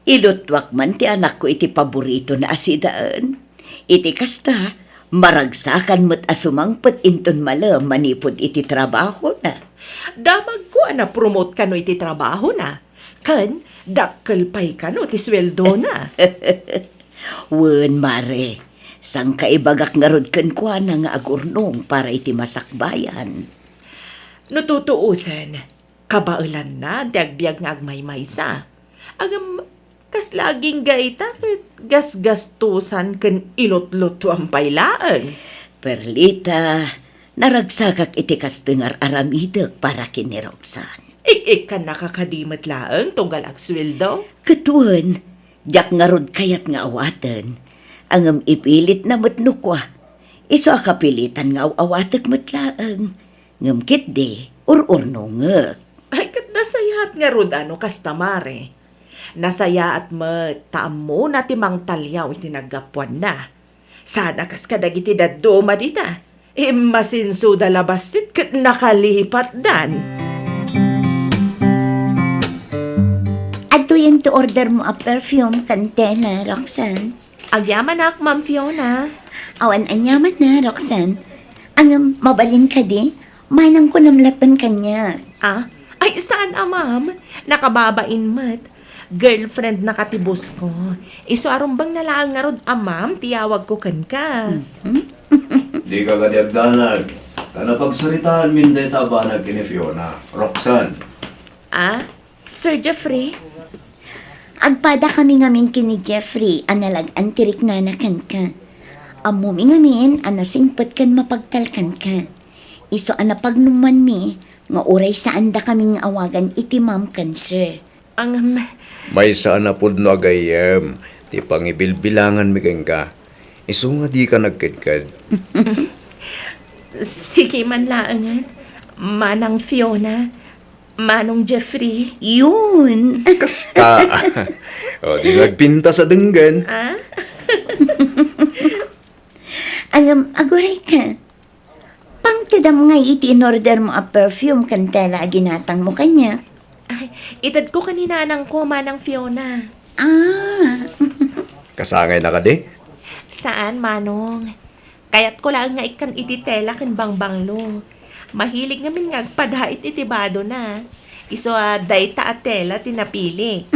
Ilutuak man ti anakko iti paboritona a sidaen. Iti kasta, maragsakan met a sumangpet inton malem manipud iti trabahona. Damagko a na-promote kano iti trabahona. Ken, dakkel pay kano ti sueldona. Wen, Mare, sangkaibagak ngarud kenkuana nga agurnong para iti masakbayan. No tutuosen, kabaelanna ti agbiag nga agmaymaysa. Ngem, kasla agingga ita ket gasgastosan ken ilutlutuan pay laeng. Perlita, naragsakak iti kastoy nga ar-aramidek para ken ni Roxanne. Ik-ikkannaka kadi met laeng tunggal agsueldo? Ket wen, diak ngarud kayat nga awaten. Ngem ipilitna met no kua. Isu a kapilitan nga aw-awatek met laeng. Ngem ketdi, ur-urnongek. Ay, ket nasayaat ngarud a no kasta, Mare. Nasayaat met ta ammona ti mangtaliaw iti naggapuanna. Saan a kas kadagiti dadduma dita, immasinsoda la bassit ket nakalipatdan. Adtoyen ti ordermo a perfume ken tela, Roxanne. Agyamanak, Ma'am Fiona. Awan aniamanna, Roxanne. Ngem, mabalin kadi? Manangko namlaten kaniak. Ah? Ay, saan a ma'am. Nakababain met. Girlfriendnaka ti boss ko. Isu a rumbengna laeng ngarud a ma'am ti yawagko kenka. Mhm. Dika kadi agdanag. Ta napagsaritaanmin dayta a banag ken ni Fiona. Roxanne. Ah? Sir Jeffrey? Agpadakami ngamin ken ni Jeffrey a nalag-an ti riknana kenka. Ammomi ngamin a nasingpet ken mapagtalkan ka. Isu a napagnumanmi nga uray saandakamin nga awagan iti ma'am ken sir. Ang, um, Maysa a napudno a gayyem ti pangibilbilanganmi kenka. Isu nga dika nagkedked. Sige man laengen, Manang Fiona. Manong Jeffrey. Yun. Kasta. O, di nagpintas a denggen. Ah? Ngem, aguray ka. Pangtedam ngay iti inordermo a perfume ken tela a ginatangmo kaniak. Ay, itedko ken ni nanangko, Manang Fiona. Ah. Kasangaynaka di? Saan, Manong. Kayatko laeng nga ikkan iti tela ken bangbanglo. Mahilig ngamin nga agpadait iti badona. Isu a dayta a tela ti napilik.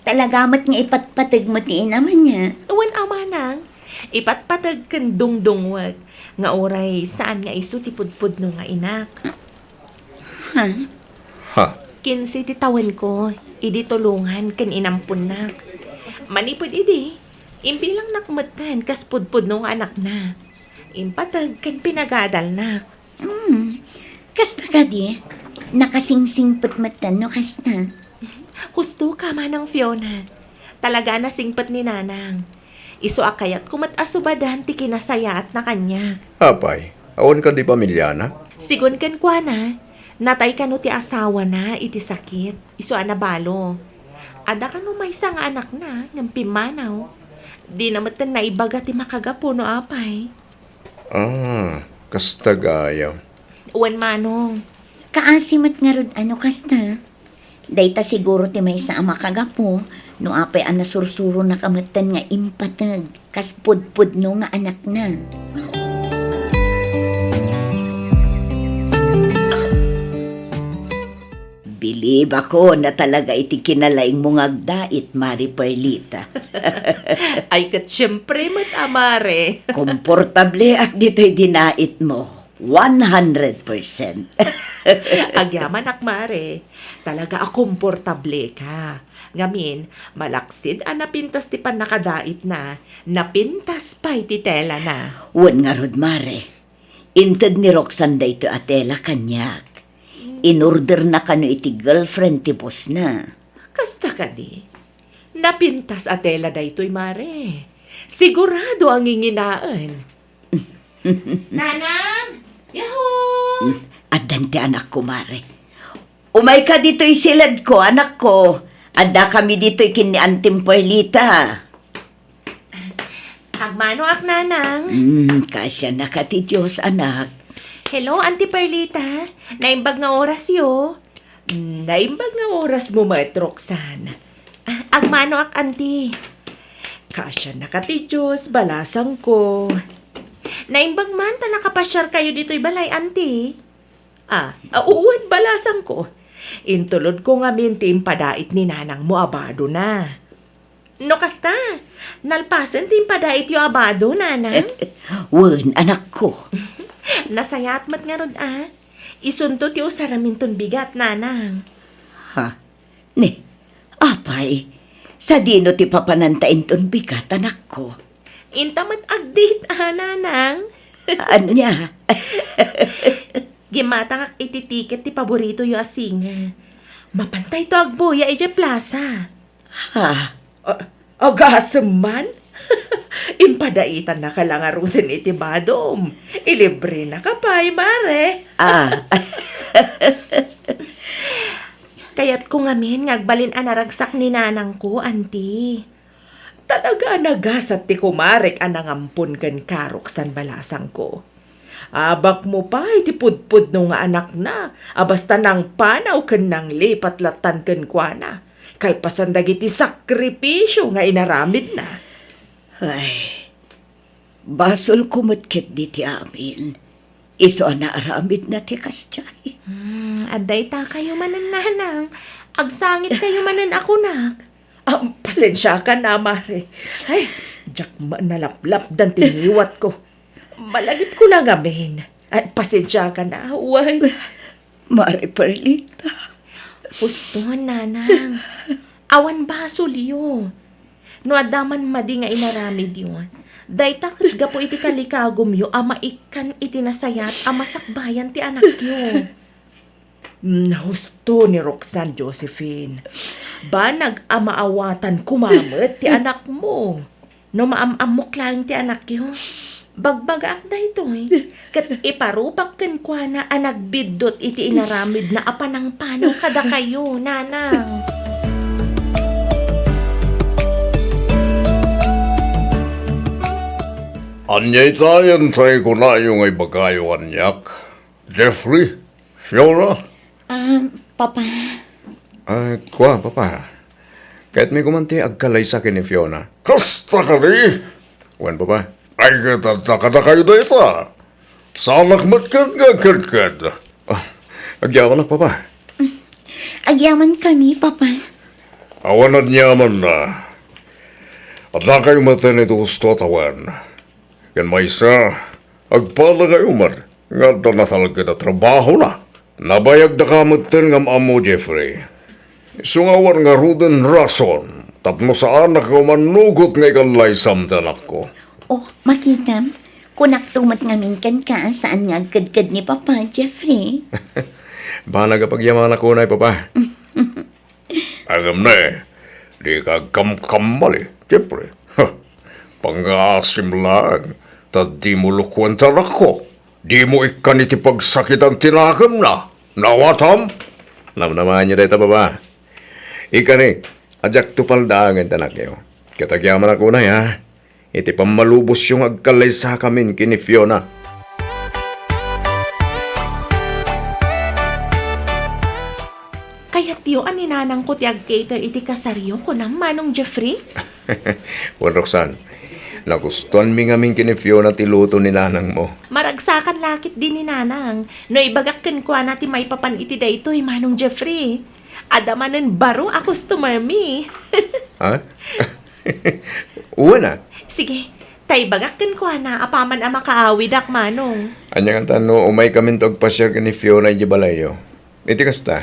Talaga met nga ipatpateg mo ti inam ania? Wen a manang, ipatpateg ken dungdungwek nga uray saan nga isu ti pudpudno nga inak. Ha? Ha? Kinse ti tawenko, idi tulongan ken inamponnak. Manipud idi, imbilangnak metten kas pudpudno nga anakna. Impateg ken pinagadalnak. Hmm. Kasta kadi, nakasingsingpet metten no kasta. Husto ka, Manang Fiona. Talaga a nasingpet ni Nanang. Isu a kayatko met a subadan ti kinasayaatna kaniak. Apay, awan kadi pamilyana? Sigun kenkuana, natay kano ti asawana iti sakit, isu a nabalo. Adda kano maysa nga anakna ngem pimmanaw. Dina metten naibaga ti makagapu no apay. Ah, kasta gayam. Wen manong. Kaasi met ngarud a no kasta. Dayta siguro ti maysa a makagapu no apay a nasursuronaka metten nga impateg kas pudpudno nga anakna. Bilibakon a talaga iti kinalaingmo nga agdait, Mare Perlita. Ay, ket siempre met a, Mare. Komportableak ditoy dinaitmo. One hundred percent. Agyamanak, Mare. Talaga a komportableka. Ngamin, malaksid a napintas ti pannakadaitna, napintas pay ti telana. Wen ngarud, Mare. Inted ni Roxanne daytoy a tela kaniak. Inorderna kano iti girlfriend ti bossna. Kasta kadi? Napintas a tela daytoy, Mare. Sigurado a nginginaen. Nanang! Yahoo! Hmm, addan ti anakko, Mare. Umayka ditoy siledko, anakko. Addakami ditoy ken ni Antim Perlita. Agmanoak, Nanang. Hmm, kaasianaka ti Dios, anak. Hello, Auntie Perlita. Naimbag nga orasyo. Hmm, naimbag nga orasmo met, Roxanne. Ah, agmanoak, Auntie. Kaasianaka ti Dios, balasangko. Naimbag man ta nakapasiarkayo ditoy balay, Auntie. Ah, a, wen, balasangko. Intulodko ngamin ti impadait ni nanangmo a badona. No kasta, nalpasen ti impadaityo a bado, nanang? Wen, anakko. Nasayaat met ngarud a. Isunto ti usaraminton bigat, nanang. Ha? Ni, apay, sadino ti papananta inton bigat, anakko? Inta met agdate a, nanang. Ania? Gimmatangak iti tiket ti paboritoyo a singer. Mapantayto agbuya idiay plaza. Ha? A-, agasem man? Impadaitannaka la ngaruden iti badom. Ilibrenaka pay, Mare. Ah. Kayatko ngamin nga agbalin a naragsak ni nanangko, Auntie. Talaga a nagasat ti kumarek a nangampon kenka, Roxanne, balasangko. Abakmo pay ti pudpudno nga anakna a basta nangpanaw ken nanglipat lattan kenkuana, kalpasan dagiti sakripisio nga inaramidna. Ay, basolko met ketdi ti amin. Isu a naaramidna ti kasdiay. Hmm, adda itakayo manen, nanang. Agsangitkayo manen a kunak. Ah, pasensiakan a, Mare. Ay, diak met nalaplapdan ti ngiwatko. Malagipko la ngamin. Ay, pasensiakan a, wen. Mare Perlita. Husto, nanang. Awan basolyo. No adda man madi nga inaramidyo, dayta ket gapu iti kalikagumyo a maikkan iti nasayaat a masakbayan ti anakyo. Mm, husto ni Roxanne, Josephine. Banag a maawatan koma met ti anakmo. No maam-ammok laeng ti anakyo, bagbagaak daytoy, ket iparupak kenkuana a nagbiddut iti inaramidna a panangpanaw kadakayo, nanang. Ania ita yantay kunayo nga ibagayo kaniak? Jeffrey? Fiona? Ah, Papa. Ah, kua, Papa. Kayatmi koman ti agkalaysa ken ni Fiona. Kasta kadi? Wen, Papa. Ay, ket adda kadakayo dayta. Saanak met ket nga agkedked. Ah, agyamanak, Papa. Agyamankami, Papa. Awan aniamanna. Addakayo metten iti husto a tawen. Ken maysa, agpadakayo met nga adda natalged a trabahona. Nabayagdaka metten nga am-ammo, Jeffrey. Isu nga awan ngaruden rason tapno saanak nga umanugot nga ikallaysam ti anakko. Oh, makitam, kunakto met ngamin kenka a saan nga agkedked ni Papa, Jeffrey. Banag a pagyamanak unay, Papa. Agam ne, dika agkamkamali, Jeffrey. Ha, pangngaasim laeng, ta dimo lukuen ti anakko. Dimo ikkan iti pagsakitan ti nakemna. Nawatam? Namnamaanyo dayta, Papa. Ikari, a diakto paldaangen ti anakyo. Ket agyamanak unay, ha? Iti pammalubosyo nga agkallaysakamin ken ni Fiona. Kayatyo a ni nanangko ti ag-cater iti kasaryo, kunam, Manong Jeffrey? Wen, Roxanne, nagustuanmi ngamin ken ni Fiona ti luto ni nanangmo. Maragsakan la ketdi ni nanang. No ibagak kenkuana ti maipapan iti daytoy, Manong Jeffrey. Adda manen baro a customer mi. Ha? Wen a. Sige, ta ibagak kenkuana apaman a makaawidak, Manong. Ania ngata no umaykaminto agpasiar ken ni Fiona idiay balayyo? Iti kasta,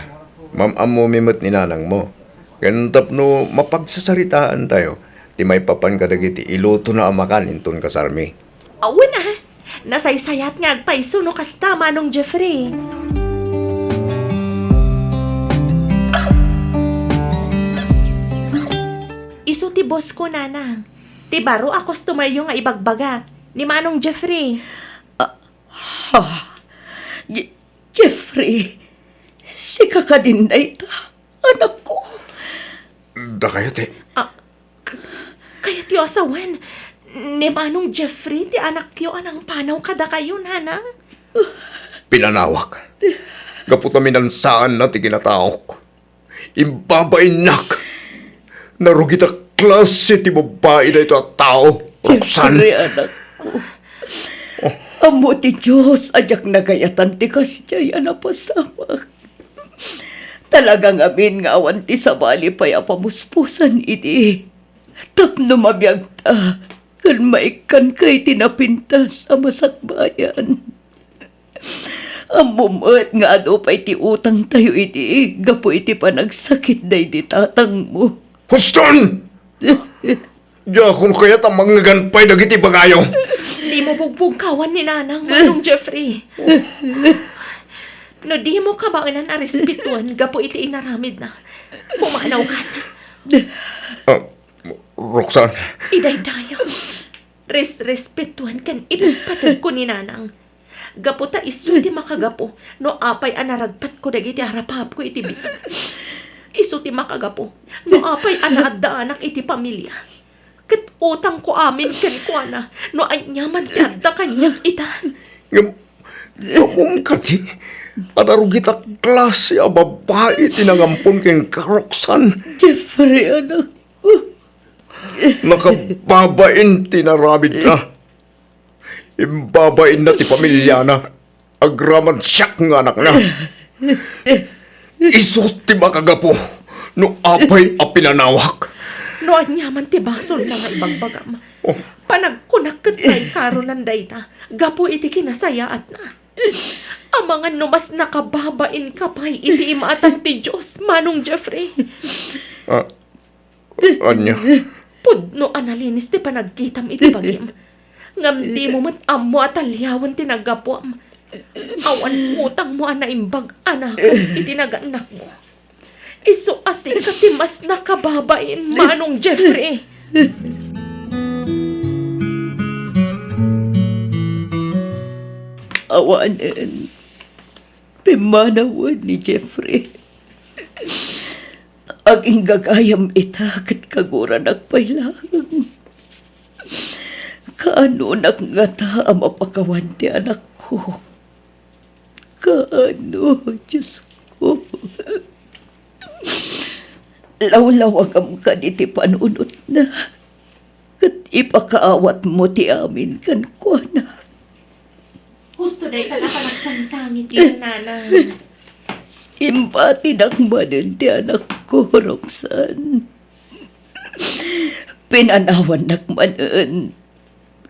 mam-ammomi met ni nanangmo. Ken tapno mapagsasaritaantayo ti maipapan kadagiti ilutona a makan inton kasarmi. Awan a, nasaysayat nga agpayso no kasta, Manong Jeffrey. Isu ti boss ko, Nanang. Ti baro a customer yo nga ibagbagak, ni Manong Jeffrey. Ah, ha? Je-, Jeffrey, sika kadin dayta, anakko? Dakayo ti Ah, k-, kayatyo a sawen, ni Manong Jeffrey ti anakyo a nangpanaw kadakayo, Nanang? Pinanawak. Gapu ta minansaanna ti kinataok. Imbabainnak. Narugit a klase ti babbai daytoy a tao, Roxanne. Jeffrey, anakko. Ammo ti Dios a diak nagayatan ti kasdiay a napasamak. Talaga ngamin nga awan ti sabali pay a pamuspusan idi tapno mabiagta ken maikkanka iti napintas a masakbayan. Ammom met nga adu pay ti utangtayo idi gapu iti panagsakit daydi tatangmo. Huston! Diakon kayat a mangngegna pay dagiti ibagayo. Dimo bugbugkawan ni Nanang, Manong Jeffrey. No dimo kabaelan a respetuen gapu iti inaramidna, pumanawkan. Ah, Roxanne. Idaydayaw. Res-, respetuen ken ipatpateg ko ni Nanang. Gapu ta isu ti makagapu no apay a naragpatko dagiti arapaapko iti biag. Isu ti makagapu no apay a naaddaanak iti pamilia. Ket utangko amin kenkuana no aniaman ti adda kaniak ita. Ngem, ammom kadi a narugit a klase a babbai ti nangampon kenka, Roxanne? Jeffrey, anak. Nakababain ti naramidna. Imbabainna ti pamiliana agraman siak nga anakna. Isu ti makagapu no apay a pinanawak. No aniaman ti basolna nga ibagbagam, oh, panagkunak ket paikaronan dayta gapu iti kinasayaatna. Amangan no mas nakababainka pay iti imatang ti Dios, Manong Jeffrey. Ah, Ania? Pudno a nalinis ti panagkitam iti bagim. Ngem dimo met ammo a taliawen ti naggapuam. Awan utangmo a naimbag a nakem iti nagannakmo. Isu a sika ti mas nakababain, Manong Jeffrey. Awanen, pimmanawen ni Jeffrey. Aginggagayam ita ket kaguranak pay laeng. Kaanonak ngata a mapakawan ti anakko? Kaano, Diosko? Lawlawagam kadi ti panunotna, ket ipakaawatmo ti amin kenkuana. Husto dayta a panagsangsangit, Nanang. Imbatinak manen ti anakko, Roxanne. Pinanawannak manen.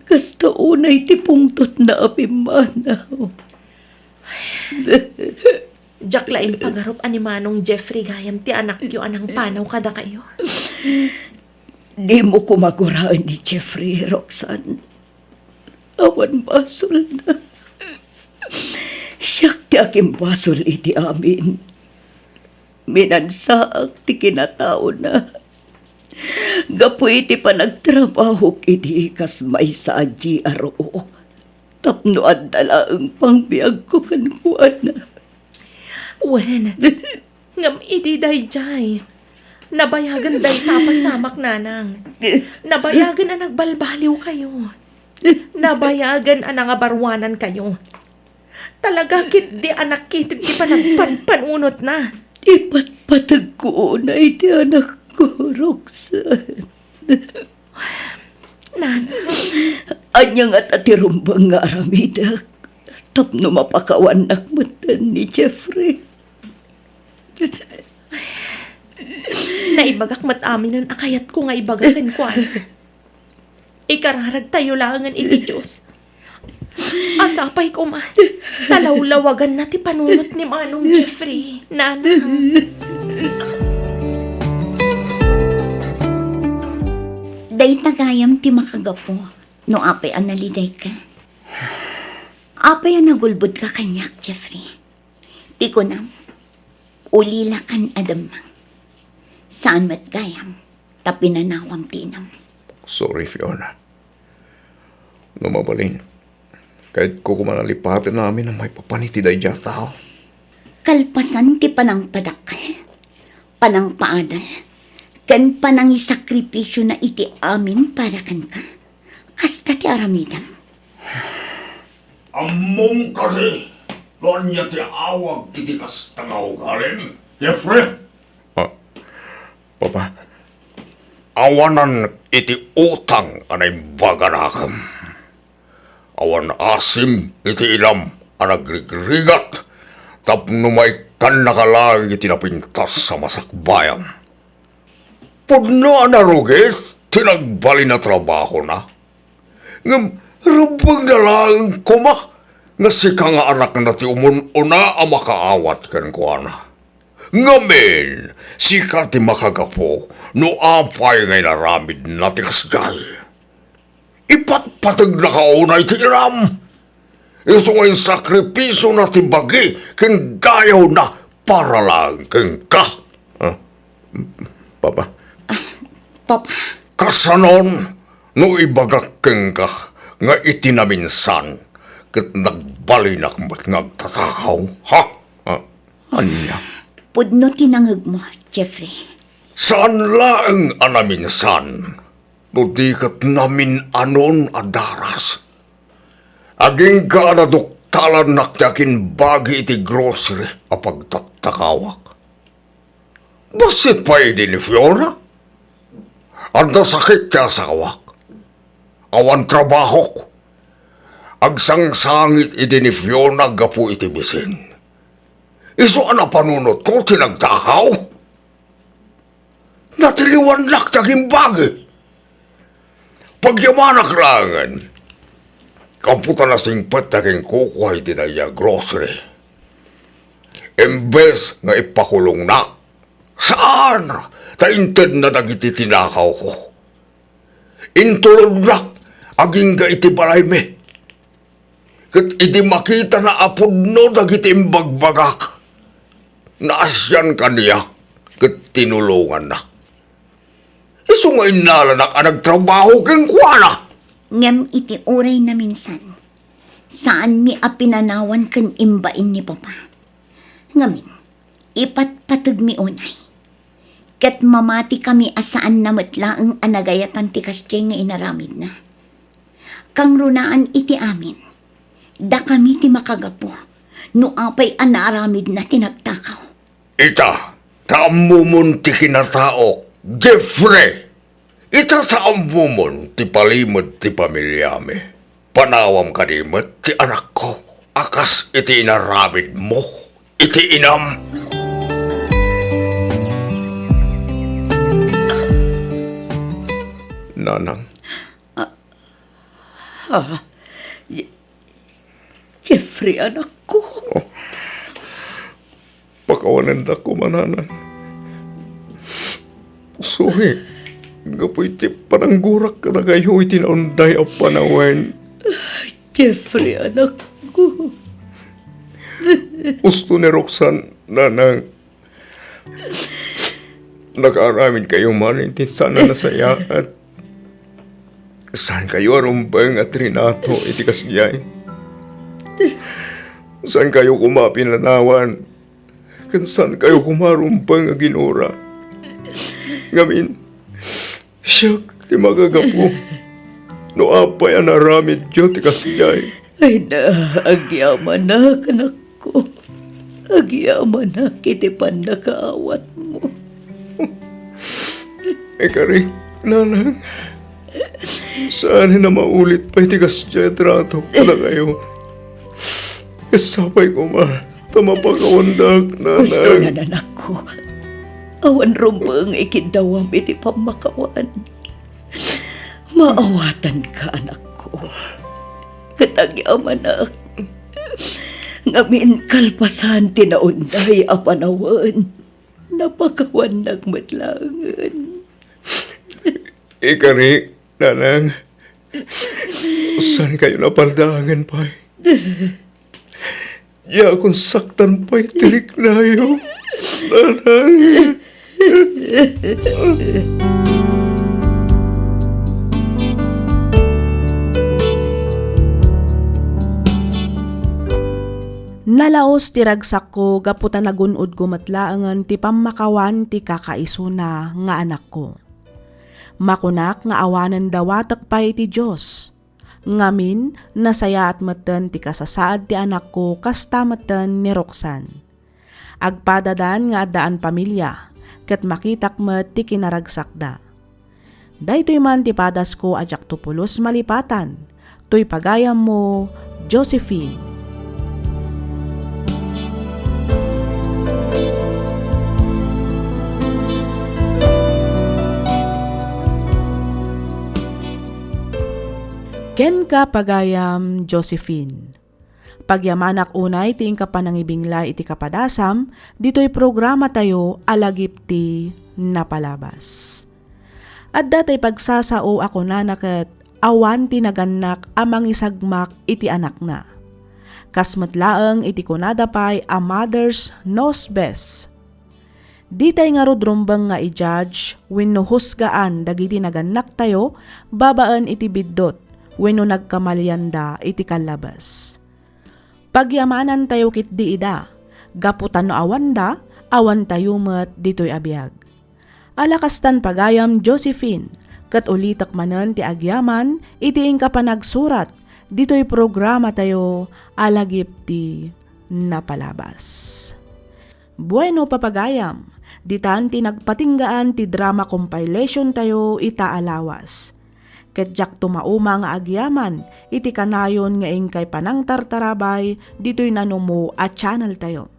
Kasta unay ti pungtotna a pimmanaw. Diak la impagarup a ni Manong Jeffrey gayam ti anakyo a nangpanaw kadakayo. Dimo koma guraen ni Jeffrey, Roxanne. Awan basolna. Siak ti agimbasol iti amin. Minansaak ti kinataona. Gapu iti panagtrabahok idi kas maysa a G R O, tapno adda laeng pangbiagko kenkuana. Wen, ngem idi daydiay, nabayagen dayta a pasamak, nanang. Nabayagen a nagbalbaliwkayo. Nabayagen a nangabaruanankayo. Talaga ketdi a nakited ti panagpanpanunotna. Ipatpategko unay ti anakko, Roxanne. Nanang. Ania ngata ti rumbeng nga aramidek tapno mapakawannak metten ni Jeffrey? Naibagak met aminen a kayatko nga ibaga kenkuana. Ikararagtayo laengen iti Dios. Sapay koma, talawlawaganna ti panunot ni Manong Jeffrey, nanang. Dayta gayam ti makagapu no apay a nalidayka. Apay a nagulbodka kaniak, Jeffrey? Ti kunam, ulilakan a demmang. Saan met gayam ta pinanawam ti inam. Sorry, Fiona. No mabalin, kayatko koma a lipaten amin a maipapan iti daydiay a tao. Kalpasan ti panangpadakkel, panangpaadal, ken panangisakripisiona iti amin para kenka, kasta ti aramidem. Ammom kadi no ania ti awag iti kasta nga ugalim, Jeffrey? Ah, Papa, awanan iti utang a naimbaganakem. Awan asim iti inam a nagrigrigat tapno maikkannaka laeng iti napintas a masakbayam. Pudno a narugit ti nagbalin a trabahona. Ngem rumbengna laeng koma nga sika nga anakna ti umun-una a makaawat kenkuana. Ngamin, sika ti makagapu no apay nga inaramidna ti kasdiay. Ipatpategnaka unay ti inam. Isu nga insakripisiona ti bagi ken dayawna para laeng kenka. Ah, Papa. Ah, Papa. Kasanon no ibagak kenka nga iti naminsan ket nagbalinak met nga agtatakaw, ha? Ah, ania? Pudno ti nangegmo, Jeffrey. Saan laeng a naminsan, no di ket namin-anon a daras. Agingga a naduktalannak ti agimbagi iti grocery a pagtattakawak. Bassit pay idi ni Fiona. Adda sakit ti asawak. Awan trabahok. Agsangsangit idi ni Fiona gapu iti bisin. Isu a napanunotko ti nagtakaw. Natiliwannak ti agimbagi. Pagyamanak laengen, ampo ta nasingpet ta kinkukua iti daydiay a grocery. Imbes nga ipakulongnak, saan ta intedna dagiti tinakawko. Intulodnak agingga iti balaymi. Ket idi makitana a pudno dagiti imbagbagak, naasian kaniak ket tinulongannak. Isu nga innalanak a nagtrabaho kenkuana. Ngem iti uray naminsan, saanmi a pinanawan ken imbain ni Papa. Ngamin, ipatpategmi unay. Ket mamatikami a saanna met laeng a nagayatan ti kasdiay nga inaramidna. Kangrunaan iti amin, dakami ti makagapu no apay a naaramidna ti nagtakaw. Ita, ta ammomon ti kinataok, Jeffrey! Ita, ta ammomon ti palimed ti pamiliami. Panawam kadi met ti anakko a kas iti inaramidmo iti inam. Nanang. Ah, ah, Je-, Jeffrey, anakko. Oh. Pakawanendak koma, Nanang. Sorry, gapu iti pananggurak kadakayo iti naunday a panawen. Jeffrey, anakko. Husto ni Roxanne, Nanang. Nakaaramidkayo man iti saan a nasayaat. Saankayo a rumbeng a trinato iti kasdiay. Saankayo koma pinanawan, ken saankayo koma rumbeng a ginura. Ngamin, siak ti makagapu no apay a naaramidyo ti kasdiay. Ay na, agyamanak, anakko. Agyamanak iti pannakaawatmo. Ikarik, Nanang. Saan a maulit pay ti kasdiay a trato kadakayo. Ket sapay koma ta mapakawandak, Nanang. Husto na, anakko. Awan rumbeng ikiddawam iti pammakawan. Maawatanka, anakko. Ket agyamanak. Ngamin kalpasan ti naunday a panawen, napakawannak met laengen. Ikari, Nanang. Saankayo napaldaangen pay. Diakon saktan pay ti riknayo, Nanang. Nalaos ti ragsakko gapu ta nagun-odko met laengen ti pammakawan ti kakaisuna nga anakko. Makunak nga awanen dawatek pay iti Dios. Ngamin, nasayaat metten ti kasasaad ti anakko kasta metten ni Roxanne. Agpadadan nga addaan pamilia, ket makitak met ti kinaragsakda. Daytoy man ti padasko a diakto pulos malipatan. Toy pagayammo, Josephine. Kenka, pagayam Josephine. Pagyamanak unay ti inka panangibinglay iti kapadasam ditoy programatayo a Lagip ti Napalabas. Adda tay pagsasao a kunana ket awan ti nagannak a mangisagmak iti anakna. Kas met laeng iti kunada pay a mother's knows best. Ditay ngarud rumbeng nga i-judge wenno husgaan dagiti nagannaktayo babaen iti biddut wenno nagkamalianda iti kallabes. Pagyamanantayo ketdi ida, gapu ta no awanda, awantayo met ditoy a biag. Ala kastan, pagayam Josephine, ket ulitek manen ti agyaman iti inka panagsurat ditoy programatayo a Lagip ti Napalabas. Bueno, papagayam, ditan ti nagpatinggaan ti drama compilation tayo ita a lawas. Ket diakto mauma nga agyaman iti kanayon nga inkay panangtartarabay ditoy nanumo a channel tayo.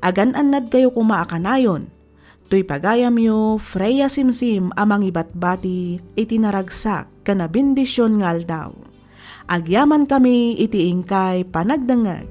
Agan-annadkayo koma a kanayon, toy pagayamyo, Freya Simsim a mangibatbati iti naragsak ken a bendision nga aldaw. Agyamankami iti inkay panagdengngeg.